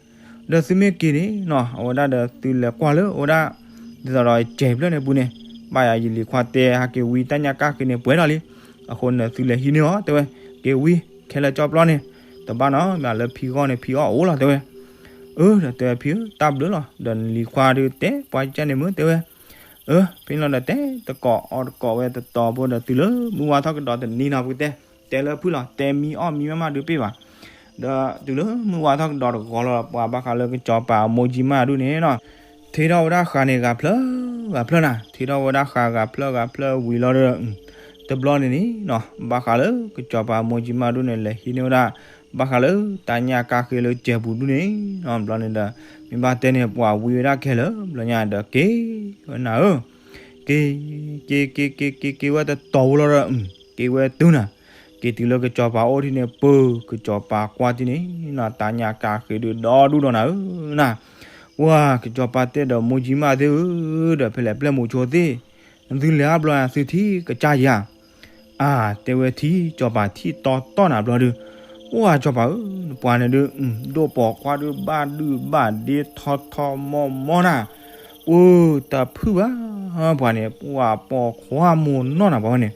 ဒီးသုမ့ၢ်က့ၤန့ၣ်နီၤ အဝဲဒၣ်ဒီးသုလဲၤကွၢ်လၢအဝဲဒၣ် ဒ်သိးဒီးစဲးဖျၢၣ်န့ၣ်ပူၤန့ၣ် ဘၣ်ယၤယလံၤခွါတဲဟဲက့ၤဝံတၢ်ညၣ်ကၣ်ဃ့န့ၣ်ပှဲၤလီၤလံ အဃိန့ၣ်သုလဲၤဟံးန့ၢ်အီၤ တဲဝဲ က့ၤဝံ ခဲလၢာ်ကၠီပျီန့ၣ် တဘၣ်နီတမံၤလၢဖံဂီၢ်န့ၣ် ဖံအီၣ်အိၣ်လီၤ တဲဝဲ အၢ ဒီးတဲဝဲဖံဧၢ တၢ်ဘျုးလီၤ ဒီးလံၤခွါဒုးတဲပှၤကၢ်န့ၣ်မ့ၢ် တဲဝဲ အၢ ဖဲန့ၣ်လီၤဒီးတဲတကိးအီၣ်တကိးဝဲတတီၤဖိဒီးတုၤလၢမုၢ်ဝါထီၣ်ကဒီးတနံၤနီၤ ပကတဲ တဲလၢဖုၣ်လီၤ တဲမံအီၣ်မံမးမးဒုးပ့ၢ်ဘၣ် ဒီးတုၤလၢမုၢ်ဝါထီၣ်ကဒီးတဂီၤလီၤ ပှၤဘၣ်ဃးလၢကစီၤပၤအမိၢ်ကၠံမၢ်ဒုးန့ၣ်နီၤ ထံထီၣ်ဝဲဒၣ်ဃာ်န့ၣ်ဂၤဖျၢၣ်ဂၤဖျၢၣ်နၤ ထံထီၣ်ဝဲဒၣ်ဃာ်ဂၤဖျၢၣ်ဂၤဖျၢၣ်ဝံၤလီၤဒီး တဘျီန့ၣ်န့ၣ်နီၤ ဘၣ်ဃးလၢကစီၤပၤအမိၢ်ကၠံမၢ်ဒုးန့ၣ် လဲၤဟံးန့ၢ်ဝဲဒၣ် ဘၣ်ဃးလၢတၢ်ညၣ်ကၣ်ဃ့လၢစဲးပူၤဒုးန့ၣ်နီၤ ဘျီန့ၣ်ဒီး မ့ၢ်ဘၣ်တဲန့ၣ် ပှၤဝံဝဲဒၣ်ခဲလၢာ် ဘျီညါဒီးက့ၤဝဲနၤဧၢ က့ၤ က့ၤ က့ၤ က့ၤ က့ၤ က့ၤဝဲတတီၤဖိလီၤဒီး က့ၤဝဲတုၤနၤ က့ၤတုၤလၢကစီၤပၤအိၣ်ထံန့ၣ် ပၢၤကစီၤပၤကွၢ်ထံန့ၣ်နီၤ တၢ်ညၣ်ကၣ်ဃ့ဒုးဒီဒူၣ်ဒီးနၤဧၢနၤ ပှၤကစီၤပၤတဲဒီးမိၢ်ကၠံမၢ်သ့ၣ်ဧၢ ဒီးဖဲလဲၣ်ပျဲၢ်မူဆိသ့ၣ် နသုလဲၤအါဘျီသုထံၣ်ကစၢ်ယၤ အါ တဲဝဲထံၣ်ကစီၤပၤထံၣ်တီတီနၤဘျီဒုး ပှၤကစီၤပၤဧၢ ပှၤန့ၣ်ဒုး ဒိၣ်ပိာ်ခွါဒုးဘၣ်ဒုးဘၣ်ဒ့ထီထီမီမီနၤ အိ တၢ်ဖုၣ်ဘၣ် ပှၤန့ၣ် ပှၤပိာ်ခွါမိၢ်နီၢ်နၤပှၤဝဲန့ၣ်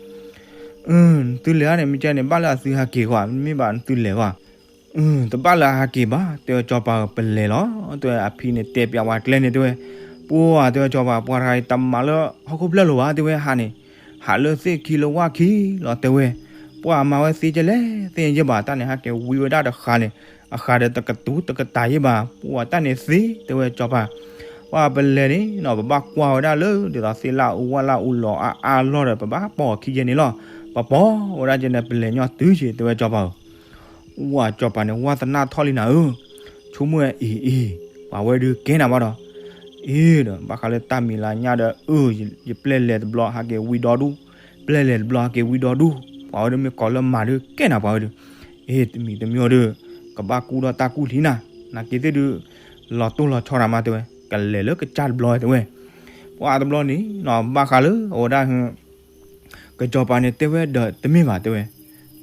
နသုလဲၤဧါန့ၣ် မ့ၢ်ကဲန့ၣ် ဘၣ်လၢအသုဟးက့ၤကွၢ် မ့ၢ်ဘၣ်နသုလဲၤကွၢ် တဘၣ်လၢအဟးက့ၤဘၣ် တဲဝဲကစီၤပၤဧၢ ပလဲၤလီၤ တဲဝဲအဖံန့ၣ်တဲပျးဝဲကျဲန့ၣ် တဲဝဲ ပှၤတဲဝဲကစီၤပၤ ပှၤတဂၤအံၤတမၤလၢဟီၣ်ခိၣ်ဖျၢၣ်လိၤဘၣ် တဲဝဲဟးန့ၣ် ဟးလၢသ့ၣ်ခံလၢဝၣ်ခံလီၤ တဲဝဲ ပှၤမၤဝဲသ့ကဲလဲၣ် သ့ၣ်ညါယဲၢ်ဘၣ် တၢ်န့ၣ်ဟးက့ၤဝံဝဲဒၣ်တဃာ်န့ၣ် အဃာ်ဒီးတကတူၤတကတၢ်ယဲၢ်ဘၣ် ပှၤတၢ်န့ၣ်သ့ တဲဝဲကစီၤပၤ ပှၤပလဲၤန့ၣ်နီၤ ပဘၣ်ကွၢ်ဝဲဒၣ်လၢ ဒ်သိးသ့ၣ်လၣ်အူဝၣ်လၣ်အူလီၤအါအါလီၢ်ဒီး ပဘၣ်ပိာ်အခံယဲၢ်န့ၣ်လီၤ ပပိာ်ဝဲဒၣ်ကဲန့ၣ် ပလဲၤညီတုၤက့ၤ တဲဝဲကစီၤပၤဧၢ ဝၣ်ကစီၤပၤန့ၣ် ဝါသနာထီၣ်လံနၤဧၢ, ဆိကမိၣ်ဝဲအံၤအံၤ, ပှၤဝဲဒုးကဲနၤဘၣ်ဒီး, အ့ဒီး ဘၣ်ဃးလၢတၢ်မံၤလၢညါဒီး အၢ ယပျဲၢ်လဲၤတဘျီဟးက့ၤဝံဒီဒူၣ်, ပျဲၢ်လဲၤတဘျီဟးက့ၤဝံဒီဒူၣ်, ပှၤဝဲဒုးမ့ၢ်ကိးလၢမၤဒုးကဲနၤပှၤဝဲဒုး, အ့ တမံၤတမံၤဒီး ကဘၣ်ကူဒီးတၢ်ကူၣ်လံနၤ, နာ်က့သ့ၣ်ဒုး လီၤတိၢ်လီၤဆီနၤမးတဲဝဲ, ကလဲၤလၢကစၢ်တဘျီတဲဝဲ, ပှၤတဘျီန့ၣ်နီၤ ဘၣ်ဃးလၢအဝဲဒၣ် ကစီၤပၤန့ၣ်တဲဝဲဒီးတမ့ၢ်ဘၣ်တဲဝဲ,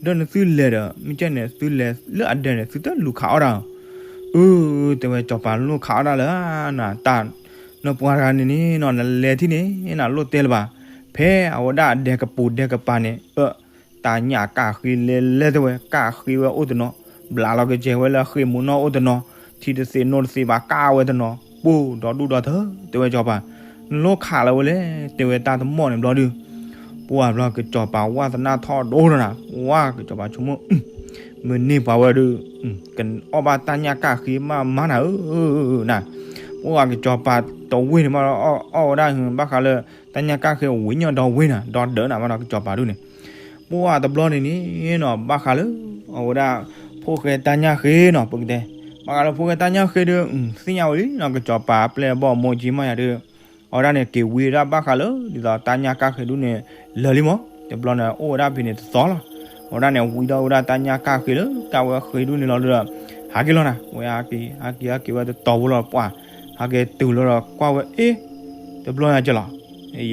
ဒီးနသုလဲၤဒီး မ့ၢ်ကဲန့ၣ် သုလဲၤလၢအဒဲန့ၣ် သုတလိၣ်ခးအီၣ်ဒၣ်, အၢ တဲဝဲ စီၤပၤလိၣ်ခးအီၣ်ဒၣ်လၢနၤတၢ်, နပှၤတဂၤန့ၣ်န့ၣ်နီၤ နလဲၤထံၣ်န့ၣ် နလိၣ်တဲလၢၤဘၣ်, ဖဲအဝဲဒၣ်အဒဲကပူၤဒဲကပၤန့ၣ် အၢ တၢ်ညၣ်ကၣ်ဃ့လဲၤလဲၤတဲဝဲ ကၣ်ဃ့ဝဲအိၣ်တနီၤ, ဘျးလီၤကစဲၤဝဲလၢဃ့ၢ်မူနီၢ်အိၣ်တနီၤ, ထံတသ့ၣ်နိတသ့ၣ်ဘၣ်ကၣ်ဝဲတနီၤ, ပိၢ်ဒီဒူၣ်ဒီထၢတဲဝဲစီၤပၤ, နလိၣ်ခးလၢၤဝဲလဲၣ် တဲဝဲတၢ်တမီၢ်န့ၣ်ဘျီဒုး, ပှၤဘျီကစီၤပၤဝါသနာထီၣ်ဒိၣ်ဒီးနၤ, ဝါကစီၤပၤဆိကမိၣ် မ့ၢ်န့ၢ်ပှၤဝဲဒုး ကအီၣ်ဘၣ်တၢ်ညၣ်ကၣ်ဃ့မးမးနၤဧၢ, နၤ, ပှၤကစီၤပၤတဝ့ၢ်န့ၣ်မးဒီး အီၣ်ဝဲဒၣ်ဘၣ်ဃးလၢ တၢ်ညၣ်ကၣ်ဃ့ဝံၤညီဒီဝ့ၢ်နၤ ဒီဒၢးနၤမးဒီးကစီၤပၤဒုးန့ၣ်, ပှၤတဘျီန့ၣ်န့ၣ်နီၤ ဘၣ်ဃးလၢ အဝဲဒၣ် ဖိၣ်ဃဲတၢ်ညၣ်ဃ့နီၤ ပကတဲ, ဘၣ်ဃးလၢဖိၣ်ဃဲတၢ်ညၣ်ဃ့ဒုး သ့ၣ်ညါဝဲလံနီၤ ကစီၤပၤပျဲၢ်ဘီၣ်မိၢ်ကၠံမးယၤဒုး အဝဲဒၣ်န့ၣ် က့ၤဝံဝဲဒၣ်ဘၣ်ဃးလၢ ဒ်သိးတၢ်ညၣ်ကၣ်ဃ့ဒုးန့ၣ် လၢာ်လံမး, တဘျီန့ၣ် အိၣ်ဝဲဒၣ်ဖဲန့ၣ်တသီလီၤ. အဝဲဒၣ်န့ၣ် ဝံဒီးဝဲဒၣ်တၢ်ညၣ်ကၣ်ဃ့လၢကၢ်ဝဲဃ့ဒုးန့ၣ်လီၤဒီး ဟးက့ၤလီၤနၤ, ဝဲဟးက့ၤ ဟးက့ၤ ဟးက့ၤဝဲတတီၤဖိလီၤ ပှၤ ဟးက့ၤတုၤလီၤဒီးကွၢ်ဝဲ အ့ တဘျီညါကလီၤ,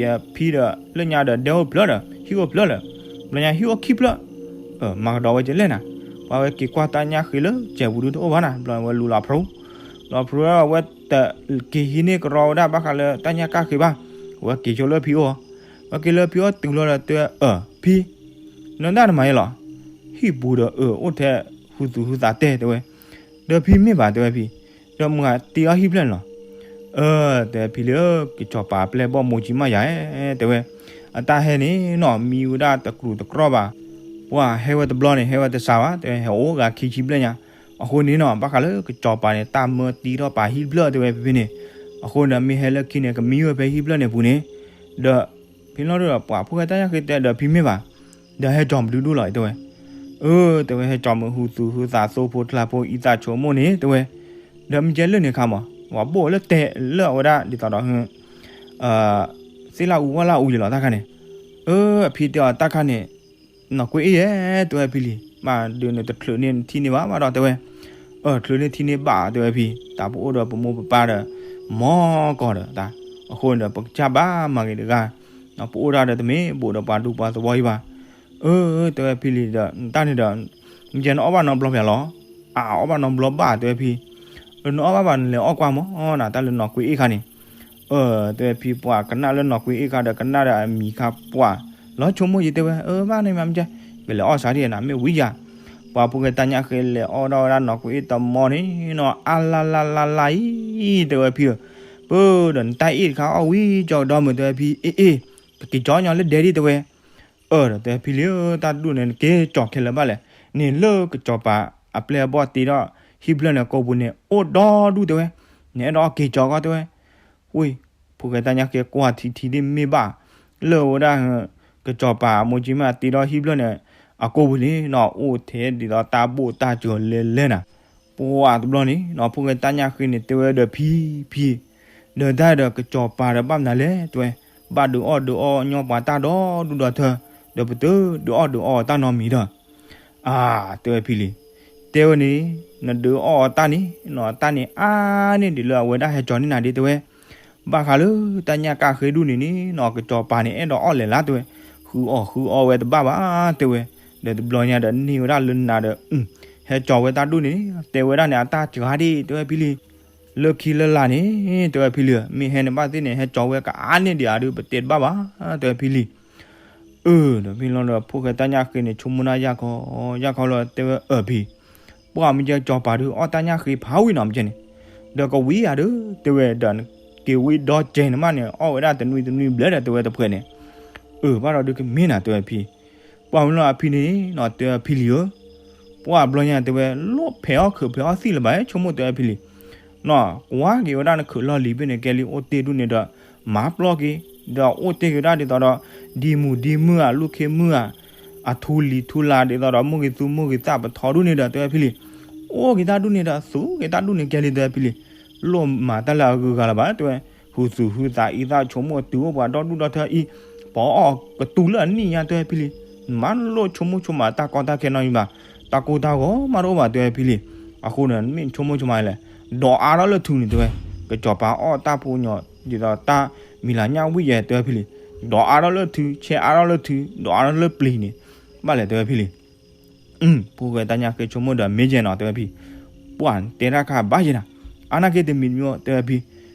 ယဖံဒီး လၢညါဒီးဒဲအိၣ်ဖျၢၣ်ဒီး ဟံၣ်အိၣ်ဖျၢၣ်လၢာ်, တဘျီညါဟံၣ်အိၣ်ခံဖျၢၣ်, မၤကဒီးဝဲကလဲၣ်နၤ, ပှၤဝဲက့ၤကွၢ်တၢ်ညၣ်ဃ့လၢကဲပူၤဒုးတအိၣ်ဘၣ်နၤ, တဘျီဝဲလူၤလီၤဖျိ လီၤဖျိဝဲတ က့ၤဟံးန့ၢ်ကရီဝဲဒၣ်ဘၣ်ဃးလၢတၢ်ညၣ်ကၣ်ဃ့ဘၣ်, အဝဲက့ၤဆိလၢဖံအိၣ်, အဝဲက့ၤလၢဖံအိၣ်တုၤလီၤဒီးတဲအၢ ဖံ, နတၢ်တမၤယဲလီၤ, ဟံၣ်ပူၤဒီးအၢ အိၣ်ထဲဃုာ်သူၣ်ဃုာ်သးတဲတဲဝဲ, ဒီးဖံမ့ၢ်ဘၣ်တဲဝဲဖံ, ဒီးမုၢ်ဂၤတ့အီၣ်ဟံၣ်ဖျၢၣ်န့ၣ်လီၤ, အၢ တဲဖံလၢကစီၤပၤပျဲၢ်ဘီၣ်မိၢ်ကၠံမးယၤ တဲဝဲ, အတၢ်ဟဲန့ၣ်နီၤ မံဝဲဒၣ်တကြူးတကြီၢ်ဘၣ်, ပှၤဟဲဝဲတဘျီန့ၣ် ဟဲဝဲတစှၤဘၣ် တဲဝဲ ဟဲအိၣ်ဂၤခံဆံဘျဲၣ်ညါ, အဃိန့ၣ်နီၤ ဘၣ်ဃးလၢကစီၤပၤန့ၣ် တၢ်မၢတ့ထီၣ်ပာ်ဟံၣ်ဖျၢၣ်တဲဝဲဖဲဖဲန့ၣ်, အဃိန့ၣ်ဒီးမ့ၢ်ဟဲလၢခံန့ၣ် ကမံဝဲဖဲဟံၣ်ဖျၢၣ်န့ၣ်ပူၤန့ၣ်, ဒီးဖံလီၤဒီးပှၤဖိၣ်ဃဲတၢ်ညၣ်ဃ့တဲဒီးဖံမ့ၢ်ဘၣ်, ဒီးဟဲကၠီၤမနုၤဒူၣ်လီၤတဲဝဲ, အၢ တဲဝဲ ဟဲကၠီၤမနုၤဟုသူၣ်ဟုသးသိဖိကျါဖိအံသၣ်ဆိကမိၣ်န့ၣ်တဲဝဲ, ဒီးမ့ၢ်ကဲလၢာ်န့ၣ်ခါမး ပှၤဘိၣ်လၢတဲလၢအဝဲဒၣ်ဒ်သိးဒီး သ့ၣ်လၣ်အူဝၣ်လၣ်အူယဲလီၤတၢ်ခါန့ၣ်, အၢ အဖံတဲအီၤတၢ်ခါန့ၣ်, နီၢ်ကွ့အ့ၣ်ယဲ တဲဝဲဖံလံၤ, ဘၣ်ဒုးနတချုးန့ၢ်ထံန့ၢ်ဘၣ်ဘၣ်ဒီးတဲဝဲ, အၢ ချုးန့ၢ်ထံန့ၢ်ဘၣ်တဲဝဲဖံ, တၢ်ပအိၣ်ဒီးပမိၢ်ပပၢ်ဒီး မီၢ်ကီၢ်ဒီးတၢ်, အဃိန့ၣ်ဒီး ပကစၢ်ဘၣ်မၤဂ့ၤတဂၤ, ပအိၣ်ဒၣ်ဒီးတမ့ၢ်ဘူးဒီးပှၤဒူပှၤသဝီအံၤဘၣ်, အၢ တဲဝဲဖံလံၤဒီး တၢ်န့ၣ်ဒီး မ့ၢ်ကဲနအီၣ်ဘၣ်နီတဘျီဖဲလီၤ, အအီၣ်ဘၣ်နီတဘျီဘၣ်တဲဝဲဖံ, အၢ နအီၣ်ဘၣ်ဘၣ်နလဲၤအီၣ်ကွၢ်မးနၤ တၢ်လၢနီၢ်ကွ့အ့ၣ်ခါန့ၣ်, အၢ တဲဝဲဖံ ပှၤကနၣ်လၢနီၢ်ကွ့အ့ၣ်ခါဒီး ကနၣ်ဒီးအမံၤခါပှၢ်, လီၤဆိကမိၣ်ယတဲဝဲ အၢ ဘၣ်န့ၣ်မ့ၢ်မ့ၢ်ကဲ, ကလဲၤအီၣ်စးဒ်နၤ မ့ၢ်ဝံယၤ, ပှၤဖိၣ်ဃဲတၢ်ညၣ်ဃ့လဲၤအီၣ်ဒၣ်ဝဲဒၣ်နီၢ်ကွ့အ့ၣ်တမီန့ၣ်နီၤ အါလါလါလါလါအံၤ တဲဝဲဖံဧၢ, ပၢ်ဒီးနတၢ်အ့ၣ်တခါအီၣ်ဝံကၠီကဒီမုၢ်တဲဝဲဖံ အ့ၣ်အ့ၣ်, ပက့ၤကၠီညီလၢဒဲဒ်တဲဝဲ, အၢ ဒီးတဲဖံလံၤဧၢ တၢ်ဒူၣ်န့ၣ် နက့ၤကၠီၤခဲလၢာ်ဘၣ်လဲၣ်, န့ၣ်လၢကစီၤပၤအပျဲၢ်အဘီၣ်တ့ထီၣ်ဟံၣ်ဖျၢၣ်န့ၣ် ကိာ်ပူၤန့ၣ် အိၣ်ဒီဒူၣ်တဲဝဲ, နအဲၣ်ဒိးအီၣ်က့ၤကၠီကီတဲဝဲ, ဝံ ဖိၣ်ဃဲတၢ်ညၣ်ဃ့ကွၢ်ထံထံဒ်မ့ၢ်ဘၣ်, လၢဝဲဒၣ် ကစီၤပၤအမိၢ်ကၠံမ့ၢ်တ့ထီၣ်ဟံၣ်ဖျၢၣ်န့ၣ် အကိာ်ပူၤန့ၣ်နီၤ အိၣ်ထဲဒ်သိးတၢ်ဘိၣ်တၢ်စၢၤလဲၤလဲၤနၤ, ပှၢ်တဘျီန့ၣ်နီၤ ဖိၣ်ဃဲတၢ်ညၣ်ဃ့န့ၣ် တဲဝဲဒီးဖံ ဖံ ဒီးတၢ်ဒီးကစီၤပၤဒီးဘၣ်မနုၤလဲၣ်တဲဝဲ, ဘၣ်ဒုးအီၣ်ဒုးအီညီပှၤတၢ်ဒီဒူၣ်ဒီထၢ, ဒီးပတဒုးအီၣ်ဒုးအီတၢ်နီတမံၤဒီး အါ တဲဝဲဖံလံၤ, တဲဝဲန့ၣ်, နဒုးအီၣ်အီတၢ်န့ၣ်နီၤ တၢ်န့ၣ်အါန့ၢ်ဒံးလၢအဝဲဒၣ်ဟဲကၠီၤန့ၢ်နၤဒ်တဲဝဲ, ဘၣ်ဃးလၢတၢ်ညၣ်ကၣ်ဃ့ဒူၣ်န့ၣ်န့ၣ်နီၤ ကစီၤပၤန့ၣ် အဲၣ်ဒိးအီၣ်လဲၤလၢတဲဝဲ, ဃုအီၣ်ဃုအီဝဲတဘၣ်ဘၣ်တဲဝဲ, ဒီးတဘျီညါဒီးန့ၢ်ဝဲဒၣ်လၢနၤဒီး ဟဲကၠီၤဝဲတၢ်ဒူၣ်န့ၣ် တဲဝဲဒၣ်န့ၣ် အတၢ်စှၤဒ်တဲဝဲဖံလံၤ, လၢခံလၢလာ်န့ၣ် တဲဝဲဖံလံၤ မ့ၢ်ဟဲန့ၣ်ဘၣ်သ့ၣ်န့ၣ် ဟဲကၠီၤဝဲကအါန့ၢ်ဒံးဧါဒီး ပတဲတဘၣ်ဘၣ် တဲဝဲဖံလံၤ, အၢ ဒီးဖံလီၤဒီးဖိၣ်ဃဲတၢ်ညၣ်ဃ့န့ၣ် ဆိကမိၣ်နၢ်ယၢ်ခီ ယၢ်ခီလီၤ တဲဝဲအၢၣ်ဖံ, ပှၢ်မ့ၢ်ကဲကစီၤပၤဒုးအီၣ်တၢ်ညၣ်ဃ့ဖးဝံၤနီၤမ့ၢ်ကဲန့ၣ်, ဒီးကဝံၤယၤဒီး တဲဝဲဒီး က့ၤဝံၤဒီကဲန့ၣ်မးန့ၣ် အီၣ်ဝဲဒၣ်တနွံတနွံဘျဲၣ်ဒီးတဲဝဲတဖှဲးန့ၣ်, အၢၣ် ဘၣ်ဒီးဒုးကမ့ၢ်နၤ တဲဝဲဖံ ပှၢ်မ့ၢ်လီၤအဖံန့ၣ်နီၤ တဲဝဲဖံလံၤဧၢ, ပှၢ်ဘျီညါတဲဝဲ လိၣ်ဖဲးအီၣ်ခုးဖဲးအီၣ်သံၣ်လၢၤဘၣ် ဆိကမိၣ်တဲဝဲဖံလံၤ, နီၤ ကွၢ်က့ၤဝဲဒၣ်နခုးလီၢ်လံၤဖဲန့ၣ် ကဲလံအိၣ်တ့ၢ်ဒူၣ်န့ၣ်ဒီး မၤပျီက့ၤ, ဒီးအိၣ်တ့ၢ်က့ၤဝဲဒၣ်ဒ်သိးဒီး ဒံမုၢ်ဒံမုၢ်ဧါ လူၢ်ခ့မုၢ်ဧါ, အထူလံၤထူလါဒ်သိးဒီး မိၢ်ဂ့ၤသူမိၢ်ဂ့ၤသၣ်ပထီဒူၣ်န့ၣ်ဒီး တဲဝဲဖံလံၤ, အိၣ်က့ၤတၢ်ဒူၣ်န့ၣ်ဒီး သူက့ၤတၢ်ဒူၣ်န့ၣ်ကဲလံ တဲဝဲဖံလံၤ, လိၣ်မၤတၢ်လၢအဂုၤအဂၤလၢၤဘၣ် တဲဝဲ, ဟုသူၣ်ဟုသးအံသၣ်ဆိကမိၣ်တုၤအိၣ်ပှၤဒီဒူၣ်ဒီထၢအံၤ, ပအီၣ်ကတူၢ်လၢအနံၣ်ညါ တဲဝဲဖံလံၤ, မၤလိၣ်ဆိကမိၣ်ဆိကမးတၢ်ကီတၢ်ခဲနီတမံၤဘၣ်, တၢ်ကိၢ်တၢ်ဂီၤမးတအိၣ်ဘၣ် တဲဝဲဖံလံၤ, အဃိန့ၣ် မ့ၢ်ဆိကမိၣ်ဆိကမးလဲၣ်, ဒီးအါထီၣ်လၢထုးန့ၣ် တဲဝဲ, ကစီၤပၤအီၣ်တၢ်ဖိညီ ဒ်သိးတၢ်မံၤလၤညၣ်ဝံၣ်ယဲ တဲဝဲဖံလံၤ, ဒီးအါထီၣ်လၢထုး ဆဲးအါထီၣ်လၢထုး ဒီးအါထီၣ်လၢပျံၤန့ၣ်, ဘၣ်လဲၣ် တဲဝဲဖံလံၤ ဖိၣ်ဃဲတၢ်ညၣ်ဃ့ဆိကမိၣ်ဒီးမ့ၢ်ယဲနီၤ တဲဝဲဖံ, ပှၢ်တဲတၢ်ခါဘၣ်ယဲနၤ, အါနာ်က့တမံၤမံၤ တဲဝဲဖံ,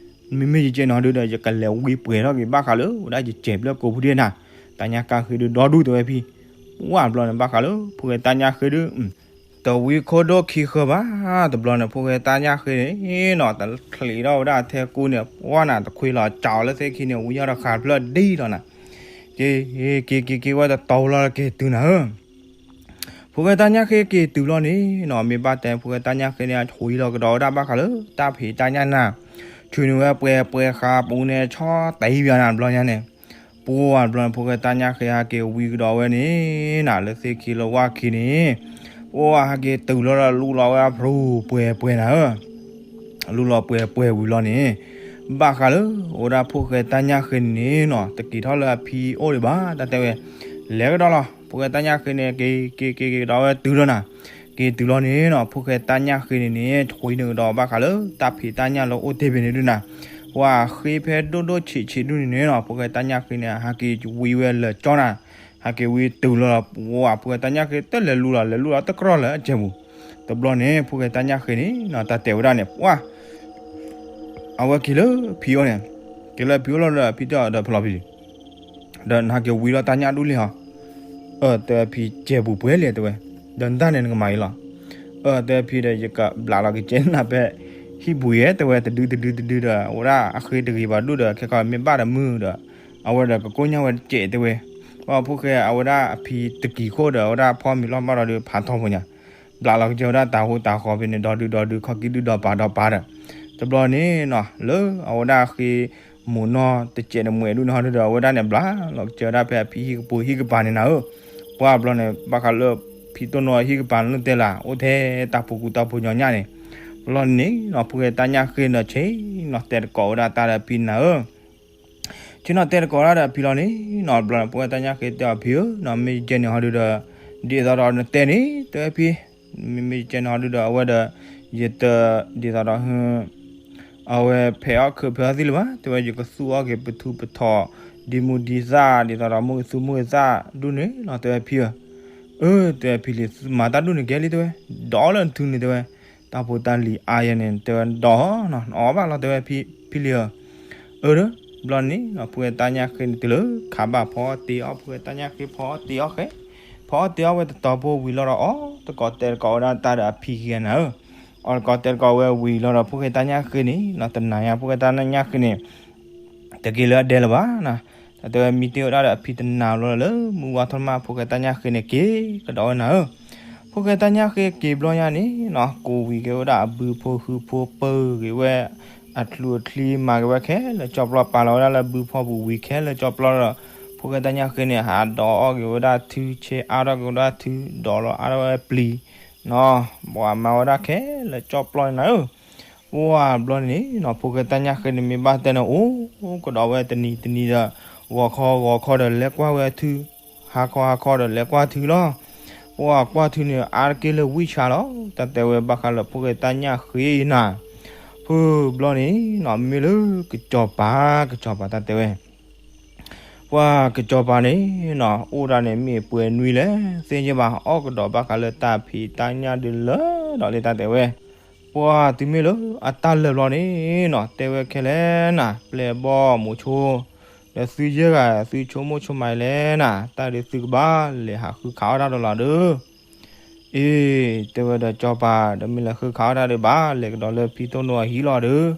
မ့မ့ၢ်ယကဲနီၤဒုဒီး ယကလဲၤဝံပှဲၤထီၣ်က့ၤဘၣ်ဃးလၢဝဲဒၣ်ယစဲးဖျၢၣ်ကိးဖုဒံးနၤ, တၢ်ညၣ်ကၣ်ဃ့ဒုဒီဒူၣ် တဲဝဲဖံ, ပှၢ်ဘျီန့ၣ် ဘၣ်ဃးလၢဖိၣ်ဃဲတၢ်ညၣ်ဃ့ဒု တဝံခိၣ်ဒိၣ်ခံဃၢဘၣ်, တဘျီန့ၣ် ဖိၣ်ဃဲတၢ်ညၣ်ဃ့န့ၣ်နီၤ တချုးထီၣ်ဝဲဒၣ်ထဲကူန့ၣ် ပှၢ်နၤ တခွ့လီၤကၠီလၢသ့ၣ်ခံန့ၣ် ဝံယီၢ်တဃာ်ဖျၢၣ်ဒံလီၤနၤ, က့ၤ က့ၤက့ၤက့ၤဝဲတတီၤလီၤက့ၤတုၤနၤဧၢ ဖိၣ်ဃဲတၢ်ညၣ်ဃ့က့ၤတုၤလီၤန့ၣ်နီၤ မ့ၢ်ဘၣ်တဲဖိၣ်ဃဲတၢ်ညၣ်ဃ့န့ၣ် အဝံလီၤကဒီးဝဲဒၣ်ဘၣ်ဃးလၢ တၢ်ဖံးတၢ်ညၣ်နၤ, ဆူန့ၣ်ဝဲပှဲၤပှဲၤဃာ်ပူၤန့ၣ် ဆီတံၢ်ဘၣ်နၤတဘျီညါန့ၣ်, ပှၢ်တဘျီန့ၣ် ဖိၣ်ဃဲတၢ်ညၣ်ဃ့ဟဲက့ၤဝံကဒီးဝဲန့ၣ်နၤ လၢသ့ၣ်ခံလၢဝါခံန့ၣ်, ပှၢ်ဟဲက့ၤတုၤလီၤဒီးလူလီၤဝဲဖရူပှဲၤပှဲၤနၤဧၢ လူလီၤပှဲၤပှဲၤဝံၤလီၤန့ၣ်, ဘၣ်ဃးလၢ အိၣ်ဒၣ်ဖိၣ်ဃဲတၢ်ညၣ်ဃ့န့ၣ်နီၤ တက့ၤထီၣ်လၢအဖံအိၣ်ဒံးဘၣ် တၢ်တဲဝဲ, လဲၤကဒီးလီၤ ဖိၣ်ဃဲတၢ်ညၣ်ဃ့န့ၣ် က့ၤက့ၤက့ၤကဒီးဝဲတုၤလီၤနၤ, က့ၤတုၤလီၤန့ၣ်နီၤ ဖိၣ်ဃဲတၢ်ညၣ်ဃ့န့ၣ်န့ၣ် ထွံန့ၣ်ကဒီးဘၣ်ဃးလၢ တၢ်ဖံးတၢ်ညၣ်လၢအိၣ်တ့ၢ်ဖဲန့ၣ်ဒုနၤ, ပှၢ်ဃ့ဖဲဒိၣ်ဒိၣ်ဆံးဆံးဒုန့ၣ်န့ၣ်နီၤ ဖိၣ်ဃဲတၢ်ညၣ်ဃ့န့ၣ် ဟဲက့ၤဝံဝဲလၢာ်ကၠီနၤ, ဟဲက့ၤဝံတုၤလီၤ ပှၢ်ဖိၣ်ဃဲတၢ်ညၣ်ဃ့ တလဲၤလူလီၤ လဲၤလူလီၤတကြၢးလၢအစဲးပူၤ, တဘျီန့ၣ် ဖိၣ်ဃဲတၢ်ညၣ်ဃ့န့ၣ်နီၤ တၢ်တဲဝဲဒၣ်န့ၣ် ပှၢ် အဝဲက့ၤလၢဖံအိၣ်န့ၣ်, က့ၤလၢဖံအိၣ်လီၤဒီးဖံတဲအီၤဒီးဖဲလီၤဖံ, ဒီးနဟဲက့ၤဝံလီၤတၢ်ညၣ်ဒူၣ်လံဟီ, အၢ တဲဖံ စဲးပူၤပှဲၤလဲၣ်တဲဝဲ, ဒီးနတၢ်န့ၣ်နကမၤအံၤလီၤ, အၢ တဲဖံဒီး ယကဘျးလီၤကစဲးနၤဖဲ ဟံၣ်ပူၤယဲတဲဝဲ တဒုတဒုတဒုဒီး အဝဲဒၣ်အဃ့တဂ့ၤဘၣ်ဒိၣ်ဒီး ခဲခီမ့ၢ်ဘၣ်ဒီးမုၢ်ဒီး အဝဲဒီးကကိၢ်ညါဝဲတစဲးတဲဝဲ, ပှၢ်ဖိၣ်ဃဲအဝဲဒၣ်အဖံတကံၤခိၣ်ဒီး အဝဲဒၣ်ဖီမံၤလီၢ်ဘၣ်ဒီးဒုးဖးထီဖိညါ ဘျးလီၤကစၢ်ဝဲဒၣ်တၢ်ဟူတၢ်ဃီဖဲန့ၣ် ဒီဒုဒီဒု ခီၣ်ကံၣ်ဒုဒီးပာ်ဒီးပာ်ဒီး, တ တဘျီန့ၣ်နီၤ လၢအဝဲဒၣ်ဃ့မိၢ်နီၢ်တစဲးတမှဲးဒူၣ်န့ၣ်ဟီဒုဒီး အဝဲဒၣ်န့ၣ်ဘျါလီၤကစၢၤဝဲဒၣ်ဖဲအဖံဟံၣ်ကပူၤဟံၣ်ကပၤန့ၣ်နၤဧၢ. ပှၢ်ဘျီန့ၣ် ဘၣ်ဃးလၢဖံတိၢ်နီၢ်ဟံၣ်ကပၤန့ၣ်တဲလၢ် အိၣ်ထဲတၢ်ဖိကူတၢ်ဖိညီညၣ်န့ၣ်, ဘျီန့ၣ်နီၤ ဖိၣ်ဃဲတၢ်ညၣ်ဃ့န့ၣ် ဆ့ၣ်နီၤတဲတကိးဝဲဒၣ်တၢ်ဒီးအဖံနၤဧၢ ဆ့ၣ်နီၤတဲတကိးဒၣ်ဒီးအဖံလီၤန့ၣ်နီၤ ဘျီန့ၣ် ဖိၣ်ဃဲတၢ်ညၣ်ဃ့တဲအီၤ ဖံဧၢနီၤ မ့ၢ်ယကဲန့ၣ်ဟီဒုဒီး ဒ်သိးဒီးနတဲန့ၣ် တဲဝဲဖံ, မ့မ့ၢ်ယကဲန့ၣ်ဟီဒုဒီး အဝဲဒီး ယတ ဒ်သိးဒီး အဝဲဖဲးအီၣ်ခုးဖဲးအီၣ်သံလၢၤဘၣ် တဲဝဲ ယကသူၣ်အီၣ်က့ၤပထူပထီၣ် ဒံမူဒံသၣ် ဒ်သိးဒီးမုၢ်ကသူမုၢ်ကသၣ်ဒူၣ်န့ၣ်လီၤ တဲဝဲဖံဧၢ. အၢ တဲဝဲဖံလံၤ သုမၤတၢ်ဒူၣ်န့ၣ်ကဲလံ တဲဝဲ, ဒီးလၢနထုန့ၣ် တဲဝဲ, တၢ်ဖိတၢ်လံၤအါယဲန့ၣ် တဲဝဲ ဒီးနီၤ နအီၣ်ဘၣ်လီၤ တဲဝဲဖံလံၤဧၢ. အၢ ဘျီန့ၣ်နီၤ ဖိၣ်ဃဲတၢ်ညၣ်ဃ့န့ၣ်တုၤလၢခးဘၣ်ဖီအီၣ်တ့အီၣ် ဖိၣ်ဃဲတၢ်ညၣ်ဃ့ဖီအီၣ်တ့အီၣ်ဃဲ, ဖီအီၣ်တ့အီၣ်ဝဲတတီၤဖိဝံၤလီၤဒီး အီၣ်တကိးတဲတကိးဝဲဒၣ်တၢ်ဒီးအဖံခံဂၤနၤဧၢ. အီၣ်တကိးတဲတကိးဝဲဝံၤလီၤဒီး ဖိၣ်ဃဲတၢ်ညၣ်ဃ့န့ၣ်နီၤ တနာ်ညါ ဖိၣ်ဃဲတၢ်ညၣ်ဃ့န့ၣ် တက့ၤလၢအဒဲလၢၤဘၣ်နီၤ. တၢ်တဲဝဲမံတ့ၢ်ဝဲဒၣ်ဒီးအဖံတနာ်ဘျီလၢ မုၢ်ဝါထီၣ်မး ဖိၣ်ဃဲတၢ်ညၣ်ဃ့န့ၣ် က့ၤကဒီးဝဲနၤဧၢ. ဖိၣ်ဃဲတၢ်ညၣ်ဃ့က့ၤဘျီညါန့ၣ်နီၤ ကိးဝံၤက့ၤဝဲဒၣ်အဘုဖိဟုဖိ ပၢဂ့ၤဝဲ အချုးအချံ မၤက့ၤဝဲခဲလၢာ်ကၠီပျီ ပာ်လီၤဝဲဒၣ်လၢဘုဖီပူၤဝံၤခဲလၢာ်ကၠီပျီဒီး ဖိၣ်ဃဲတၢ်ညၣ်ဃ့န့ၣ် ဟးဒီးအီၣ်က့ၤဝဲဒၣ်ထု ဆဲးအါထီၣ်က့ၤဝဲဒၣ်ထု ဒီးလီၤအါထီၣ်ဝဲပျံၤနီၤ ပှၤမၤဝဲဒၣ်ခဲလၢာ်ကၠီပျီန့ၣ်နၤဧၢ. ပှၢ်ဘျီန့ၣ်နီၤ ဖိၣ်ဃဲတၢ်ညၣ်ဃ့န့ၣ် မ့ၢ်ဘၣ်တဲန့ၣ် အိၣ်ကဒီးဝဲတနံၤတနံၤဒီး ဂီၤခီဂီၤခီဒီးလဲၤကွၢ်ဝဲအထု ဟါခီဟါခီဒီးလဲၤကွၢ်ထုလီၤ. ပှၢ်ကွၢ်ထုန့ၣ် အါတက့ၢ်လၢဝံၣ်ဆါလီၤ တၢ်တဲဝဲ ဘၣ်ဃးလၢဖိၣ်ဃဲတၢ်ညၣ်ဃ့နၤ. ဖုဘျီန့ၣ်နီၤ မ့ၢ်လၢကစီၤပၤ ကစီၤပၤတၢ်တဲဝဲ ပှၢ်ကစီၤပၤန့ၣ်နီၤ အိၣ်ဒၣ်န့ၣ်မ့ၢ်ပှဲၤနွံလဲၣ် သ့ၣ်ညါဘၣ် အီၣ်ကဒီးဘၣ်ဃးလၢတၢ်ဖံးတၢ်ညၣ်ဒုးလၢာ်ဒီးလၢတၢ်တဲဝဲ ပှၢ်တုၤမ့ၢ်လၢအတၢ်လၢာ်ဘျီန့ၣ်နီၤ တဲဝဲခဲလၢာ်နၤ ပျဲၢ်ဘီၣ်မိၤဆိ ဒီးသုယဲၢ်ဂၤ သုဆိကမိၣ်ဆိကမးလဲၣ်နၤ တၢ်ဒုးသုကဘၣ်လဲၤဟးဃုခးအီၣ်တၢ်ဒီးလီၤဒီး အ့ တဲဝဲဒီးစီၤပၤ ဒီးမ့ၢ်လဲၤဃုခးအီၣ်တၢ်ဒီး ဘၣ်လဲၤကဒီးလၢဖံတိၢ်နိအဟံၣ်လီၤဒီး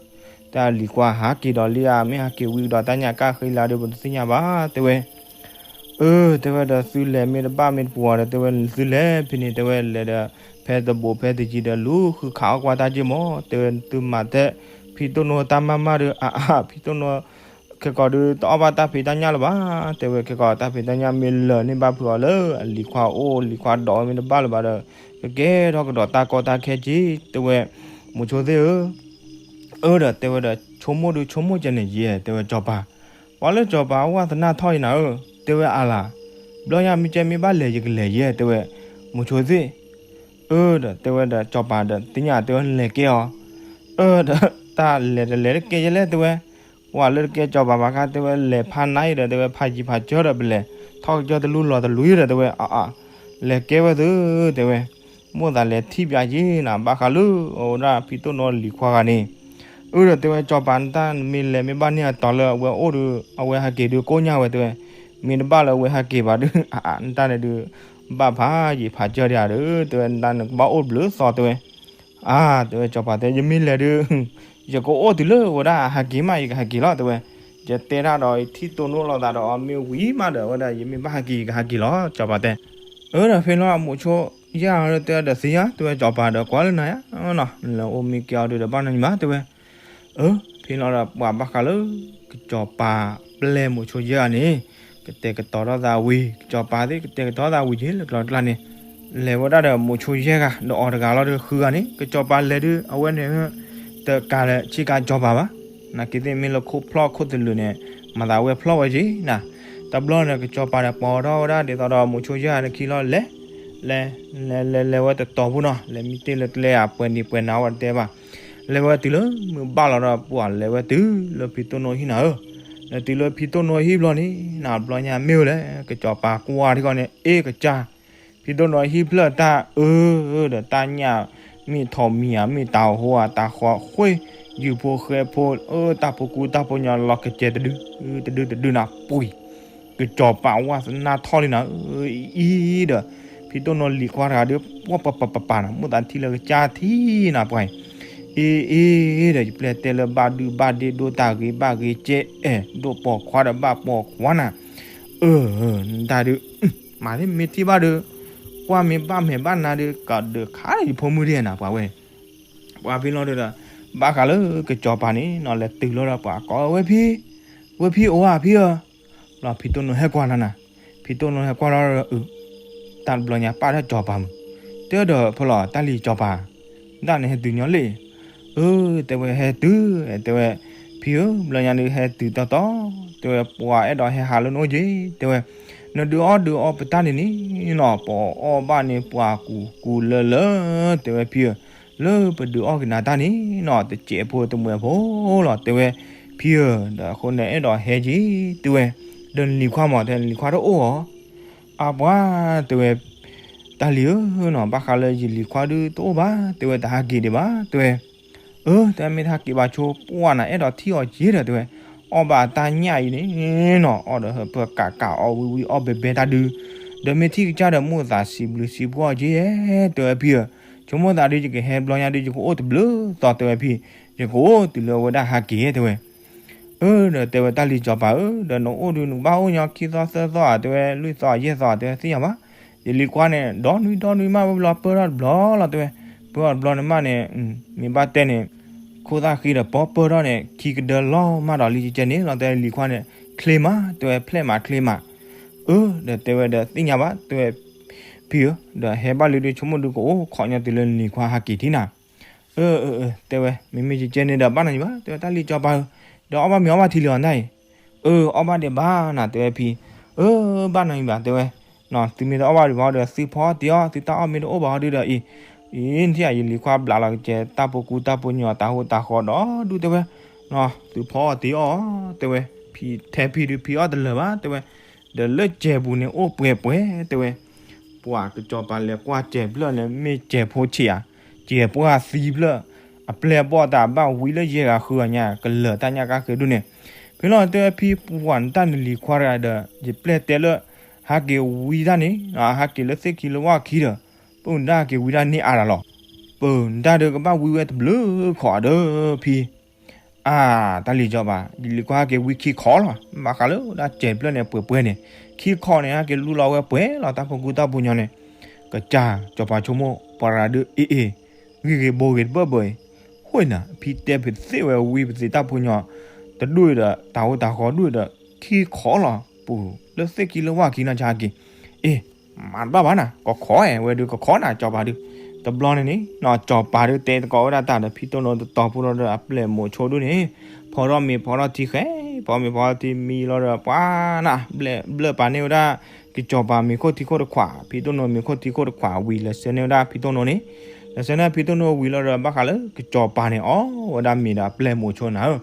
တၢ်လံၤကွၢ်ဟးက့ၤဒီးလံဧါ မ့ၢ်ဟးက့ၤဝံၤကဒီး တၢ်ညၣ်ကၣ်ဃ့လၢဒီး ပတသ့ၣ်ညါဘၣ် တဲဝဲ. အၢ တဲဝဲဒီး သုလဲၤမ့ၢ်တဘၣ်မ့ၢ်တပှီၤဒီး တဲဝဲ သုလဲၤဖဲန့ၣ် တဲဝဲ လဲၤဒီး ဖဲတဘိးဖဲတယံၤဒီး လူၤဃုခးအီၣ်ကွၢ်တၢ်က့ၢ်မး တဲဝဲ သုမၤတဲ ဖံတိၢ်နိတၢ်မၤမၤဒီး အါအါ ဖံတိၢ်နိ ခဲကီးဒုး တအီၣ်ဘၣ်တၢ်ဖံးတၢ်ညၣ်လၢၤဘၣ် တဲဝဲ ခဲကီးတၢ်ဖံးတၢ်ညၣ်မ့ၢ်လၢာ်န့ၢ်ဘၣ်ဖုးအီၤလၢအလံၤခွါအိၣ် လံၤခွါဒီးမ့ၢ်တဘၣ်လၢၤဘၣ်ဒီး ကကဲထီၣ်ကဒီးတၢ်ကီတၢ်ခဲက့ၢ် တဲဝဲ မိၤဆိသ့ၣ်ဧၢ. အၢ ဒီးတဲဝဲဒီး ဆိကမိၣ်ဒုးဆိကမိၣ်ကဲန့ၣ်ယဲၢ် တဲဝဲစီၤပၤ ပှၤလၢစီၤပၤအဝဲသနာ်ထီၣ်အံၤနၤဧၢ တဲဝဲအါလၢ် ဘျီညါမ့ၢ်ကဲမ့ၢ်ဘၣ်လဲၤယကလဲၤယဲၢ် တဲဝဲ မိၤဆိသ့ၣ် အၢ ဒီးတဲဝဲဒီးစီၤပၤဒီးသ့ၣ်ညါတဲဝဲလဲၤကဲအီၤ အၢ ဒီးတၢ်လဲၤတလဲၤတကဲယဲၢ်လဲၣ် တဲဝဲ ပှၤလၢတကဲစီၤပၤဘၣ်ခါ တဲဝဲလဲၤဖးနါအံၤဒီး တဲဝဲဖးယံၤဖးကၢဒီးပလဲၤ ထီၣ်ကစၢၢ်တလူလီၤတလူဒီး တဲဝဲအါအါ လဲၤကဲဝဲသု တဲဝဲ မိၣ်သးလဲၤထံၣ်ပၠးက့ၤနၤ ဘၣ်ဃးလၢအဝဲဒၣ်ဖံတိၢ်နိလံၤခွါဂၤန့ၣ် အၢ ဒီးတဲဝဲစီၤပၤ နတၢ်မ့ၢ်လဲၤမ့ၢ်ဘၣ်န့ၢ်အတီၤလၢအဝဲအိၣ်ဒီး အဝဲဟးက့ၤဒုးကိညၢ်ဝဲ တဲဝဲ မ့ၢ်တဘၣ်လၢအဝဲဟးက့ၤဘၣ်ဒီး အါအါ နတၢ်န့ၣ်ဒုး ဘၣ်ဖးယံၤဖးကၢဒံးဧါဒီး တဲဝဲ နတၢ်န့ၣ်ကဘၣ်အိၣ်ဘျုးသီ တဲဝဲ အါ တဲဝဲစီၤပၤတဲ ယမ့ၢ်လဲၤဒုး ယကအိၣ်တုၤလၢအဝဲဒၣ်ဟးက့ၤမး ယကဟးက့ၤလီၤ တဲဝဲ ယတဲတၢ်ဒီးယထံၣ်တိၢ်နိလိာ်သးဒီးအီၤမ့ၢ်ဝံၤမးဒီး အဝဲဒၣ်ယမ့ၢ်ဘၣ်ဟးက့ၤ ယကဟးက့ၤလီၤ စီၤပၤတဲ အၢ ဒီးဖဲလီၤ မိၤဆိယဲၢ်ဂၤဒီးတဲဒီးသ့ၣ်ညါ တဲဝဲစီၤပၤဒီးကွၢ်လၢနၤယါနီၤ နလဲၤအိၣ်မ့ၢ်ကဲအီၤဒုးဒီးဘၣ်နီတမံၤဘၣ် တဲဝဲ အၢ ဖဲလီၤဒီးပှၤဘၣ်ဃးလၢ ကစီၤပၤပျဲၢ်မိၤဆိယဲၢ်ဂၤန့ၣ် ကတဲာ်ကတီၤထီၣ်သးဝံၤ ကစီၤပၤသ့ၣ်ကတဲာ်ကတီၤသးဝံၤက့ၤလၢကျီကျါန့ၣ် လဲၤဝဲဒၣ်ဒီးမိၤဆိယဲၢ်ဂၤ ဒီးအီၤတဂၤလီၤဒီးဃုဂၤန့ၣ် ကစီၤပၤလဲၤဒုး အဝဲန့ၣ် တကးလၢဆ့ကၤစီၤပၤဘၣ် နာ်က့သ့ၣ်မ့ၢ်လၢခိၣ်ဖျီၣ်ခိၣ်သလုးန့ၣ် မၤသးဝဲဖျီၣ်ဝဲက့ၤနၤ တဘျီန့ၣ် ကစီၤပၤဒီးပိာ်ထီၣ်ဝဲဒၣ်ဒ်သိးဒီးမိၤဆိယဲၢ်ဂၤန့ၣ်ခံလီၤ လဲၤ လဲၤလဲၤလဲၤလဲၤဝဲတတီၤဖိနီၤ လဲၤမံတ့ၢ်လၢကျဲဧါ ပှဲၤနံၤပှဲၤနၤဝဲတတဲဘၣ် လဲၤဝဲတုၤလၢမုၢ်ဘၣ်လီၤဒီးပှၤလဲၤဝဲတုၤလၢဖံတိၢ်နိဟံၣ်နၤဧၢ လဲၤတုၤလၢဖံတိၢ်နိဟံၣ်ဘျီန့ၣ် နဘျီညါမ့ၢ်ဝဲလဲၣ် ကစီၤပၤကွၢ်ထံကီၢ်န့ၣ် အ့ကစၢ် ဖံတိၢ်နိဟံၣ်ဖျၢၣ်တၢ်အၢ ဒီးတၢ်ညၣ် မ့ၢ်ထိးမံၤဧါ မ့ၢ်တၤဟိဧါ တၤဃီဃ့ ယုၢ်ဖိဃဲဖိ အၢ တၢ်ဖိကူတၢ်ဖိညီလီၤကစဲးတဒု တဒုတဒုနၤ ပှံၤ ကစီၤပၤဝါသနာထီၣ်လံနၤ အံၤဒီး ဖံတိၢ်နိလံၤခွါတဂၤဒီး ပှၤပပပပၤနၤ မိၣ်သးထံလၢကစၢ်ထံနၤပှၤအံၤ အ့ အ့ ဒီးယပျဲၢ်တဲလၢဘၣ်ဒုဘၣ်ဒ့ဒိၣ်တၢ်ဂ့ၤဘၣ်ဂ့ၤကဲအဲၣ် ဒိၣ်ပိာ်ခွါဒီးဘၣ်ပိာ်ခွါနၤ အၢ နတၢ်ဒုး မၤသ့မ့ၢ်ထံၣ်ဘၣ်ဒီး ကွၢ်မ့ၢ်ဘၣ်မဲာ်ဘၣ်နါဒီး ကဒီးခါဒီးယဖိမုၣ်ဒ်နၤပှၤဝဲ ပှၤဖဲလီၤဒီး ဘၣ်ဃးလၢကစီၤပၤန့ၣ်နီၤ လဲၤတုၤလီၤဒီးပှၤကိးဝဲဖံ, ဝဲဖံအိၣ်ဧါဖံဧၢ, ဘျီဖံတိၢ်နိဟဲကွၢ်လီၤနၤ, ဖံတိၢ်နိဟဲကွၢ်လီၤဒီး အုး, တၢ်တဘျီညါပာ်ထီၣ်စီၤပၤမုၢ်, တဲဒီးဖဲလီၤတၢ်လံၤစီၤပၤ, ဒၣ်န့ၣ်ဟဲတုၤညီလံ, အၢ တဲဝဲဟဲတုၤ, တဲဝဲ, ဖံဧၢ ဘျီညါဒုးဟဲတုၤတီတီ, တဲဝဲပှၤအဲၣ်ဒိးဟဲဟးလၢနအိၣ်က့ၤ, တဲဝဲ, နဒုးအီၣ်ဒုးအီပတၢ်န့ၣ်န့ၣ်နီၤ ပအီၣ်ဘၣ်န့ၣ်ပှၤကူကူလၢလၢ, တဲဝဲဖံဧၢ, လၢပဒုးအီၣ်က့ၤနၤတၢ်န့ၣ်နီၤ တစဲးဖိတမှဲးဖိလီၤ တဲဝဲ, ဖံဧၢ, ဒီးအဃိန့ၣ်အဲၣ်ဒိးဟဲက့ၤ, တဲဝဲ, ဒီးနလံၤခွါမး တဲနလံၤခွါတအိၣ်ဧါ, အပှၤ, တဲဝဲ, တၢ်လံၤဧၢနီၤ ဘၣ်ဃးလၢယလံၤခွါဒုးတအိၣ်ဘၣ် တဲဝဲ တဟးက့ၤဒံးဘၣ် တဲဝဲ, အၢ တဲမ့ၢ်တဟးက့ၤဘၣ်ဆိ ပှၢ်နၤအဲၣ်ဒိးထံၣ်အီၤက့ၤဒီး တဲဝဲ, အီၣ်ဘၣ်အတၢ်ညၣ်အံၤန့ၣ်နီၤ အီၣ်ဒီးဟၢဖၢကးကးအီၣ်ဝံဝံအီၣ်ဘဲဘဲတၢ်ဒုး, ဒီးမ့ၢ်ထံၣ်ကစၢ်ဒီးမိၢ်သးစံးဘျုးစံးဖှိၣ်အီၤက့ၤ, တဲဝဲဖံဧၢ, ဆိကမိၣ်သးဒုးယကဟဲဘျီညါဒုးယကအိၣ်တဘျုးသီ တဲဝဲဖံ, ယကအိၣ်တုၤလၢအဝဲဒၣ်ဟးက့ၤ တဲဝဲ အၢ ဒီးတဲဝဲတၢ်လံၤစီၤပၤဧၢ, ဒီးနအိၣ်ဒုးနကဘၣ်အိၣ်ညီခံသီသၢသီဧါ တဲဝဲ လွံၢ်သီယဲၢ်သီ တဲဝဲသ့ၣ်ညါဘၣ်, ယလံၤခွါန့ၣ် ဒီနွံဒီနွံမးဝဲဘျီပၢၢ်ထီၣ်တဘျီလီၤ တဲဝဲ, ပၢၢ်ထီၣ်တဘျီန့ၣ်မးန့ၣ်, မ့ၢ်ဘၣ်တဲန့ၣ်, ခိၣ်သၣ်ဃံဒီးပီပၢၢ်ထီၣ်န့ၣ် ခံကဒၢလီၤမးဒီးလံကကဲန့ၣ်လီၤ တဲလံၤခွါန့ၣ်, ချ့မး တဲဝဲ ဖျဲၣ်မးချ့မး, အၢ ဒီးတဲဝဲဒီးသ့ၣ်ညါဘၣ် တဲဝဲ, ဖံဧၢ, ဒီးဟဲဘၣ်လံဒုးဆိကမိၣ်ဒုးကအိၣ်ခိးညီတုၤလၢနလံၤခွါဟးက့ၤထံနၤ အၢ အၢ အၢ တဲဝဲ, မ့မ့ၢ်ကကဲန့ၣ်ဒီးဘၣ်နီၤအံၤဘၣ် တဲဝဲတၢ်လံၤစီၤပၤဧၢ, ဒီးအီၣ်ဘၣ်မ့ၤအီၣ်ဘၣ်ထံလံအီၤနတၢ်အံၤ, အၢ အီၣ်ဘၣ်ဒံးဘၣ်နၤ တဲဝဲဖံ, အၢ ဘၣ်နီၤအံၤဘၣ် တဲဝဲ, သုမ့ၢ်တအီၣ်ဘၣ်ဒံးဘၣ်ဒီး သုဖီအီၣ်တ့ၤအီၣ် သုတၢ်အီၣ်မ့ၢ်တအိၣ်ဘၣ်အီၤဒုးဒီးအံၤ, အံၤ နထံၣ်ယလံၤခွါဘျးလီၤကဲ တၢ်ပူၤကူတၢ်ပူၤညီၤ တၢ်ဟူးတၢ်ဃီဒီးဒုး တဲဝဲ, သုဖီအီၣ်တ့ၤအီၣ် တဲဝဲ, ဖံထဲဖံဒုးဖံအီၣ်တလၢာ်ဘၣ် တဲဝဲ, ဒီးလၢစဲးပူၤန့ၣ်အိၣ်ပှဲၤပှဲၤ တဲဝဲ, ပှၤကစီၤပၤလဲၤကွၢ်စဲးဖျၢၣ်န့ၣ် မ့ၢ်စဲးဖိဆံးဧါ, စဲးပှၢ်သံဖျၢၣ်, အပျဲၢ်အဘီၣ်တၢ်ဘၣ်ဝံလၢယဲၢ်ဂၤဃုဂၤညါ ကလၢာ်တၢ်ညၣ်ကါဃ့ဒိၣ်န့ၣ်, ဖဲလီၤတဲဖံပှၤနတၢ်နလံၤခွါတဂၤဒီး ယပျဲၢ်တဲလၢ ဟးက့ၤဝံတၢ်န့ၣ်, ဟးက့ၤလၢသ့ၣ်ခံလၢဝၣ်ခံဒီး, ပနတၢ်ဟးက့ၤဝံတၢ်န့ၢ်အါတၢ်လီၤ, ပနတၢ်ဒုးကဘၣ်ဝံဝဲတဘျုးခိးဒီးဖံ အါ, တၢ်လံၤစီၤပၤ ယလံၤခွါဟဲက့ၤဝံခံခီလီၤ ဘၣ်ဃးလၢဒၣ်စဲးဖျၢၣ်န့ၣ်ပှဲၤပှဲၤန့ၣ်, ခံခီန့ၣ် ဟဲက့ၤလူလီၤဝဲပှဲၤလီၤ တၢ်ပူၤကူတၢ်ပူၤညီၤန့ၣ်, ကစၢ်စီၤပၤဆိကမိၣ် ပှၤတဂၤဒုးအ့ၣ်အ့ၣ်, ဂံၢ်ဂ့ၤဘိဂ့ၤတဘၢၣ်ဘၢၣ်အံၤ, ဃိနၤ ဖံတဲပသ့ၣ်ဝဲဝံပသ့ၣ်တၢ်ပူၤညီၤ, တဒူၣ်ဒီးတၢ်ဟူးတၢ်ဃီဒူၣ်ဒီး, ခံခီလီၤ ပူၤလၢသ့ၣ်ခံလၢဝၣ်ခံနီၢ်ဆါဟဲက့ၤ, အ့ၣ် မၤတဘၣ်ဘၣ်နၤ ကခီအဲၣ်ဝဲဒုးကခီနၤ စီၤပၤဒုး, တဘျီန့ၣ်န့ၣ် စီၤပၤဒုးတဲသကိးဝဲဒၣ်တၢ်ဒီးဖံတိၢ်နိတတီၤဖိလီၤဒီးအပျဲၢ်မိၤဆိဒုန့ၣ်, ဖီထီၣ်မ့ၤဖီထီၣ်ထံဃဲ, ဖီမ့ၤဖီထီၣ်ထံမံလီၤဒီးပှၤနၤ, ဘျၢၣ်ပာ်န့ၢ်ဝဲဒၣ် ကစီၤပၤမ့ၤခိၣ်ထံခိၣ်တခွး, ဖံတိၢ်နိမ့ၤခိၣ်ထံခိၣ်တခွးဝံၤ လဲၤဆှၢန့ၢ်ဝဲဒၣ်ဖံတိၢ်နိန့ၣ်, လဲၤဆှၢန့ၢ်ဖံတိၢ်နိဝံၤလီၤဒီး ဘၣ်ဃးလၢကစီၤပၤန့ၣ် အီၣ်ဝဲဒၣ်မ့ၤဒီးအပျဲၢ်မိၤဆိနၤဧၢ,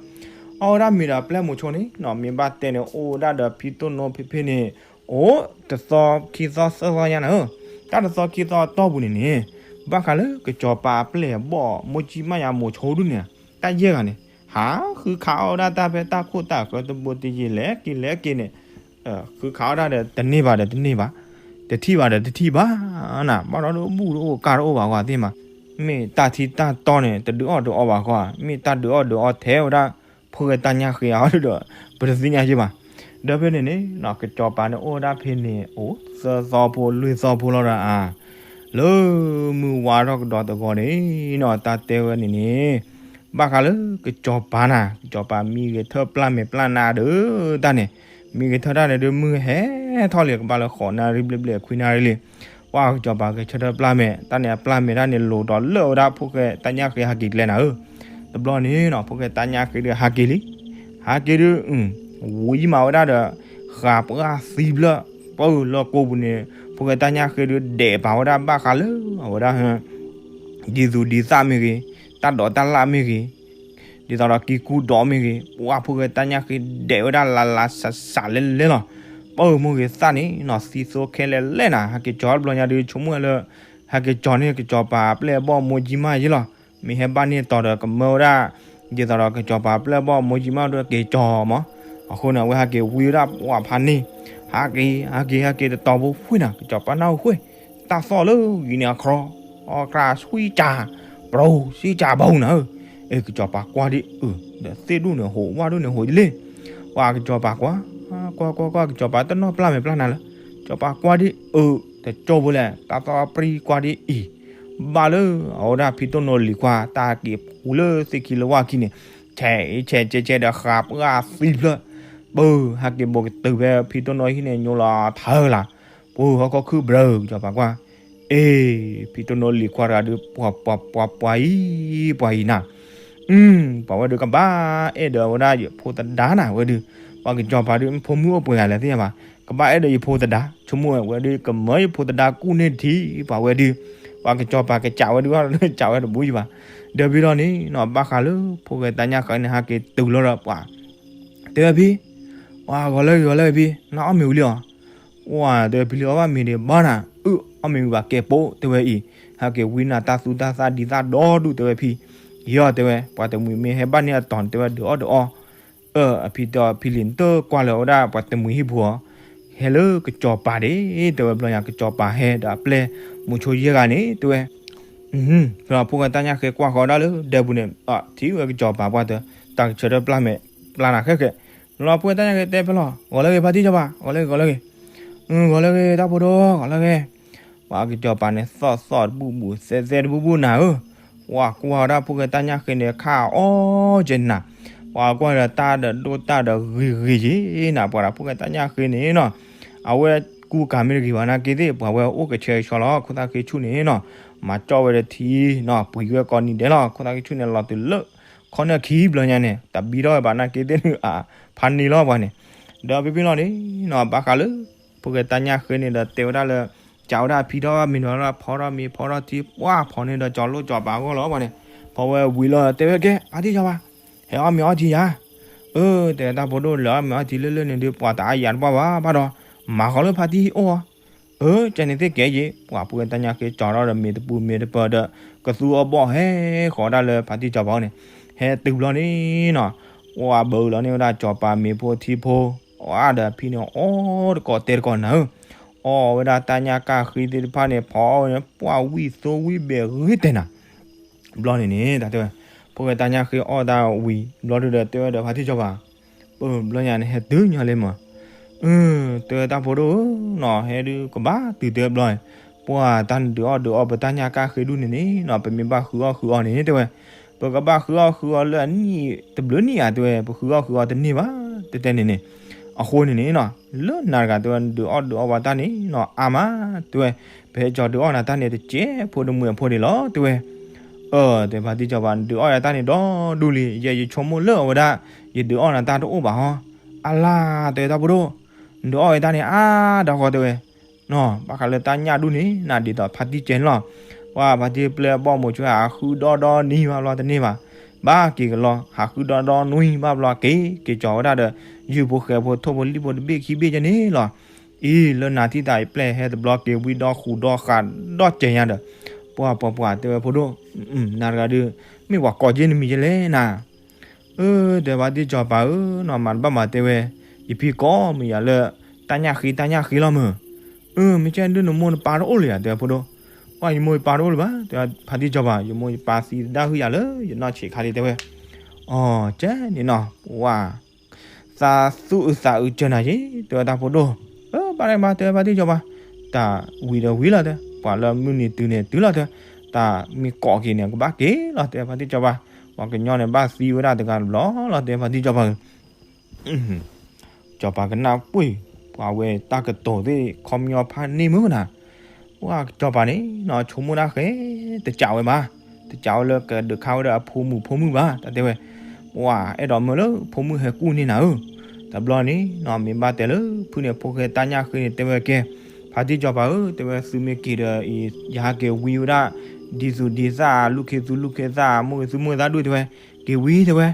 အီၣ်ဝဲဒၣ်မ့ၤဒီးအပျဲၢ်မိၤဆိန့ၣ်နီၤ မ့ၢ်ဘၣ်တဲန့ၣ် အိၣ်ဝဲဒၣ်ဒီးဖံတိၢ်နိဖဲဖဲန့ၣ်, အိၣ်တသီခံသီသၢသီညါနၤဧၢ, တၢ်တသီခံသီတီၢ်ပူၤန့ၣ်န့ၣ်, ဘၣ်ဃးလၢကစီၤပၤအပျဲၢ်အဘီၣ် မိၢ်ကံမးယၤမိၤဆိဒုန့ၣ်, တၢ်ယဲၢ်ဂၤန့ၣ် ဟးဃုခးအီၣ်ဝဲဒၣ်တၢ်ဖဲတၢ်ခိၣ်တၢ်ဃၢၤတဘိတယံၤ လဲၤက့ၤလဲၤက့ၤန့ၣ်, ဃုခးအီၣ်ဒၣ်ဒီးတန့ၢ်ဘၣ်ဒီးတန့ၢ်ဘၣ်, တထံၣ်ဘၣ်ဒီးတထံၣ်ဘၣ်နၤ, ဘၣ်ဒီးဒုးဘူၣ်တအိၣ်ကၢ်တအိၣ်ဘၣ်ဃီသ့ၣ်မး, မ့ၢ်တၢ်ထံတၢ်တီန့ၣ် တဒုးအီၣ်ဒုးအီဘၣ်ဃီ, မ့ၢ်တၢ်ဒုးအီၣ်ဒုးအီထဲဝဲဒၣ် ဖိၣ်ဃဲတၢ်ညၣ်ဃ့အီၤဒီး ပတသ့ၣ်ညါယ့ၢ်ဘၣ်, ဒီးဖဲန့ၣ်န့ၣ် ကစီၤပၤန့ၣ်အိၣ်ဝဲဒၣ်ဖဲန့ၣ် အိၣ်သၢသီဖိလွံၢ်သီဖိလီၤဒီးအါ လၢမုၢ်ဝါထီၣ်ကဒီးတဂီၤန့ၣ်နီၤ တၢ်တဲဝဲန့ၣ်န့ၣ်, ဘၣ်ဃးလၢကစီၤပၤနၤ ကစီၤပၤမံဂဲၤထၢၣ်ပျၢ်မဲာ်ပျၢ်နါဒီးတၢ်န့ၣ်, မံဂဲၤထၢၣ်တၢ်န့ၣ်ဒုးမုၢ်ဟဲထီၣ်လံ ကဘၣ်လၢဃိးနၣ်ရံၣ်ဘျဲၣ်ဘျဲၣ်ခွံနၣ်ရံၣ်လံ, ပှၤကစီၤပၤဂဲၤဆၢထၢၣ်ပျၢ်မဲာ် တၢ်န့ၣ်အပျၢ်မဲာ်တၢ်န့ၣ် လိၤဒီးလၢာ်ဝဲဒၣ်ဖိၣ်ဃဲတၢ်ညၣ်ဃ့ဟးက့ၤကျဲနၤဧၢ, တဘျီန့ၣ်နီၤ ဖိၣ်ဃဲတၢ်ညၣ်ဃ့ဒုးဟးက့ၤလံ, ဟးက့ၤဒုး ဝံမးဝဲဒၣ်ဒီး ဃးပှၢ်သံဖျၢၣ်, ပၢလီၢ်ကိးပူၤန့ၣ် ဖိၣ်ဃဲတၢ်ညၣ်ဃ့ဒုးဒဲးပာ်ဝဲဒၣ်ဘၣ်ဃးလၢအဝဲဒၣ် ဒ်သူၣ်ဒ်သၣ်မ့ၢ်ဂ့ၤ, တၢ်ဒိးတၢ်လၣ်မ့ၢ်ဂ့ၤ, ဒ်သိးဒီးကံကူဒီးမ့ၢ်ဂ့ၤ, ပှၤဖိၣ်ဃဲတၢ်ညၣ်ဃ့ဒဲးဝဲဒၣ်လါလါစးစးလဲလဲလီၤ. ပၢ်ဧၢမိၢ်ဂ့ၤသၣ်န့ၣ်နီၤ သံသိခဲလၢာ်လဲၣ်နၤ, ဟဲက့ၤကၠီတဘျီညါဒုး ဆိကမိၣ်ဝဲလၢ ဟဲက့ၤကၠီန့ၣ် ကစီၤပၤအပျဲၢ်အဘီၣ်မိၢ်ကၠံမးယ့လီၤ. မ့ၢ်ဟဲဘၣ်န့ၢ်တီၤဒီးကမၢဝဲဒၣ် ဒ်သိးဒီးကစီၤပၤအပျဲၢ်အဘီၣ်မိၢ်ကၠံမးဒုးက့ၤကၠီမး, အဃိန့ၣ် အဝဲဟဲက့ၤဝံဝဲဒၣ်ပှၤဖးန့ၣ်, ဟးက့ၤ ဟဲက့ၤ ဟဲက့ၤတတီၤဖိဃိနၤ ကစီၤပၤနၢ်ဟူဃိ တၢ်သီၣ်လၢဂံၢ်န့ၣ်အခီ, အီၣ်ကျါဆှံကၢ်, ပရိဆှံကၢ်ဘီနၤဧၢ, အ့ ကစီၤပၤကွၢ်ဒ်အုး ဒီးသ့ၣ်ဒူၣ်န့ၣ်ဟူး ဝၣ်ဒူၣ်န့ၣ်ဟူးယလ့ၣ်, ပှၤကစီၤပၤကွၢ်, ကွၢ်ကွၢ်ကွၢ်ကွၢ် ကစီၤပၤတနီၣ်ပျၢ်မဲာ်ပျၢ်နါလၢၤ, ကစီၤပၤကွၢ်ဒ်အုး တကၠိဖိလဲၣ် တၢ်သီၣ်ပြံကွၢ်ဒ်အံၤ, ဘၣ်လၢအဝဲဒၣ်ဖံတိၢ်နိလံၤခွါ တၢ်က့ၤ ဝံၤလၢသ့ၣ်ခံလၢဝါခံန့ၣ်, ဆဲးဆဲးဆဲးဆဲးဒီးဃးပှၢ်သံဖျၢၣ်, ပၢ်, ဟဲက့ၤဘိးကတုၤဖဲဖံတိၢ်နိဟံၣ်န့ၣ် ညိလီၤထၢလၢ်, ပၢ်, ဟီၣ်ခိၣ်ခုၣ်ဘြၢၣ်ကစီၤပၤကွၢ်, အ့, ဖံတိၢ်နိလံၤခွါတဂၤဒုး ပှၤပှၤပှၤပှၤအံၤ, ပှၤအံၤနၤ ပှၤဝဲဒုးကဘၣ်အဲၣ်ဒိးဝဲဒၣ်ယဖိသဒါနၤဝဲဒုး, ပှၤကစီၤပၤဒုး ဖိမုၣ်အိၣ်ပှဲၤဂၤလဲၣ်သ့ၣ်ညါဘၣ်, ကဘၣ်အဲၣ်ဒိးယဖိသဒါ, ဆိကမိၣ်ဝဲဒုး ကမၢယဖိသဒါကူၣ်န့ၢ်ထံ ပှၤဝဲဒုး, ပှၤကစီၤပၤကစးဝဲဒုး ကစးဝဲတဘူယံၤဘၣ်, ဒီးဖဲလီၤန့ၣ်နီၤ ဘၣ်ဃးလၢ ဖိၣ်ဃဲတၢ်ညၣ်ဃဲန့ၣ် ဟဲက့ၤတုၤလီၤဒီးပှၤ, တဲဝဲဖံ, ပှၤဂီၤလၢဂ့ၤ ဂီၤလၢဂ့ၤဖံ, နအီၣ်မ့ၤဝံၤလံဧါ, ပှၤတဲဝဲဖံလံ အီၣ်ဘၣ်မ့ၤဒံးဘၣ်နၤ, အၢ အီၣ်မ့ၤဝံၤဘၣ်ကဲပိ, တဲဝဲအံၤ, ဟဲက့ၤဝံနၤတၢ်သူတၢ်သၣ်ဒံးသၣ်ဒီဒူၣ် တဲဝဲဖံ, ယီၤ တဲဝဲ, ပှၤတမှံၤမ့ၢ်ဟဲဘၣ်န့ၢ်အတီၤန့ၣ် တဲဝဲဒုးအီၣ်ဒုးအီ, အၢ အဖံတဲအီၤဖံလံ နတကွၢ်လၢၤဝဲဒၣ်ပှၤတမှံၤဟံၣ်ပူၤဧါ, ဟဲလၢကစီၤပၤဒ့, တဲဝဲဘျီညါ ကစီၤပၤဟဲဒီးအပျဲၢ်မုဆိယဲၢ်ဂၤန့ၣ် တဲဝဲ ဖဲလီၤဖိၣ်ဃဲတၢ်ညၣ်ဃဲကွၢ်ဃီၤဒၣ်လၢဒဲပူၤန့ၣ် ထံၣ်ဝဲကစီၤပၤပှၢ်တၢ်, တၢ်ကဆၢထၢၣ်ပျၢ်မဲာ်ပျၢ်နၤခဲကဲ, လီၤဖိၣ်ဃဲတၢ်ညၣ်ဃဲတဲဖဲလီၤ ဂီၤလၢဂ့ၤ ဖါတံၢ်စီၤပၤ ဂီၤလၢဂ့ၤ ဂီၤလၢဂ့ၤ, ဂီၤလၢဂ့ၤ တၢ်ဖိဒိၣ် ဂီၤလၢဂ့ၤ, ပှၤကစီၤပၤန့ၣ် သီၣ်သီၣ်တဘူၣ်ဘူၣ် သဲသဲတဘူၣ်ဘူၣ်နၤဧၢ, ပှၤကွၢ်ဝဲဒၣ်ဖိၣ်ဃဲတၢ်ညၣ်ဃဲန့ၣ် ခးအီၣ်ကဲနၤ, ပှၤကွၢ်ဒီးတၢ်ဒီးဒိၣ်တၢ်ဒီးဂ့ၤဂ့ၤကဲနၤ, ပှၤဒီးဖိၣ်ဃဲတၢ်ညၣ်ဃဲန့ၣ်နီၤ အဝဲကူကၤမ့ၢ်တဂ့ၤဘၣ်နာ်က့သ့ၣ် ပှၤဝဲအိၣ်ကဆှဲကဆှီလီၤ ခိၣ်သၣ်ဃ့ဆူၣ်န့ၣ်နီၤ, မၤကၠီၣ်ဝဲဒီးထံနီၤ ပှံၤဝဲကိးနံၤဒဲးလီၤ ခိၣ်သၣ်ဃ့ဆူၣ်န့ၣ် လီၤတုၤလၢ ခီနၢၣ်ခံဘျီညါန့ၣ် တဘံထီၣ်ဝဲဘၣ်နာ်က့သ့ၣ်န့ၣ် အဖးန့ၢ်လီၤပှၤန့ၣ်, ဒီးဖဲဖဲလီၤန့ၣ်နီၤ ဘၣ်ဃးလၢ ဖိၣ်ဃဲတၢ်ညၣ်ဃဲန့ၣ်ဒီးတဲဝဲဒၣ်လၢ ကးဝဲဒၣ်ဖံထီၣ်မ့ၤနီၤ ဖီထီၣ်မ့ၤဖီထီၣ်ထံ ပှၢ်ဖီန့ၣ်ဒီးကၠီၤလိၣ်ကၠီၤပၤအဂီၢ်လီၤပှၤန့ၣ်, ဖီဝဲဝံၤလီၤတဲဝဲကဲ ဖါတံၢ်စီၤပၤ, ဟဲအီၣ်မ့ၤအီထံယၤ, အၢ တဲတၢ်ဖိဒိၣ်လၢအီၣ်မ့ၤအီထံလၢလၢန့ၣ်ဒုး ပှၤတအါယၤတပှၢ်ဘၣ်ဘၣ်ဒီး, မၤဃီလၢဖါတံၢ်အိၣ်အီၤ, အၢ ကဲန့ၣ်သ့ၣ်ကဲယ့ၣ် ပှၤဖိၣ်ဃဲတၢ်ညၣ်ဃဲကၠီၤထီၣ်ဒီးမ့ၤတပူၤမ့ၤတပၢၤဒီး ကသူအီၣ်ဘီၣ်ဟဲဃီၤဒၣ်လၢဖါတံၢ်စီၤပၤအအိၣ်န့ၣ်, ဟဲတုၤဘျီန့ၣ်နီၤ ပှၤဘၢလီၤန့ၢ်ဝဲဒၣ်စီၤပၤမ့ၤဖိထံဖိ, အါဒီးဖံန့ၣ် အီၣ်တကိးတဲတကိးနၤဧၢ, အီၣ်ဝဲဒၣ်တၢ်ညၣ်ကၢ်ဃ့သ့ၣ်တဖၣ်န့ၣ် ဖီအီၣ်ဝဲန့ၣ် ပှၢ်ဝံၣ်သိဝံၣ်ဘဲးဂ့ၤတဲနၤ, ဘျီန့ၣ်န့ၣ် တၢ်တဲဝဲ, ဖိၣ်ဃဲတၢ်ညၣ်ဃ့အီၣ်တၢ်ဝံၤ ဘျီဒုဒီးတဲဝဲဒီးဖါတံၢ်စီၤပၤ, ပဘျီညါန့ၣ် ဟဲတုၤညီလံမး, အၢ တဲဝဲတၢ်ဖိဒိၣ်ဧၢနီၤ ဟဲဒုးကဘၣ်တုၤတဲဘျီ, ပှၤတၢ်နဒုးအီၣ်ဒုးအီပတၢ်ညၣ်ကၢ်ဃ့ဒူၣ်န့ၣ်န့ၣ်နီၤ ပမ့ၢ်ဘၣ်ဃုအီၣ်ဃုအီန့ၣ် တဲဝဲ, ပကဘၣ်ဃုအီၣ်ဃုအီလၢအနံၣ်တဘျုးနံၣ်ဧါ တဲဝဲ ပဃုအီၣ်ဃုအီတန့ၢ်ဘၣ် တဲတဲန့ၣ်န့ၣ်, အဃိန့ၣ်န့ၣ်နီၤ လၢနၤတဂၤတဲဝဲ နဒုးအီၣ်ဒုးအီပှၤတၢ်န့ၣ်နီၤ အါမး တဲဝဲ, ပဟဲကၠီၤဒုးအီၣ်နၤတၢ်န့ၣ် တကဲးဖိတမှံၤအဖိဒံးလီၤ တဲဝဲ, အၢ တဲဖါတံၢ်စီၤပၤ နဒုးအီၣ်ယၤတၢ်န့ၣ်ဒီဒူၣ်လံ ယဲယဆိကမိၣ်လၢအဝဲဒၣ် ယဒုးအီၣ်နၤတၢ်တအိၣ်ဘၣ်ဟီ, အလါ တဲဝဲတၢ်ဖိဒိၣ်, နဒုးအီၣ်ယၤတၢ်န့ၣ် အါဒီးဃီတဲဝဲ နီၤ ဘၣ်ဃးလၢတၢ်ညၣ်ဒူၣ်န့ၣ် နဒ်သိးဖါတံၢ်ကဲန့ၣ်လီၤ, ပှၤဖါတံၢ်ပျဲၢ်အဘီၣ်မိၤဆိ ဟးဃုဒီဒီနွံဘၣ်ဘျီတန့ၢ်ဘၣ်, ဘၣ်က့ၤကလီ ဟးဃုဒီဒီနွံဘၣ်ဘျီက့ၤ က့ၤကၠီၤဝဲဒၣ်ဒီး ယုၢ်ဖိဃဲဖိထိၣ်ဖိလံၣ်ဖိတဘ့ၣ်ခံဘ့ၣ်ကဲန့ၣ်လီၤ, အံၤ လၢနၤထံၣ်သးယပျဲၢ်ဟဲတဘျီက့ၤဝံဒီဃူဒီဃးဒီကဲၤညါဒီး, ပှၤပှၤပှၤတဲဝဲဖိဒိၣ်, နၤတဂၤဒုး မ့ၢ်ပှၤကိးက့ၤနမံၤကဲလဲၣ်နၤ အၢ တဲဖါတံၢ်စီၤပၤဧၢနီၤ မၤတဘၣ်မၤတဲဝဲ, ယဖံကိးမုၢ်ယၤလၢ တၢ်ညၣ်ဃ့တၢ်ညၣ်ဃ့လီၤမုၢ်, အၢ မ့ၢ်ကဲဒုးနမိၢ်နပၢ်တအိၣ်လၢၤယၤ တဲဖိဒိၣ်, ပှၤယမိၢ်ယပၢ်တအိၣ်လၢၤဘၣ် တဲဖါတံၢ်စီၤပၤ ယမိၢ်ယပၢ်သံသဒၣ်ဟုၣ်ယၤလၢယနီၢ်ဆံးခါလံ တဲဝဲ, အိ ကဲန့ၣ်နီၤ ပှၤ သးသူၣ်အုးသးအုးကၢနၤယ့ တဲဝဲတၢ်ဖိဒိၣ်, အၢ ဘၣ်တဘၣ် တဲဖါတံၢ်စီၤပၤ, တၢ်ဝံၤဒီးဝံၤလီၤတဲ, ပှၤလၢမုၢ်နံၤတုၤန့ၣ်တုၤလီၤတဲ, တၢ်မ့ၢ်ကိးက့ၤန့ၣ် ကဘၣ်က့ၤလီၤ တဲဖါတံၢ်စီၤပၤ, ပှၤကညီန့ၣ်ဘၣ်သံဝဲဒၣ်တဂၤတဘျီလီၤ တဲဖါတံၢ်စီၤပၤဧၢ စီၤပၤကနၣ်ပှ့ၤ, ပှၤဝဲတၢ်ကတိၤသ့ၣ်ခီပညီဖးန့ၢ်မုၢ်နၤ, ပှၤစီၤပၤန့ၣ်နီၤ ဆိကမိၣ်တၢ်ဃဲ တစးဝဲဘၣ်, တစးဝဲလၢကဒုးခါဝဲဒီးအဖိမုၣ်ဖိမုၣ်ဘၣ် တၢ်တဲဝဲ, ပှၤအဲၣ်ဒိးမၢလၢဖိမုၣ်ဟဲကူၣ်န့ၢ်နၤဧၢ, တဘျီန့ၣ်နီၤ မ့ၢ်ဘၣ်တဲလၢဖုန့ၣ် ဖိၣ်ဃဲတၢ်ညၣ်ဃ့န့ၣ် တဲဝဲကဲ, ဖါတံၢ်စီၤပၤဧၢ တဲဝဲ သုမ့ၢ်က့ၤဒီးအံၤ ယဟးက့ၤဝံဝဲဒၣ် ဒ်သူၣ်ဒ်သၣ် လူၢ်ခ့သူၣ်လူၢ်ခ့သၣ် မိၢ်ဂ့ၤသူၣ်မိၢ်ဂ့ၤသၣ်ဒူၣ် တဲဝဲ, က့ၤဝံ တဲဝဲ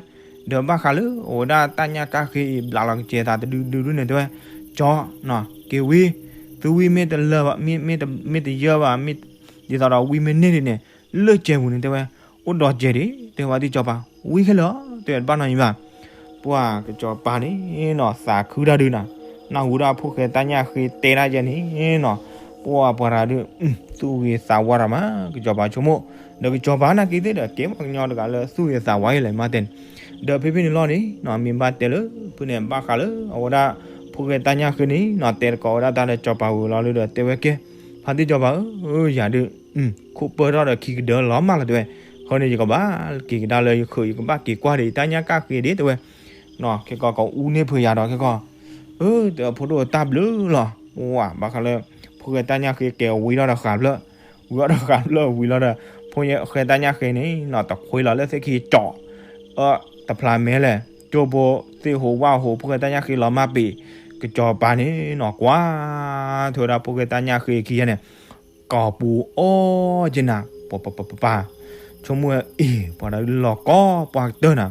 ဒီးဘၣ်ဃးလၢအဝဲဒၣ်တၢ်ညၣ်ကၢ်ဃ့အံၤ ဘျးလီၤကစဲၤသးတဒုဒုဒုန့ၣ် တဲဝဲ, ကၠီ က့ၤဝံ, သုဝံမ့ၢ်တလၢာ်ဘၣ် မ့ၢ်တယၢဘၣ် မ့ၢ်ဒ်သိးဒီးဝံမ့ၢ်န့ၢ်ဒံးန့ၣ် လၢကဲပူၤန့ၣ် တဲဝဲ, အိၣ်ဒီးကဲဒံး တဲဝဲ ဖါတံၢ်စီၤပၤ ဝံခဲလၢာ် တဲဝဲ တဘၣ်နီတမံၤဘၣ် ပှၤကစီၤပၤန့ၣ်နီၤ သးခုတၢ်ဒုးနၤ, နၢ်ဟူဒၣ်ဖိၣ်ဃဲတၢ်ညၣ်ဃ့တဲဒၣ်ယဲန့ၣ်နီၤ, ပှၤပှၤတဂၤဒုး သူၣ်ဂ့ၤသးဝါတၢ်မး ကစီၤပၤဆိကမိၣ်, ဒီးကစီၤပၤနာ်က့သ့ၣ်ဒီး ကဲပှၤကညီတဂၤလၢသူၣ်ဂ့ၤသးဝါယဲလဲၣ်မးတဲန့ၣ်, ဒီးဖဲဖဲန့ၣ်လီၤန့ၣ်နီၤ မ့ၢ်ဘၣ်တဲလၢ ဖုန့ၣ် ဘၣ်ဃးလၢအဝဲဒၣ် ဖိၣ်ဃဲတၢ်ညၣ်ဃ့န့ၣ်နီၤ တဲတကိးဝဲဒၣ်တၢ်ဒီးစီၤပၤဝံၤလီၤလၢဒီး တဲဝဲကဲ, ဖါတံၢ်စီၤပၤဧၢ, ယၤဒုး ခိၣ်ပၢၢ်ထီၣ်ဒီးခံကဒၢလီၤမးလီၤ တဲဝဲ, အဃိန့ၣ် ယကဘၣ်က့ၤကဒါလၢယဃၢၤ ယကဘၣ်က့ၤကွၢ်ဒီးယတၢ်ညၣ်ကၣ်ဃ့ဒံး တဲဝဲ. နီၢ် ခဲကီးကအူန့ၢ်ဖုးယၤဒီး ခဲကီး အၢ တဲဝဲ ဖိဒိၣ်တၢ်ဘျုးလီၤ. ပှၤ ဘၣ်ဃးလၢ ဖိၣ်ဃဲတၢ်ညၣ်ဃ့ကဲဝံၤထီၣ်ဒီးဃးဖျၢၣ်, ဝံၤထီၣ်ဒီးဃးဖျၢၣ်ဝံၤလီၤဒီး ဖိၣ်ဃဲတၢ်ညၣ်ဃ့န့ၣ်နီၢ် တခွ့လီၤလၢသ့ၣ်ခံကၠီၤ အၢ တဖျးမဲလဲၣ် ကၠိဖိသ့ၣ်ဟူးဝၣ်ဟူး ဖိၣ်ဃဲတၢ်ညၣ်ဃ့လီၤမၢ်ပ့ၤ ကစီၤပၤန့ၣ်နီၢ် ကွၢ်ထွဲဝဲဒၣ်ဖိၣ်ဃဲတၢ်ညၣ်ဃ့ခံဂၤန့ၣ် ကိာ်ပူၤအီၣ်က့ၤနၤ ပပပပပၤ ဆိကမိၣ်ဝဲအ့ၣ် ပှၤဒီးလီၤကီပှၤကတၢၢ်နၤ,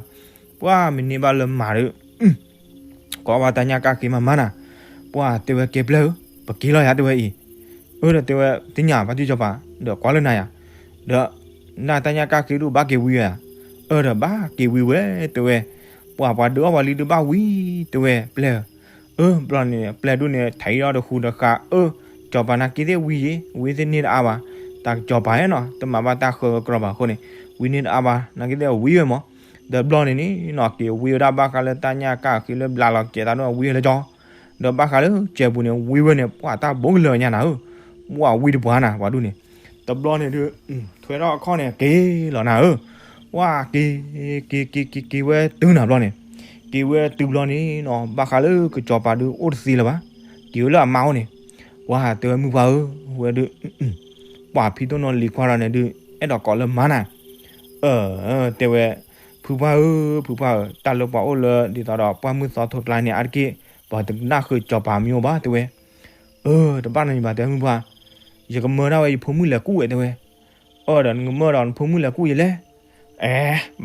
ပှၤမ့ၢ်န့ၢ်ဘၣ်လၢမၤဒီး ကိးဘၣ်တၢ်ညၣ်ကၣ်ဃ့မၤမၤနၤ, ပှၤတဲဝဲကဲပျဲၢ်ဧၢ, ပက့ၤလီၤယၤတဲဝဲအံၤ, အၢ ဒီးတဲဝဲ သ့ၣ်ညါဘၣ် တံၢ်စီၤပၤ ဒီးကွၢ်လၢနၤယၤ, ဒီး နတၢ်ညၣ်ကၣ်ဃ့ဒုးဘၣ်က့ၤဝံၤဝဲဧါ, အၢ ဒီးဘၣ်က့ၤဝံၤဝဲတဲဝဲ, ပှၤ ပှၤဒုးအီၣ်ပှၤလံဒုးဘၣ်ဝံၤတဲဝဲပျဲၢ်ဧၢ, အၢ ဘျီန့ၣ် ပျဲၢ်ဒုးန့ၣ် ထံၣ်အီၤတဃူတဃာ် အၢ စီၤပၤနာ်က့သ့ၣ်ဝံၤယ့ၤ ဝံၤသ့ၣ်န့ၢ်တအါဘၣ်, တၢ်စီၤပၤဟဲနီၤ တမၤဘၣ်တၢ်ဃၢကကြၢဘၣ်အဃိန့ၣ် ဝံၤန့ၢ်တအါဘၣ် နာ်က့သ့ၣ်ဝံၤဝဲမး, ဒီးဘျီန့ၣ်န့ၣ်နီၤ က့ၤဝံၤဝဲဒၣ်ဘၣ်ဃးလၢတၢ်ညၣ်ကၣ်ဃ့လၢဘျးလီၤကဲးသးဒိၣ်ဝံၤဝဲလၢကၠီ ဒီးဘၣ်ဃးလၢကဲပူၤန့ၣ် ဝံၤဝဲန့ၣ် ပှၤတၢ်ဘိကလၢာ်ညါနၤဧၢ, ပှၤဝံၤတပှၢ်နၤ ပှၤဒုးန့ၣ်, တဘျီန့ၣ်ဒုး ထွဲထီၣ်အခီၣ်န့ၣ် က့ၤလီၤနၤဧၢ, ပှၤက့ၤ က့ၤ က့ၤ က့ၤ က့ၤဝဲတုၤနၤဘျီန့ၣ်, က့ၤဝဲတုၤဘျီန့ၣ်နီၤ ဘၣ်ဃးလၢကစီၤပၤဒုးအိၣ်တသ့လၢၤဘၣ်, က့ၤဝဲလၢအမါအိၣ်န့ၣ်, ပှၤတဲဝဲမုၢ်ပှၢ်ဧၢ, ဝဲဒုး ပှၤဖံတိၢ်နီၢ်လံၤခွါဒီးန့ၣ်ဒုး အဲၣ်ဒိးကိးလၢမါနၤ, အၢ တဲဝဲ, ဖုပှၢ်ဧၢ ဖုပှၢ်ဧၢ တၢ်လၢပှၤအိၣ်လၢဒ်သိးဒီးပှၢ်မုၢ်သီထိကျါန့ၣ် အါတက့ၢ် ပှၤတကနၣ်ဃုာ်စီၤပၤမံၤအိၣ်ဘၣ်တဲဝဲ, အၢ တဘၣ်နီတမံၤဘၣ် တဲဝဲမုၢ်ပှၢ်, ယကမၢဒၣ်ဝဲယဖိမုၣ်လဲၤကူၣ်ဝဲတဲဝဲ, အၢ ဒီးနကမၢဒီးနဖိမုၣ်လဲၤကူၣ်ယလဲၣ်, အဲ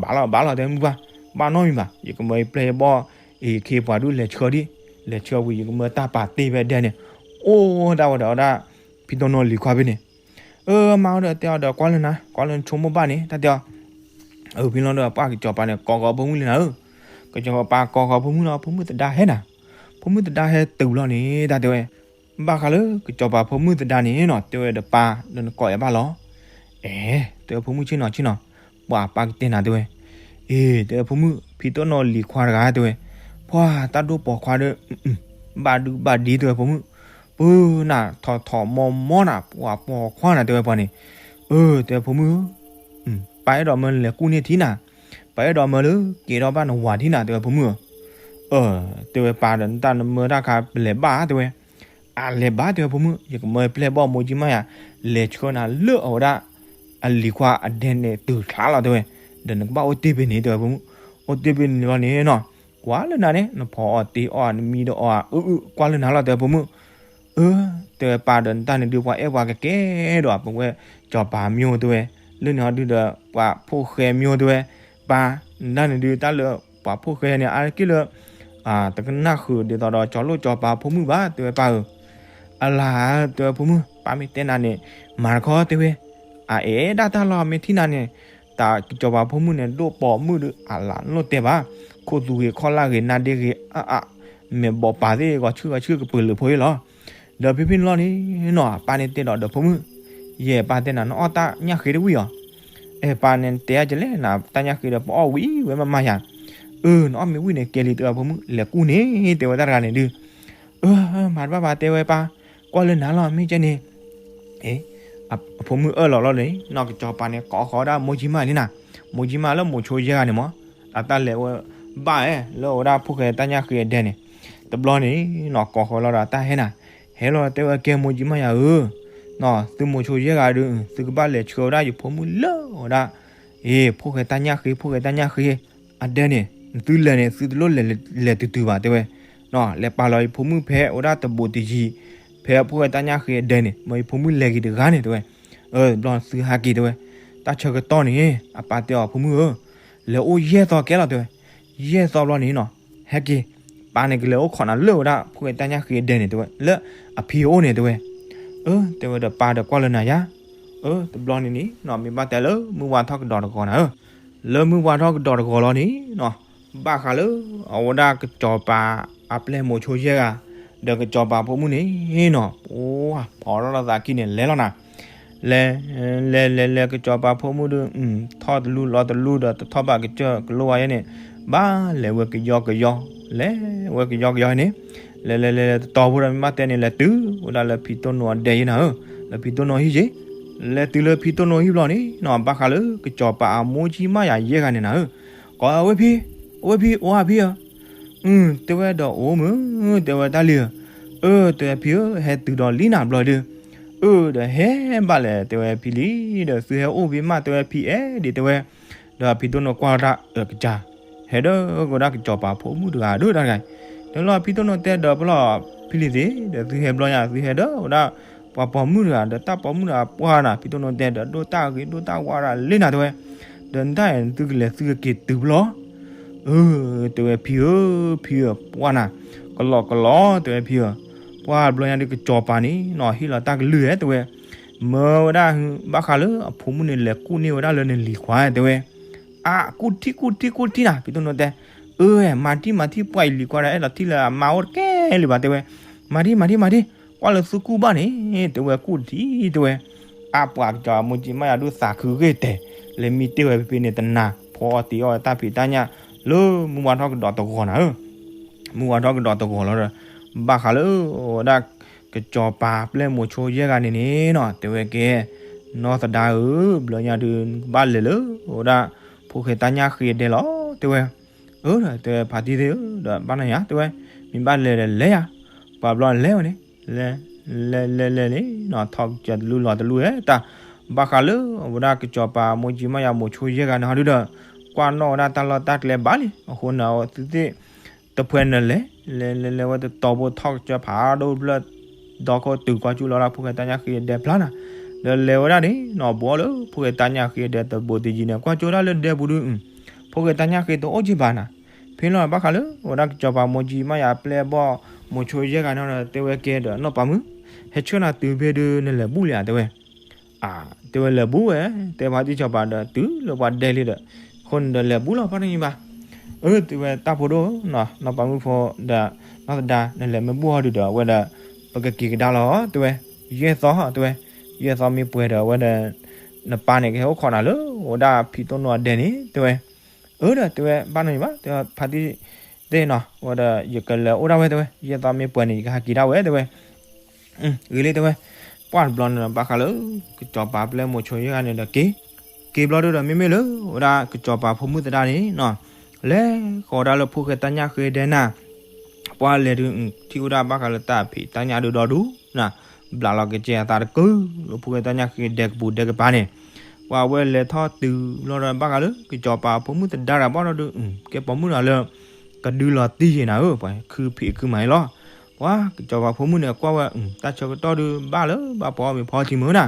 ဘၣ်လီၤ ဘၣ်လီၤ တဲဝဲမုၢ်ပှၢ်, ဘၣ်နီတမံၤဘၣ် ယကမၢယပျဲၢ်ယဘီၣ်, အံၤခ့ပှၤဒုးလဲၤဆှၢဒံး, လဲၤဆှၢဝံၤ ယကမၢတၢ်ပာ်တ့ၢ်ဖဲဒဲန့ၣ်, အိၣ်ဒၣ်ဝဲဒီးဝဲဒၣ် ဖံတိၢ်နီၢ်လံၤခွါဖဲန့ၣ် အၢ မါဒီးတဲအီၤဒီးကွၢ်လၢနၤ ကွၢ်လၢနဆိကမိၣ်ဘၣ်န့ၣ် တၢ်တဲအီၤ, အၢ ဖဲလီၤဒီးပှၤကစီၤပၤန့ၣ် ကိးဃီၤဖိမုၣ်လံနၤဧၢ, ကစီၤပၤကိးဃီၤဖိမုၣ်လီၤ ဖိမုၣ်သဒါဟဲနၤ, ဖိမုၣ်သဒါဟဲတုၤလီၤန့ၣ် တၢ်တဲဝဲ, ဘၣ်ဃးလၢကစီၤပၤဖိမုၣ်သဒါန့ၣ်နီၤ တဲဝဲဒီးပၢ်ဒီးနကိးယၤဘၣ်လီၤ, အဲ တဲဝဲဖိမုၣ်ဆ့ၣ်နီၤဆ့ၣ်နီၤ, ပှၤပၢ်ကတဲနၤတဲဝဲ, အ့ တဲဝဲဖိမုၣ် ဖံတိၢ်နီၢ်လံၤခွါတဂၤတဲဝဲ, ပှၤတၢ်ဒိၣ်ပိာ်ခွါဒီး ဘၣ်ဒုးဘၣ်ဒံတဲဝဲဖိမုၣ်, ပၢ်နၤထီၣ်ထီၣ်မီမီနၤ ပှၤပိာ်ခွါနၤတဲဝဲပှၤန့ၣ်, အၢ တဲဝဲဖိမုၣ်, ပၢ်အဲၣ်ဒိးမၢနလဲၤကူၣ်န့ၢ်ထံနၤ, ပၢ်အဲၣ်ဒိးမၢလၢကဲထီၣ်ဘၣ်နဝၤထံနၤတဲဝဲဖိမုၣ်ဧၢ, အၢ တဲဝဲပၢ်ဒီးနတၢ်နမၢတၢ်ခါပလဲၤဘၣ်တဲဝဲ, အလဲၤဘၣ်တဲဝဲဖိမုၣ် ယကမၢပျဲၢ်ဘီၣ်မိၢ်ကၠံမးယၤ, လဲၤဆှၢနၤလၢအဝဲဒၣ် အလံၤခွါအဒဲန့ၣ်တုၤချါလီၤတဲဝဲ, ဒီးနကဘၣ်အိၣ်တ့ၢ်ဖဲန့ၣ်တဲဝဲဖိမုၣ်, အိၣ်တ့ၢ်ဖဲန့ၣ်လီၤန့ၣ်နီၤ, ကွၢ်လၢနၤန့ၣ် နဖီအီၣ်တ့ၢ်အီၣ်နမံဒီးအီၣ်အုၣ်အုၣ်ကွၢ်လၢနၤလီၤတဲဝဲဖိမုၣ်, အၢ တဲဝဲပၢ်ဒီးနတၢ်န့ၣ်ဒုးပှၤအဲၣ်ပှၤကကဲဒီးပဝဲစီၤပၤမံၤအိၣ်တဲဝဲ, လၢန့ၣ်ဟီဒုးဒီး ပှၤဖိၣ်ဃဲမံၤအိၣ်တဲဝဲ, ပၢ် နတၢ်န့ၣ်ဒုးတၢ်လၢပှၤဖိၣ်ဃဲန့ၣ် အါတက့ၢ်လၢ တကနၣ်ဃုာ်ဒ်သိးဒီးကၠီၤလိၣ်ကၠီၤပၤဖိမုၣ်ဘၣ်တဲဝဲပၢ်ဧၢ, အလၤ တဲဝဲဖိမုၣ် ပၢ်မ့ၢ်တဲနၤန့ၣ် မၤတခီတဲဝဲ, အအဲၣ်ဒၣ်တၢ်လီၤမ့ၢ်ထံၣ်နၤန့ၣ်, တၢ်ကၠီၤပၤဖိမုၣ်န့ၣ် ဒိၣ်ပိာ်မုၣ်ဒုးအလၤလိၣ်တဲဘၣ်, ခိၣ်သူဂ့ၤခီၣ်လၢ်ဂ့ၤ နါဒ့ဂ့ၤအါအါ, မဲာ်ဘီၣ်ပာ်သ့ၣ်ဂီၤဆူၣ်ဂီၤဆူၣ်ကပၢၤလုာ်ဖိအံၤလီၤ. ဒီးဖဲဖဲန့ၣ်လီၤန့ၣ်နီၤ ပၢ်န့ၣ်တဲဒီးဒီးဖိမုၣ်, ယဲၢ်ပၢ်တဲနၤ နအီၣ်တၢ်ညၣ်ဃ့တဝံၣ်အီၤ, အဲၣ်ပၢ်န့ၣ်တဲအါကလဲၣ်နၤ တၢ်ညၣ်ဃ့ဒီးပအီၣ်ဝံၤဝဲမးမးယၤ, အၢ နအီၣ်မ့ၢ်ဝံၣ်န့ၣ် ကဲလံတဲဝဲဖိမုၣ် လဲၤကူၣ်န့ၣ် တဲဝဲတၢ်တဂၤန့ၣ်ဒုး, အၢ မၤတဘၣ်ဘၣ်တဲဝဲပၢ်, ကွၢ်လၢနၤလီၤမ့ၢ်ကဲန့ၣ် အဖိမုၣ်အၢၣ်လီၤလီၤန့ၣ် နီၢ်ကစီၤပၤန့ၣ် ကိးဃီၤဝဲဒၣ်မိၢ်ကၠံမၢ်လံနၤ, မိၢ်ကၠံမၢ်လၢမိၤဆိယဲၢ်ဂၤန့ၣ်မး, အတၢ်လဲၤဝဲဘၣ်အဲၣ် လၢအဝဲဒၣ်ဖိၣ်ဃဲတၢ်ညၣ်ဃ့အဒဲန့ၣ်, တဘျီန့ၣ်နီၢ်ကိးဃီၤလီၤဒီးတၢ်ဟဲနၤ, ဟဲလီၤတဲဝဲကဲမိၢ်ကၠံမၢ်ယၤဧၢ, သုမိၤဆိယဲၢ်ဂၤဒုး သုကဘၣ်လဲၤဆှၢဝဲဒၣ်ယဖိမုၣ်လၢအဝဲဒၣ်, အ့ ဖိၣ်ဃဲတၢ်ညၣ်ဃ့ ဖိၣ်ဃဲတၢ်ညၣ်ဃ့ အဒဲန့ၣ် သုလဲၤန့ၣ် သုတလိၣ်လဲၤတုၤတုၤဘၣ်တဲဝဲ, လဲၤပာ်လီၤယဖိမုၣ်ဖဲအဝဲဒၣ်တဘိးတယံၤ, ဖဲဖိၣ်ဃဲတၢ်ညၣ်ဃ့အဒဲန့ၣ် မ့ၢ်ယဖိမုၣ်လဲၤက့ၤတဂၤန့ၣ်တဲဝဲ, တဘျီသုဟဲက့ၤတဲဝဲ, တၢ်ဆၢကတီၢ်န့ၣ် အပၢ်တဲအီၤဖိမုၣ်ဧၢ, လဲၤအိၣ်ယဲၢ်သီကဲလီၤတဲဝဲ, ယဲၢ်သီဘျီန့ၣ်နီၤ, ဟဲက့ၤ, ပၢ်န့ၣ်ကလဲၤအိၣ်ခိးနၤလၢအဝဲဒၣ်ဖိၣ်ဃဲတၢ်ညၣ်ဃ့အဒဲန့ၣ်တဲဝဲ လၢအဖံအအိၣ်န့ၣ်တဲဝဲ, အၢ တဲဝဲဒီးပၢ်ဒီးကွၢ်လၢနၤယါ, အၢ တဘျီန့ၣ်န့ၣ်နီၤ မ့ၢ်ဘၣ်တဲလၢမုၢ်ဝါထီၣ်ကဒီးတဂီၤနၤဧၢ, လၢမုၢ်ဝါထီၣ်ကဒီးတဂီၤလီၤန့ၣ်နီၤ, ဘၣ်ဃးလၢ အဝဲဒၣ်ကစီၤပၤအပျဲၢ်မိၤဆိယဲၢ်ဂၤ, ဒီးကစီၤပၤဖိမုၣ်န့ၣ်နီၤ, ပှၤဖီထီၣ်လီၤသးခံန့ၣ် လဲၤလီၤနၤ, လဲၤ လဲၤလဲၤလဲၤ ကစီၤပၤဖိမုၣ်ဒုး ထီၣ်တလူလီၤတလူဒီးတထီၣ်ဘၣ်ကစၢၢ်ကလိဝဲယဲန့ၣ်, ဘၣ်လဲၤဝဲကယီကယီ, လဲၤဝဲကယီကယီန့ၣ်, လဲၤလဲၤလဲၤလဲၤတတီၤဖိဒီးမ့ၢ်ဘၣ်တဲန့ၣ် လဲၤတုၤဝဲဒၣ်လၢဖံတိၢ်နိအဒဲယဲနၤဧၢ, လၢဖံတိၢ်နိဟံၣ်ယဲ လဲၤတုၤလၢဖံတိၢ်နိဟံၣ်ဘျီန့ၣ်နီၤ ဘၣ်ဃးလၢကစီၤပၤအမိၢ်ကၠံမါယၤယဲၢ်ဂၤန့ၣ်နၤဧၢ, ကိးဝဲဖံ, အဝဲဖံ အိၣ်ဧါဖံဧၢ, အ, တဲဝဲဒီးအိၣ်မုၢ်, တဲဝဲတၢ်လံဧၢ, အ, တဲဝဲဖံဧၢ ဟဲတုၤဒီးလံနၤဘျီဒုး, အ, ဒီးဟဲဘၣ်လဲၣ် တဲဝဲဖံလံ, ဒီးသုဟဲအိၣ်ဖံမး တဲဝဲဖံအဲၣ်ဒံးတဲဝဲ, ဒီးဖံတိၢ်နိကွၢ်တၢ်အကစၢ် ဟဲဒၣ်ကဝဲဒၣ်ကစီၤပၤဖိမုၣ်တဂၤဒိၣ်တၢ်တဂၤ, ဒီးလီၤဖံတိၢ်နိတဲဒီးပလီၢ်ဖံလံၤသ့ၣ် ဒီးသုဟဲဘျီညါ သုဟဲဒၣ်ဝဲဒၣ် ပှၤပိာ်မုၣ်တဂၤ ဒီးတၢ်ပိာ်မုၣ်တဂၤပှၢ်နၤ ဖံတိၢ်နိတဲဒီးဒိၣ်တၢ်ဂ့ၤဒိၣ်တၢ်ဝါဒၣ်လံနၤတဲဝဲ, ဒီးနတၢ်အဲၣ်သုကလဲၤသုကက့ၤတုၤပလီၢ်, အ, တဲဝဲဖံဧၢ, ဖံဧၢ, ပှၢ်နၤ, ကလီကလီတဲဝဲဖံဧၢ, ပှၢ်ဘျီညါဒုးကစီၤပၤန့ၣ်နီၤ ဟ့ၣ်လီၤတၢ်ကလုၢ်ဧဲတဲဝဲ, မၢဝဲဒၣ်ဘၣ်ဃးလၢအဖိမုၣ်န့ၣ် လဲၤကူၣ်န့ၢ်ဝဲဒၣ်လၢနလံၤခွါတဲဝဲ, အ, ကူၣ်ထံကူၣ်ထံကူၣ်ထံနၤ ဖံတိၢ်နိတဲ, အ, မၤထံမၤထံ ပှၢ်အံၤလံၤခွါဒီး အဲၣ်ဒိးထံၣ်လၢအမါအိၣ်တကဲလံဘၣ်တဲဝဲ, မၤထံမၤထံမၤထံ, ကွၢ်လၢသုကူၣ်ဘၣ်န့ၣ် တဲဝဲကူၣ်ထံတဲဝဲ, အ, ပှၤကစီၤပၤမိၢ်ကၠံမါယၤဒုးသးခုဂ့ၤတဲာ်, လဲၤမံတ့ၢ်ဝဲဖံဖံန့ၣ်တနၤ ဖီအီၣ်တ့ၤအီၣ်ဝဲတၢ်ဖံးတၢ်ညၣ် လၢမုၢ်ဝါထီၣ်ကဒီးတဂီၤနၤဧၢ မုၢ်ဝါထီၣ်ကဒီးတဂီၤလီၤဒီး, ဘၣ်ဃးလၢအဝဲဒၣ် ကစီၤပၤပျဲၢ်မိၤဆိယဲၢ်ဂၤန့ၣ်န့ၣ်နီၤ တဲဝဲကဲ, နီၢ်သဒါဧၢ, ဘျီညါဒုးနကဘၣ်လဲၤလၢအဝဲဒၣ် ဖိၣ်ဃဲတၢ်ညၣ်ဃ့ဒဲလီၤ တဲဝဲ, အ, ဒီးတဲဝဲဖါတံၢ်သ့ၣ်ဧၢ, ဒီးဘၣ်နၤယၤ တဲဝဲ, မ့ၢ်ဘၣ်လဲၤဒီးလဲၤယၤ, ပှၤဘျီလဲၤဝဲန့ၣ်, လဲၤ, လဲၤလဲၤလဲၤန့ၣ်နီၤ ထီၣ်ကစၢၤတလူလီၤတလူဧဲ တၢ်, ဘၣ်ဃးလၢအဝဲဒၣ်ကစီၤပၤမိၢ်ကၠံမါယၤမိၤဆိယဲၢ်ဂၤန့ၣ်ဟီဒုဒီး, ကွၢ်နီၣ်ဝဲဒၣ်တၢ်လီၢ်တၢ်ကျဲဘၣ်လံ, အဃိန့ၣ်သုသ့ၣ် တဖှဲးနလဲၤ, လဲၤလဲၤလဲၤဝဲတတီၤဘိထီၣ်ကစၢၤဖးဒိၣ်ဖျၢၣ်, ဒီခိၣ်တုၤကွၢ်ကၠိလီၤဒၣ်ဖိၣ်ဃဲတၢ်ညၣ်ဃ့ဒဲဖျါနၤ, ဒီးလဲၤဝဲဒၣ်န့ၣ်နီၤ ဘှီလၢဖိၣ်ဃဲတၢ်ညၣ်ဃ့ဒဲတဘိတယံၤန့ၣ် ကွၢ်ကၠိဒၣ်လၢဒဲပူၤဒု, ဖိၣ်ဃဲတၢ်ညၣ်ဃ့တအိၣ်က့ဘၣ်နၤ, ဖဲလီၤဘၣ်ဃးလၢ အဝဲဒၣ်ကစီၤပၤမိၢ်ကၠံမါယၤပျဲၢ်ဘီၣ်မိၤဆိယဲၢ်ဂၤန့ၣ်ဒီး တဲဝဲကဲဒီးနီၢ်ပၤမုၣ်, ဟဲဆှၢနၤတုၤဖဲဒုးနလဲၤဘူၣ်လံဧါ တဲဝဲ အ, တဲဝဲလဲၤဘူၣ်ဝဲ, တဲဖါတံၢ်စီၤပၤဒီးတုၤလၢပှၤဒဲလံဒီး, အဃိန့ၣ်ဒီးလဲၤဘူၣ်လီၤဖါတံၢ်ဘၣ်, အ, တဲဝဲတၢ်ဖိဒိၣ်နီၤ နီၢ်ပၤမုၣ်ဖိဒီး, နီၢ်သဒါ နလဲၤမ့ၢ်ဘူၣ်ဟီဒုဒီး အဝဲဒီး, ပကက့ၤကဒါလီၤ တဲဝဲ, ယဲၢ်သီ တဲဝဲ, ယဲၢ်သီမ့ၢ်ပှဲၤဒီးအဝဲဒီး, နပၢ်န့ၣ်ကဟဲအိၣ်ခိးနၤလၢ, အဝဲဒၣ်ဖံတိၢ်နိအဒဲန့ၣ် တဲဝဲ, အ, ဒီးတဲဝဲဘၣ်နီတမံၤဘၣ် တဲဖါတံၢ်သ့ၣ်နီၤ အဝဲဒီးယကလဲၤအိၣ်ဒၣ်ဝဲတဲဝဲ ယဲၢ်သီမ့ၢ်ပှဲၤန့ၣ် ယကဟးက့ၤဒၣ်ဝဲတဲဝဲ ဂ့ၤလံတဲဝဲ, ပှၢ်တဘျီန့ၣ်ဘၣ်ဃးလၢ, ကစီၤပၤပျဲၢ်မိၤဆိယဲၢ်ဂၤန့ၣ်ဒီးက့ၤ, က့ၤဘျီဒုဒီးမ့မ့ၢ်လၢ, အဝဲဒၣ်ကစီၤပၤဖိမုၣ်သဒါန့ၣ်နီၤ, လဲၤဃီၤဝဲဒၣ်လၢဖိၣ်ဃဲတၢ်ညၣ်ဃ့ဒဲနၤ, ပှၢ်လဲၤဒုး, ထံၣ်ဝဲဒၣ်ဘၣ်ဃးလၢတၢ်ဖံးတၢ်ညၣ်ဒုဒီဒူၣ်နၤ, ဘျးလီၤကစဲအသးတကုၢ်လၢဖိၣ်ဃဲတၢ်ညၣ်ဃ့ဒဲကပူၤဒဲကပၤန့ၣ်, ပှၢ်ဝဲလဲၤထီၣ်တုၤလီၤဒီးဘၣ်ဃးလၢကစီၤပၤဖိမုၣ်သဒါတၢ်ဘၣ်ဒီးဒုး, ကဲပိာ်မုၣ်တဂၤလၢ ကဒုလီၤတံၢ်ယံၤနၤဧၢ, ပှၤခုဖံးခုမၤအံၤလီၤ, ပှၤကစီၤပၤဖိမုၣ်န့ၣ် ကွၢ်ဝဲတၢ်ဆၢကတီၢ်ဒုးဘၣ်လၢဘၣ်ပှၤအီၣ်မ့ၤဖီထံမုၢ်နၤ,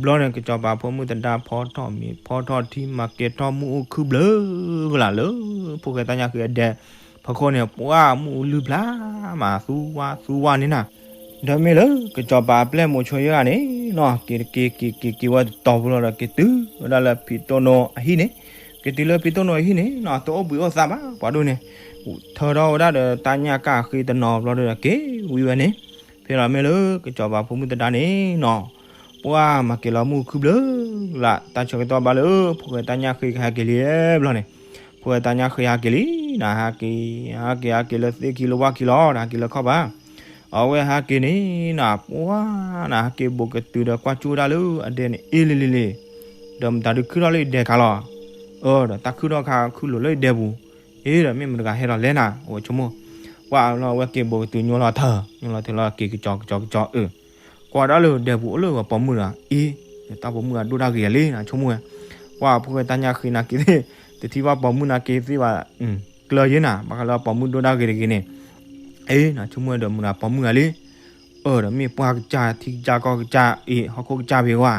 ဘျီန့ၣ် ကစီၤပၤဖိမုၣ်သဒါဖီထီၣ်မ့ၤဖီထီၣ်ထံမၤကဲၤထီၣ်မုၢ်အိၣ်ခုဘျၢကလးလၢ, ဖိၣ်ဃဲတၢ်ညၣ်ဃ့အဒဲ, ဖီခိၣ်န့ၣ် ပှၢ်မုၢ်အိၣ်လုၢ်ဖျါ, မၤသူဝါသူဝါန့ၣ်နၤ, ဒီးမ့ၢ်လၢကစီၤပၤအပျဲၢ်မိၤဆိယဲၢ်ဂၤန့ၣ်နီၤ က့ၤတက့ၤက့ၤက့ၤက့ၤဝဲတတီၤဖိလီၤဒီးက့ၤတုၤဝဲဒၣ်လၢဖံတိၢ်နိအဟံၣ်န့ၣ်, က့ၤတုၤလၢဖံတိၢ်နိအဟံၣ်န့ၣ်နီၤ တအိၣ်ဘှံးအိၣ်သါဘၣ်ပှၤဒိၣ်န့ၣ်, ထၢထီၣ်ဝဲဒၣ်ဒီးတၢ်ညၣ်ကၢ်ဃ့တနီၤဘျီဒီးက့ၤဝံၤဝဲန့ၣ်, ဖဲလီၤမ့ၢ်လၢကစီၤပၤဖိမုၣ်သဒါန့ၣ်နီၤ, ပှၢ်မၤကဲၤလီၤမုၢ်ခုဘျၢလး တၢ်ဆၢကတီၢ်ဘၣ်လၢဖိၣ်ဃဲတၢ်ညၣ်ဃ့ကဟဲက့ၤလံဘျီန့ၣ်, ဖိၣ်ဃဲတၢ်ညၣ်ဃ့ဟးက့ၤလံနၤ ဟဲက့ၤ, ဟဲက့ၤဟဲက့ၤလၢသ့ၣ်ခံလၢဝၣ်ခံလီၤ ဒီးဟဲက့ၤလၢခီၣ်ဘၣ်, အဝဲဟဲက့ၤန့ၣ်နၤ ပှၢ်နၤ ဟဲက့ၤဘူးကတုၤဒီးကွၢ်ကၠိဒၣ်လၢအဒဲန့ၣ် အ့လ့လ့လ့, ဒီးမတၤဒုးခုထီၣ်လၢယဒဲခါလီၤ, အ, ဒီးတၢ်ခုထီၣ်ခါခုလိာ်လၢယဒဲပူၤ, အ့ဒီးမ့ၢ်မတၤတဂၤဟဲလီၤလဲၣ်နၤ အဝဲဆိကမိၣ်, ပှၢ်လီၤအဝဲက့ၤဘူးကတုၤညိလီၤထၢ, ညိလီၤထၢလီၤက့ၤကစီၤကစီၤကစီၤအၢ ကွၢ်ဒၣ်လၢဒဲပူၤအိၣ်လၢပှၤပိာ်မုၣ်တဂၤ, အ့, တၢ်ပိာ်မုၣ်ဂၤဒိၣ်တၢ်ဂ့ၤအလံနၤဆိကမိၣ်ဝဲ, ပှၢ်ဖိၣ်ဃဲတၢ်ညၣ်ဃ့နၤက့ၤသ့ၣ်, တထံၣ်ဘၣ်ပိာ်မုၣ်နၤက့ၤသ့ၣ်ဘၣ်, ကျၢၤယဲနၤ ဘၣ်ဃးလၢအပိာ်မုၣ်ဒိၣ်တၢ်ဂ့ၤတဂ့ၤန့ၣ်, အ့ နဆိကမိၣ်ဝဲဒီးမတၤပိာ်မုၣ်ဂၤလံ, အၢ ဒီးမ့ၢ်ပှၢ်ကစၢ်ထံကစၢ်ကီၢ်ကစၢ်အ့ ဟီၣ်ခိၣ်ကစၢ်ဖဲဝဲ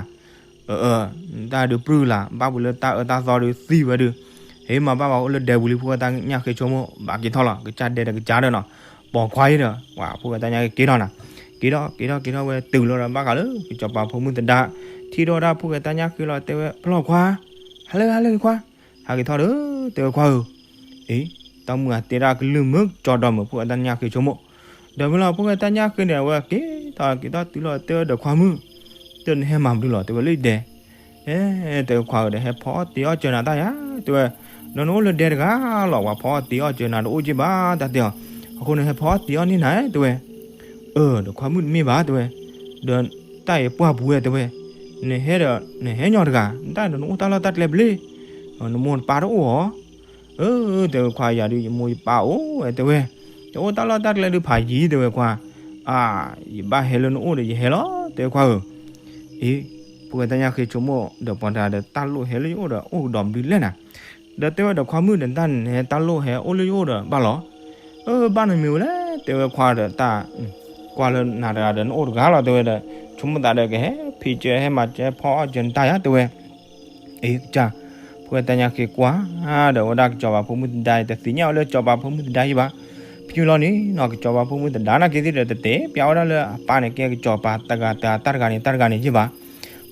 အၢ တၢ်ဒုးပြုၢ်လၢ် ဘၣ်ပှၤလၢတၢ်အၢတၢ်သီဒုးသံဝဲဒုး, ဟဲမၤဘၣ်ပှၤအိၣ်လၢဒဲပူၤလံ ဖိၣ်ဃဲတၢ်ညၣ်ဃ့ဆိကမိၣ် ဘၣ်က့ၤထီၣ်လီၤ ကစၢ်ဒဲဒီးကစၢ်ဒီးနီၤ, ပိာ်ခွါအံၤဒီး ပှၤဖိၣ်ဃဲတၢ်ညၣ်ဃ့က့ၤထီၣ်နၤ, က့ၤထီၣ်က့ၤထီၣ်က့ၤထီၣ်ဝဲတုၤလီၤဒီးဘၣ်ဃးလၢ ကစီၤပၤဖိမုၣ်သဒါ, ထံၣ်ထီၣ်ဝဲဒၣ်ဖိၣ်ဃဲတၢ်ညၣ်ဃ့လီၤ တဲဝဲ ပလီၢ်ခွါ, ဟါလၢဟါလၢခွါ, ဟးက့ၤထီၣ်ဒီး တဲဝဲခွါဧၢ, အ့ တၢ်မုၢ်ဂၤတဲဒၣ်ကလုၢ်မုၢ်ကၠီဒီးမုၢ် ဖိၣ်ဃဲတၢ်ညၣ်ဃ့ဆိကမိၣ်, ဒီးမ့ၢ်လီၤ ဖိၣ်ဃဲတၢ်ညၣ်ဃ့န့ၣ် အဝဲက့ၤထီၣ်က့ၤထီၣ်တုၤလီၤ တဲဝဲဒီးခွါမုၣ်, တဲနဟဲမၤမနုၤလီၤ တဲဝဲလၢယဒဲ, တဲခွါဧၢဒီး ဟဲဖီအီၣ်တ့ၤအီၣ်စၢၤနၤတၢ်ယါ, တဲဝဲ, ဒီးနအိၣ်လၢဒဲတဂၤလီၤ ပှၤဖီအီၣ်တ့ၤအီၣ်စၢၤနၤတအိၣ်က့ဘၣ် တၢ်တဲအီၤ, အဃိန့ၣ် ဟဲဖီအီၣ်တ့ၤအီၣ်န့ၢ်နၤ တဲဝဲ, အၢ ဒီးခွါမုၣ်တမ့ၢ်ဘၣ် တဲဝဲ, ဒီးတၢ်အံၤပှၢ်ပူၤဝဲ တဲဝဲ, နဟဲဒီး နဟဲညီတဂၤ နတၢ်ဒီးနအိၣ်တၢ်လီၢ်တၢ်ကျဲဘျ့, နမိၢ်နပၢ်တအိၣ်ဧါ. အၢ တဲဝဲခွါ ယၤဒုးယမိၢ်ယပၢ်အိၣ်ဝဲ တဲဝဲ, ယအိၣ်တၢ်လီၢ်တၢ်ကျဲဒုးဖးယံၤ တဲဝဲခွါ, အါ ယဘၣ်ဟဲလၢနအိၣ်ဒီးယဟဲလီၤ တဲဝဲခွါဧၢ. အ့ ဖိၣ်ဃဲတၢ်ညၣ်ဃ့ဆိကမိၣ်ဒီး ပှၤတဂၤဒီးတၢ်လိၣ်ဟဲလၢယအိၣ်ဒီးအိၣ်ကဒီးဘျုးလဲၣ်နၤ, ဒီးတဲဝဲဒီးခွါမုၣ်ဒီး တၢ်နဟဲတၢ်လိၣ်ဟဲအိၣ်လၢယအိၣ်ဒီးဘၣ်လီၤ. အၢ ဘၣ်နမံၤဝဲလဲၣ် တဲဝဲခွါဒီး တၢ် ကွၢ်လၢနၤတဂၤဒီးနအိၣ်တဂၤလီၤ တဲဝဲဒီး ဆိကမိၣ်သးဒီးကဟဲဖံးကၢဟဲမၤစၢၤဖီအီၣ်စၢၤနတၢ်ယၤ တဲဝဲ. အ့ ကစၢ် ဖိၣ်ဃဲတၢ်ညၣ်ဃ့ကွၢ်ဒီးဝဲဒၣ်ကစီၤပၤဖိမုၣ်သဒါအံၤ တသ့ၣ်ညါဝဲလၢကစီၤပၤဖိမုၣ်သဒါယံၤဘၣ်. ဖဲလီၤန့ၣ်နီၤ ကစီၤပၤဖိမုၣ်သဒါနာ်က့သ့ၣ်ဒီး တတဲပျးဝဲဒၣ်လၢအပၢ်န့ၣ် ကဲကစီၤပၤတဂၤတဂၤ တၢ်တဂၤန့ၣ် တၢ်တဂၤန့ၣ်ယံၤဘၣ်.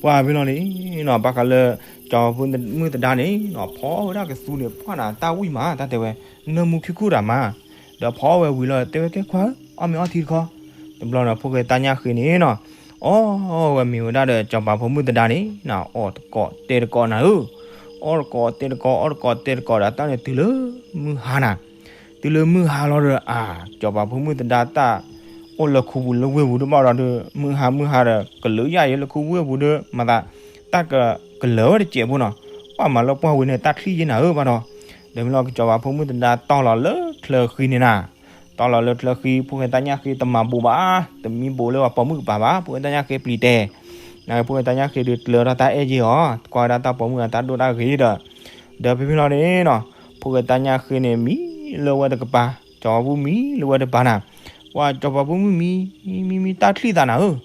ပှၤဖဲလီၤန့ၣ်နီၤ ဘၣ်ဃးလၢ ကစီၤပၤဖိမုၣ်သဒါန့ၣ်နီၤ ဖီဝဲဒၣ်ကသူန့ၣ် ပှၢ်နၤတၢ်ဝံၣ်မး တၢ်တဲဝဲ, နၢမူခံခူၣ်တၢ်မး, ဒီးဖီဝဲဝံၤလီၤ တဲဝဲကဲခွါဧၢ အီၣ်မ့ၤအီထံတခီ. တဘျီန့ၣ် ဖိၣ်ဃဲတၢ်ညၣ်ဃ့န့ၣ်နီၤ အီၣ်ဝဲမ့ၤဝဲဒၣ်ဒီး ကစီၤပၤဖိမုၣ်သဒါန့ၣ်နီၤ အီၣ်တကိးတဲတကိးနၤဧၢ, အီၣ်တကိးတဲတကိး အီၣ်တကိးတဲတကိးဒီး တၢ်န့ၣ်တုၤလၢမုၢ်ဟါနၤ, တုၤလၢမုၢ်ဟါလီၤဒီး အါ ကစီၤပၤဖိမုၣ်သဒါတၢ် အိၣ်လၢခူပူၤလၢဝ့ၢ်ပူၤဒုးဘၣ်ဒီး မုၢ်ဟါမုၢ်ဟါဒီး ကလၢယၢ်ယဲလၢခူဝ့ၢ်ပူၤဒီး မၤသး တၢ်က ကလၢၤဝဲတစဲးဖိနီၤ, ပှၢ်မၤလၢပှၢ်ဝံၤန့ၣ် တၢ်ချံၣ်ယဲနၤဧၢဘၣ်ဒီး, ဒီးမ့ၢ်လီၤ ကစီၤပၤဖိမုၣ်သဒါတီၢ်လီၤလၢချၢဃံန့ၣ်နၤ, တီၢ်လီၤလၢချၢဃံ ဖိၣ်ဃဲတၢ်ညၣ်ဃ့တမၤဘူးဘၣ်, တမံဘူးလၢပှၤပိာ်မုၣ်ကပၤဘၣ်, ဖိၣ်ဃဲတၢ်ညၣ်ဃ့ပျံၤတဲာ်, နဖိၣ်ဃဲတၢ်ညၣ်ဃ့ဒုးကျၢၤထီၣ်တၢ်အဲၣ်ယဲၢ်အီၤ, ကွၢ်ဝဲဒၣ်တၢ်ပိာ်မုၣ်အတၢ်ဒိၣ်တၢ်ဂ့ၤဒီး, ဒီးဖဲဖဲလီၤန့ၣ်နီၤ, ဖိၣ်ဃဲတၢ်ညၣ်ဃ့န့ၣ် မံလၢဝဲတကပၤ, ကစီၤပၤဖိမံလၢဝဲတပၤနၤ, ပှၤကစီၤပၤဖိမုၣ်မံ မံမံတၢ်ချံၣ်သးနၤဧၢ,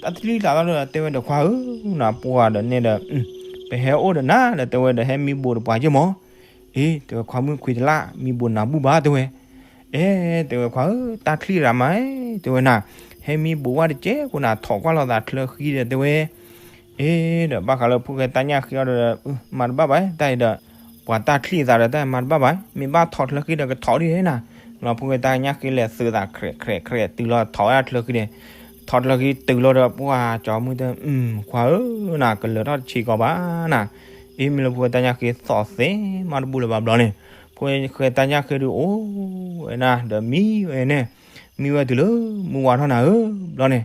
တၢ်ချံၣ်သးလီၤဒီး တဲဝဲဒီးခွါဧၢ, နပှၤဒီးနဲဒီး ပဟဲအိၣ်ဒီးနၤဒီး တဲဝဲဒီး ဟဲမံဘူးတပှၤက့မး, အ့ တဲဝဲခွါမုၣ်ခွံတလၢ် မံဘူးနၤဘူၣ်ဘၣ် တဲဝဲ, အဲ တဲဝဲခွါဧၢ တၢ်ချံၣ်ရၤမး, တဲဝဲနၤ, ဟဲမံဘူးဝဲတကဲးဃိနၤ ထိးကွၢ်လိာ်သးချၢဃံဒီး တဲဝဲ, အ့ ဒီးဘၣ်ဃးလၢဖိၣ်ဃဲတၢ်ညၣ်ဃ့အီၤဒီး မၤတဘၣ်ဘၣ် တၢ်အံၤဒီး, ပှၤတၢ်ချံၣ်သးဒီးတၢ်မၤတဘၣ်ဘၣ်, မ့ၢ်ဘၣ်ထိးချၢဃံဒီးကထိးဒ်န့ၣ်နၤ, လီၤဖိၣ်ဃဲတၢ်ညၣ်ဃ့လဲၤသုးသးခြဲးခြဲးခြဲး တုၤလီၤထိးဝဲဒၣ်ချၢဃံန့ၣ်, ထိးချၢဃံတုၤလီၤဒီး ပှၤကၠီမုၣ်တဲ ခွါဧၢ, နၤကလၢၤထီၣ်တဆံးကီးဘၣ်နၤ, အ့ မ့ၢ်လၢဖိၣ်ဃဲတၢ်ညၣ်ဃ့သီၣ်သဲမးတဘူၣ်လၢၤဘၣ်ဘျီန့ၣ်, ဖိၣ်ဃဲတၢ်ညၣ်ဃ့ဒုးအိၣ်ဝဲနၤ ဒီးမံဝဲန့ၣ်, မံဝဲတုၤလၢမုၢ်ဝါထီၣ်နၤဧၢ, ဘျီန့ၣ်,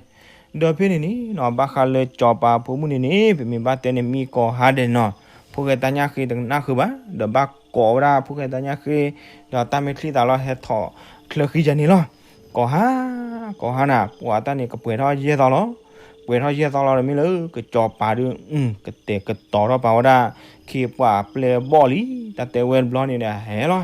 ဒီးဖဲန့ၣ်န့ၣ်နီၤ ဘၣ်ဃးလၢကၠီၤပၤဖိမုၣ်န့ၣ်န့ၣ် ပမ့ၢ်ဘၣ်တဲန့ၣ် မံကိးဟါဒဲးနီၤ, ဖိၣ်ဃဲတၢ်ညၣ်ဃ့တကနၣ်ဃုာ်ဘၣ်, ဒီးဘၣ်ကိးဝဲဒၣ်ဖိၣ်ဃဲတၢ်ညၣ်ဃ့, ဒီးတၢ်မ့ၢ်ချံၣ်သးလီၤ ဟဲထိးချၢဃံယၤန့ၣ်လီၤ, ကိးဟါ, ကိးဟါနၤ ပှၤတၢ်န့ၣ်ကပှဲၤထီၣ်ယဲၢ်သီလီၤ, ပှဲၤထီၣ်ယဲၢ်သီလီၤဒီးမ့ၢ်လၢ ကၠီၤပၤဒုး, ကတဲာ်ကတီၤထီၣ်ပာ်ဝဲဒၣ်, ခ့ပှၤပျဲၢ်အဘီၣ်လံ, တၢ်တဲဝဲတဘျီန့ၣ်ဒီး ဟဲလီၤ,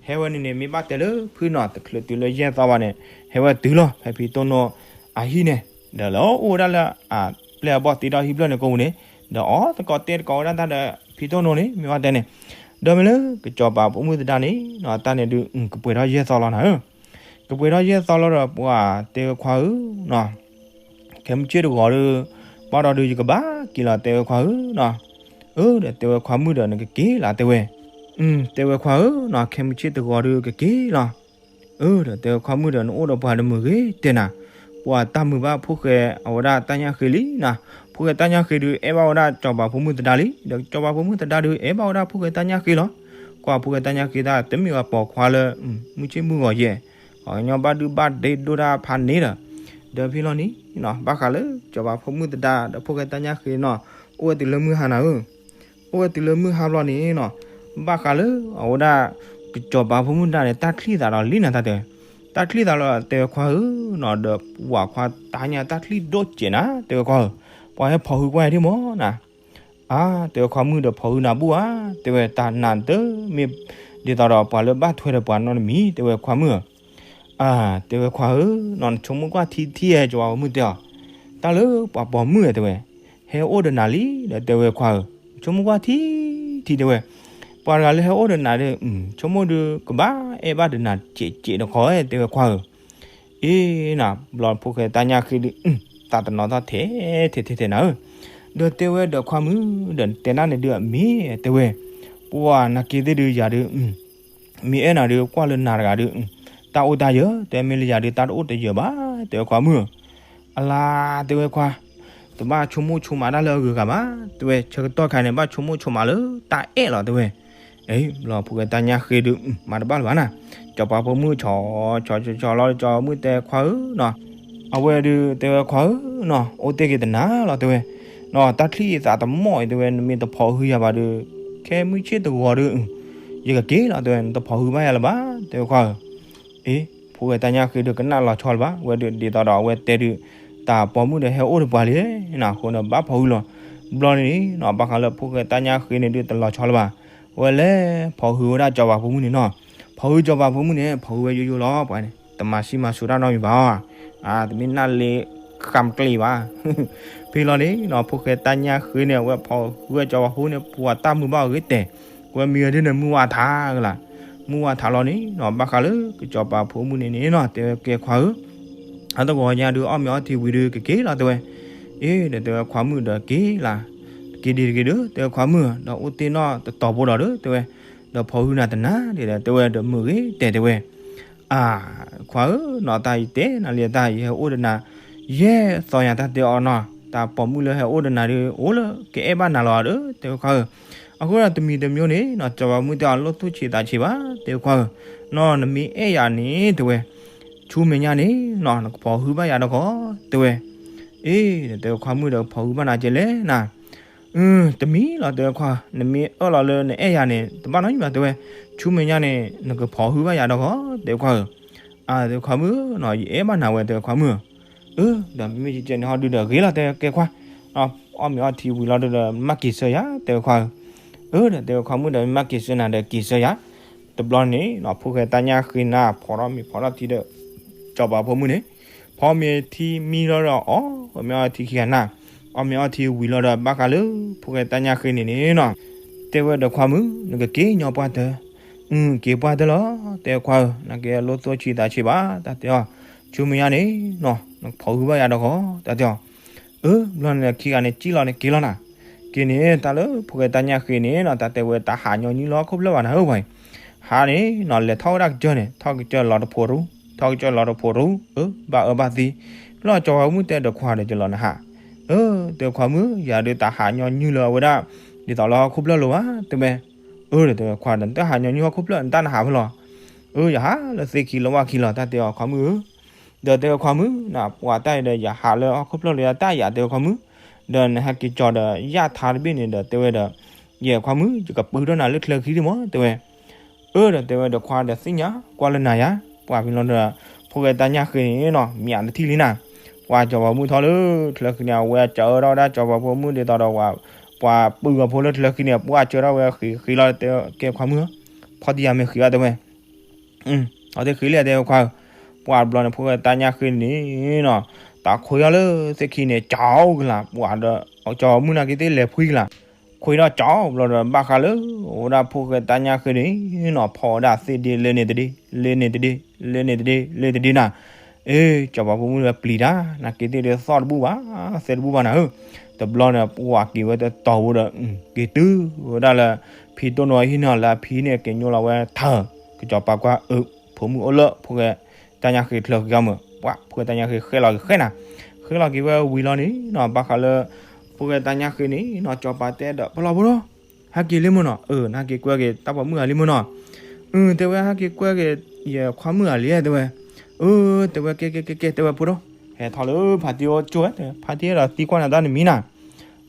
ဟဲဝဲန့ၣ်န့ၣ် မ့ၢ်ဘၣ်တဲလၢဖုနီၤ တချုးတုၤလၢယဲၢ်သီဘၣ်န့ၣ်, ဟဲဝဲတုၤလီၤ ဖဲဖံတိၢ်နိအဟံၣ်န့ၣ်, ဒီးလၢအိၣ်ဝဲဒၣ်လၢအပျဲၢ်အဘီၣ် တ့ထီၣ်ဟံၣ်ဖျၢၣ်န့ၣ်ကိးပူၤန့ၣ်, ဒီးအီၣ်သကိးတဲသကိးဝဲဒၣ်တၢ်ဒီးဖံတိၢ်နိန့ၣ် မ့ၢ်ဘၣ်တဲန့ၣ်, ဒီးမ့ၢ်လၢ ကၠီၤပၤဖိမုၣ်သဒါန့ၣ်နီၤ တၢ်န့ၣ်ဒုး ကပှဲၤထီၣ်ယဲၢ်သီလီၤနၤဧၢ, ကပှဲၤထီၣ်ယဲၢ်သီလီၤဒီး ပှၤတဲဝဲခွါဧၢနီၤ ခဲမုၢ်ဆ့ၣ်တဂီၤဒီး, ဘၣ်ဒီးဒုးယကဘၣ်က့ၤလီၤ တဲဝဲခွါဧၢနီၤ, အၢ ဒီးတဲဝဲခွါမုၣ်ဒီးနကက့ၤလီၤ တဲဝဲ, တဲဝဲခွါဧၢနီၤ ခဲမုၢ်ဆ့ၣ်တဂီၤဒီးကက့ၤလီၤ, အၢ ဒီးတဲဝဲခွါမုၣ်ဒီးနအိၣ်ဒီးပှၤတမုာ်ဂ့ၤတဲနၤ, ပှၤတၢ်မုာ်ဘၣ်ဖိၣ်ဃဲအဝဲဒၣ်တၢ်ညၣ်ဃ့လံနၤ, ဖိၣ်ဃဲတၢ်ညၣ်ဃ့ဒုး အဲၣ်ဘၣ်ဝဲဒၣ်ကၠီၤပၤဖိမုၣ်သဒါလံ, ဒီးကၠီၤပၤဖိမုၣ်သဒါဒုး အဲၣ်ဘၣ်ဝဲဒၣ်ဖိၣ်ဃဲတၢ်ညၣ်ဃ့လီၤ, ကွၢ်ဖိၣ်ဃဲတၢ်ညၣ်ဃ့တၢ် တမ့ၢ်ဝဲပိာ်ခွါလၢ မုၢ်ဆ့ၣ်မုၢ်ဂီၤယဲၢ်, ပှၤကညီဘၣ်ဒုးဘၣ်ဒ့ဒိၣ်တၢ်ဖးန့ၣ်ဒီး, ဒီးဖဲလီၤန့ၣ်နီၤ ဘၣ်ဃးလၢ ကၠီၤပၤဖိမုၣ်သဒါဒီးဖိၣ်ဃဲတၢ်ညၣ်ဃ့နီၤ, အိၣ်ဝဲတုၤလၢမုၢ်ဟါနၤဧၢ, အိၣ်ဝဲတုၤလၢမုၢ်ဟါဘျီန့ၣ်နီၤ, ဘၣ်ဃးလၢအဝဲဒၣ် ကၠီၤပၤဖိမုၣ်သဒါန့ၣ် တၢ်ချံၣ်သးဒီးလံနၤတၢ်တဲ, တၢ်ချံၣ်သးလီၤ တဲဝဲခွါဧၢနီၤ ဒီးပှၤခွါတၢ်ညၣ်တၢ်ချံၣ်ဒိၣ်စဲးနၤ တဲဝဲခွါဧၢ, ပှၤဟဲဖီၣ်ဟုကွၢ်ယၤဒ်မၢ်နၤ အါ တဲဝဲခွါမုၣ်ဒီးဖီၣ်ဟုနၤဘူၣ်ဧါ, တဲဝဲတၢ်နၤတမ့ၢ် ဒ်သိးဒီးပှၤလၢဘၣ်ထွဲဒီးပှၤနီတမံၤ တဲဝဲခွါမုၣ်ဧၢ, အါ တဲဝဲခွါဧၢ, နဆိကမိၣ်ကွၢ်ထံထံဧဲ ကၠီၤပၤဖိမုၣ်တဲအီၤ, တၢ်လၢပှၤပိာ်မုၣ်ဧဲ တဲဝဲ, ဟဲအိၣ်ဒီးနၤလံ ဒီးတဲဝဲခွါဧၢ, ဆိကမိၣ်ကွၢ်ထံထံတဲဝဲ, ပှၤတဂၤလၢဟဲအိၣ်ဒီးနၤဒီး ဆိကမိၣ်ဒုးကဘၣ်အဲၣ်ဘၣ်ဒီးနၤစဲးစဲးတခီဧဲ တဲဝဲခွါဧၢ အ့နၤ ဘျီဖိၣ်ဃဲတၢ်ညၣ်ဃ့ဒုး သးတနီၤထီၣ်ထဲထဲထဲထဲနၤဧၢ, ဒီးတဲဝဲဒီးခွါမုၣ်ဒီးတဲနၢ်န့ၣ်ဒုးအမ့ၢ်တဲဝဲ, ပှၤနာ်က့သ့ၣ်ဒုးယၤဒုး မ့ၢ်အဲၣ်နၤဒုးကွၢ်လၢနၤတဂၤဒုး တၢ်အိၣ်တၢ်ယၢၤ တဲမ့ၢ်လၢယၤဒုးတၢ်တအိၣ်တယၢၤဘၣ် တဲဝဲခွါမုၣ်ဧၢ, အလါ တဲဝဲခွါ တဘၣ်ဆိကမိၣ်ဆိကမးတၢ်လၢအဂုၤအဂၤဘၣ် တဲဝဲ ဆၢကတီၢ်ခါန့ၣ် ဘၣ်ဆိကမိၣ်ဆိကမးလၢတၢ်အဲၣ်လီၤ တဲဝဲ, အ့ ဘျီဖိၣ်ဃဲတၢ်ညၣ်ဃ့ဒုး မၤတဘၣ်လၢၤဘၣ်နၤ, ကၠီၤပၤဖိမုၣ်ဆီဆီဆီဆီလီၤ ကၠီၤမုၣ်တဲခွါဧၢနီၤ, အဝဲဒုးတဲဝဲခွါဧၢနီၤ အိၣ်တ့ၢ်က့ၤတနၤလီၤ တဲဝဲ, တၢ်ချံၣ်သးတမီၢ်အံၤ တဲဝဲ နမ့ၢ်တဖိးဟုယၤဘၣ်ဒီး ခဲမုၢ်ဆ့ၣ်တဂီၤဒီး ယကက့ၤလီၤ တဲဝဲ နတဖိးဟုဘၣ်ယၤလၢၤဘၣ် တဲဝဲခွါဧၢ. အ့ ဖိၣ်ဃဲတၢ်ညၣ်ဃ့ဒီးကနၣ်လီၤဆီလၢၤဘၣ် ဝဲဒုးဒ်သိးဒီးအဝဲတဲဒုး တၢ်ပိာ်မုၣ်ဒီးဟဲအိၣ်တပှၤလံနီၤ အဃိန့ၣ်ဘၣ်ဖိးဟုလီၤ. ဘျီန့ၣ်နီၤ ဘၣ်ဃးလၢဖိၣ်ဃဲတၢ်ညၣ်ဃ့န့ၣ်ဒုးတလီၤဆီလၢၤဘၣ် ဝဲလဲၤဖိးဟုဝဲဒၣ်စီၤပၤဖိမုၣ်န့ၣ်နီၤ. ဖိးဟုစီၤပၤဖိမုၣ်န့ၣ် ဖိးဟုဝဲယိယိလီၤ ပှၤန့ၣ် တမၤဆံးမၤဆူၣ်တၢ်နီတမံၤဘၣ် အါ တမ့ၢ်နၢ်လ့ခါမကျ့ဘၣ် ဖဲလီၤန့ၣ်နီၤ ဖိၣ်ဃဲတၢ်ညၣ်ဃ့န့ၣ် အဝဲဖိးဟုဝဲစီၤပၤဖိန့ၣ် ပှၤတၢ်မုာ်ဘၣ်အဂ့ၤတဲာ် ဝဲမံဝဲဒ်န့ၣ် မုၢ်ဝါထးကလါ မုၢ်ဝါထးလီၤန့ၣ်နီၤ ဘၣ်ဃးလၢကစီၤပၤဖိမုၣ်န့ၣ်န့ၣ်နီၤ တဲဝဲကဲခွါဧၢ အတဂီၤညါဒုး အီၣ်မ့ၤအီထံဝံၤဒုး ကက့ၤလီၤ တဲဝဲ. အ့ ဒီးတဲဝဲခွါမုၣ်ဒီးက့ၤလၢ တက့ၤဒံးတက့ၤဒီး တဲဝဲခွါမုၣ် ဒီးအိၣ်တ့ၢ်နီၣ်တတီၤဖိဒီးဒီး တဲဝဲ ဒီးဖိးဟုနၤတနၤဒ်ဒီး တဲဝဲဒီးမုာ်ဂ့ၤတဲာ် တဲဝဲ အၢ ခွါဧၢနီၤ တၢ်ယတဲနၤလံတၢ် ယဟဲအိၣ်ဒီးနၤ ယဲၢ်သီညါ တၢ်တဲအီၤနီၤ တၢ်ပိာ်မုၣ်လၢဟဲအိၣ်ဒီးနၤဒီး အိၣ်လၢကအဲၣ်ဘၣ်နၤလီၤဒီး တဲဝဲခွါဧၢ. အဃိဒီးတမံၤတမံၤန့ၣ်နီၤ စီၤပၤမုၣ်တဲအီၤ လိၣ်သူၣ်ဆံးသးဆံးဘၣ် တဲဝဲခွါဧၢ. နီၤ နမ့ၢ်အဲၣ်ယၤန့ၣ် တဲဝဲ ဆူမဲာ်ညါန့ၣ်နီၤ နကဖိးဟုဘၣ်ယၤဒီးကီး တဲဝဲ. အ့ တဲဝဲခွါမုၣ်ဒီး ဖိးဟုဘၣ်နၤကဲလဲၣ်နၤ တမံၤလီၤ တဲဝဲခွါ နမ့ၢ်အၢၣ်လီၤလၢနအဲၣ်ယၤန့ၣ် တဘၣ်နီတမံၤဘၣ် တဲဝဲ ဆူမဲာ်ညါန့ၣ် နကဖိးဟုဘၣ်ယၤဒီးကီး တဲဝဲခွါဧၢ. အၢ တဲဝဲခွါမုၣ်နီၤ ယအဲၣ်ဘၣ်နၤဝဲ တဲဝဲခွါမုၣ်ဧၢ. အၢ ဒီးမ့မ့ၢ်ကဲန့ၣ်ဟီဒုဒီးဂ့ၤလီၤ တဲဝဲကဲခွါ အီၣ်မ့ၤအီထံဝံၤလီၤဒုဒီး မၤက့ၤဆၢယၤ တဲဝဲခွါဧၢ. အၢ ဒီးတဲဝဲခွါမုၣ်ဒီး မၤက့ၤဆၢနၤဒီးက့ၤဆၢယၤ. တဘျီန့ၣ်နီၤ ဖိၣ်ဃဲတၢ်ညၣ်ဃ့န့ၣ် ဖီထီၣ်မ့ၤဖီထီၣ်ထံဒီး စီၤပၤဖိမုၣ်န့ၣ် ဖီမ့ၤထံမံလီၤဒီး အီၣ်မ့ၤအီထံခံဂၤနၤ အီၣ်မ့ၤအီထံဝံၤလီၤဒီး ဘၣ်ဃးလၢဖိၣ်ဃဲတၢ်ညၣ်ဃ့န့ၣ်န့ၣ်နီၤ တဲဝဲဒီးခွါမုၣ် နကက့ၤညီပှၢ်တၢၢ် က့ၤပှၢ်တၢၢ်လီၤ တဲဝဲခွါဧၢ. နကဲလိၣ်သူၣ်ဆံးသးဆံးဘၣ် တၢ်တဲအီၤ ဆူမဲာ်ညါန့ၣ်နီၤ နကဖိးဟုဘၣ်ယၤဒီးကီး တၢ်တဲအီၤ. အၢ ဘျီန့ၣ်ခံဂၤန့ၣ်ကံၣ်လီၤန့ၣ်က့ၤလီၤနၤ က့ၤန့ၣ် တၢ်လၢဖိၣ်ဃဲတၢ်ညၣ်ဃ့န့ၣ်နီၤ တၢ်တဲဝဲတၢ်ဟးညီနုၢ်လၢဟီၣ်ခိၣ်ဖျၢၣ်ဘၣ်နၤဧၢ ပှၤအံၤ ဟးန့ၣ်နီၤ လဲၤထီၣ်ဝဲဒၣ်ကစၢၢ်န့ၣ် ထီၣ်ကစၢၢ်လီၤတဖိးရူ ထီၣ်ကစၢၢ်လီၤတဖိးရူ အၢ ဘၣ်အၢဘၣ်သီ ဖဲလီၤစီၤပၤမုၣ်တဲဒီးခွါဒီး ကလီၤနဟး အၢ တဲခွါမုၣ် ယၤဒုးတၢ်ဟးညီနုၢ်လၢအဝဲဒၣ် ဒ်သိးလၢဟီၣ်ခိၣ်ဖျၢၣ်လၢၤဘၣ် တဲဝဲ. အၢ ဒီးတဲဝဲခွါဒီး နတၢ်ဟးညီနုၢ်ဟီၣ်ခိၣ်ဖျၢၣ် နတၢ်နဟးဖဲလဲၣ်. အၢ ယဟးလၢသ့ၣ်ခံလၢဝၣ်ခံလီၤ တၢ်တဲအီၤခွါမုၣ်ဧၢ. ဒီးတဲဝဲခွါမုၣ် နပှၤတၢ်အံၤဒီး ယဟးလၢဟီၣ်ခိၣ်ဖျၢၣ်လၢယတၢ်ယၤ တဲဝဲခွါမုၣ်, ဒီးနဟဲက့ၤကၠီၤဒီးယၣ်ထါတဘ့ၣ်န့ၣ်ဒီး တဲဝဲဒီး ယဲၢ်ခွါမုၣ် ယကပၢထီၣ်နၤလၢချၢခံဒံးမး တဲဝဲ. အၢ ဒီးတဲဝဲဒီးခွါဒီးသ့ၣ်ညါကွၢ်လၢနၤယၤ, ပှၤဖဲလီၤဒီး ဖိၣ်ဃဲတၢ်ညၣ်ဃ့န့ၣ်နီၤ မ့ၢ်အတထံၣ်လံနၤ, ပှၤစီၤပၤမုၣ်ထီၣ်လၢချၢခံန့ၣ် အဝဲစၢထီၣ်ဝဲဒၣ်စီၤပၤဖိမုၣ်ဒ်သိးဒီး ပှၤပုၢ်ဂီၤဖိလၢချၢခံန့ၣ် ပှၤစၢထီၣ်ဝဲဃ့ဃ့လီၤ တဲကဲခွါမုၣ်ဧၢ, ဖီတံၢ်ယၤမ့ၢ်ဃ့အီၤတဲဝဲ အီၤသ့ၣ်ဃ့လံတဲဝဲခွါဧၢ, ပှၤတဘျီန့ၣ် ဖိၣ်ဃဲတၢ်ညၣ်ဃ့န့ၣ်နီၤ တၢ်ခွဲးအီၤလၢသ့ၣ်ခံန့ၣ် ကၠီကလး ပှၤဒီးစီၤပၤမုၣ်နာ်က့သ့ၣ်လဲၤဖှံကလး, ခွဲးထီၣ်ကၠီဘျီဒီး ဘၣ်ဃးလၢ အိၣ်ဝဲဒၣ်ဖိၣ်ဃဲတၢ်ညၣ်ဃ့န့ၣ်နီၤ ဖီၣ်ဝဲဒၣ်သ့ၣ်ဒ့လဲန့ၣ်တဒ့, လဲန့ၣ်တဒ့, လဲန့ၣ်တဒ့, လဲတဒ့နၤ, အ့ စီၤပၤဖိမုၣ်ဒီးပျံၤတၢ် နာ်က့သ့ၣ်ဒီးသီၣ်တဘူၣ်ဘၣ်, သဲတဘူၣ်ဘၣ်နၤဧၢ, တဘျီန့ၣ် ပှၤက့ၤဝဲတတီၤဖိဒီး က့ၤတုၤဝဲဒၣ်လၢ ဖံတိၢ်နိအဟံၣ်န့ၣ်လၢအဖံန့ၣ် ကညိလီၤဝဲထၢၣ်, ကစီၤပၤကွၢ်အၢ ဖိမုၣ်အိၣ်လၢဖိၣ်ဃဲတၢ်ညၣ်ဃ့ချၢဃံအီၤမး, ပှၤဖိၣ်ဃဲတၢ်ညၣ်ဃ့ဃဲလီၤက့ၤဃဲနၤ, ဃဲလီၤက့ၤဝဲဝံၤလီၤန့ၣ်နီၤ ဘၣ်ဃးလၢ ဖိၣ်ဃဲတၢ်ညၣ်ဃ့န့ၣ်နီၤ စီၤပၤတဲဒီး ပလီၢ်ဖိဒီး ဟဲက့ၤလံမ့ၢ်နီၤ, အၢ နဟဲက့ၤကွဲက့ၤတၢ်ပိာ်မုၣ်ဂၤလံမ့ၢ်နီၤ, အၢ တဲဝဲဟဲက့ၤကွဲက့ၤ ယခွါမုၣ်ဂၤလံတဲဝဲ, အၢ တဲဝဲကဲကဲကဲကဲ တဲဝဲဖိဒီး ဟဲထီၣ်လၢဖါတံၢ်အိၣ်ကၠိဝဲ တဲဝဲ ဖါတံၢ်ဒီးသံကွၢ်နၤတၢ်နမံၤနၤ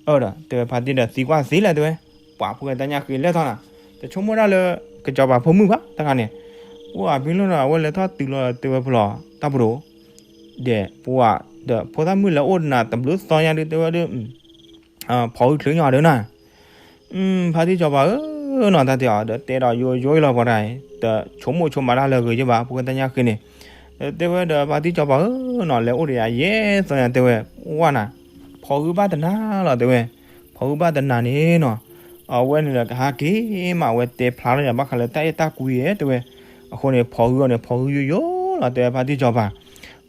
အၢ ဒီးတဲဝဲဖါတံၢ်ဒီးသံကွၢ်သ့လဲၣ်တဲဝဲ, ပှၤဖိၣ်ဃဲတၢ်ညၣ်ဃ့လဲၣ်ထီၣ်နၤ, တဆိကမိၣ်ဒၣ်လၢ ကစီၤပၤဖိမုၣ်ဘၣ်တခါန့ၣ်, ပှၤဖဲလီၤဒီး အဝဲလဲၤထီၣ်တုၤလီၤတဲဝဲဖိလီၤ တၢ်ပဒိၣ်, ဒီးပှၤဒီးဖိသၣ်မုၣ်လဲၤအိၣ်ဒီးနၤတဘျုးသီညါဒုးတဲဝဲဒီး ဖီၣ်ဟုချုးညီဒီးနၤ ဖါတံၢ်စီၤပၤဧၢနီၤ တၢ်တဲအီၤဒီးတဲဒီးယိယိလီၤပှၤတဂၤအံၤ တဆိကမိၣ်ဆိကမးတၢ်လၢအဂ့ၤယဘၣ် ဖိၣ်ဃဲတၢ်ညၣ်ဃ့န့ၣ်, တဲဝဲဒီးဖါတံၢ်စီၤပၤဧၢနီၤ လဲၤအိၣ်ဒီးယၤယဲၢ်သီညါတဲဝဲ, ဝၢ်နၤ, ဖီၣ်ဟုဘၣ်တနၤလီၤတဲဝဲ, ဖီၣ်ဟုဘၣ်တနၤန့ၣ်နီၤ, အဝဲန့ၣ်ဒီးကဟးက့ၤမး အဝဲတဲဖျါထီၣ်ယၤဘၣ်ဃးလၢတၢ်အဲၣ်တၢ်ကွံဧါတဲဝဲ, အဃိန့ၣ် ဖီၣ်ဟုအီၤန့ၣ် ဖီၣ်ဟုယိယိလီၤတဲဝဲဖါတံၢ်စီၤပၤ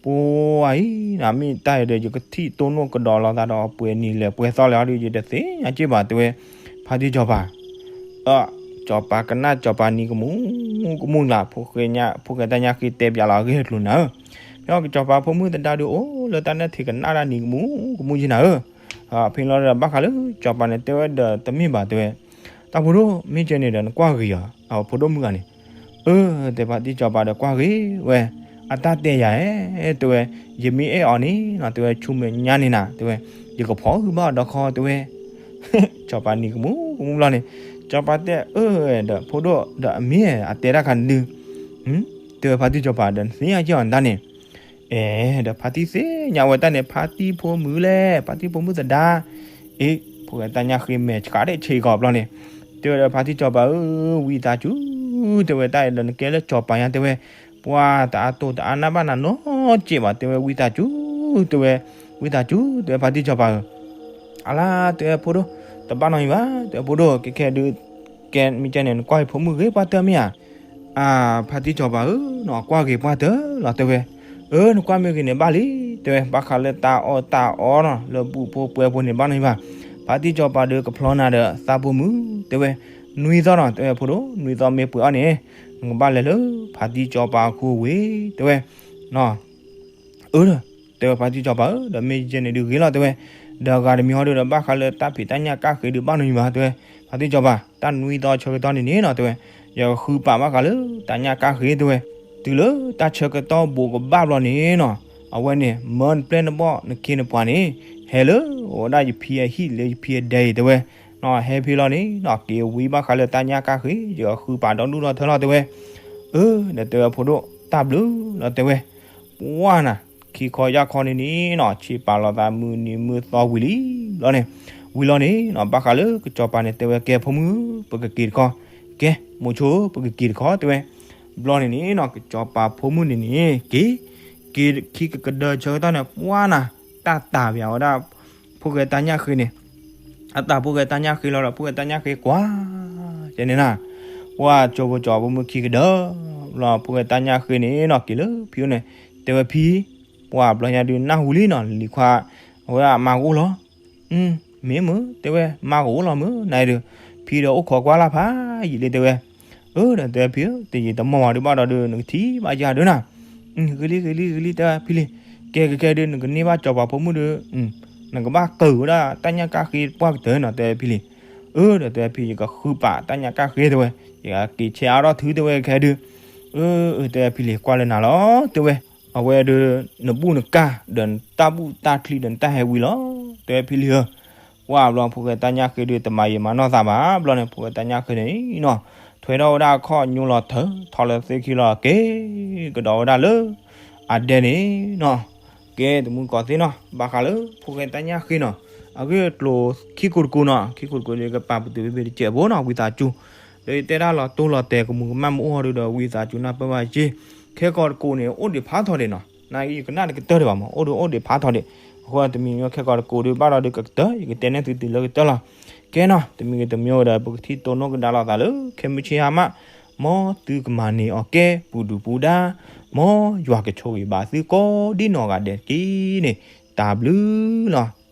ပှၤအံၤ မ့ၢ်တၢ်အံၤဒီး ယကထံၣ်တိၢ်နီၣ်ကဒီးလိာ်သးဒီးပှဲၤနံၤလဲၣ်ပှဲၤသီလဲၣ်ဒီး ယတသ့ၣ်ညါက့ၣ်ဘၣ်တဲဝဲ, ဖါတံၢ်စီၤပၤ, အၢ, စီၤပၤကနၣ်စီၤပၤနံၤကမူၣ်ကမူၣ်လၢ် ဖိၣ်ဃဲတၢ်ညၣ်ဃ့တဲပၠးလီၤအဂ့ၢ်အကျိၤနၤဧၢ, ဖဲကစီၤပၤဖိမုၣ်သဒါဒုးအိၣ်လၢတၢ်နၢၣ်ထံးကနၣ်တၢ်နံၤကမူၣ်ကမူၣ်က့ၢ်နၤဧၢ, ဖဲလီၤဒီးဘၣ်ဃးလၢစီၤပၤန့ၣ်တဲဝဲဒီးတမ့ၢ်ဘၣ်တဲဝဲ, တၢ်ဖိဒိၣ်မ့ၢ်ကဲန့ၣ်ဒီး နကွၢ်ဂ့ၤဧါ အဖိဒိၣ်မုၣ်ဂၤန့ၣ် အၢ တဲဖါတံၢ်စီၤပၤဒီးကွၢ်ဂ့ၤဝဲ, အတၢ်တဲယၤဧဲ တဲဝဲ, ယမ့ၢ်အဲၣ်အီၤန့ၣ်နီၤ တဲဝဲ ဆူမဲာ်ညါန့ၣ်နၤ တဲဝဲ, ယကဖီၣ်ဟုၣ်ဘၣ်အီၤဒီးခီတဲဝဲ. စီၤပၤနံၤကမူကမူဘျီန့ၣ်, စီၤပၤတဲအၢဒီးဖိဒိၣ်ဒီးအမ့ၢ်အတဲတၢ်ခါနဒု, တဲဝဲဖါတံၢ်စီၤပၤဒီးနသ့ၣ်ညါက့ၤအီၤနတၢ်န့ၣ်, အဲၣ်ဒီးဖါတံၢ်သ့ၣ်ညါဝဲတၢ်န့ၣ် ဖါတံၢ်ဖိမုၣ်လဲၣ် ဖါတံၢ်ဖိမုၣ်သဒါ, အ့ၣ် ဖိၣ်ဃဲတၢ်ညၣ်ဃ့မဲာ်ဆှးဒၣ်ဆ့ကီးဘျီန့ၣ်, တဲဝဲဒီးဖါတံၢ်စီၤပၤဧၢ, ဝံသးစူၤ, တဲဝဲတၢ်အံၤဒီးနကဲလၢစီၤပၤညါတဲဝဲ, ပှၢ်တအါတိၢ်တအါနၢ်ဘၣ်နၤနီတစဲးဘၣ် တဲဝဲဝံသးစူၤ, တဲဝဲ, ဝံသးစူၤ တဲဝဲဖါတံၢ်စီၤပၤဧၢ အလါတဲဝဲဖိဒိၣ်, တဘၣ်နီတမံၤဘၣ် တဲဝဲဖိဒိၣ် ကဲခဲဒုး, ကဲမ့ၢ်ကဲန့ၣ် နကွၢ်ဟံးဖိမုၣ်ဂ့ၤပှၢ်တၢၢ်မ့ၢ်ဧါ, အၢ ဖါတံၢ်စီၤပၤဧၢ, နကွၢ်ဂ့ၤပှၢ်တၢၢ်လီၤတဲဝဲ, အၢ နကွၢ်မ့ၢ်ဂ့ၤန့ၣ်ဘၣ်လံ, တဲဝဲဘၣ်ဃးလၢတၢ်အီၣ်တၢ်အီနီၤ လၢဘူၣ်ဖိပှဲၤဖိန့ၣ်ဘၣ်နီတမံၤဘၣ်, ဖါတံၢ်စီၤပၤဒီးကဖျီနၤဒီးသးဖိမုၣ် တဲဝဲ, နွံသီနီၤ တဲဝဲဖိဒိၣ် နွံသီမ့ၢ်ပှဲၤအီၤန့ၣ်, နကဘၣ်လဲၤလၢဖါတံၢ်စီၤပၤအခိဝ့ၢ် တဲဝဲ အၢ တဲဝဲဖါတံၢ်စီၤပၤဧၢ, ဒီးမ့ၢ်ယဲန့ၣ်ဒုးဂ့ၤလီၤ တဲဝဲ, ဒီးဂၤတမံၤဟီဒုးဒီးဘၣ်ဃးလၢတၢ်ဖံးတၢ်ညၣ်ကၣ်ဃ့ဒုးဘၣ်နီတမံၤဘၣ် တဲဝဲ, ဖါတံၢ်စီၤပၤ တၢ်နွံသီဆၢကတီၢ်န့ၣ်န့ၣ်နီၤ တဲဝဲ, ယကဃုပာ်ဘၣ်ဃးလၢတၢ်ညၣ်ကၣ်ဃ့ တဲဝဲ, တုၤလၢတၢ်ဆၢကတီၢ်ဘူးကဘၣ်ဘျီန့ၣ်နီၤ, အဝဲန့ၣ် မၢနပျဲၢ်နဘီၣ်နခ့နပှၤန့ၣ်, ဟဲလၢအဝဲဒၣ်ယဖံအဟံၣ်လၢယဖံအဒဲအံၤ တဲဝဲ, နီၤ ဟဲဖဲလီၤန့ၣ်နီၤ က့ၤဝံဘၣ်ဃးလၢတၢ်ညၣ်ကၣ်ဃ့ ယကဃုပာ်ဒီဒူၣ်ဒီထၢလီၤ တဲဝဲ, အၢ ဒီးတဲဝဲဖိဒိၣ် တၢ်ဘျုးလီၤ တဲဝဲ, ပှၢ်နၤ ခံခီယၢ်ခီန့ၣ်န့ၣ်နီၤ ဆ့ပာ်လီၤသးမုၢ်နံၤမုၢ်သီဝံၤလံ, ဘျီန့ၣ်, ဝံၤလီၤန့ၣ်နီၤ ဘၣ်ဃးလၢကစီၤပၤန့ၣ် တဲဝဲကဲဖိမုၣ်ဧၢ ပကက့ၤတခီ, ကဲ မိၤဆိဧၢ ပကက့ၤတခီ တဲဝဲ, ဘျီန့ၣ်န့ၣ်နီၤ ကစီၤပၤဖိမုၣ်န့ၣ်န့ၣ် က့ၤ, က့ၤခံကကဒၢဆၢကတီၢ်န့ၣ် ပှၢ်နၤ, တၢ်တၢ်ပဝဲဒၣ်, ဖိၣ်ဃဲတၢ်ညၣ်ဃ့န့ၣ်, အတၢ်ဖိၣ်ဃဲတၢ်ညၣ်ဃ့လီၤဒီး ဖိၣ်ဃဲတၢ်ညၣ်ဃ့ကွၢ် ကဲန့ၣ်နၤ, ပှၢ်ကၠိဖိကၠီဖိမုၣ်ခံကဒၢ, ဘျီဖိၣ်ဃဲတၢ်ညၣ်ဃ့န့ၣ်နီၤ က့ၤလၢဖံအိၣ်န့ၣ်, တဲဝဲဖံ, ပှၢ်ဘျီညါဒုးနၢ်ဟူလံနီၤ လံၤခွါ, အဝဲဒၣ်မါကအိၣ်လီၤ, မ့ၢ်မုၢ် တဲဝဲ မါကအိၣ်လီၤမုၢ် နၤအံၤဒုး, ဖံဒီးအိၣ်ခိးကွၢ်လၢ်ဖးယံာ်လံ တဲဝဲ, အၢ ဒီးတဲဝဲဖံဧၢ တယံာ်တမီၢ်ဘၣ်ဒုးဘၣ်ဒီးဒုး နကထံၣ်ဘၣ်ယၤဒုးနၤ, ဂ့ၤလံ ဂ့ၤလံ ဂ့ၤလံ တဲဝဲဖံလံၤ, ကဲကဲကဲဒုး နကန့ၢ်ဘၣ်စီၤပၤဖိမုၣ်ဒုး, နကဘၣ်ကၢၤဝဲဒၣ်တၢ်ညၣ်ကၣ်ဃ့ပှၢ်ကတၢၢ်နီၤ တဲဝဲဖံလံၤ, အၢ ဒီးတဲဝဲဖံ ယကဃုပာ်တၢ်ညၣ်ကၣ်ဃ့ တဲဝဲ, ယကက့ၤဆဲးအါထီၣ်ထု တဲဝဲ ခဲဒုး, အၢ အၢ တဲဝဲဖံလံၤ ကွၢ်လၢနၤလီၤ တဲဝဲ, အဝဲဒုး နဘူၣ်နကၢ် ဒီးနတၢ်ဘူၣ်တၢ်ချံဒီးနတၢ်ဟဲဝံလီၤ တဲဝဲဖံလံၤဧၢ, ပှၢ်ဘျီဖိၣ်ဃဲတၢ်ညၣ်ဃ့ဒုး တမၤယံာ်မၤနီၢ်သးဘၣ် ဘျီန့ၣ် ဖိၣ်ဃဲတၢ်ညၣ်ဃ့န့ၣ်နီၤ, ထွဲထီၣ်ဝဲဒၣ်အခီၣ်ညိလီၤထၢ ထီၣ်လၢသ့ၣ်ခံလီၤ က့ၤကဒီးဝဲဒၣ်လၢ အဒဲန့ၣ်နီၤ, ကဲတမူတကိးသ့ၣ်နီၤ ဘၣ်ဃးလၢဖိၣ်ဃဲတၢ်ညၣ်ဃ့နီၤ, အဂ့ၢ်အကျိၤခံကိးတကိးနီၤ ခံကိးတကိးဒုး ကပာ်ပတုာ်ဖဲဖဲတစဲးဖိနီၤ ဝံသးစူၤ, ဒီးယတဲဒၣ်လီၤတိၢ်လီၤတဲာ် ကမူၤကမၣ်မ့ၢ်အိၣ်ဟီဒုးဒီး ဝံသးစူၤနၢ်ပၢၢ်ဘၣ်က့ၤ, ခဲကိးတကိးန့ၣ် အိၣ်ဒံးဖးထီၣ်ဒံးနီၤ, နကနၣ်တကတၢၢ်ဒံးဘၣ်မး အိၣ်ဒံးအိၣ်ဒံးဖးထီၣ်ဒံး, အဃိတမံၤမံၤခဲကိးတကိးဒုး ဘၣ်ဒီးဒုးကကတၢၢ် ယကတဲနဲၣ်သုတုၤလၢကတၢၢ်လီၤ, ကဲနီၤ တမံၤဂ့ၤတမံၤဂ့ၤဒီး ပကထံၣ်တိၢ်နီၣ်ကဒါလိာ်သးလၢ ခဲမုၢ်ဆ့ဟါမး, မ်သုကမၤန့ၢ်အီၤကဲ ပူၤဒုၣ်ပူၤဒါ, မ်ယွၤကဆိၣ်ဂ့ၤဘၣ်သုကိးဒံနီၢ်ဂၤဒဲးတက့ၢ်န့ၣ်, တၢ်ဘျုးလီၤ.